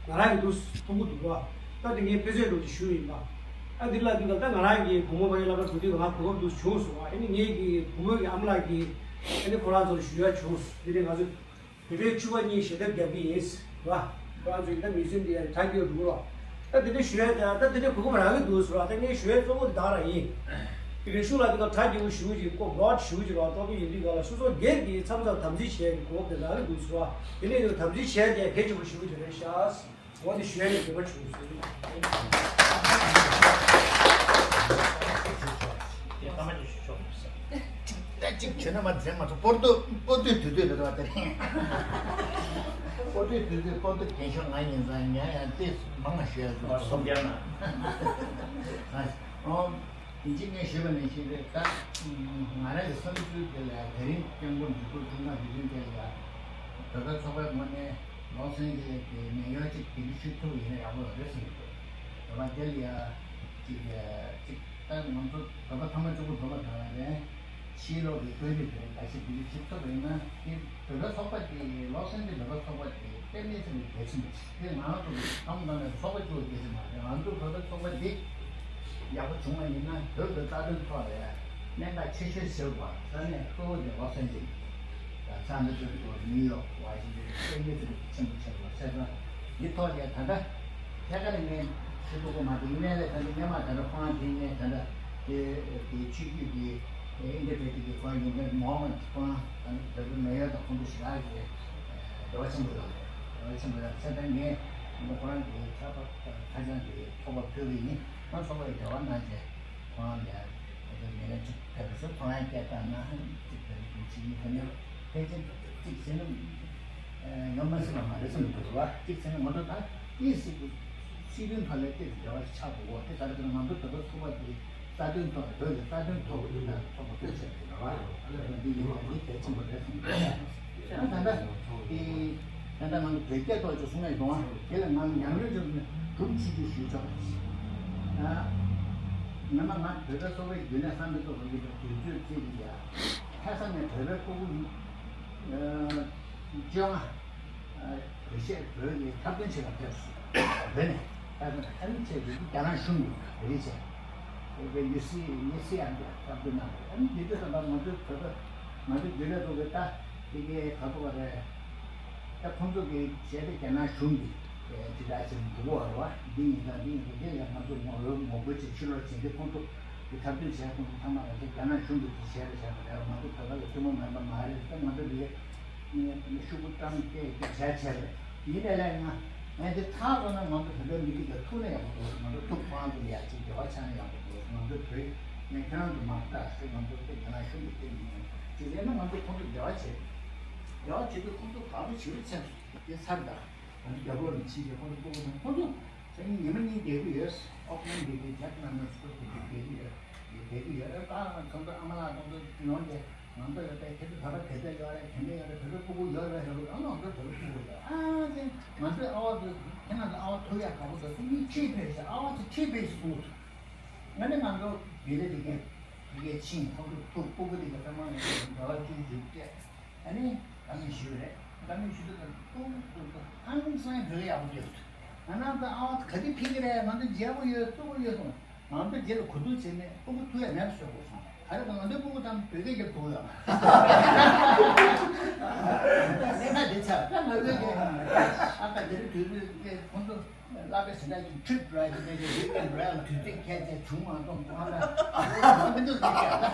ང་རང་གི་འདུག་མཐོང་གི་འདུག་བ། ད་དེ་ངས་དཔེ་མཚོན་ལོ་ཅིག་ཞུ་ཡིན་པ། ད་འདི་ལ་འདི་ལ་ད་ང་རང་གི་བུ་མོ་བ་ཡི་སློབ་གྲྭ་འགྲོ་དུས་ང་གོ་སྐབས་འདུག་བྱུང་སོང་བ། ཨ་ནི་ངེད་ཀྱི་བུ་མོ་གི་ཨ་མ་ལགས་ཀྱིས་ཨ་ནི་ཁོ་རང་ཚོ་ལ་ཞུ་ཡ་བྱུང་སོང་། དེ་ནས་ང་ཚོ་བོད་པའི་ཕྱུ་པ་གཉིས་ཞལ་འདེབས་རྒྱག་གི་ཡིན་ཟེར་བ། ཁོ་རང་ཚོ་ཡིན་ན་མི་སེམས་འདི་ཡང་དྲག་སྐྱེད་འགྲོ་རོགས། ད་དེ་འདྲ་ཞུ་ཡ་དེ་ད་དེ་འདྲ་གོ་སྐབས་རག་གི་འདུག་ཟེར་བ། ད་ངས་ཞུ་ཡ་གཙོ་བོ་དེ་དག་རང་ཡིན། རིག་གཞུང་ལ་དེ་ག་གྲ་རྒྱས་པོ་ཞུ་གི་ཅིག་ཀོ་བྲོ་ཌ་ཞུ་གི་ཅིག་རོགས་ཀྲོ་པི་ཡིན་དུས་ག་ལ་སོ་སོ་སྒེར་གྱི་མཚམས་མཚམས་དམ་འཛིན་བྱས་ཀྱི་གོ་སྐབས་དེ་རག་གི་འདུག་ཟེར་བ། དེ་ནས་དེ་དམ་འཛིན་བྱས་ཏེ་གལ་ཆེན་པོ་ཞུ་གི་ཅིག་རེད་ཤག་འོ་དེ་ཞུ་ཡ་ནི་འདོད་པ་བྱུང་སོང་། དེ་ལྟ་མ་ཅིག་ཞུ་ཆོག་མི་སྲིད། ད་ཅིག་བྱོས་ན་མ་འཛེམ་མ་ཐུབ། སྤོར་ཏོ་སྤོར་ཏོའི་དུས་ཚོད་རེད་བ་དེ་རིང་། སྤོར་ཏོའི་དུས་ཚོད་སྤོར་ཏོ་རྒན་ཤོས་ང་ཡིན་ཙང་ང་ཡང་ཏོག་ཙམ་མང་བ་ཞུ་ཡ་འདུག་ཨ་སོམ་རྒྱག་ན། ཨ་ཨོ། ཡིན་གཅིག་ངས་ཞུས་པ་ནང་བཞིན་རེད། ད་ང་རང་གི་བསམ་ཚུལ་དེ་ལ་དེ་རིང་སྐྱབས་མགོན་ནོར་བུ་ཀྲུང་དབྱང་ཡུལ་དོན་ཐད་ལ་བོད་པའི་ཚོགས་པའི་ངོས་ནས་ལོ་ཚན་གྱི་གི་མེ་ཡོལ་གཅིག་དེ་འདྲ་ཞུ་ཐུབ་ཡིན་ན་ཡག་པོ་རེད་བསམ་གྱི་འདུག་བོད་པ་དེ་ལ་ཡ་གཅིག་གཅིག་ད་ང་ཚོ་བོད་པ་ཐ་མ་གཅིག་པུ་བོད་པ་དང་ལ་ལན་ཕྱིའི་ལོག་གི་བོད་རིགས་དེ་འགའ་ཞིག་དེ་འདྲ་ཞུ་ཐུབ་པ་ཡིན་ན་དེ་བོད་པའི་ཚོགས་པ་དེ་ལོ་ཚན་གྱི་བོད་པའི་ཚོགས་པ་དེ། དཔེ་མི་སྲིད་པའི་གལ་ཆེན་པོ་ཞིག་དེ་ང་རང་ཚོ་གི་ཐོག་མ་ནས་ཚོགས་པ་གཅིག་པོ་གལ་ཆེན་མ་རེད། ང་ཚོ་བོད་པའི་ཚོགས་པ་འདི་ཡག་པོ་བྱུང་བ་ཡིན་ན་བོད་ཀྱི་རྩ་དོན་ཐོག་ལ་གནད་འགག་ཆེ་ཤོས་ཟེར་བ་ས་གནས་གཙོ་བོ་དེ་ལོ་ཚན་ཅིག་ས་མི་ཚོ་གི་ཐོག་ནིའུ་ཡོག་ཝ་ཤིང་ཏོན་དཔེ་མི་སྲིད་པའི་ཆེན་པོ་ཆེ་བ་ཆ་ཚང་འདི་ཐོག་ལ་ད་ལྟ་ཐད་ཀར་ངས་ཤེས་ཐུབ་ཀྱི་མ་འདུག་ཡིན་ནའི་ལས་ད་ལྟ་སྔོན་མ་ད་ལྟ་ཁོང་དེ་ནས་ད་ལྟ་དེ་དེ་ཆོས་བརྒྱུད་ཀྱི་ཨིན་ཏེར་གྷི་རེ་ཊི་གི་ཁོང་ཡོང་མཁན་མོ་ཧམ་མད་ཁོང་ད་ལྟ་བོད་པའི་མེ་ཡོལ་དང་ཁོང་ཚོ་ཞེ་དྲག་གི་འབྲེལ་བ་ཆེན་པོ་ཡོད་རེད། འབྲེལ་བ་ཆེན་པོ་ཡོད་ཚེ་ད་ངས་ཁོ་རང་གི་ཁ་པར་ཁ་བྱང་གི་ཚོགས་པ་ཕུལ་གི་ཡིན། ཁོང་ཚོགས་པ་ཡི་འབྲེལ་བ་གནང་རྗེས་ཁོང་ལ་ངས་ཅིག་ཕེབས་པ་ཚོ་ཁོང་ཡང་སྐད་བཏང་ན་ཅིག་ཕེབས་ཀྱི་ཅིག་ཡིན། ཁོ་ནས་ཕལ་ཆེར་ཅིག་ཟེར་ན་ཡོང་མ་སྲིད་པ་མ་རེད་བསམ་གྱི་འདུག་བ། ཅིག་ཟེར་ན་ང་ཚོ་ད་ཨི་སི་སྲིད་དོན་ཐོག་ལ་ཏོག་ཙམ་འབྲེལ་བ་ཆགས་དགོས་གོ། དེ་ག་རེ་ཟེར་ན་ང་ཚོ་བོད་པ་ཚོགས་པ་དེ་རྩ་དོན་ཐོག་བོད་ཀྱི་རྩ་དོན་ཐོག་གི་ཐོག་ཏུ་བྱས་ཏེ་རེད་བ། འདི་ཡིན་ན་འདི་གལ་ཆེན་པོ་རེད་བསམ་གྱི་འདུག་ད་ད་ལྟ་དེ་ད་ལྟ་ང་ཚོ་བོད་སྐད་ཐོག་ཅིག་གསུང་ཡ་ཡོང་བ་དེ་ལ་ང་ཉམས་ལེན་བྱས་ནས་སྒྲུབ་བྱེད་ཀྱི་ཞུས་ཆོག་ད་ང་ང་བོད་པའི་ཚོགས་པའི་བརྒྱུད་ནས་བསམ་པའི་ཐོག་ལ་ཡོད་པའི་དུས་ཚོད་ཅིག་ཡ་ལྷ་ས་ནས་བོད་པའི་ཕྲུ་གུ་བཅོ་ལྔ། བོད་གཞས་བོད་ཀྱི་འཁྲབ་སྟོན་བྱེད་པར་ཕེབས་སོང་། བོད་ནས་ད་ནི་ཨ་ནི་བྱས་ཏེ་རྒྱ་ནག་གཞུང་གི་བོད་རིགས་བྱས་བོད་པའི་ཡུལ་སྲིད་ཡུལ་སྲིད་ཨ་ནི་འཁྲབ་སྟོན་གནང་བ་རེད། ཨ་ནི་དེ་དུས་ཙམ་པ་ང་ཚོའི་བོད་པ་ང་ཚོའི་རྒྱུན་ལས་ཚོ་གི་ད་དེ་གའི་ག་ཚོད་པ་རེད། ད་ཁོང་ཚོ་གི་བྱས་ཏེ་རྒྱ་ནག་གཞུང་གི་དེ་འདྲ་ཞིག་འདུག་བ་རེད་བ། འདི་ཡིན་ད་འདི་ཡིན་ད་དེ་ལ་ང་ཚོ་ངོ་རྒོལ་ངོ་རྒོལ་བྱེད་ཕྱི་ལོགས་བྱེད་དེ་ཁོང་ཚོ་གི་འཁྲབ་སྟོན་བྱས་ཁོང་ཚོ་ཚང་མ་ལ་དེ་རྒྱ་ནག་གཞུང་གི་དེ་བྱས་རེད་བྱས་པ་རེད། ང་ཚོ་བོད་པ་ལ་བཙུན་མོ་མེད་པ་མ་རེད། ད་ང་ཚོ་ལ། ངས་ཤུགས་པོ་བཀྲམ་སྟེ་རྒྱ་ཆ་བྱས་པ་ཡིན་ནའི་ལས་ང་ངས་འདི་ཚར་སོང་ན་ང་ཚོ་བོད་པའི་མི་རིགས་ལ་ཐུག་ན་ཡག་པོ་འདུག་ང་ཚོ་ཐུག་ཁོ་རང་ཚོ་ལ་ཡག་ཅིག་འབྲེལ་བ་ཆགས་ན་ཡག་པོ་འདུག་ང་ཚོ་བོད་ངས་ཁྱེད་རང་ཚོ་མ་བལྟ་ཟེར། ང་ཚོ་དེ་རྒྱ་ནག་གཞུང་གི་སྟེང་ནས་ཅིག་ཡིན་ན་ང་ཚོ་ཁོང་ཚོ་འབྲེལ་བ་བྱས། འབྲེལ་བ་བྱེད་དུས་ཁོང་ཚོ་དགའ་པོ་བྱེད་རྒྱུ་ཚར་སོང་། དེ་ཚར་ད་ང་ཚོ་རྒྱབ་ལོག་ནས་ཕྱིན་བྱས་ཁོང་ཚོ་སྤོ་བོ་དང་ཁོང་ཚོ་ས་ཉིན་ཉི་མ་གཉིས་བསྡད་ཀྱི་ཡོད། ཨོག་ལན་བསྡད་ཀྱི་ཇེག་ལན་ན་སུ་བསྡད་ཀྱི་བསྡད་ཀྱི་ཡོད། བསྡད་ཀྱི་ཡོད་རེད། ད་ང་ཚོ་ཨ་མ་ལགས་ཁོང་ཚོ་ཡོང་སྟེ། ང་ཚོ་ཡོད་པས་ཁྱེད་ཚོ་བོད་པ་དེ་ཚོ་ཡོད་རེད། དེ་འདྲ་ཡོད་རེད། བོད་པའི་སྤུ་གུ་ཡོད་རེད་ཟེར་བ། ཨ་ང་ཚོ་བོད་པའི་སྤུ་གུ་ཡོད། ཨ་ཙི་ང་ཚོའི་ཨ་བ་ཚོ་ཁྱེད་རང་ཚོ་ཨ་བ་ཐུག་ཡག་དགའ་པོ་འདུག་ཚོ་གཉིས་ཁྲིད་ཕེབས་ཤག་ཨ་བ་ཚོ་ཁྲིད་ཕེབས་ཤག་གསུངས་འདུག་ང་ནི་ང་ཚོ་དགེ་ལས་དེ་གས་དེ་གས་ཕྱིན་ཁོང་ཚོ་ཐུག་སྤུ་གུ་དེ་གས་ཚང་མ་ང་ཚོ་འབྲེལ་བ་བཅུ་བཅུ་སྤྲད། ཨ་ནི་བཀའ་མོལ་ཞུས་རེད། བཀའ་མོལ་ཞུས་དུས་ཀ་ཏུང་ཏུང་ཏུང་ཧང་སང་བོད་ཡག་པོ་ཡོད། ང་རང་ཚོ་ཨ་བ་ཚོ་ག་དུས་ཕེབས་ཀྱི་རེད། ང་ཚོ་མཇལ་པོ་ཡོད། བཙུགས་པོ་ཡོད་གསུངས། ང་ཚོ་རྗེས་ལ་གོ་བསྡུར་བྱས་ནས་ཕྲུ་གུ་ཐུག་ཡ་མེད་པ་བཟོ་དགོས་སོང་། ག་རེ་ང་ཚོའི་ཕྲུ་གུ་ཐམས་བོད་སྐད་རྒྱབ་ཐུབ་ཡོད། ལས་ཀ་འདི་ཆགས་ད་ང་ཚོའི་གི་ཨ་ཁ་དེ་རིང་དུས་ཚོད་ཀྱི་ཁོང་ཚོ་ལག་པའི་ཟིན་བྲལ་གྱི་ཁྲིད་ར་གི་ནས་ཀྱི་རིག་གནས་ར་ལ་དུས་ཚོད་ཁྱད་ཆད་བྱུང་མ་སོང་ཁོང་ལ་ང་ཚོ་ལས་ཀ་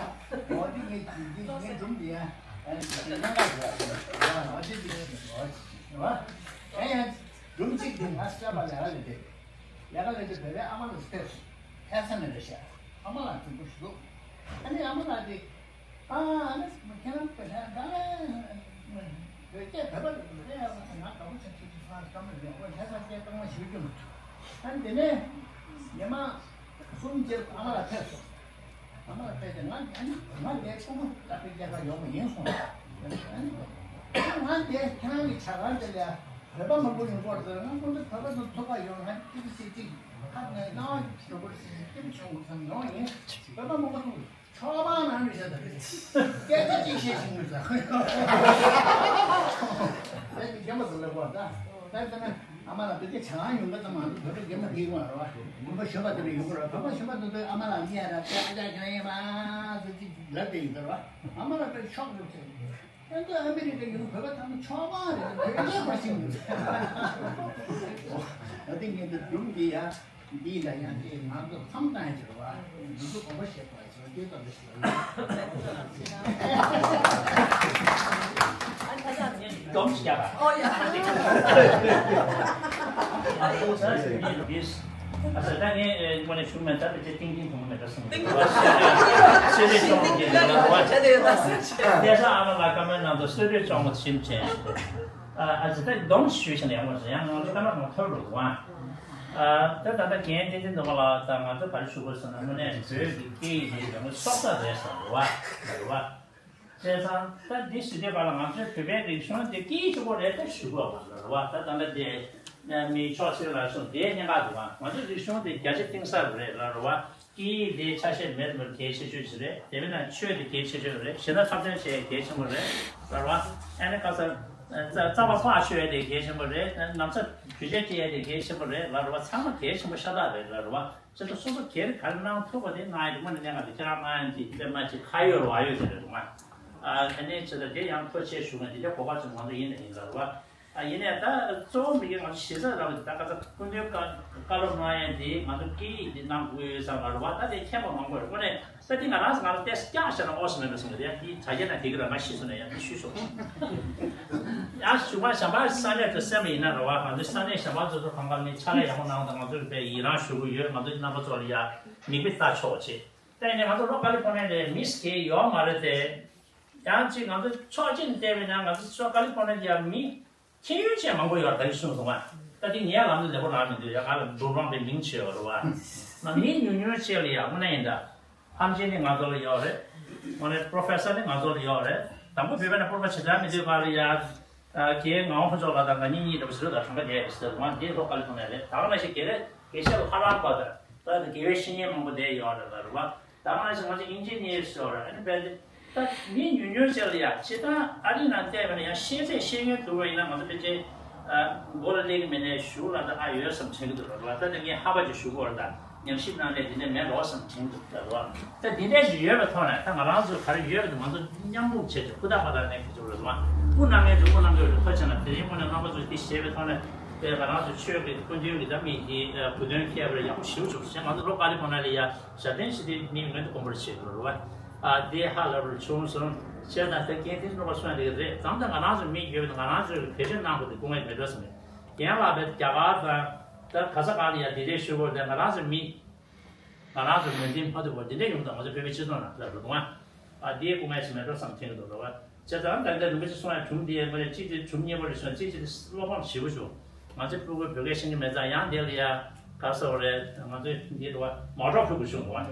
ད་འོ་དེ་ངས་ཀྱི་འདི་ངས་སྒྲུང་འདི་ཡང་ཨ་ནི་གནད་འགག་རེད་ཨ་ནི་ང་ཚོའི་འདི་ཞིག་འོ་ཞིག་རེད་བ། ཡང་ཡང་སྒྲུང་གཅིག་དེ་ང་སྐྱབས་པ་ལས་ཀ་ལས་དེ། ལས་ཀ་ལས་དེ་བོད་པའི་ཨ་མ་ལ་ཕེབས་སོང་། ལྷ་ས་ནས་རེད་ཤག་ཨ་མ་ལགས་གྲོགས་པོ་ཞིག་འདུག་ཨ་ནི་ཨ་མ་ལགས་དེ་ཨ་ཨ་ནི་ཁྱེད་རང་བོད་ལྷ་ད་བོད་སྐད་བོད་པ་རེད་རེད་ཡ་ང་དགའ་པོ་ཆེ་ཁྱེད་ཀྱི་ཕར་བཀའ་མོལ་རེད། ཨོ་ལྷ་ས་སྐད་གཙང་མ་ཞིག་སྐྱོན་མ་ཐུབ། ཨ་ནི་དེ་ནས་ཉི་མ་གསུམ་རྗེས་ཨ་མ་ལགས་ཕེབས་སོང་། ཨ་མ་ལགས་ཕེབས་ཏེ་ང་ཨ་ནི་ང་ངའི་ཕྲུ་གུ་ད་བོད་སྐད་ཕར་ཡོང་བ་ཡིན་གསུངས། ཨ་ནི་ང་དེ་ཁྱེད་རང་གི་ཇ་ཁང་དེ་ལ། བོད་པ་མང་པོ་ཡོང་གི་རེད། ང་ཁོང་ཚོ་བོད་པ་ཚོ་ཐུག་པ་ཡོང་ང་ཏི་ཏི་སི་ཏི་ཁ་ནས་སྣང་བ་ཞོག་པར་སི་ཏི་ཏི་བྱུང་བསམ་ཡོང་ཡིན། བོད་པ་མང་པོ་ཐུག་ཆོག་པ་ནང་རེ་བྱ་ད་རེད། སྐད་ཆ་གཅིག་བཤད་ཤིང་མི་ཟ། ཁོས་ཀྱི་རྒན་པ་ཚོ་ལ་གོ་ད་ད་ལྟ་ན་ཨ་མ་ལགས་བོད་སྐད་ཆ་ཡོང་གི་ཙམ་མ་གཏོགས་བོད་པ་རྒན་པ་དེ་ཡོང་བ་རེད་བ། བོད་པ་གཞོན་པ་དེ་འདྲ་ཡོང་གི་རེད། བོད་པ་གཞོན་པ་དེ་ཚོས་ཨ་མ་ལགས་ཡིན་ཡ་ར་སྐད་ཨ་ཅག་ཁྱོད་ཡིན་མ་ཟེར་ཅིག་ལབ་བསྡད་ཡོང་གི་རེད་བ། ཨ་མ་ལགས་དཔེ་ཤོག་ལུགས་ཆེ། ཨ་ནི་ཨ་མི་རི་ཀ་ཡོང་བོད་པ་ཚང་མ་ཆོག་མ་རེད། བོད་སྐད་མ་ཤེས་མི་འདུག་ད་ལྟ་ངས་འདི་སྒྲུང་འདི་ཡང་འདི་ལ་ཡང་དེ་ང་ཚོ་མཚམས་བཏང་ཡ་ཅིག་རེད་བ། ང་ཚོ་དགོངས་པ་བཞེས་དགོས་ཡ་ཅིག་རེད། དེ་ལྟ་བུ་ཞིག་ལ་ཡོད། སྡོམ་ཞིག་བརྒྱབ་པ། ཨོ་ཡ། ཨ་ཟེར་ད་ངས་དངོས་གནས་ཞུ་མེད་ད་དེ་ཏིང་ཏིང་དུང་མེད་ད་གསུངས། ཏིང་ཏིང་དུང་མེད་ད་གསུངས། ད་ལྟ་ཨ་མ་ལགས་བཀའ་མོལ་གནང་དུས་གསོལ་རས་གཅོང་མོ་ཞིམ་ཆེན་ཞིག་ཨ་ཨ་ཙི་ད་སྡོམ་ཞུས་ཤིང་ཡང་མ་ཡང་ང་ཚོ་ད་ལྟ་ང་ཐོར་རུ་བ། ཨ་ད་ད་ལྟ་རྒན་བསྟན་འཛིན་ནོར་བུ་ལགས་དང་ང་ཚོ་ག་རེ་ཞུ་དགོས་ཟེར་ན་དངོས་གནས་བོད་ཀྱི་སྐད་ཡིག་དེ་རང་གི་སྲོག་རྩ་རེད་ཟེར་བ་རེད་བ། བྱས་ཙང་ད་འདི་ཞུ་དུས་ག་ལ་ང་ཚོའི་བོད་པའི་རིག་གཞུང་དེ་སྐད་ཡིག་གཅིག་པོ་རེད་ད་ཞུ་དགོས་བ་རེད་བ། ད་ད་ལྟ་དེ་མི་ཕྱོགས་གཅིག་ལ་སོང་དེ་སྙན་ངག་འདུག་བ། ང་ཚོའི་རིག་གཞུང་དེ་རྒྱ་ཆེ་གཏིང་ཟབ་རེད་ལ་རེད་བ། སྐད་ཡིག་དེ་ཆ་ཤས་མེད་པར་གལ་ཆེ་ཤོས་ཤིག་རེད། དེ་མིན་ན་ཆོས་དེ་གལ་ཆེ་ཤོས་རེད། གཞན་དག་ཐབས་ལྡན་བྱེད་ཡས་གལ་ཆེན་པོ་རེད་ལ་རེད་བ། ཨ་ནི་ཁ་སང་རྩ་རྩ་བ་སྤགས་ཆོད་ཡས་དེ་གལ་ཆེན་པོ་རེད། ན་ཚ་བརྗོད་བྱ་སྐྱེ་ཡས་དེ་གལ་ཆེན་པོ་རེད་ལ་རེད་བ། ཚང་མ་གལ་ཆེན་པོ་ཤ་སྟག་རེད་ལ་རེད་བ། བྱས་ཙང་སོ་སོ་སྒེར་ག་རེ་གནང་ཐུབ་པ་དེ་གནང་ཡས་དེ་དངོས་གནས་གནད་འགག་རེད། ཁྱེད་རང་གནང་ཡས་དེ་དཔེ་མ་ཅིག་ཁ་ཡོད་རེད་བ་ཡོད་དེ་རེད་འདུག་མ། ཨ་ནི་བྱས་ཙང་དེ་ཡང་ཐུགས་རྗེ་ཆེ་ཞུ་མཁན་དེ་འདྲ་གོ་སྐབས་ཅིག་མང་པོ་ཡིན་ནའི་ཡིན་ལ་རེད་བ། ཨ་ཡིན་ནའི་ད་གཙོ་བོ་མི་སྒེར་ང་ཚོ་གཞི་རྩ་རང་གི་ད་ག་ཚ་སྐུ་མདུན་བཀའ་བཀའ་སློབ་གནང་ཡས་འདི་ང་ཚོ་སྐད་ཡིག་འདི་གནང་དགོས་ཡོད་ཙང་ལ་རེད་བ། ད་དེ་མཁྱེན་པ་མང་པོ་རེད། དངོས་གནས་ད་འདི་ང་རང་ང་རང་ཏོག་ཙམ་བཀྱག་བཤད་ན་ཨོ་ཙམ་མེད་པ་སོང་གི་རེད། ཡ་འདི་དྲ་རྒྱ་ནང་དེ་གི་ར་ང་ཤི་སོང་ནས་ཡ་འདི་ཤུལ་སོང་། ཡང་གཞུག་མ་གཞན་པ་ས་གནས་དུ་སེམས་ཡིན་ན་རེད་བ། ང་ཚོ་ས་གནས་གཞན་པ་ཚོ་ཚོ་གང་ག་ནས་ཕྱག་ལས་ཡག་པོ་གནང་དང་། ང་ཚོ་དཔེ་ཡི་རང་ཞུ་གི་ཡོད། ང་ཚོ་རྣམ་པ་ཚོ་ལ་ཡ་མིག་དཔེ་ལྟ་ཆོག་བྱེད། ད་ཡིན་ནའི་ང་ཚོ་ལྷོ་ཀ་ལི་ཕོར་ནི་ཡ་ལ་མི་སྐད་ཡོད་མ་རེད་དེ། ཡང་ཅིག་ང་ཚོ་ཕྱོགས་གཅིག་ནས་བལྟས་པ་ཡིན་ན་ང་ཚོ་ལྷོ་ཀ་ལི་ཕོར་ནི་ཡ་ལ་མི་ཤེས་ཡོན་ཅན་མང་པོ་ཡོད་རེད། ད་གིན་གསུངས་སོང་ང་། ད་དེ་ངས་ལམ་དུ་ལེགས་པོ་ལངས་མི་འདུག་ཡ། ང་ལ་འབུམ་རམས་པའི་མིང་བྱས་ཡོད་རེད་བ། ང་མི་ཉུང་ཉུང་ཅིག་ལ་ཡ་དངོས་གནས་ཡིན་ད། ཕམ་ཆེན་ནི་ང་ཚོ་ལ་ཡོད་རེད། དངོས་གནས་པོ་རོ་ཕེ་སར་ནི་ང་ཚོ་ལ་ཡོད་རེད། དང་པོ་བོད་པའི་ནང་པོ་རོ་ཕེ་སར་ཇི་ལྟར་མི་འདུག་ག་ལ་ཡ། རྒན་ངག་དབང་ཕུན་ཚོགས་ལགས་དང་ང་གཉིས་གཉིས་འདྲ་པོ་ཟེར་བ་དང་གྲངས་ཀ་རྒྱག་ཡ་ཟེར་བ་འདི་ལྷོ་ཀ་ལི་ཕོར་ནི་ཡ་རེད། ད་ག་ནང་བཞིན་དགེ་ལས་དགེ་བཤེས་ལ་ཧ་ལམ་པ་དང་། ད་དགེ་བའི་བཤེས་གཉེན་མང་པོ་བསྡད་ཡོད་རེད་ལ་རེད་བ། ད་ག་ནང་བཞིན་ང་ཚོ་ཨིན་ཇི་ནི་ཡར་ཡོད་རེད། ཨ་ནི་དཔེ་འདི་ད་མི་ཉུང་ཉུང་ཅིག་ལ་ཡ་སྤྱིར་བཏང་ཨ་རི་ནང་བལྟས་པ་ན་ཡང་ཤེས་ཚད་ཤེས་ཡོན་འདུག་པ་ཡིན་ན་ང་ཚོ་ཕལ་ཆེར་མགོ་ལ་སླེབས་ཀྱི་མེད་ནའི་གཞུག་ལ་ད་ཨ་ཡོད་བསམ་དྲན་གྱི་འདུག་ལ་རེད་བ། ད་ད་ངས་ཧ་པ་ཅིག་ཞུ་དགོས་རེད། ད་ཉམས་ཞིབ་གནང་ལས་འདི་འདྲ་མེད་འགྲོ་བསམ་དྲན་གྱི་འདུག་ལ་རེད་བ། ད་འདི་འདྲ་ཞིག་ཡོད་པའི་ཐོག་ནས་ད་ང་རང་ཚོ་ག་རེ་ཡོད་པ་དེ་ང་ཚོ་མཉམ་སྤུངས་བྱས་ཏེ་ཧུར་ཐག་པ་ཐག་གནས་ཀྱི་འཇུག་རེད་མ། དབུ་གནང་མཁན་ཚོ་དབུ་གནང་གི་ཡོད་རེད། ཐུགས་རྗེ་ཆེ་གནང་། དེ་རིང་དངོས་གནས་རྣམ་པ་ཚོས་འདི་བཞེས་པའི་ཐོག་ནས་དེ་ང་རང་ཚོ་ཆོས་ཀྱི་སྐུ་མདུན་གྱི་ད་མི་དེ་གོ་དོན་ཁྱད་པར་ཡག་པོ་ཞེ་པོ་བྱུང་སོང་། ང་ཚོ་ལྷོ་ཀ་ལི་ཕོར་ནི་ཡ་ལ་ཡ་ཞབས་བརྟན་ཞུ་དེ་མི་མངོན་དུ་གོང་འཕེལ་བྱེད་དགོས་རེད་བ། ཨ་དེ་ཧ་ལས་པ་བྱུང་སོང་། བྱས་ཙང་ད་རྒན་དེ་ནོར་བ་གསུངས་ཡ་དེ་ག་རེད། དང་ད་ང་རང་ཚོ་མི་ཡོད་པ་ང་རང་ཚོས་བེད་སྤྱོད་གནང་དགོས་དེ་དཀའ་ངལ་མེད་འགྲོ་བསམ་རེད། རྒན་ལགས་དཔེ་རྒྱ་གར་དང་ད་ག་ས་ག་ལ་ཡ་དེ་འདྲས་ཞུ་དགོས་དེ་ང་རང་ཚོ་མི། ང་རང་ཚོ་ངོས་འཛིན་མ་ཐུབ་པ་འདི་འདྲ་ཡོང་དང་། ང་ཚོ་བོད་པའི་སྤྱི་ཚོགས་ནང་ལ་རུ་དུང་ཨ། ཨ་འདིའི་སྐུ་ངལ་ཞིག་མེད་འགྲོ་བསམ་དྲན་གྱི་འདུག་རེད་བ། བྱས་ཙང་ད་ལྟ་རིན་པོ་ཆེ་གསུང་ཡ་སྒྲུང་འདི་ཡ་ངོས་ནས་གཅིག་དེ་སྒྲུང་སྙན་པོ་རེད་བྱུང་། གཅིག་དེ་བློ་ཕམ་ཞེ་པོ་བྱུང་། ང་ཚོའི་ཕྲུ་གུ་བོད་སྐད་ཤེས་ཀྱི་མེད་ཙང་ཡང་དེ་ལ་ཡ་ག་རེ་ཟེར་བ་རེད། ང་ཚོའི་འདི་རུ་བ་མ་འགྲོ་ཕྲུ་གུ་བྱུང་འདུག་བ།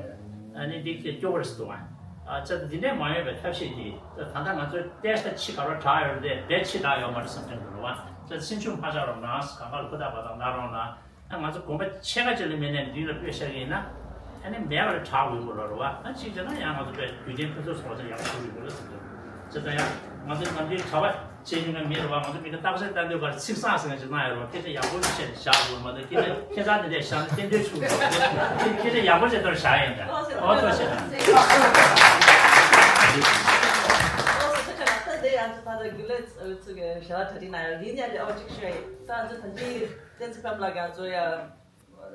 ཨ་ནི་འདི་སྐད་སྐྱོ་བོ་རེད་ཟེར་འདུག་བ། ཨ་བྱས་ཙང་འདི་འདྲས་མ་ཡོང་བའི་ཐབས་ཤེས་ཀྱིས་ད་ད་ལྟ་ང་ཚོའི་ཏེས་ད་ཕྱི་ག་རོ་དྲག་ཡོད་རེད་དེ་བེད་ཕྱི་དྲག་ཡོད་མ་རེད་བསམ་དྲན་གྱི་འདུག་རེད་བ། ད་སེམས་ཆུང་མ་ཆགས་རོགས་གནང་། གང་ག་ལ་ཧུར་ཐག་པ་ཐག་གནང་རོགས་གནང་། ད་ང་ཚོ་གོམ་པ་ཕྱེད་ཀ་ཅིག་ལས་མེད་ནས་མདུན་ལ་སྤོས་བཞག་གི་ཡིན་ན། ཨ་ནི་མེད་པ་ལ་དྲག་ཡོང་གི་རེད་བ། ད་གཅིག་བྱས་ན་ཡང་ང་ཚོ་དཔེ་རྒྱུན་ལྡན་ཕུན་སུམ་ཚོགས་ཚད་ཡག་པོ་ཞིག་ཡོང་གི་རེད་བསམ་གྱི་འདུག་བྱས་ཙང་ཡང་ང་ཚོའི་ནམ་རྒྱུན་གྲྭ་པ་ བྱེད་མཁན་མི་རེད་བ། ང་ཚོ་མི་སྣ་རྟགས་གསལ་ལྟ་འདོད་ཀར་ཚིག་བཟང་ཟེར་མཁན་ཞིག་གནང་ཡོད་རེད་བ། སྐད་ཆ་ཡག་པོ་ཞིག་བཤད་ནས་བཞག་དགོས་མ་གཏོགས། སྐད་ཆ་ཁྱེད་ཚང་དེ་འདྲས་བཞག་ན་རྟེན་འབྲེལ་ཆུང་དྲགས། སྐད་ཆ་ཡག་པོ་ཞིག་ལྟར་བཞག་ཡིན་ད། ཨོ་ཐུགས་རྗེ་ཆེ། ཨོ་ཐུགས་རྗེ་ཆེ། ད་འདི་ཡང་ད་ལྟ་རྒྱུན་ལས་ཚོ་གི་ཞལ་ལག་གྲ་སྒྲིག་གནང་ཡོད། ཡིན་ཡང་དེ་ཨོ་གཅིག་ཤོད་ཡིན། ད་ང་ཚོ་ད་འདི་བསྟན་འཛིན་ཕམ་ལགས་ཀྱིས་ང་ཚོ་ཡ་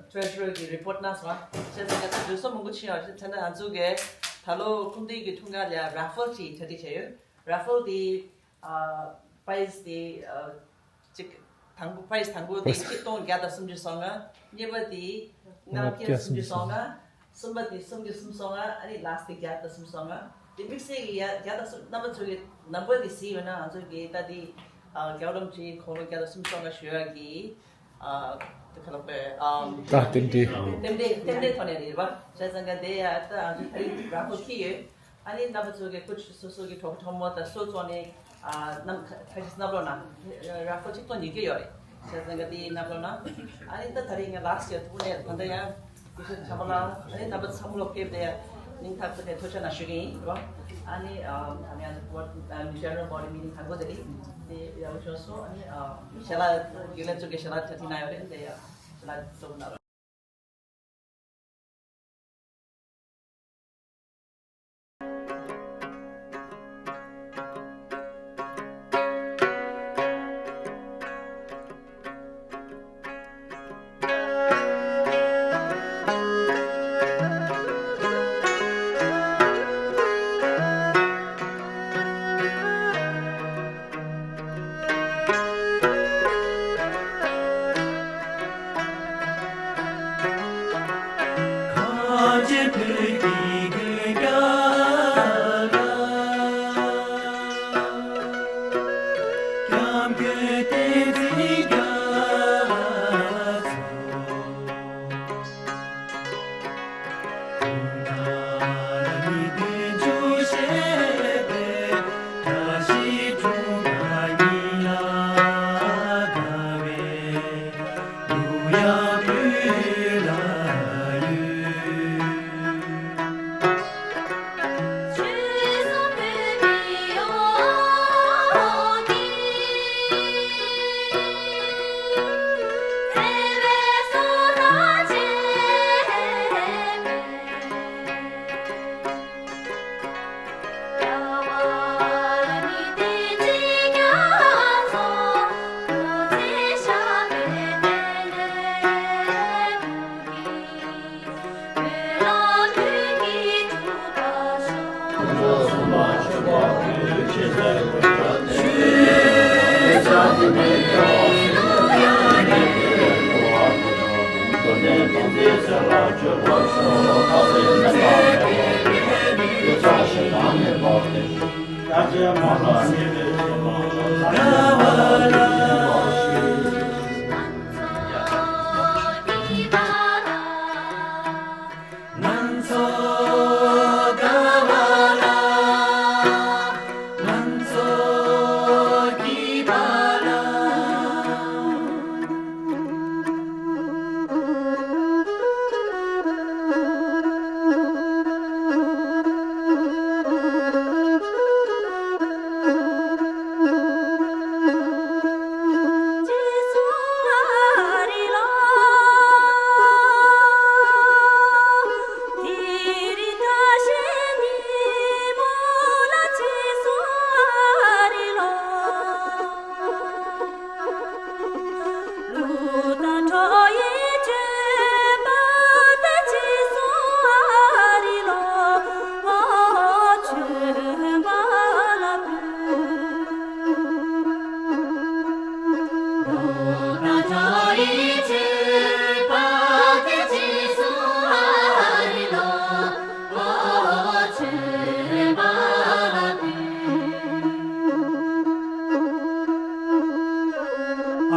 ཊི་རེ་ཇུ་རར་གྱི་རི་པོར་ཊི་གནང་སོང་ང་། བྱས་ཙང་ང་ཚོ་གྲོས་ཚོགས་མང་པོ་ཕྱིན་ཡོད་རེད། དེ་ནས་ང་ཚོ་གི་ད་ལོ་སྐུ་མདུན་གྱི་འཁྲུངས་སྐར་ལ་ར་ཧྥལ་ཅིག་གྲ་སྒྲིག་བྱས་ཡོད། ར་ཧྥལ་དེ་ཨ་པ་རའི་ཛི་དེ་ཨ་གཅིག་དང་པོ། པ་རའི་ཛི་དང་པོ་དེ་ཆིག་སྟོང་བརྒྱ་དང་སུམ་ཅུ་སོ་ལྔ། གཉིས་པ་དེ་ལྔ་བརྒྱ་སུམ་ཅུ་སོ་ལྔ། གསུམ་པ་དེ་སུམ་བརྒྱ་སུམ་སོ་ལྔ། ཨ་ནི་ལ་སི་ཊི་དེ་བརྒྱ་དང་སུམ་སོ་ལྔ། དེ་དམིགས་བསལ་གྱི་ཡ་བརྒྱ་དང་སུམ། རྣམ་པ་ཚོ་གི་ནམ་བར་དེ་གཟིགས་ཡོད་ན་ང་ཚོ་གི་ད་དེ་ཨ་རྒྱལ་བ་རིན་པོ་ཆེའི་དགུང་ལོ་བརྒྱ་དང་སུམ་ཅུ་སོ་ལྔ་གཞེས་ཡག་གི་ཨ་དེ་ག་ལབ་དགོས། ཨམ། ད་རྟེན་འབྲེལ། རྟེན་འབྲེལ། རྟེན་འབྲེལ་ཐོག་ནས་རེད་བ། བྱས་ཙང་ག་དེ་ཡ་ད་ང་ཚོ་ད་རིང་ར་ཧྥལ་འཁེལ་ཡོད། ཨ་ནི་རྣམ་པ་ཚོ་གི་སྐུ་མཁྱེན་སོ་སོ་གི་གྲོགས་གྲོགས་མོ་དང་སུ་ཚོགས་ནས་ཨ་རྣམ་ཁ་ཁ་ཤས་མནབས་རོགས་གནང་། ར་ཧྥལ་ཆིག་སྟོང་ཉི་ཤུ་ཡོད་རེད། བྱས་ཙང་ག་དེ་མནབས་རོགས་གནང་། ཨ་ནི་ད་ད་རིང་ང་ལ་སི་ཊི་ཡར་ཐུག་ནས་ད་ལྟ་ཡང་སྐུ་ཞབས་བྱམས་པ་ལགས། ཨ་ནི་རྣམ་པ་ཚང་མ་ལོ་ཕེབས་ཏེ་སྙིང་ཐག་པ་ནས་ཐུགས་རྗེ་ཆེ་གནང་ཞུ་གི་ཡིན་རོ། ཨ་ནི་ཨ་ད་ནི་ཨ་ནི་བོ་ཌི་ཨ་ནི་ཇེ་ནེ་རལ་བོ་ཌི་མི་ཊིང་དང་པོ་དེ་རེད། དེ་ཡག་པོ་བྱུང་སོང་། ཨ་ནི་ཨ་ཞལ་ལག་རྒྱུན་ལས་ཚོ་གི་ཞལ་ལག་གྲ་སྒྲིག་གནང་ཡོད་རེད། དེ་ཡ་ཞལ་ལག་གཙོ་བོ་གནང་རོགས།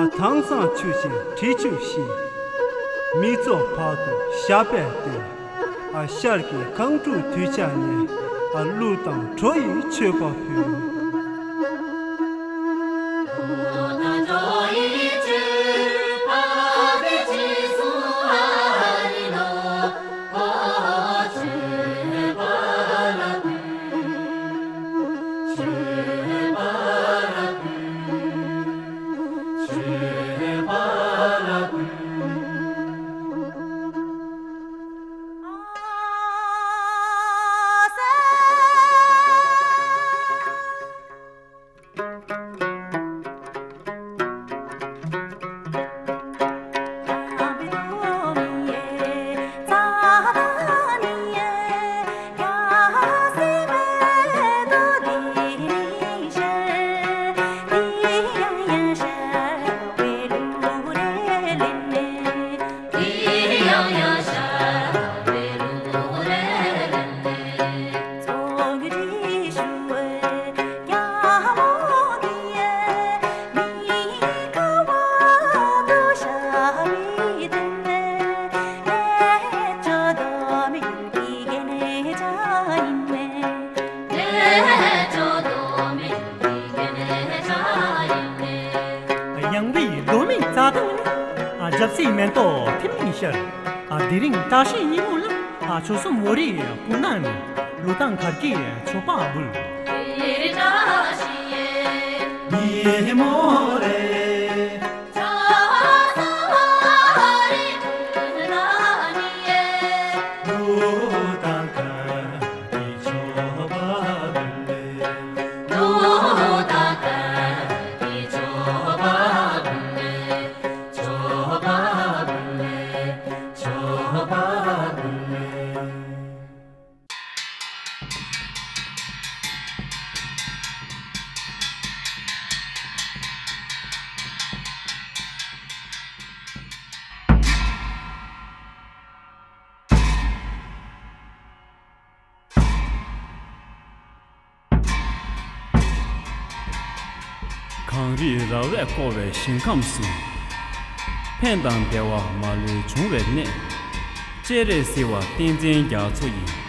ཨ། དྭངས་གཙང་ཆུ་ཆེན་དྲི་ཆུ་བཞིན། མི་ཚོགས་བར་དུ་ཞབས་པད་བརྟན། ཨ། ཤར་གྱི་གངས་ཕྲུག་དུས་ཆེན་ནས། ཨ། གླུ་དང་བྲོ་ཡི་མཆོད་པ་ཕུལ། ཤར། ཨ། དེ་རིང་བཀྲ་ཤིས་ཉིན་མོ་ལ། ཨ། ཆོལ་གསུམ་བོད་རིགས་སྤུན་ཟླ་ནི། ལོ་དང་གར་གྱི་མཆོད་པ་འབུལ། ཉིན་མོ་རེད། གངས་རིའི་ར་བས་བསྐོར་བའི་ཞིང་ཁམས་སུ། ཕན་དང་བདེ་བ་མ་ལུས་འབྱུང་བའི་གནས། སྤྱན་རས་གཟིགས་དབང་བསྟན་འཛིན་རྒྱ་མཚོ་ཡི།